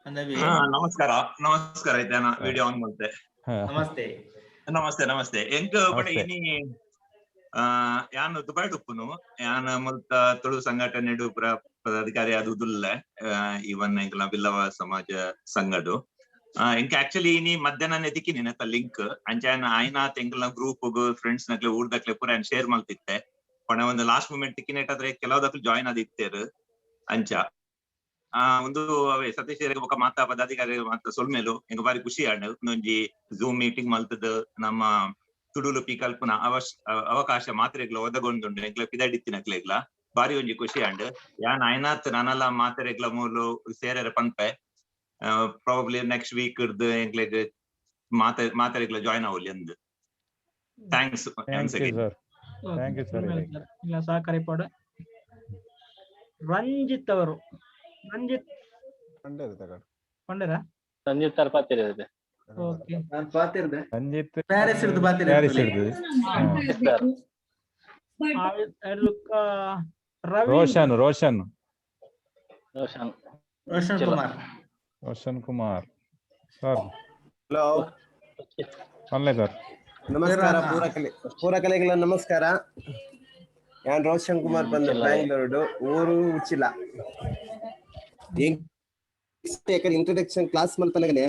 ಅಂದವಿ. ನಮಸ್ಕಾರ, ನಮಸ್ಕಾರ. ಆಯ್ತಾ, ವಿಡಿಯೋ ಆನ್ ಮಾಡ್ತೆ. ನಮಸ್ತೆ. ನಮಸ್ತೆ, ನಮಸ್ತೆ. ಎಂಕ್ ಬಡ ನಮಸ್ತೆ. ಇನಿ ಯಾನ್ ದುಬೈ ಉಪ್ಪುನು. ಯಾನ್ ಮುಲ್ತ ತುಳು ಸಂಘಟನೆ ಪುರ ಪದಾಧಿಕಾರಿ ಅದು ಉದುಲ್ಲೆ, ಇವನ್ ಎಂಕಲ್ನ ಬಿಲ್ಲವ ಸಮಾಜ ಸಂಘಡು. ಎಂಕ್ ಆಕ್ಚುಲಿ ಇನಿ ಮಧ್ಯಾಹ್ನ ತಿಕ್ಕಿನಿ ನೆತ್ತ ಲಿಂಕ್. ಅಂಚ ಯಾನ್ ಆಯ್ನಾತ್ ಎಂಕಲ್ನ ಗ್ರೂಪ್ ಫ್ರೆಂಡ್ಸ್ ನಕ್ಲೆ ಊರ್ದಕ್ಲೆ ಪೂರ ಯಾನ್ ಶೇರ್ ಮಲ್ತಿತ್ತೆ. ಪಂಡ ಒಂದು ಲಾಸ್ಟ್ ಮೂಮೆಂಟ್ ತಿಕ್ಕಿನೇಟಾದ್ರೆ ಕೆಲವುದಕ್ಲು ಜಾಯಿನ್ ಆದಿತ್ತೇರು. ಅಂಚ ಒಂದು ಅವೇ ಸತೀಶ್ ಬೊಕ್ಕ ಮಾತಾ ಪದಾಧಿಕಾರಿ ಮಾತ ಸೊಲ್ಮೇಲು. ಎಂಕ್ ಬಾರಿ ಖುಷಿ ಆಂಡ್. ಒಂದೊಂಜಿ ಝೂಮ್ ಮೀಟಿಂಗ್ ಮಲ್ತದ ನಮ್ಮ ತುಡುಲುಪಿ ಕಲ್ಪನಾ ಅವಕಾಶ ಮಾತ್ರೆಗ್ಲ ಒದಗೊಂದುಂಡು ಎಂಕ್ಲ ಪಿದಡಿತ್ತಿನಕ್ಲೆಗ್ಲ ಬಾರಿ ಒಂಜಿ ಖುಷಿ ಆಂಡ್. ಯಾನ್ ಆಯ್ನಾತ್ ನಾನಲ್ಲ ಮಾತೆರೆಗ್ಲ ಮೂಲು ಸೇರರೆ ಪನ್ಪೆ. ಪ್ರಾಬಬ್ಲಿ ನೆಕ್ಸ್ಟ್ ವೀಕ್ ಇರ್ದು ಎಂಕ್ಲೆಗ್ ಮಾತೆ ಮಾತೆರೆಗ್ಲ ಜಾಯಿನ್ ಆವೊಲಿ ಅಂದ್. Thanks once thank you again. Sir, thank you sir. ಇಲ್ಲ, ಸಹಕಾರಿ ಪಡ. ರಂಜಿತ್ ಅವರು, ರಂಜಿತ್. ಪಂಡೇರು ತಗಡು. ಪಂಡರ. ರಂಜಿತ್ ಸರ್ ಪಾತಿರ. ಓಕೆ. ನಾನು ಪಾತಿರ್ದೆ. ರಂಜಿತ್. ಪ್ಯಾರಿಸ್ ಹಿಡ್ದು ಪಾತಿರ. ಪ್ಯಾರಿಸ್ ಹಿಡ್ದು. ಸರ್. ರವಿ. ರೋಷನ್, ರೋಷನ್. ರೋಷನ್. ರೋಷನ್ ಕುಮಾರ್. ರೋಷನ್ ಕುಮಾರ್ ಸರ್. ಹಲೋ. ಅಲ್ಲೇ ಸರ್. ನಮಸ್ಕಾರ ಪೂರಕಲೆ, ಪೂರಕಲೆಗಳ ನಮಸ್ಕಾರ. ಯಾನ್ ರೋಷನ್ ಕುಮಾರ್ ಬಂದು ಬ್ಯಾಂಗ್ಳೂರು, ಊರು ಉಚ್ಚಿಲ. ಇಂಟ್ರೊಡಕ್ಷನ್ ಕ್ಲಾಸ್ ಮಲ್ಪನಗನೆ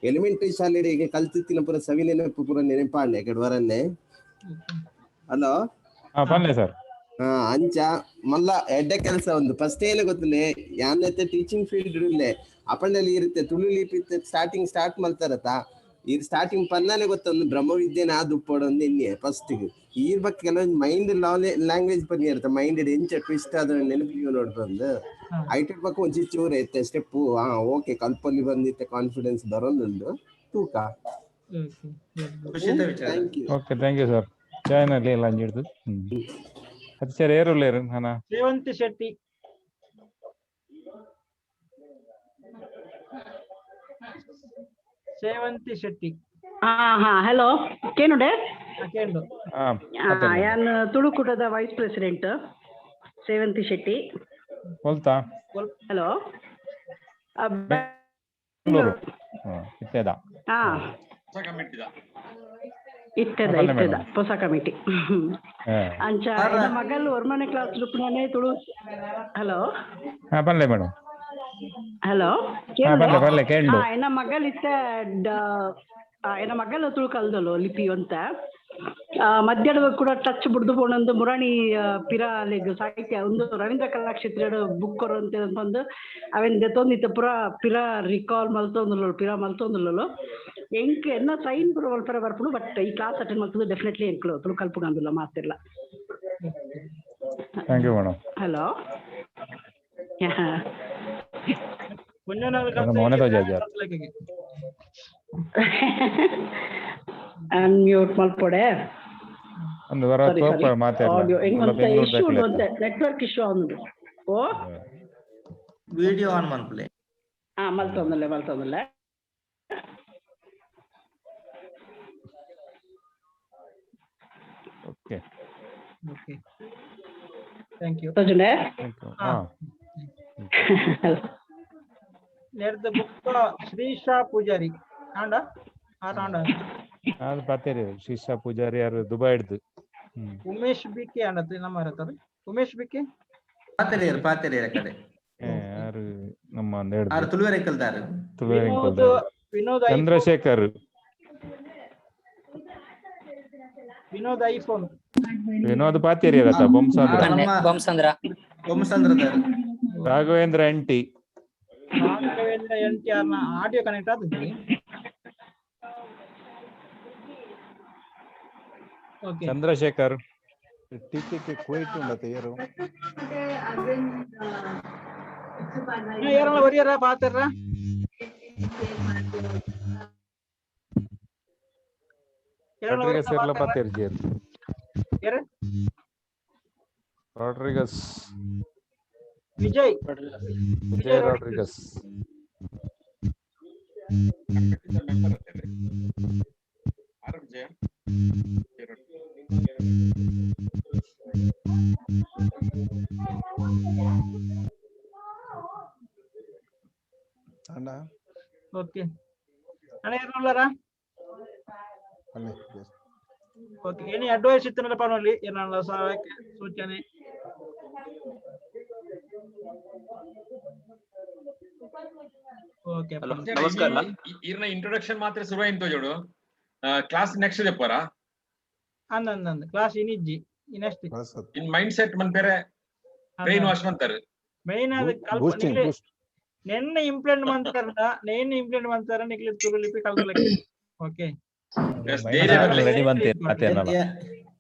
ಎಲಿಮೆಂಟರಿ ಶಾಲೆ ಈಗ ಕಲ್ತಿತ್ತಿನ ಪೂರ ಸವಿ ನೆನಪು ಪೂರ ನೆನಪಾಂಡೆ ಕಡ್ವರನ್ನೇ. ಹಲೋ. ಹಾ, ಬನ್ನಿ ಸರ್. ಹಾ, ಅಂಚ ಮಲ್ಲ ಎಡ್ಡೆ ಕೆಲಸ ಒಂದು. ಫಸ್ಟ್ ಏನು ಗೊತ್ತಿಲ್ಲ, ಯಾನೈತೆ ಟೀಚಿಂಗ್ ಫೀಲ್ಡ್ ಇಲ್ಲೇ ಅಪಂಡಲ್ಲಿ ಇರುತ್ತೆ ತುಳು ಲಿಪಿ ಸ್ಟಾರ್ಟಿಂಗ್ ಸ್ಟಾರ್ಟ್ ಮಲ್ತಾರತ. ಈ ಸ್ಟಾರ್ಟಿಂಗ್ ಪನ್ನಾನೆ ಗೊತ್ತೊಂದು ಬ್ರಹ್ಮವಿದ್ಯೆನ ಆದ್ ಉಪ್ಪೊಡೊಂದು ಎನ್ನಿಯೆ ಫಸ್ಟ್. ಈರ್ ಬಕ್ಕ ಕೆಲವೊಂದು ಮೈಂಡ್ ಲ್ಯಾಂಗ್ವೇಜ್ ಪನ್ನಿ ಇರುತ್ತೆ, ಮೈಂಡ್ ಎಂಚ ಟ್ವಿಸ್ಟ್ ಆದ್ರೆ ನೆನಪಿಗೆ ನೋಡ್ ಬಂದು ಐಟೆಡ್ ಬಕ್ಕ ಒಂಚಿ ಚೂರು ಐತೆ ಸ್ಟೆಪ್. ಹಾ, ಓಕೆ, ಕಲ್ಪಲ್ಲಿ ಬಂದಿತ್ತೆ ಕಾನ್ಫಿಡೆನ್ಸ್ ಬರೋದುಂಡು ತೂಕ. ಖುಷಿತ ವಿಚಾರ. Thank you. Okay, thank you sir, join ಅಲ್ಲಿ ಎಲ್ಲ ಅಂಜಿಡ್ದು. ಅದು ಸರಿ, ಏರುಲ್ಲೇರು ಹಣ. ರೇವಂತಿ ಶೆಟ್ಟಿ. ಸೇವಂತಿ ಶೆಟ್ಟಿ. ಹಾ ಹಾ ಹಲೋ, ಕೇನುಡೆ. ಕೇಂಡು. ಹಾ. ಯಾನ್ ತುಳುಕೂಟದ ವೈಸ್ ಪ್ರೆಸಿಡೆಂಟ್ ಸೇವಂತಿ ಶೆಟ್ಟಿ. ಕೊಲ್ತಾ? ಹಲೋ. ಬೆಂಗಳೂರು ಇತ್ತೇದ. ಹಾ. ಇತ್ತದ. ಬಲ್ಲೆ. ಇತ್ತದ. ಮೇಡಮ್. ಹೊಸ ಕಮಿಟಿ. ಅಂಚ ಎನ್ನ ಮಗಲ್ ಒರ್ಮನೆ ಕ್ಲಾಸ್ ರುಪ್ನಾನೆ ತುಳು. ಹಲೋ. ಹಾ, ಬಲ್ಲೆ ಮೇಡಮ್. ಹಲೋ. ಹಾ, ಬಲ್ಲೆ ಬಲ್ಲೆ, ಕೇಂಡು. ಹಾ, ಎನ್ನ ಮಗಲ್ ಇತ್ತ ಎನ್ನ ಮಗಲ್ ತುಳು ಕಲ್ದಲು ಲಿಪಿ ಅಂತ. ಮಧ್ಯಾಹ್ನ ಕೂಡ ಟಚ್ ಬುಡ್ದು ಪೋಣೊಂದು ಮುರಾಣಿ ಪಿರ ಅಲೆಗ್ ಸಾಹಿತ್ಯ ಒಂದು ರವೀಂದ್ರ ಕಲಾಕ್ಷೇತ್ರ ಬುಕ್ ಕೊರು ಅಂತ ಬಂದು ಅವೆನ್ ದೆತ್ತೊಂದಿತ್ತ. ಪೂರ ಪಿರ ರಿಕಾಲ್ ಮಲ್ತೊಂದುಲ್ಲೊ, ಪಿರ ಮಲ್ತೊಂದುಲ್ಲೊ. ಎಂಕ್ ಎನ್ನ ಸೈನ್ ಪೂರ ಮಲ್ಪರ ಬರ್ಪುಂಡು, ಬಟ್ ಈ ಕ್ಲಾಸ್ ಅಟೆಂಡ್ ಮಲ್ತದ್ದು ಡೆಫಿನೆಟ್ಲಿ ಎಂಕ್ಲು ತುಳು ಕಲ್ಪುಗಂದುಲ್ಲ ಮಾತಿರ್ಲ. Thank you madam. Hello. ಮೋನೆ ತೋಜಾಜಾರ್. ಅನ್ಮ್ಯೂಟ್ ಮಲ್ಪೊಡೆ. ಒಂದು ವರ ಸಾರಿ. ತೋಪ ಸಾರಿ. ಮಾತಾಡ್ಲ. ಆಡಿಯೋ ಮುಲ್ಲ ಎಂಕ್ ಬೆಂಗಳೂರು ಇಶ್ಯೂ ಉಂಡು ದಾಖಲೆ. ಅಂತೆ, ನೆಟ್ವರ್ಕ್ ಇಶ್ಯೂ ಉಂಡು. ಓ. ವಿಡಿಯೋ ಆನ್ ಮನ್ಪುಲೆ. ಹಾ, ಮಲ್ತೊಂದುಲ್ಲೆ ಮಲ್ತೊಂದುಲ್ಲೆ. ಓಕೆ. Okay, thank you. ತೋಜುಂಡೆ. Thank you. ಹಾ. ನೆಡ್ದ ಬುಕ್ಕ ಶ್ರೀಶಾ ಪೂಜಾರಿ ಆಂಡ ಆಟ ಆಂಡ. ಅದು ಪಾತೇರಿ ಶ್ರೀಶಾ ಪೂಜಾರಿ ಯಾರು ದುಬೈ ಹಿಡ್ದು. ಹ್ಮ್. ಉಮೇಶ್ ಬಿಕೆ ಆಂಡತ್ತೆ ನಮ್ಮ ಇರತ್ತಾರೆ ಉಮೇಶ್ ಬಿಕೆ. ಪಾತೆರಿಯರ್ ಪಾತೆರಿಯರ್ ಕಡೆ. ಯಾರು ನಮ್ಮ ಒಂದು ಆರು ಹಿಡ್ದು. ತುಳುವೆರೆ ಕಲ್ದಾರು. ವಿನೋದ್ ವಿನೋದ್ ಐಫೋನ್. ಚಂದ್ರಶೇಖರ್. ವಿನೋದ್ ಐಫೋನ್. ವಿನೋದ್ ಪಾತೇರಿ ಇರತ್ತ ಬೊಮ್ಸಂದ್ರ. ಬೊಮ್ಸಂದ್ರ. ಬೊಮ್ಮಸಂದ್ರದಾರು. Raghavendra N T. Raghavendra N T R ನ ಆಡಿಯೋ ಕನೆಕ್ಟ್ ಆದದ್ದು. ಓಕೆ. ಚಂದ್ರಶೇಖರ್. ಟಿಕೆಟ್ ಕುವೈಟ್ ಉಂಡತೆ ಏರು. ಯಾರಲ್ಲ ಒರಿಯರ ಪಾತೆರ್ರ? ರಾಡ್ರಿಗಸ್ ಇರ್ಲ ಪಾತೇರಿ ಜೇರ್. ಯಾರು? ರಾಡ್ರಿಗಸ್. ವಿಜಯ್. ವಿಜಯ್ ರಾಡ್ರಿಗಸ್. ವಿಜಯ. ಅಣ್ಣ. ಓಕೆ ಅಣ್ಣ, ಯಾರು ಉಳ್ಳಾರ? ಅಲ್ಲೇ. ಓಕೆ, ಎನಿ ಅಡ್ವೈಸ್ ಇತ್ತು ಪನೊಲಿ ಏನಾರ ಸಹಾಯಕ್ಕೆ ಸೂಚನೆ? ಓಕೆ. ಹಲೋ, ನಮಸ್ಕಾರ. ಈರ್ನ ಇಂಟ್ರೊಡಕ್ಷನ್ ಮಾತ್ರ ಶುರು ಆಯ್ತು ಜೋಡು. ಕ್ಲಾಸ್ ನೆಕ್ಸ್ಟ್ ದೆಪ್ಪರ. ಅಂದ ಅಂದ ಅಂದ ಕ್ಲಾಸ್ ಇನಿಜ್ಜಿ ನೆಕ್ಸ್ಟ್. ಇನ್ ಮೈಂಡ್ ಸೆಟ್ ಮನ್ಪೇರೆ ಬ್ರೈನ್ ವಾಶ್ ಮಂತಾರೆ. ಮೇನ್ ಅದು ಕಲ್ಪ ಬೂಸ್ಟಿಂಗ್. ನಿಕ್ಲೆ ಬೂಸ್ಟ್. ನೆನ್ನೆ ಇಂಪ್ಲೆಂಟ್ ಮಂತಾರ, ನೆನ್ನೆ ಇಂಪ್ಲೆಂಟ್ ಮಂತಾರ ನಿಕ್ಲೆ ತುಳು ಲಿಪಿ ಕಲ್ತಲಕ್ಕೆ. ಓಕೆ. ರೆಡಿ ಬಂತೆ ಮಾತೇನಲ್ಲ.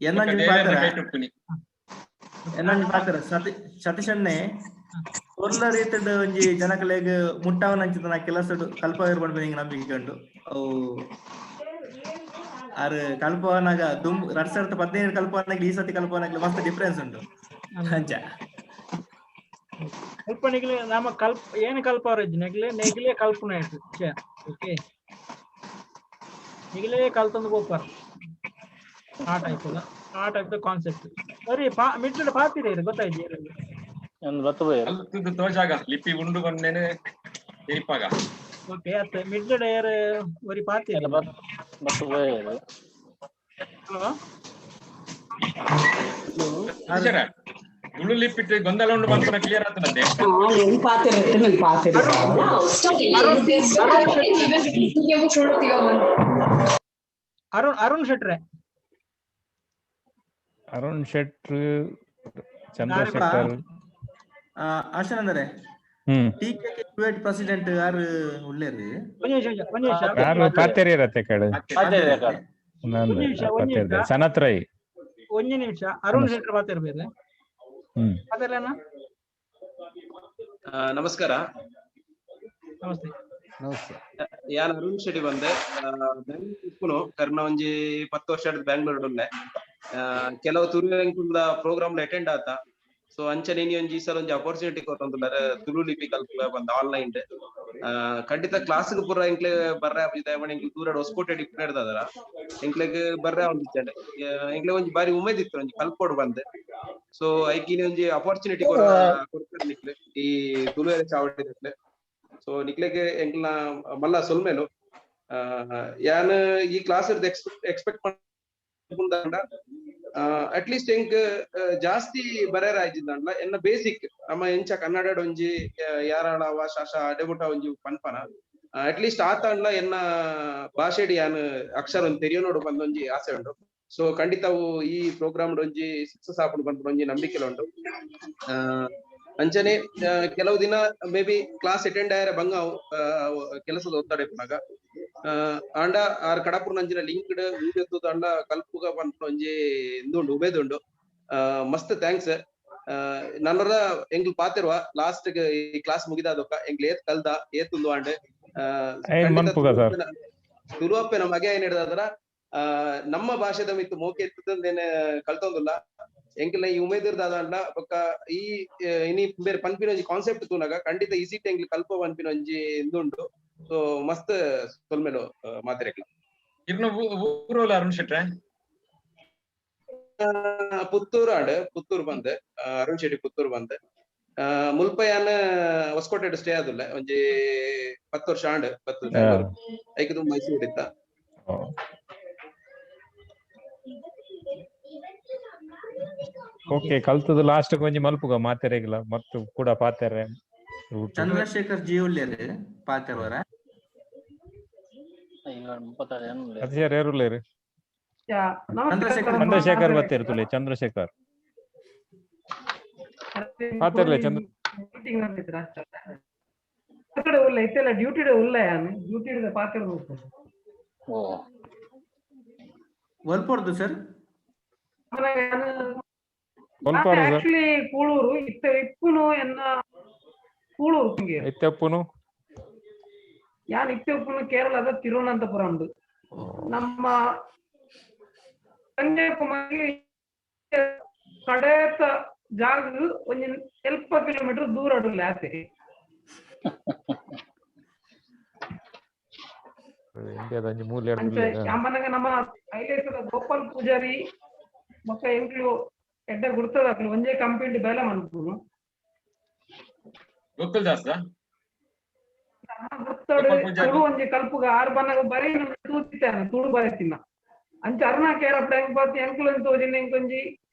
ಎನ್ನೊಂಜಿ ಪಾತ್ರ, ಎನ್ನೊಂಜಿ ಪಾತ್ರ ಸತಿ ಸತೀಶಣ್ಣೆ ಒರ್ಲ ರೀತಿಡ್ ಒಂಜಿ ಜನಕಲೆಗ್ ಮುಟ್ಟಾವನಂಚಿನ ಕೆಲಸ ಕಲ್ಪ ಪನ್ಪಿನ ಎಂಕ್ ನಂಬಿಕೆ ಉಂಡು. ಅವು ಆರ್ ಕಲ್ಪವನಾಗ ದುಂಬು 2015 ಕಲ್ಪವನಾಗ ಈ ಸತಿ ಕಲ್ಪವನಾಗ ಮಸ್ತ್ ಡಿಫರೆನ್ಸ್ ಉಂಟು ಅಂಚ. ಕಲ್ಪ ನಿಕ್ಲೆ ನಮ್ಮ ಕಲ್ಪ ಏನು ಕಲ್ಪ ಅವ್ರ ನೆಗ್ಲೆ ನೆಗ್ಲೆ ಕಲ್ಪನೆ ಆಯ್ತು. ಓಕೆ, ನಿಗ್ಲೇ ಕಲ್ತಂದು ಪೋಪರ್ ಆ ಟೈಪ್, ಆ ಟೈಪ್ ಕಾನ್ಸೆಪ್ಟ್. ಸರಿ, ಪಾ ಮಿಡ್ಲ್ ಪಾತಿರಿ ಗೊತ್ತಾಯ್ತು. ಒಂದು ಬತ್ತು ಬೋಯರ್. ತೋಜಾಗ ಲಿಪಿ ಉಂಡು ಬಂದೇನೆ ತೆರಿಪಾಗ. ಓಕೆ, ಅತ್ತ ಮಿಡ್ಲ್ ಏರ್ ಒರಿ ಪಾತಿರಿ. ಬತ್ತು ಬೋಯರ್. ಹಲೋ. ಸತೀಶರ, ತುಳು ಲಿಪಿಟ್ ಗೊಂದಲ ಉಂಡು ಪನ್ಪುನ ಕ್ಲಿಯರ್ ಆತನಂತೆ. ಅರುಣ್ ಅರುಣ್ ಶೆಟ್ರೆ. ಅರುಣ್ ಶೆಟ್ರು, ಚಂದ್ರಶೇಖರ್. ಆಶಾನಂದರೆ. ಹ್ಮ್. T K K Kuwait president ಯಾರು ಉಳ್ಳೇರು? ಒಂದ್ ನಿಮಿಷ, ಒಂದ್ ನಿಮಿಷ. ಯಾರು ಪಾತೇರಿ ಇರತ್ತೆ ಕಡೆ. ಪಾತೇರಿ ಕಡೆ. ನಾನು ಒಂದ್ ನಿಮಿಷ, ಒಂದ್ ಪಾತೇರಿ ನಿಮಿಷ. ಸನತ್ ರೈ. ಒಂಜಿ ನಿಮಿಷ, ಅರುಣ್ ಶೆಟ್ರ್ ಮಾತಾಡ್ಬೇರೆ. ಹ್ಮ್. ಮಾತಾಡ್ಲೇನಾ? ನಮಸ್ಕಾರ. ನಮಸ್ತೆ. ನಮಸ್ತೆ. ಯಾನ್ ಅರುಣ್ ಶೆಟ್ಟಿ ಬಂದೆ. ಬೆಂಗಳೂರು ಇಪ್ಪುನು ಕರ್ನ ಒಂಜಿ 10 ವರ್ಷ ಬ್ಯಾಂಗ್ಳೂರ್ ಉಲ್ಲೆ. ಕೆಲವು ತುಳುವೆಂಕುಲ್ದ ಪ್ರೋಗ್ರಾಮ್ ಅಟೆಂಡ್ ಆತ. ಸೊ ಅಂಚನೆ ಇನಿ ಒಂಜಿ ಈ ಸಲ ಒಂಜಿ ಅಪರ್ಚುನಿಟಿ ಕೊರೊಂದುಲ್ಲಾರ ತುಳು ಲಿಪಿ ಕಲ್ಪುಗ ಬಂದ್ ಆನ್ಲೈನ್. ಖಂಡಿತ ಕ್ಲಾಸ್ ಪೂರ ಎಂಕ್ಲೆ ಬರ್ರೆ ಆಪುಜಿ, ಎಂಕ್ಲೆ ದೂರ ಹೊಸಕೋಟೆ ಡಿಪ್ಪಿನ ಎಂಕ್ಲೆಗ್ ಬರ್ರೆ ಒಂದಿತ್ತಂಡೆ. ಎಂಕ್ಲೆ ಒಂಜಿ ಬಾರಿ ಉಮೇದ್ ಇತ್ತು ಒಂಜಿ ಕಲ್ಪೋಡು ಬಂದ್. ಸೊ ಐಕಿನಿ ಒಂಜಿ ಅಪರ್ಚುನಿಟಿ ಕೊರ್ತಾರೆ ನಿಕ್ಲೆ ಈ ತುಳುವೆರೆ ಚಾವಡಿ. ಸೊ ನಿಕ್ಲೆಗ್ ಎಂಕ್ಲ ಮಲ್ಲ ಸೊಲ್ಮೆಲು. ಯಾನ್ ಈ ಕ್ಲಾಸ್ ಎಕ್ಸ್ಪೆಕ್ಟ್ ಅಟ್ ಲೀಸ್ಟ್ ಎಂಕ್ ಜಾಸ್ತಿ ಬರೇರ ಆಯ್ತಿದ್ದಂಡ್ಲ ಎನ್ನ ಬೇಸಿಕ್ ನಮ್ಮ ಎಂಚ ಕನ್ನಡ ಒಂಜಿ ಯಾರಾಳವ ಶಾಶ ಅಡೆಬುಟ ಒಂಜಿ ಪನ್ಪನ ಅಟ್ ಲೀಸ್ಟ್ ಆತಂಡ್ಲ ಎನ್ನ ಭಾಷೆಡ್ ಯಾನ್ ಅಕ್ಷರ ಒಂಜಿ ತೆರಿಯನೋಡು ಬಂದ ಒಂಜಿ ಆಸೆ ಉಂಡು. ಸೊ ಖಂಡಿತ ಅವು ಈ ಪ್ರೋಗ್ರಾಮ್ ಒಂಜಿ ಸಕ್ಸಸ್ ಆಪುಂಡು ಪನ್ಪುನ ಒಂಜಿ ನಂಬಿಕೆ ಉಂಡು. ಅಂಚನೆ ಕೆಲವು ದಿನ ಮೇ ಬಿ ಕ್ಲಾಸ್ ಅಟೆಂಡ್ ಆಯರ ಬಂಗ ಕೆಲಸದ ಒತ್ತಡ ಇಪ್ಪುನಗ ಆಂಡ ಆರ್ ಕಡಪುರ್ ನಂಜಿನ ಲಿಂಕ್ಡ್ ವಿಡಿಯೋ ತೂದು ಕಲ್ಪುಗ ಪನ್ಪುನ ಒಂಜಿ ಇಂದುಂಡು ಉಬೇದುಂಡು. ಮಸ್ತ್ thanks. ನನ್ನರ ಎಂಗ್ಲು ಪಾತಿರುವ ಲಾಸ್ಟ್ ಈ ಕ್ಲಾಸ್ ಮುಗಿದಾದೊಕ್ಕ ಎಂಗ್ಲು ಏತ್ ಕಲ್ದ ಏತುಂದು ಆಂಡ್ ತುಳುವಪ್ಪೆ ನಮ್ಮ ಮಗೆ ಏನ್ ಹಿಡ್ದಾದ್ರ ನಮ್ಮ ಭಾಷೆದ ಮಿತ್ತು ಮೋಕೆ ಎತ್ತದೇನೆ ಕಲ್ತೊಂದುಲ್ಲ ಎಂಕಲ್ನ ಈ ಉಮೇದಿರ್ದಾದಂಡ ಬೊಕ್ಕ ಈ ಇನಿ ಬೇರೆ ಪನ್ಪಿನ ಒಂಜಿ ಕಾನ್ಸೆಪ್ಟ್ ತೂನಗ ಖಂಡಿತ ಈಸಿ ಎಂಗ್ಲು ಕಲ್ಪ ಪನ್ಪಿನ ಒಂಜಿ ಇಂದುಂಡು. ಸೊ ಮಸ್ತ್ ಸೊಲ್ಮೆಲು ಮಾತಿರೆಕ್ಲ. ಇರ್ನ ಊರೋಲ ಅರುಣ್ ಶೆಟ್ರೆ? ಪುತ್ತೂರು ಆಂಡ್, ಪುತ್ತೂರು ಬಂದ್ ಅರುಣ್ ಶೆಟ್ಟಿ ಪುತ್ತೂರು ಬಂದ್. ಮುಲ್ಪಯಾನ ಹೊಸಕೋಟೆ ಸ್ಟೇ ಆದುಲ್ಲ ಒಂಜಿ 10 ವರ್ಷ ಆಂಡ್, 10 ಬೆಂಗಳೂರು ಐಕ್ ತುಂಬ ಮೈಸೂರು ಇತ್ತ. ಓಕೆ ಕಲ್ತದ ಲಾಸ್ಟ್ ಒಂಜಿ ಮಲ್ಪುಗ ಮಾತೆರೆಗ್ಲ ಮತ್ತು ಕೂಡ ಪಾತೆರೆ. ಚಂದ್ರಶೇಖರ್ ಜಿ ಉಲ್ಲೇರು ಪಾತೆರ್ವರ? ಏರುಲ್ಲೇರು ಚಂದ್ರಶೇಖರ್ ಬತ್ತೇರು ತುಲೆ ಚಂದ್ರಶೇಖರ್ ಪಾತೆರ್ಲೆ ಚಂದ್ರ ಉಲ್ಲ ಇತ್ತೆಲ್ಲ ಡ್ಯೂಟಿ ಉಲ್ಲ ಯಾನ್ ಡ್ಯೂಟಿ ಪಾತೆರ್ ಒಲ್ಪೊರ್ದು ಸರ್? ಆಕ್ಚುಲಿ ಕೂಳೂರು ಇತ್ತೆ ಇಪ್ಪುನು ಎನ್ನ ಕೂಳೂರು ಇತ್ತೆ ಉಪ್ಪುನು ಯಾನ್ ಇತ್ತೆ ಉಪ್ಪುನು ಕೇರಳದ ತಿರುವನಂತಪುರಂ. ನಮ್ಮ ಕನ್ಯಾಕುಮಾರಿ ಕಡೇತ ಜಾಗ ಒಂಜಿ ಎಲ್ಪ ಕಿಲೋಮೀಟರ್ ದೂರ ಅಡುಲ್ಲ ಆತೆ. ಇಂಡಿಯಾದ ಒಂಜಿ ಮೂಲೆ ಅಮ್ಮನಗ ನಮ್ಮ ಐಲೇಸದ ಗೋಪಾಲ್ ಪೂಜಾರಿ ಬೊಕ್ಕ ಎಂಕ್ಲು ಎಡ್ಡೆ ಗುರ್ತದಾಕ್ಲು ಒಂಜೇ ಕಂಪನಿ ಬೇಲೆ ಮನ್ಪುನು. ಗೋಕುಲ್ ದಾಸ್ ಗುರ್ತಡು ತುಳು ಒಂಜಿ ಕಲ್ಪುಗ ಆರ್ ಬನ್ನಗ ಬರೀ ತೂತಿತ್ತಾನ ತುಳು ಬರೆತಿನ ಅಂಚ ಅರುಣಾ ಕೇರಪ್ಪ ಎಂಕ್ ಬಾತಿ ಎಂಕ್ಲು ತೋಜಿನ ಎಂಕೊಂಜಿ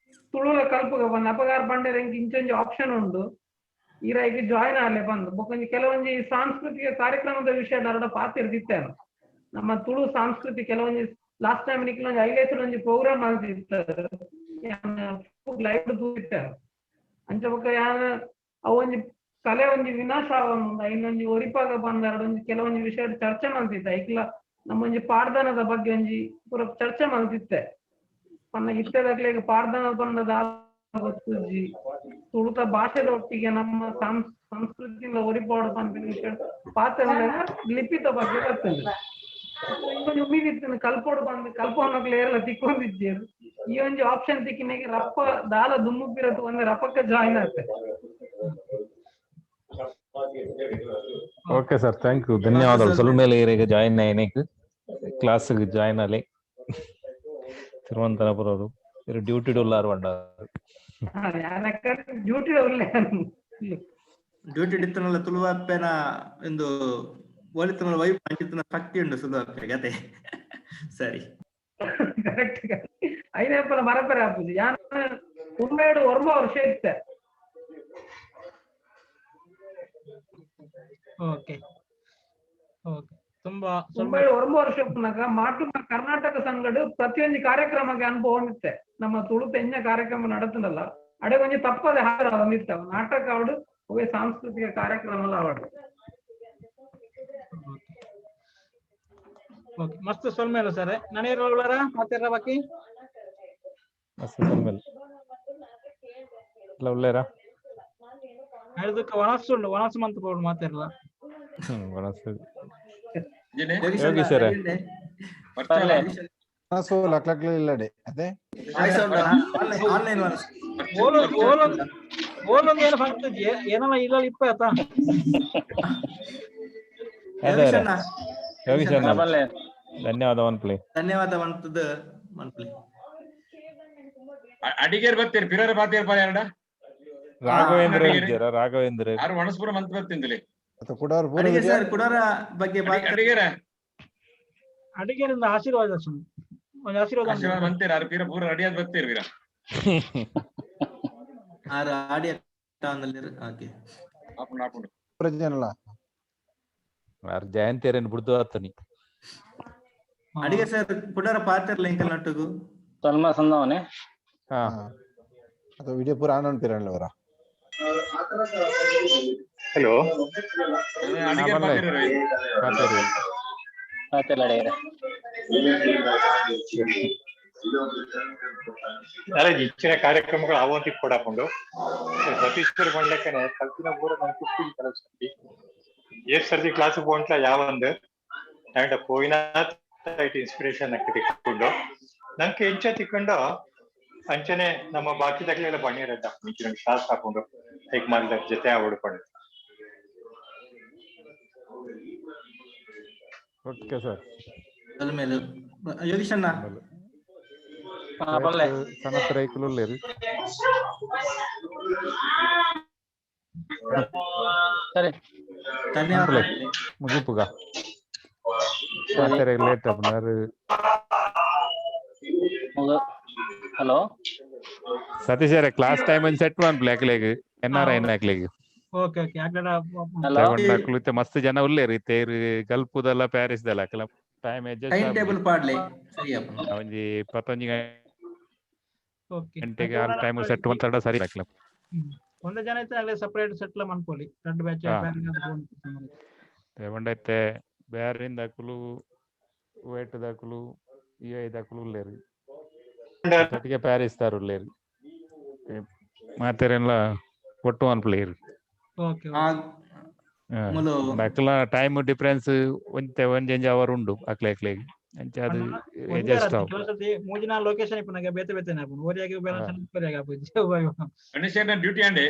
ತುಳುಲ ಕಲ್ಪುಗ ಬಂದ ಅಪಗಾರ್ ಬಂಡೆರ್ ಎಂಕ್ ಇಂಚೊಂಜಿ ಆಪ್ಷನ್ ಉಂಡು ಈರೈಗೆ ಜಾಯಿನ್ ಆಲೆ ಬಂದು ಬೊಕೊಂಜಿ ಕೆಲವೊಂಜಿ ಸಾಂಸ್ಕೃತಿಕ ಕಾರ್ಯಕ್ರಮದ ವಿಷಯ ಅರಡ ಪಾತಿರ್ದಿತ್ತೇನ. ನಮ್ಮ ತುಳು ಸಂಸ್ಕೃತಿ ಕೆಲವೊಂಜಿ ಲಾಸ್ಟ್ ಟೈಮ್ ನಿಕ್ಲೊಂಜಿ ಐಲೇಸಡ್ ಒಂಜಿ ಪ್ರೋಗ್ರಾಮ್ ಮಲ್ತಿತ್ತಾರೆ ಲೈವ್ ತೂತಿತ್ತಾರೆ. ಅಂಚ ಬೊಕ್ಕ ಯಾನ್ ಅವೊಂಜಿ ಕಲೆ ಒಂಜಿ ವಿನಾಶ ಆವೊಂದು ಇನ್ನೊಂಜಿ ಒರಿಪಾಗ ಬಂದಾರ ಒಂಜಿ ಕೆಲವೊಂಜಿ ವಿಷಯ ಚರ್ಚೆ ಮಲ್ತಿತ್ತ. ಐಕ್ಲ ನಮ್ಮೊಂಜಿ ಪಾಡ್ದನದ ಬಗ್ಗೆ ಒಂಜಿ ಪೂರ ಚರ್ಚೆ ಮಲ್ತಿತ್ತೆ. ಪನ್ನ ಇತ್ತೆದಕ್ಲೆಗ್ ಪಾಡ್ದನ ಬಂದದ ಗೊತ್ತುಜ್ಜಿ ತುಳುತ ಭಾಷೆದ ಒಟ್ಟಿಗೆ ನಮ್ಮ ಸಂಸ್ಕೃತಿಯಿಂದ ಒರಿಪಾಡು ಪನ್ಪಿನ ವಿಷಯ ಪಾತ್ರ ಲಿಪಿತ ಬಗ್ಗೆ ಗೊತ್ತುಂಡು. ಇಂಕೊಂಜಿ ಉಮ್ಮೀದ್ ಇತ್ತು ಕಲ್ಪೋಡು ಬಂದು ಕಲ್ಪೋನಕ್ಲೆ ಏರ್ಲ ತಿಕ್ಕೊಂದಿಜ್ಜೇರು. ಈ ಒಂಜಿ ಆಪ್ಷನ್ ತಿಕ್ಕಿನಾಗೆ ರಪ್ಪ ದಾಲ ದುಮ್ಮುಪ್ಪಿರತ್ತು ಒಂದ್ ರಪಕ್ಕ ಜಾಯಿನ್ ಆತೆ. ಓಕೆ ಸರ್, thank you, ಧನ್ಯವಾದಗಳು. ಸೊಲ್ಮೆಲೆ ಏರಿಯಾಗ ಜಾಯಿನ್ ಆಯ್ನೇಕ್ ಕ್ಲಾಸ್ ಜಾಯಿನ್ ಆಲೆ ತಿರುವನಂತಪುರರು ಇರು ಡ್ಯೂಟಿ ಉಲ್ಲಾರು ಬಂಡಾರು. ಡ್ಯೂಟಿ ಉಲ್ಲೆ ಡ್ಯೂಟಿ ಇತ್ತನಲ್ಲ ತುಳುವಪ್ಪೆನ ಒಂದು ಒಲಿತನ ವೈಫ್ ಅಂಚಿತನ ಶಕ್ತಿ ಉಂಡು ಸುಲುವಪ್ಪೆ ಗತೆ. ಸರಿ ಕರೆಕ್ಟ್. ಐನೇಪಲ ಮರಪೆರೆ ಆಪುಜಿ ಯಾನ್ ಉಮ್ಮೇಡು ಒರ್ಂಬ ವರ್ಷ ಇತ್ತೆ. ಓಕೆ ಓಕೆ ತುಂಬಾ ಮುಂಬೈ ಒರ್ಂಬ ವರ್ಷ ಉಪ್ಪುನಗ ಮಾಟುಮ ಕರ್ನಾಟಕ ಸಂಘಡ್ ಪ್ರತಿಯೊಂಜಿ ಕಾರ್ಯಕ್ರಮಕ್ಕೆ ಅನುಭವ ಇತ್ತೆ. ನಮ್ಮ ತುಳು ತೆಂಜ ಕಾರ್ಯಕ್ರಮ ನಡತನಲ್ಲ ಅಡೆ ಒಂಜಿ ತಪ್ಪದೆ ಹಾಜರಾವೊಂದಿತ್ತೆ. ನಾಟಕ ಅವಡು ಒವ್ವೆ ಸಾಂಸ್ಕೃತಿಕ ಕಾರ್ಯಕ್ರಮ ಅವಡು. ಓಕೆ ಮಸ್ತ್ ಸೊಲ್ಮೆಲು ಸರ್. ನನೇರು ಉಳ್ಳಾರ ಮಾತಾಡ ಬಾಕಿ? ಮಸ್ತ್ ಸೊಲ್ಮೆಲು ಎಲ್ಲ ಉಳ್ಳೇರಾ? ಅದಕ್ಕೆ ವನಸ್ಸು ಉಂಡು, ವನಸ್ಸು ಮಂತ್ ಬೋರ್ಡ್ ಮಾತಾಡಲ್ಲ. ವನಸ್ಸು ಯೋಗೀಶ್ ಸರ್. ವನಸು ಲಕ್ಲಕ್ಲ ಇಲ್ಲಡೆ ಅದೇ. ಆನ್ಲೈನ್. ಓಲೊಂದು ಓಲೊಂದು ಏನು ಫಂಕ್ಷನ್ ಏನಲ್ಲ ಇಲ್ಲ ಇಪ್ಪ ಆತ. ಅದೇ. ಯೋಗೀಶ್ ಅಣ್ಣ. ಯೋಗೀಶ್ ಅಣ್ಣ. ಬಲ್ಲೆ. ಧನ್ಯವಾದ ಒನ್ಪ್ಲೆ. ಧನ್ಯವಾದ ಮಂತದ ಮನ್ಪ್ಲೆ. ಅಡಿಗೇರ್ ಬತ್ತೀರಿ, ಪಿರರ ಬಾತೇರ್ ಬಾ ಎರಡ. ರಾಘವೇಂದ್ರ ಅಡಿಗೇರಿ. ಇದ್ದೀರಾ ರಾಘವೇಂದ್ರ? ಯಾರು ಒಣಸ್ಪುರ ಮಂತ್ ಬರ್ತಿಂದಿಲ್ಲ. ಕುಡೋರ್ ಪೂರ. ಅಡಿಗೆ ಸರ್, ಕುಡೋರ ಬಗ್ಗೆ. ಅಡಿಗೇರ. ಅಡಿಗೆರಿಂದ ಆಶೀರ್ವಾದ ಸುಮ್ಮನೆ ಒಂದು ಆಶೀರ್ವಾದ. ಆಶೀರ್ವಾದ ಬಂತೀರ ಆರು ಪೀರ ಪೂರ ರೆಡಿ ಆದ್ ಬರ್ತೀರಿ ವೀರ. ಆರು ಆಡಿ ಓಕೆ. ಆಪುಂಡು ಆಪುಂಡು. ಪ್ರಜನಲ್ಲ. ಯಾರು ಜಯಂತಿಯರೇನು ಬಿಡ್ದು ಆತನಿ. ಅಡಿಗೆ ಸರ್, ಕುಡೋರ ಪಾತಿರ್ಲ ಇಂಕಲ್ ನಟ್ಟುಗು. ಸಲ್ಮ ಸಂದವನೆ. ಹಾ. ಅದು ವಿಡಿಯೋ ಪೂರ ಆನ್ ಅನ್ಪಿರಲ್ಲ ಅವರ. ಹಲೋ. ಅಡಿಗೇರ್. ಬಲ್ಲೆ. ಬಾತೀರ. ಪಾತೇರಿ. ಪಾತೆರ್ಲ ಅಡಿಗೆರೆ. ಅಲ್ಲ, ಇಚ್ಚಿನ ಕಾರ್ಯಕ್ರಮಗಳು ಆವಂತಿ ಕೊಡಾಕೊಂಡು ಸತೀಶ್ವರ್ ಬಂಡ್ಲೆಕ್ಕನೆ ಕಲ್ತಿನ ಪೂರ ನನ್ ಕುಪ್ಪಿ ಕೆಲವು ಸರ್ತಿ ಏತ್ ಸರ್ತಿ ಕ್ಲಾಸ್ ಪೋಂಟ್ಲ ಯಾವಂದ್ ಅಂಡ್ ಪೋಯಿನಾತ್ ಇನ್ಸ್ಪಿರೇಷನ್ ನಂಗೆ ತಿಕ್ಕೊಂಡು, ನಂಗೆ ಎಂಚ ತಿಕ್ಕೊಂಡು ಅಂಚನೆ ನಮ್ಮ ಬಾಕಿದಾಗಲೆಲ್ಲ ಬಣ್ಣಿರಡ್ಡ ಮುಂಚಿನ ಕ್ಲಾಸ್ ಹಾಕೊಂಡು ಹೇಗ್ ಮಾಡಿದ ಜೊತೆ ಆವಡ್ಕೊಂಡು. Okay sir. ಮೇಲೆ ಯೋಗೀಶ್ ಅಣ್ಣ. ಹಾ, ಬಲ್ಲೆ. ಸನತ್ ರೈಕುಲು ಉಲ್ಲೇರಿ. ಸರಿ. ಧನ್ಯವಾದ. ಮುಗಿಪುಗ ಪಾತೆರೆ ಲೇಟ್ ಆಪುಂಡು. ಹಲೋ. ಸತೀಶ್ ಕ್ಲಾಸ್ ಟೈಮ್ ಒಂಜಿ ಸೆಟ್ ಮನ್ಪುಲೆ ಅಕ್ಲೆಗ್, ಎನ್ ಆರ್ ಐನ್ ಅಕ್ಲೆಗ್. ಓಕೆ ಓಕೆ, ಅಕಡ. ಹಲೋ. ಅಕ್ಲು ಇತ್ತೆ ಮಸ್ತ್ ಜನ ಉಲ್ಲೇರಿ, ತೇರು ಗಲ್ಪುದಲ್ಲ ಪ್ಯಾರಿಸ್ ದಲ್ಲ ಅಕ್ಲ ಟೈಮ್ ಅಡ್ಜಸ್ಟ್. ಟೈಮ್ ಟೇಬಲ್ ಪಾಡ್ಲೆ ಸರಿಯಪ್ಪ. ಒಂಜಿ 11 ಓಕೆ ಗಂಟೆಗೆ ಆ ಟೈಮ್ ಸೆಟ್ ಮಂತಡ ಸರಿ ಅಕ್ಲ. ಒಂದೇ ಜನ ಇತ್ತು ಆಗಲೇ ಸಪರೇಟ್ ಸೆಟ್ಲ ಮನ್ಪೊಲಿ ರಡ್ಡ್ ಬ್ಯಾಚ್. ಹಾ. ಪಂಡ ಇತ್ತೆ ಬ್ಯಾರಿಂದ ಅಕುಲು, ಕುವೈಟ್ ದಕುಲು, ಯುಎ ದಕುಲು ಉಲ್ಲೇರಿ, ಒಟ್ಟಿಗೆ ಪ್ಯಾರಿಸ್ ದಾರ್ ಉಲ್ಲೇರಿ, ಮಾತೆರೆನ್ಲ ಒಟ್ಟು ಮನ್ಪುಲೇರ್. ಓಕೆ. ಮುಲು. ಅಕ್ಲ ಟೈಮ್ ಡಿಫರೆನ್ಸ್ ಒಂತೆ ಒಂಜೊಂಜಿ ಅವರ್ ಉಂಡು ಅಕ್ಲೆ ಅಕ್ಲೆಗ್, ಅಂಚ ಅದು ಅಡ್ಜಸ್ಟ್ ಆವು. ಕೆಲವು ಮೂಜಿನ ಲೊಕೇಶನ್ ಇಪ್ಪುನಗ ಬೇತೆ ಬೇತೆ ಆಪುಂಡು, ಒರಿಯಾಗಿ ಬ್ಯಾಲೆನ್ಸ್ ಒರಿಯಾಗಿ ಆಪುಜಿ. ಗಣೇಶ್ ಡ್ಯೂಟಿ ಅಂಡೆ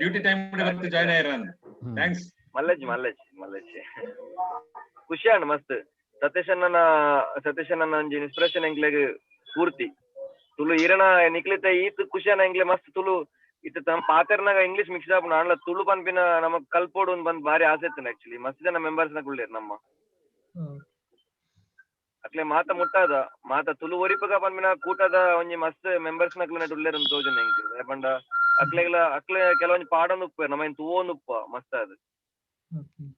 ಡ್ಯೂಟಿ ಟೈಮ್ ಬರ್ತು ಜಾಯ್ನ್ ಆಯಿರ. Thanks. ಮಲ್ಲಜ್ಜಿ ಮಲ್ಲಜ್ಜಿ ಮಲ್ಲಜ್ಜಿ, ಖುಷಿ ಆಂಡ್ ಮಸ್ತ್. ಸತೀಶ್ ಅಣ್ಣನ ಸತೀಶ್ ಅಣ್ಣನ ಒಂಜಿ ಇನ್ಸ್ಪಿರೇಷನ್ ಎಂಕ್ಲೆಗ್ ಪೂರ್ತಿ. ತುಳು ಈರಣ ನಿಕ್ಲಿತ ಈತ್ ಖುಷಿ ಅಣ್ಣ ಎಂಕ್ಲೆ ಮಸ್ತ್. ತುಳು ಇತ್ತ ತಮ್ಮ ಪಾತೆರ್ನಾಗ ಇಂಗ್ಲಿಷ್ ಮಿಕ್ಸ್ ಆಪುಂಡು, ಆಂಡ್ಲ ತುಳು ಪನ್ಪಿನ ನಮಕ್ ಕಲ್ಪೋಡು ಬಂದ್ ಬಾರಿ ಆಸೆ ಇತ್ತು. ಆಕ್ಚುಲಿ ಮಸ್ತ್ ಜನ ಮೆಂಬರ್ಸ್ ನಕುಲ್ಲೇರ್ ನಮ್ಮ ಅಕ್ಲೆ ಮಾತ ಮುಟ್ಟಾದ ಮಾತ ತುಳು ಒರಿಪುಗ ಪನ್ಪಿನ ಕೂಟದ ಒಂಜಿ ಮಸ್ತ್ ಮೆಂಬರ್ಸ್ ನಕ್ಲು ನೆಟ್ ಉಲ್ಲೇರ್ ಅಂದ್ ತೋಜುಂಡು ಎಂಕ್. ಪಂಡ ಅಕ್ಲೆಗ್ಲ ಅಕ್ಲೆ ಕೆಲವೊಂಜಿ ಪಾಡೊಂದು ಉಪ್ಪು ನಮ್ಮ ತೂವೊಂದು ಉಪ್ಪ ಮಸ್ತ್ ಅದು.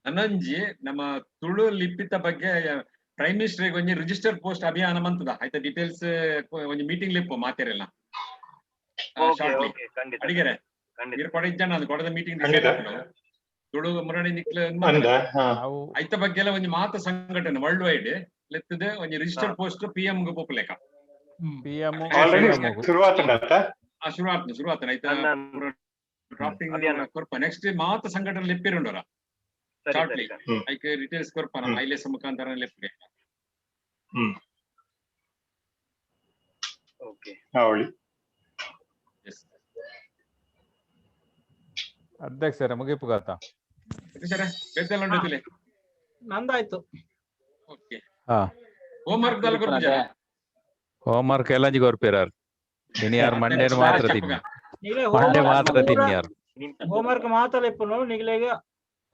ನನೊಂಜಿ ನಮ್ಮ ತುಳು ಲಿಪಿತ ಬಗ್ಗೆ ಪ್ರೈಮ್ ಮಿನಿಸ್ಟರ್ ಒಂಜಿ ರಿಜಿಸ್ಟರ್ ಪೋಸ್ಟ್ ಅಭಿಯಾನ ಮಂತದ ಆಯ್ತಾ, ಡೀಟೇಲ್ಸ್ ಒಂಜಿ ಮೀಟಿಂಗ್ ಲಿಪ್ಪು ಮಾತೇರೆಲ್ಲ. ಓಕೆ. ಶಾರ್ಟ್ಲಿ. ಓಕೆ, ಖಂಡಿತ. ಅಡಿಗೆರೆ. ಖಂಡಿತ. ಇರ್ ಕೊಡ ಇಜ್ಜಣ್ಣ ಅದು ಕೊಡದ ಮೀಟಿಂಗ್. ಖಂಡಿತ. ತುಳು ಮುರಣಿ ನಿಕ್ಲೆ ಅಂದ ಹಾ. ಐತ ಬಗ್ಗೆ ಎಲ್ಲ ಒಂಜಿ ಮಾತ ಸಂಘಟನೆ ವರ್ಲ್ಡ್ ವೈಡ್ ಲೆತ್ತದೆ ಒಂಜಿ ರಿಜಿಸ್ಟರ್ ಪೋಸ್ಟ್ ಪಿಎಂ ಗೆ ಪೋಪುಲೆಕ. P M. ಆಲ್ರೆಡಿ ಶುರುವಾತಂಡ. ಆ ಶುರುವಾತ್ನ ಶುರುವಾತನ ಐತ ಡ್ರಾಫ್ಟಿಂಗ್ ಅಭಿಯಾನ. ಕೊರ್ಪ ನೆಕ್ಸ್ಟ್ ಮಾತ ಸಂಘಟನೆ ಲೆಪ್ಪಿರುಂಡೋರ. ಸರಿ. ಶಾರ್ಟ್ಲಿ. ಸರಿ. ಐಕ್ ಡೀಟೇಲ್ಸ್ ಕೊರ್ಪ ನಮ್ಮ ಐಲೇಸ್ ಮುಖಾಂತರ ಲೆಪ್ಪಿಗೆ. ಓಕೆ. ಅವಳಿ. ಎಸ್. ಅಧ್ಯಕ್ಷರೇ, ಮುಗಿಪುಗಾತ. ಸರ್, ಬೇತೆಲ್ಲ ಉಂಟು. ನಂದಾಯ್ತು. ಓಕೆ. ಹಾ. ಹೋಮ್ ವರ್ಕ್ ದಲ್ಲ ಕೊರ್ಪುಜ? ಹೋಮ್ ವರ್ಕ್ ಎಲ್ಲ ಕೊರ್ಪಿರಾರ್ ಇನಿ ಯಾರು ಮಂಡೇನು ಮಾತ್ರ ತಿನ್ನಿ. ನಿಗ್ಲೆ ಮಂಡೆ ಮಾತ್ರ ತಿನ್ನಿಯಾರು. ಹೋಮ್ವರ್ಕ್ ಮಾತ್ರ ಇಪ್ಪುನು ನಿಗ್ಲೆಗ್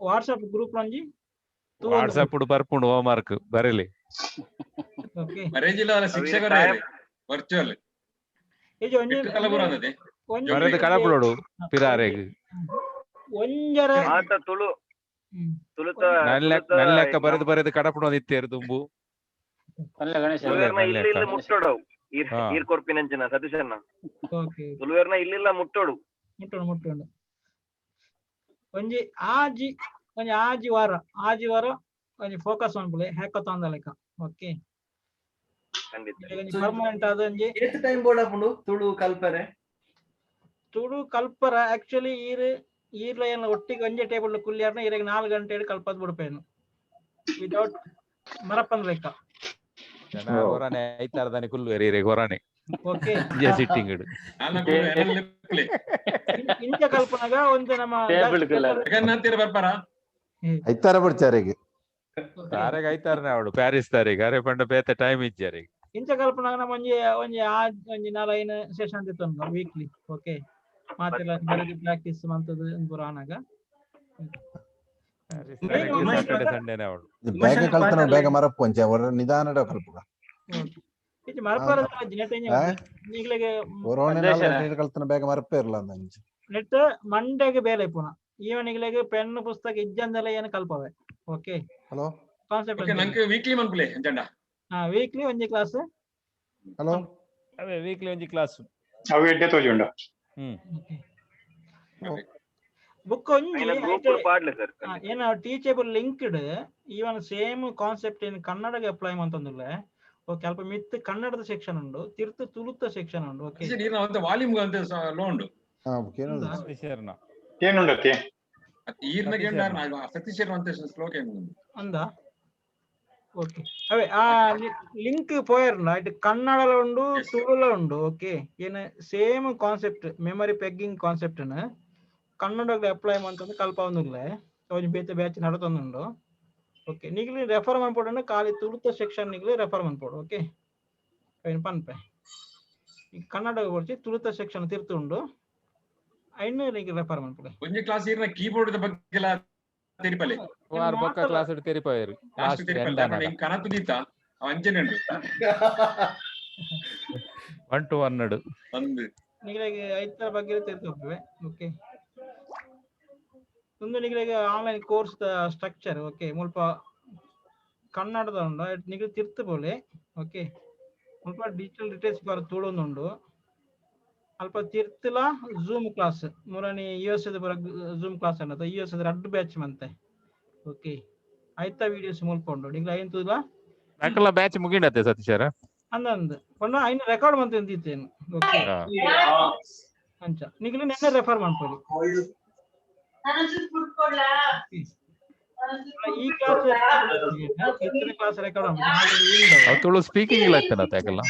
ವಾಟ್ಸ್ಆಪ್ ಗ್ರೂಪ್ ಒಂಜಿ. ವಾಟ್ಸಪ್ ಬರ್ಪುಂಡು ಹೋಮ್ ವರ್ಕ್ ಬರಲಿ. ಓಕೆ. ಬರೇಜಿಲ್ಲ ಶಿಕ್ಷಕರೇ ವರ್ಚುವಲ್. ಇದು ಒಂಜಿ ಕಲಬುರ ಒಂಜಿ ಬರೆದು ಕಡಪುಡೋಡು ಪಿರಾರೆಗ್. ಒಂಜರ. ಮಾತ ತುಳು ತುಳುತ. ನಲ್ಲೆಕ್ಕ ನಲ್ಲೆಕ್ಕ ಬರೆದು ಬರೆದು ಕಡಪುಡೋದು ಇತ್ತೇರು ತುಂಬು. ಪಲ್ಲೆ ಗಣೇಶ. ತುಳುವೆರ್ನ ಇಲ್ಲಿ ಇಲ್ಲಿ ಮುಟ್ಟೋಡು ಈರ್ ಹಾ. ಈರ್ ಕೊರ್ಪಿನಂಚಿನ ಸತೀಶಣ್ಣ. ಓಕೆ. ತುಳುವೆರ್ನ ಇಲ್ಲಿಲ್ಲ ಮುಟ್ಟೋಡು. ಮುಟ್ಟೋಣ ಮುಟ್ಟೋಣ. ಒಂಜಿ ಆಜಿ ಒಂಜಿ ಆಜಿ ವಾರ ಆಜಿ ವಾರ ಒಂಜಿ ಫೋಕಸ್ ಮನ್ಪುಲೆ ಹ್ಯಾಕಥಾನ್ ದ ಲೆಕ್ಕ, ಓಕೆ? ಖಂಡಿತ. ಒಂಜಿ ಪರ್ಮನೆಂಟ್ ಆದ ಒಂಜಿ. ಏತ್ ಟೈಮ್ ಬೋರ್ಡ್ ಆಪುಂಡು ತುಳು ಕಲ್ಪರೆ? ತುಳು ಕಲ್ಪರ ಆಕ್ಚುಲಿ ಈರ್ ಈರ್ಲ ಏನ್ ಒಟ್ಟಿಗೆ ಒಂಜೆ ಟೇಬಲ್ ಕುಲ್ಲಿಯಾರ್ನ ಇರೆಗ್ 4 ಗಂಟೆ ಕಲ್ಪದ್ ಬಿಡ್ಪೇನು ವಿದೌಟ್ ಮರಪ್ಪನ ಲೆಕ್ಕ. ಜನ ಹೊರನೆ ಐತಾರದಾನೆ ಕುಲ್ವೇರಿ ಇರೆಗ್ ಹೊರನೆ. ಓಕೆ. ಇಂಜೆ ಸಿಟ್ಟಿಂಗ್ ಡ್. ಇಂಚ ಕಲ್ಪನಾಗ ಒಂದು ನಮ್ಮ ಜಗನ್ನಾಥೇರು ಬರ್ಪಾರ? ಐತಾರ ಬರ್ಚಾರಿಗೆ. ತಾರೆಗ್ ಐತಾರನೆ ಅವಳು ಪ್ಯಾರಿಸ್ ತಾರೀಗ್ ಅರೆ ಪಂಡ ಬೇತೆ ಟೈಮ್ ಇಜ್ಜಾರಿಗೆ. ಇಂಚ ಕಲ್ಪನಾಗ ನಮ್ಮ ಒಂಜಿ ಒಂಜಿ ಆ ಒಂಜಿ ನಾಲ್ ಐನು ಸೆಷನ್ ತಿತ್ತೊಂದು ವೀಕ್ಲಿ. ಓಕೆ, ಮಾತೆಲ್ಲ ಬೆಳಗ್ಗೆ ಪ್ರಾಕ್ಟೀಸ್ ಮಂತದ್ದು ಪೂರ ಆನಾಗ. ಪ್ಯಾರಿಸ್ ತಾರೀಗ್ ಸಾಟರ್ಡೆ ಸಂಡೇನೆ ಅವಳು. ಬೇಗ ಕಲ್ತನ ಬೇಗ ಮರಪ್ಪು ಒಂಚೆ ಹೊರ ನಿಧಾನಡ ಕಲ್ಪುಗ. ಇಜ್ಜಿ ಮರಪಾರ ನೆಟ್. ಆ? ಈಗ್ಲೆಗೆ ಒರೋಣೆ ನಾಲ್ ಕಲ್ತನ ಬೇಗ ಮರಪ್ಪೇ ಇರಲ್ಲ ಅಂಚೆ. ನೆಟ್ ಮಂಡೆಗೆ ಬೇಲೆ ಪುನ ಈವನಿಗ್ಲೆಗ್ ಪೆನ್ ಪುಸ್ತಕ ಇಜ್ಜಂದೆಲ್ಲ ಏನು ಕಲ್ಪವೆ. ಓಕೆ. ಹಲೋ. ಕಾನ್ಸೆಪ್ಟ್. ಓಕೆ, ನಂಗೆ ವೀಕ್ಲಿ ಮನ್ಪುಲೆ ಅಂಚಂಡ. ಹಾ, ವೀಕ್ಲಿ ಒಂಜಿ ಕ್ಲಾಸ್. ಹಲೋ. ಅವೇ ವೀಕ್ಲಿ ಒಂಜಿ ಕ್ಲಾಸ್. ಅವು ಎಡ್ಡೆ ತೋಜುಂಡು. ಹ್ಮ್. ಬುಕ್ ಒಂಜಿ ಗ್ರೂಪ್ ಪಾಡ್ಲೆ ಸರ್. ಏನ teachable linked even same concept in ಕನ್ನಡಗೆ apply ಮಂತೊಂದುಲ್ಲೆ. Okay, ಅಲ್ಪ ಮಿತ್ ಕನ್ನಡದ ಸೆಕ್ಷನ್ ಉಂಡು, ತಿರ್ತು ತುಳುತ್ತ ಸೆಕ್ಷನ್ ಉಂಡು. ಓಕೆ. ನೀರಿನ ಒಂದು ವಾಲ್ಯೂಮ್ ಅಂತ ಲೋ ಉಂಡು. ಹಾ, ಕೇನೊಂದು. ಸತೀಶರ್ನ. ಏನುಂಡತ್ತೆ? ಈರ್ನ ಕೇಂದ್ರ ಸತೀಶ್ ಅಂತ ಸ್ಲೋ ಕೇಂದ್ರ. ಅಂದ ಓಕೆ, ಅವೇ ಆ ಲಿಂಕ್ ಪೋಯರ್ನ ಇಟ್ ಕನ್ನಡಲ ಉಂಡು, ತುಳುಲ ಉಂಡು. ಓಕೆ, ಏನು same concept memory pegging concept ಕನ್ನಡಗ್ ಅಪ್ಲೈ ಮಂತಂದು ಕಲ್ಪವೊಂದುಲ್ಲೆ. ಒಂಜಿ ಬೇತೆ ಬ್ಯಾಚ್ ನಡತೊಂದುಂಡು. ಓಕೆ, ನಿಗ್ಲಿ ರೆಫರ್ ಮನ್ಪೊಡು, ಖಾಲಿ ತುಳುತ ಸೆಕ್ಷನ್ ನಿಗ್ಲಿ ರೆಫರ್ ಮನ್ಪೊಡು. ಓಕೆ, ಐನ್ ಪನ್ಪೆ ಈ ಕನ್ನಡ ಬೊಡ್ಚಿ, ತುಳುತ ಸೆಕ್ಷನ್ ತಿರ್ತುಂಡು, ಐನ್ ನಿಗ್ಲಿ ರೆಫರ್ ಮನ್ಪುಲೆ. ಒಂಜಿ ಕ್ಲಾಸ್ ಈರ್ನ ಕೀಬೋರ್ಡ್ ದ ಬಗ್ಗೆ ಎಲ್ಲ ತೆರಿಪಲೆ. ವಾರ ಬೊಕ್ಕ ಕ್ಲಾಸ್ ಡ್ ತೆರಿಪಾಯೆರ್. ಲಾಸ್ಟ್ ಲಾಸ್ಟ್ ತೆರಿಪಲೆ. ಎಂಡ್ ಆನಗ. ಇಂಕ್ ಕನತು ದೀತ ಅವ ಅಂಚನೆ ಉಂಡು. 1 to 1 ಡ್. ಒಂದು ನಿಗ್ಲಿಗೆ ಐತರ ಬಗ್ಗೆ ತಿರ್ತುಪ್ಪುವೆ. ಓಕೆ, ಒಂದು ನಿಗ್ಲಿಗೆ ಆನ್ಲೈನ್ ಕೋರ್ಸ್ ಸ್ಟ್ರಕ್ಚರ್. ಓಕೆ, ಮುಲ್ಪ ಕನ್ನಡದ ಉಂಡು, ನಿಗ್ಲಿ ತಿರ್ತು ಬೋಲೆ. ಓಕೆ, ಮುಲ್ಪ ಡಿಜಿಟಲ್ ಲಿಟರೇಸಿ ಫಾರ್ ತುಳುಂದುಂಡು. ಅಲ್ಪ ತಿರ್ತುಲ ಝೂಮ್ ಕ್ಲಾಸ್ ಮುರನಿ ಯು ಎಸ್ ಪೂರ ಝೂಮ್ ಕ್ಲಾಸ್ ಅನ್ನತ ಯು ಎಸ್ ರಡ್ಡು ಬ್ಯಾಚ್ ಮಂತೆ. ಓಕೆ, ಐತ ವಿಡಿಯೋಸ್ ಮುಲ್ಪ ಉಂಡು, ನಿಗ್ಲಿ ಐನ್ ತೂಲ. ನಕಲ ಬ್ಯಾಚ್ ಮುಗಿಂಡತೆ ಸತೀಶರ? ಅಂದಂದ್ ಪಂಡ ಐನ್ ರೆಕಾರ್ಡ್ ಮಂತೆ ಅಂದಿತ್ತೇನು. ಓಕೆ, ಅಂಚ ನಿಗ್ಲಿ ನೆನ್ನೆ ರೆಫರ್ ಮನ್ಪೊಲಿ. ಈ ಕ್ಲಾಸ್ ಕ್ಲಾಸ್ ರೆಕಾರ್ಡ್. ಅವ್ ತುಳು ಸ್ಪೀಕಿಂಗ್ ಇಲ್ಲ ಆಗ್ತದೆ ಯಾಕಲ್ಲ?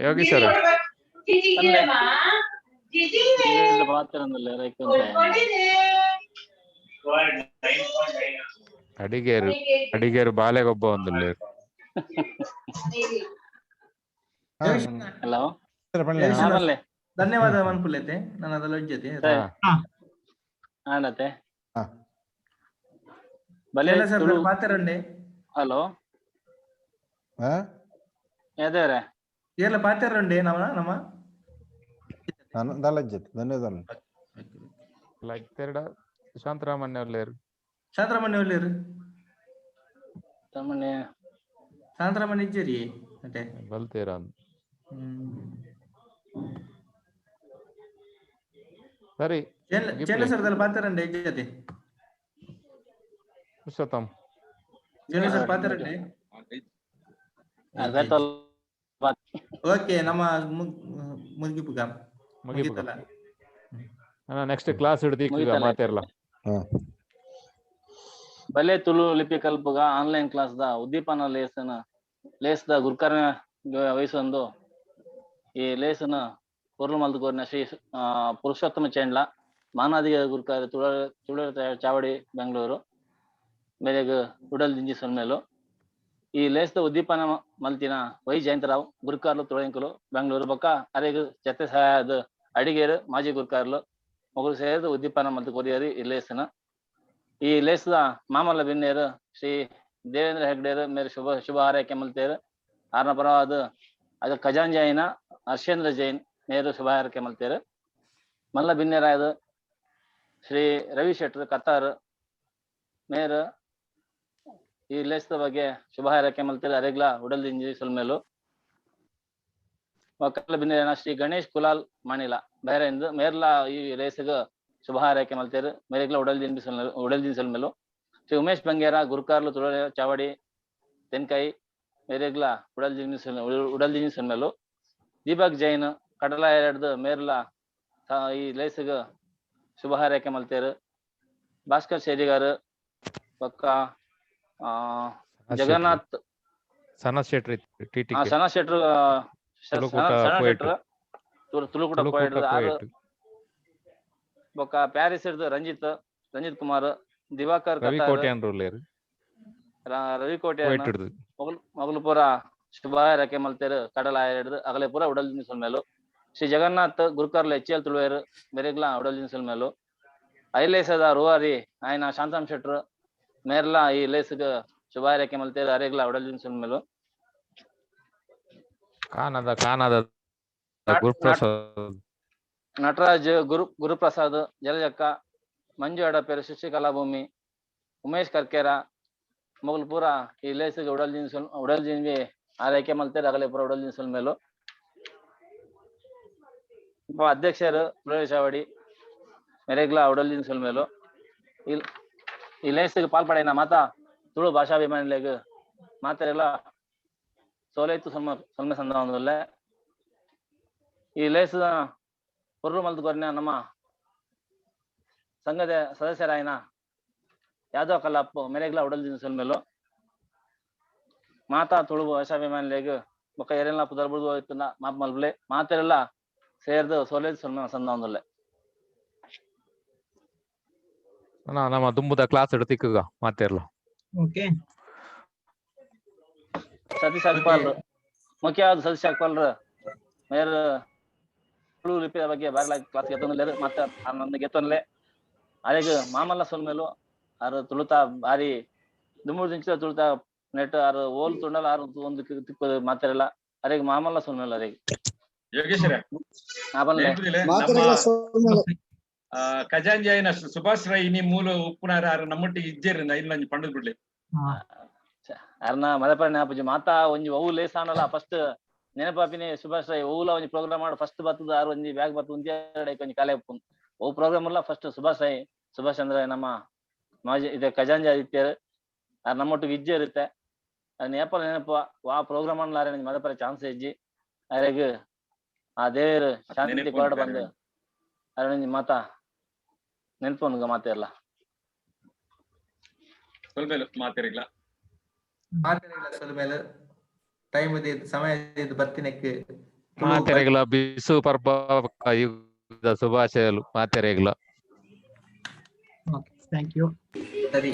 ಯೋಗಿ ಸರ್. ಅಡಿಗೇರು ಅಡಿಗೇರು ಬಾಲೆಗೊಬ್ಬ ಒಂದುಲ್ಲೇರು. ಹಲೋ. ಧನ್ಯವಾದ ಮನ್ಪುಲೆತೆ ನಾನು ಅದೆಲ್ಲ ಜೊತೆ. ಆಂಡತೆ ಬಲೆ. ಸರ್ ಪಾತೆರಂಡೆ. ಹಲೋ. ಹಾ. ಯಾವ್ದೇವ್ರೆ? ಏರ್ಲ ಪಾತೆರಂಡೆ ನಮ್ಮ ನಮ್ಮ ನಾನು ದಲಜ್ಜತೆ ಧನ್ಯವಾದ. ಲೈಕ್ ತೆರಡ ಶಾಂತರಾಮಣ್ಣ ಉಲ್ಲೇರು. ಶಾಂತರಾಮಣ್ಣ ಒಲ್ಲೇರು? ತಮ್ಮನೆ. ಶಾಂತರಾಮಣ್ಣ ಇಜ್ಜರಿ ಅಟೆ. ಬಲ್ತೇರ. ಸರಿ. ಚೇಲ ಸರ್ ದಲ್ಲ ಪಾತೆರಂಡೆ ಇಜ್ಜತೆ. ಪುರುಷೋತ್ತಮ್. ಚೇಲ ಸರ್ ಪಾತೆರಂಡೆ. ಓಕೆ, ನಮ್ಮ ಮುಗಿಪುಗ. ಮುಗಿಪುಗ. ನೆಕ್ಸ್ಟ್ ಕ್ಲಾಸ್ ಹಿಡ್ದು ಮಾತೇರ್ಲ. ಬಲೆ ತುಳು ಲಿಪಿ ಕಲ್ಪುಗ ಆನ್ಲೈನ್ ಕ್ಲಾಸ್ ದ ಉದ್ದೀಪನ ಲೇಸನ ಲೇಸ್ ದ ಗುರುಕರ್ಣ ವಹಿಸೊಂದು ಈ ಲೇಸನ ಪೊರ್ಲು ಮಲ್ದು ಕೋರಿನ ಶ್ರೀ ಪುರುಷೋತ್ತಮ ಚೇಂಡ್ಲ ಮಾನಾದಿಗ ಗುರುಕಾರ ತುಳ ತುಳ ಚಾವಡಿ ಬೆಂಗಳೂರು ಮೇರೆಗ್ ಉಡಲ್ ದಿಂಜಿ ಸೊಲ್ಮೇಲು. ಈ ಲೇಸ್ದ ಉದ್ದೀಪನ ಮಲ್ತಿನ ವೈ ಜಯಂತರಾವ್ ಗುರುಕಾರ್ಲು ತುಳಂಕುಲು ಬೆಂಗಳೂರು ಬೊಕ್ಕ ಅರೆಗ್ ಜತೆ ಸಹಾಯದ ಅಡಿಗೇರು ಮಾಜಿ ಗುರುಕಾರ್ಲು ಮೊಗಲು ಸೇರಿದ ಉದ್ದೀಪನ ಮಲ್ತು ಕೊರಿಯರು ಈ ಲೇಸನ. ಈ ಲೇಸ್ದ ಮಾಮಲ್ಲ ಬಿನ್ನೇರು ಶ್ರೀ ದೇವೇಂದ್ರ ಹೆಗ್ಡೇರು ಮೇರೆ ಶುಭ ಶುಭ ಹಾರೈಕೆ ಮಲ್ತೇರು. ಆರ್ನ ಪರವಾದ ಅದು ಖಜಾಂಜಾಯಿನ ಹರ್ಷೇಂದ್ರ ಜೈನ್ ಮೇರು ಶುಭ ಹಾರೈಕೆ ಮಲ್ತೇರು. ಮಲ್ಲ ಬಿನ್ನೇರಾಯದ ಶ್ರೀ ರವಿ ಶೆಟ್ರು ಕತ್ತಾರ್ ಮೇರು ಈ ಲೇಸ್ದ ಬಗ್ಗೆ ಶುಭ ಹಾರೈಕೆ ಮಲ್ತೇರು. ಅರೆಗ್ಲ ಉಡಲ್ ಸೊಲ್ಮೇಲು. ಒಕ್ಕಲ ಬಿನ್ನೇರನ ಶ್ರೀ ಗಣೇಶ್ ಕುಲಾಲ್ ಮಾಣಿಲ ಬೈರೆಂದು ಮೇರ್ಲಾ ಈ ರೇಸ್ಗ್ ಶುಭ ಹಾರೈಕೆ ಮಲ್ತೇರು. ಮೇರೆಗ್ಲ ಉಡಲ್ ದಿಂಬಿ ಉಡಲ್ ದಿಂಜಿ ಸೊಲ್ಮೇಲು. ಶ್ರೀ ಉಮೇಶ್ ಬಂಗೇರ ಗುರುಕಾರ್ಲು ತುಳ ಚಾವಡಿ ತೆನ್ಕಾಯಿ ಮೇರೆಗ್ಲ ಉಡಲ್ ದಿಂಜಿ ಉಡಲ್ ದಿಂಜಿ ಸೊಲ್ಮೇಲು. ದೀಪಕ್ ಜೈನ್ ಕಡಲ ಎರಡ್ದು ಮೇರ್ಲ ಈ ಲೇಸ್ಗ್ ಶುಭ ಹಾರೈಕೆ ಮಲ್ತೇರು. ಭಾಸ್ಕರ್ ಶೆಟ್ಟಿಗಾರ್ ಬೊಕ್ಕ ಜಗನ್ನಾಥ್ ಸನತ್ ಶೆಟ್ರಿ ಟಿ ಆ ಸನತ್ ಶೆಟ್ರು, ತುಳುಕೂಟ ಸನತ್ poet. ಶೆಟ್ರು ತುಳುಕೂಟ ತುಳುಕೂಟ poet ಆರು. poet. ಬೊಕ್ಕ ಪ್ಯಾರಿಸ್ ಇರ್ದು ರಂಜಿತ್ ರಂಜಿತ್ ಕುಮಾರ್, ದಿವಾಕರ್ ರವಿ ಕತಾರ್, ಕೋಟ್ಯಾನ್ ಉಲ್ಲೇರ್. ರವಿ ಕೋಟ್ಯಾನ್ ಕುವೈಟ್ ಹಿಡ್ದು. ಮೊಗಲು ಪೂರ ಶುಭ ಹಾರೈಕೆ ಮಲ್ತೇರು. ಕಡಲ ಹಿಡ್ದು ಅಗಲೆ ಪೂರ ಉಡಲ್ ಮೇಲು. ಶ್ರೀ ಜಗನ್ನಾಥ್ ಗುರುಕರ್ಲ ಎಚ್ ಎಲ್ ತುಳುವೇರು ಮೆರೆಗ್ಲಾ ಉಡಲ್ ಮೇಲು. ಐಲೇಸದ ರೂವಾರಿ ಆಯ್ನ ಶಾಂತರಾಮ್ ಶೆಟ್ರು ಮೇರ್ಲಾ ಈ ಲೇಸ್ಗ್ ಶುಭ ಹಾರೈಕೆ ಮಲ್ತೇರು. ಅರೆಗ್ಲಾ ಉಡಲ್ ಮೇಲು. ಕಾನದ ಕಾನದ ಗುರುಪ್ರಸಾದ್. ನಟರಾಜ್ ಗುರುಪ್ರಸಾದ್, ಜಲಜಕ್ಕ, ಮಂಜು ಅಡಪೇರು, ಶಿಶಿ ಕಲಾಭೂಮಿ, ಉಮೇಶ್ ಕರ್ಕೇರ ಮೊಗಲು ಪೂರ ಈ ಲೇಸ್ಗ್ ಉಡಲ್ ಜಿನ್ಸುಲ್ ಉಡಲ್ ಜಿನ್ವಿ ಆರೈಕೆ ಮಲ್ತೇರು. ಅಗಲೆ ಪೂರ ಉಡಲ್ ಜಿನ್ಸುಲ್ ಮೇಲು. ಅಧ್ಯಕ್ಷರು ಪ್ರವೇಶ್ ಚಾವಡಿ ಮೆರೆಗ್ಲಾ ಉಡಲ್ ಜಿನ್ಸುಲ್ ಮೇಲು. ಈ ಲೇಸ್ಗ್ ಪಾಲ್ಪಡೆನ ಮಾತಾ ತುಳು ಭಾಷಾಭಿಮಾನಿಲೆಗ್ ಮಾತೆರೆಲ್ಲ ಸೋಲೈತು ಸೊಲ್ಮೆ ಸೊಲ್ಮೆ ಸಂದವೊಂದುಲ್ಲೆ. ಈ ಲೇಸ್ ಪೊರ್ಲು ಮಲ್ತ್ ಕೊರ್ನ ನಮ್ಮ ಸಂಘದ ಸದಸ್ಯರಾಯಿನ ಯಾದವ್ ಕಲ್ಲಪ್ಪ ಮೆರೆಗ್ಲಾ ಉಡಲ್ ಜಿನ್ಸುಲ್ ಮೇಲು. ಮಾತಾ ತುಳು ಭಾಷಾಭಿಮಾನಿಲೆಗ್ ಬೊಕ್ಕ ಎರೆಲ್ಲ ಪುದರ್ ಬುಡ್ದು ಹೋಯ್ತುಂಡ ಮಾಪ್ ಮಲ್ಪುಲೆ. ಮಾತೆರೆಲ್ಲ ಸೇರ್ದು ಸೋಲೈತು ಸೊಲ್ಮೆ ಸಂದವೊಂದುಲ್ಲೆ. ಅಣ್ಣ, ನಮ್ಮ ದುಂಬುದ ಕ್ಲಾಸ್ ತಿಕ್ಕುಗ ಮಾತೆರ್ಲ. ಓಕೆ. ಸತೀಶ್ ಅಕ್ಪಾಲ್ರು, ಮುಖ್ಯವಾದ ಸತೀಶ್ ಅಕ್ಪಾಲ್ರು ಮೇರ್ ತುಳು ಲಿಪಿಯ ಬಗ್ಗೆ ಬಾರಿ ಕ್ಲಾಸ್ ಗೆತ್ತೊಂದುಲ್ಲೆರ್. ಮತ್ತೆ ಆರ್ನ ಗೆತ್ತೊನ್ಲೆ ಅರೆಗ್ ಮಾಮಲ್ಲ ಸೊಲ್ಮೆಲು. ಆರ್ ತುಳುತ ಬಾರಿ ದುಂಬು ದಿಂಚಿದ ತುಳುತ ನೆಟ್ ಆರ್ ಓಲ್ ತುಂಡಲ ಆರ್ ಒಂದು ತಿಕ್ಕುದು ಮಾತೆರೆಲ್ಲ. ಅರೆಗ್ ಮಾಮಲ್ಲ ಸೊಲ್ಮೆಲು ಅರೆಗ್. ಯೋಗೇಶ್ವರ ಆ ಪನ್ಲೆ. ನೆನಪುದಿಲ್ಲ, ನಮ್ಮ ಖಜಾಂಜಿ ಆಯಿನ ಸುಭಾಷ್ ರೈ ಇನಿ ಮೂಲ ಉಪ್ಪುನಾರ ಆರ್ ನಮ್ಮೊಟ್ಟಿಗೆ ಇಜ್ಜೆರ್ ಇಲ್ಲ ಪಂಡದ್ ಬಿಡ್ಲಿ. ಅರ್ನ ಮದಪರಣೆ ಆಪುಜಿ ಮಾತಾ ಒಂಜಿ ಒವು ಲೇಸ್ ಆಂಡಲ ಫಸ್ಟ್ ನೆನಪಾಪಿನಿ ಸುಭಾಷ್ ರೈ. ಒವುಲ ಒಂಜಿ ಪ್ರೋಗ್ರಾಮ್ ಆಡ್ ಫಸ್ಟ್ ಬತ್ತದ ಆರ್ ಒಂಜಿ ಬ್ಯಾಗ್ ಬತ್ತು ಒಂಜಿ ಒಂಜಿ ಕಾಲೆ ಉಪ್ಪುಂಡು. ಒವು ಪ್ರೋಗ್ರಾಮ್ ಅಲ್ಲ ಫಸ್ಟ್ ಸುಭಾಷ್ ರೈ ಸುಭಾಷ್ ಚಂದ್ರ ನಮ್ಮ ಮಾಜಿ ಇದೆ ಖಜಾಂಜಿ ಆದಿತ್ಯರು ಆರ್ ನಮ್ಮೊಟ್ಟಿಗೆ ಇಜ್ಜೆ ಇರುತ್ತೆ. ಅದನ್ನ ಏಪಲ ನೆನಪು ವಾ ಪ್ರೋಗ್ರಾಮ್ ಆಂಡಲ ಆರೆ ಮದಪರೆ ಚಾನ್ಸ್ ಇಜ್ಜಿ. ಅರೆಗ್ ಆ ದೇವರು ಶಾಂತಿ ನೆನಪು ಕೊರಡ ಉಂಟು ಬಂದು ಅರೆ ಮಾತಾ ನೆನಪು ಮಾತೆಲ್ಲ. ಸೊಲ್ಮೆಲು ಮಾತೆರೆಗ್ಲ. ಮಾತೆರೆಗ್ಲ ಸೊಲ್ಮೆಲು. ಟೈಮ್ ಸಮಯ ಇದು ಬರ್ತಿನೆಕ್ ತುಳು ಮಾತೆರೆಗ್ಲ ಬಿಸು ಪರ್ಬ ಯುಗದ ಶುಭಾಶಯಲು ಮಾತೆರೆಗ್ಲ. Okay, thank you. ಸರಿ.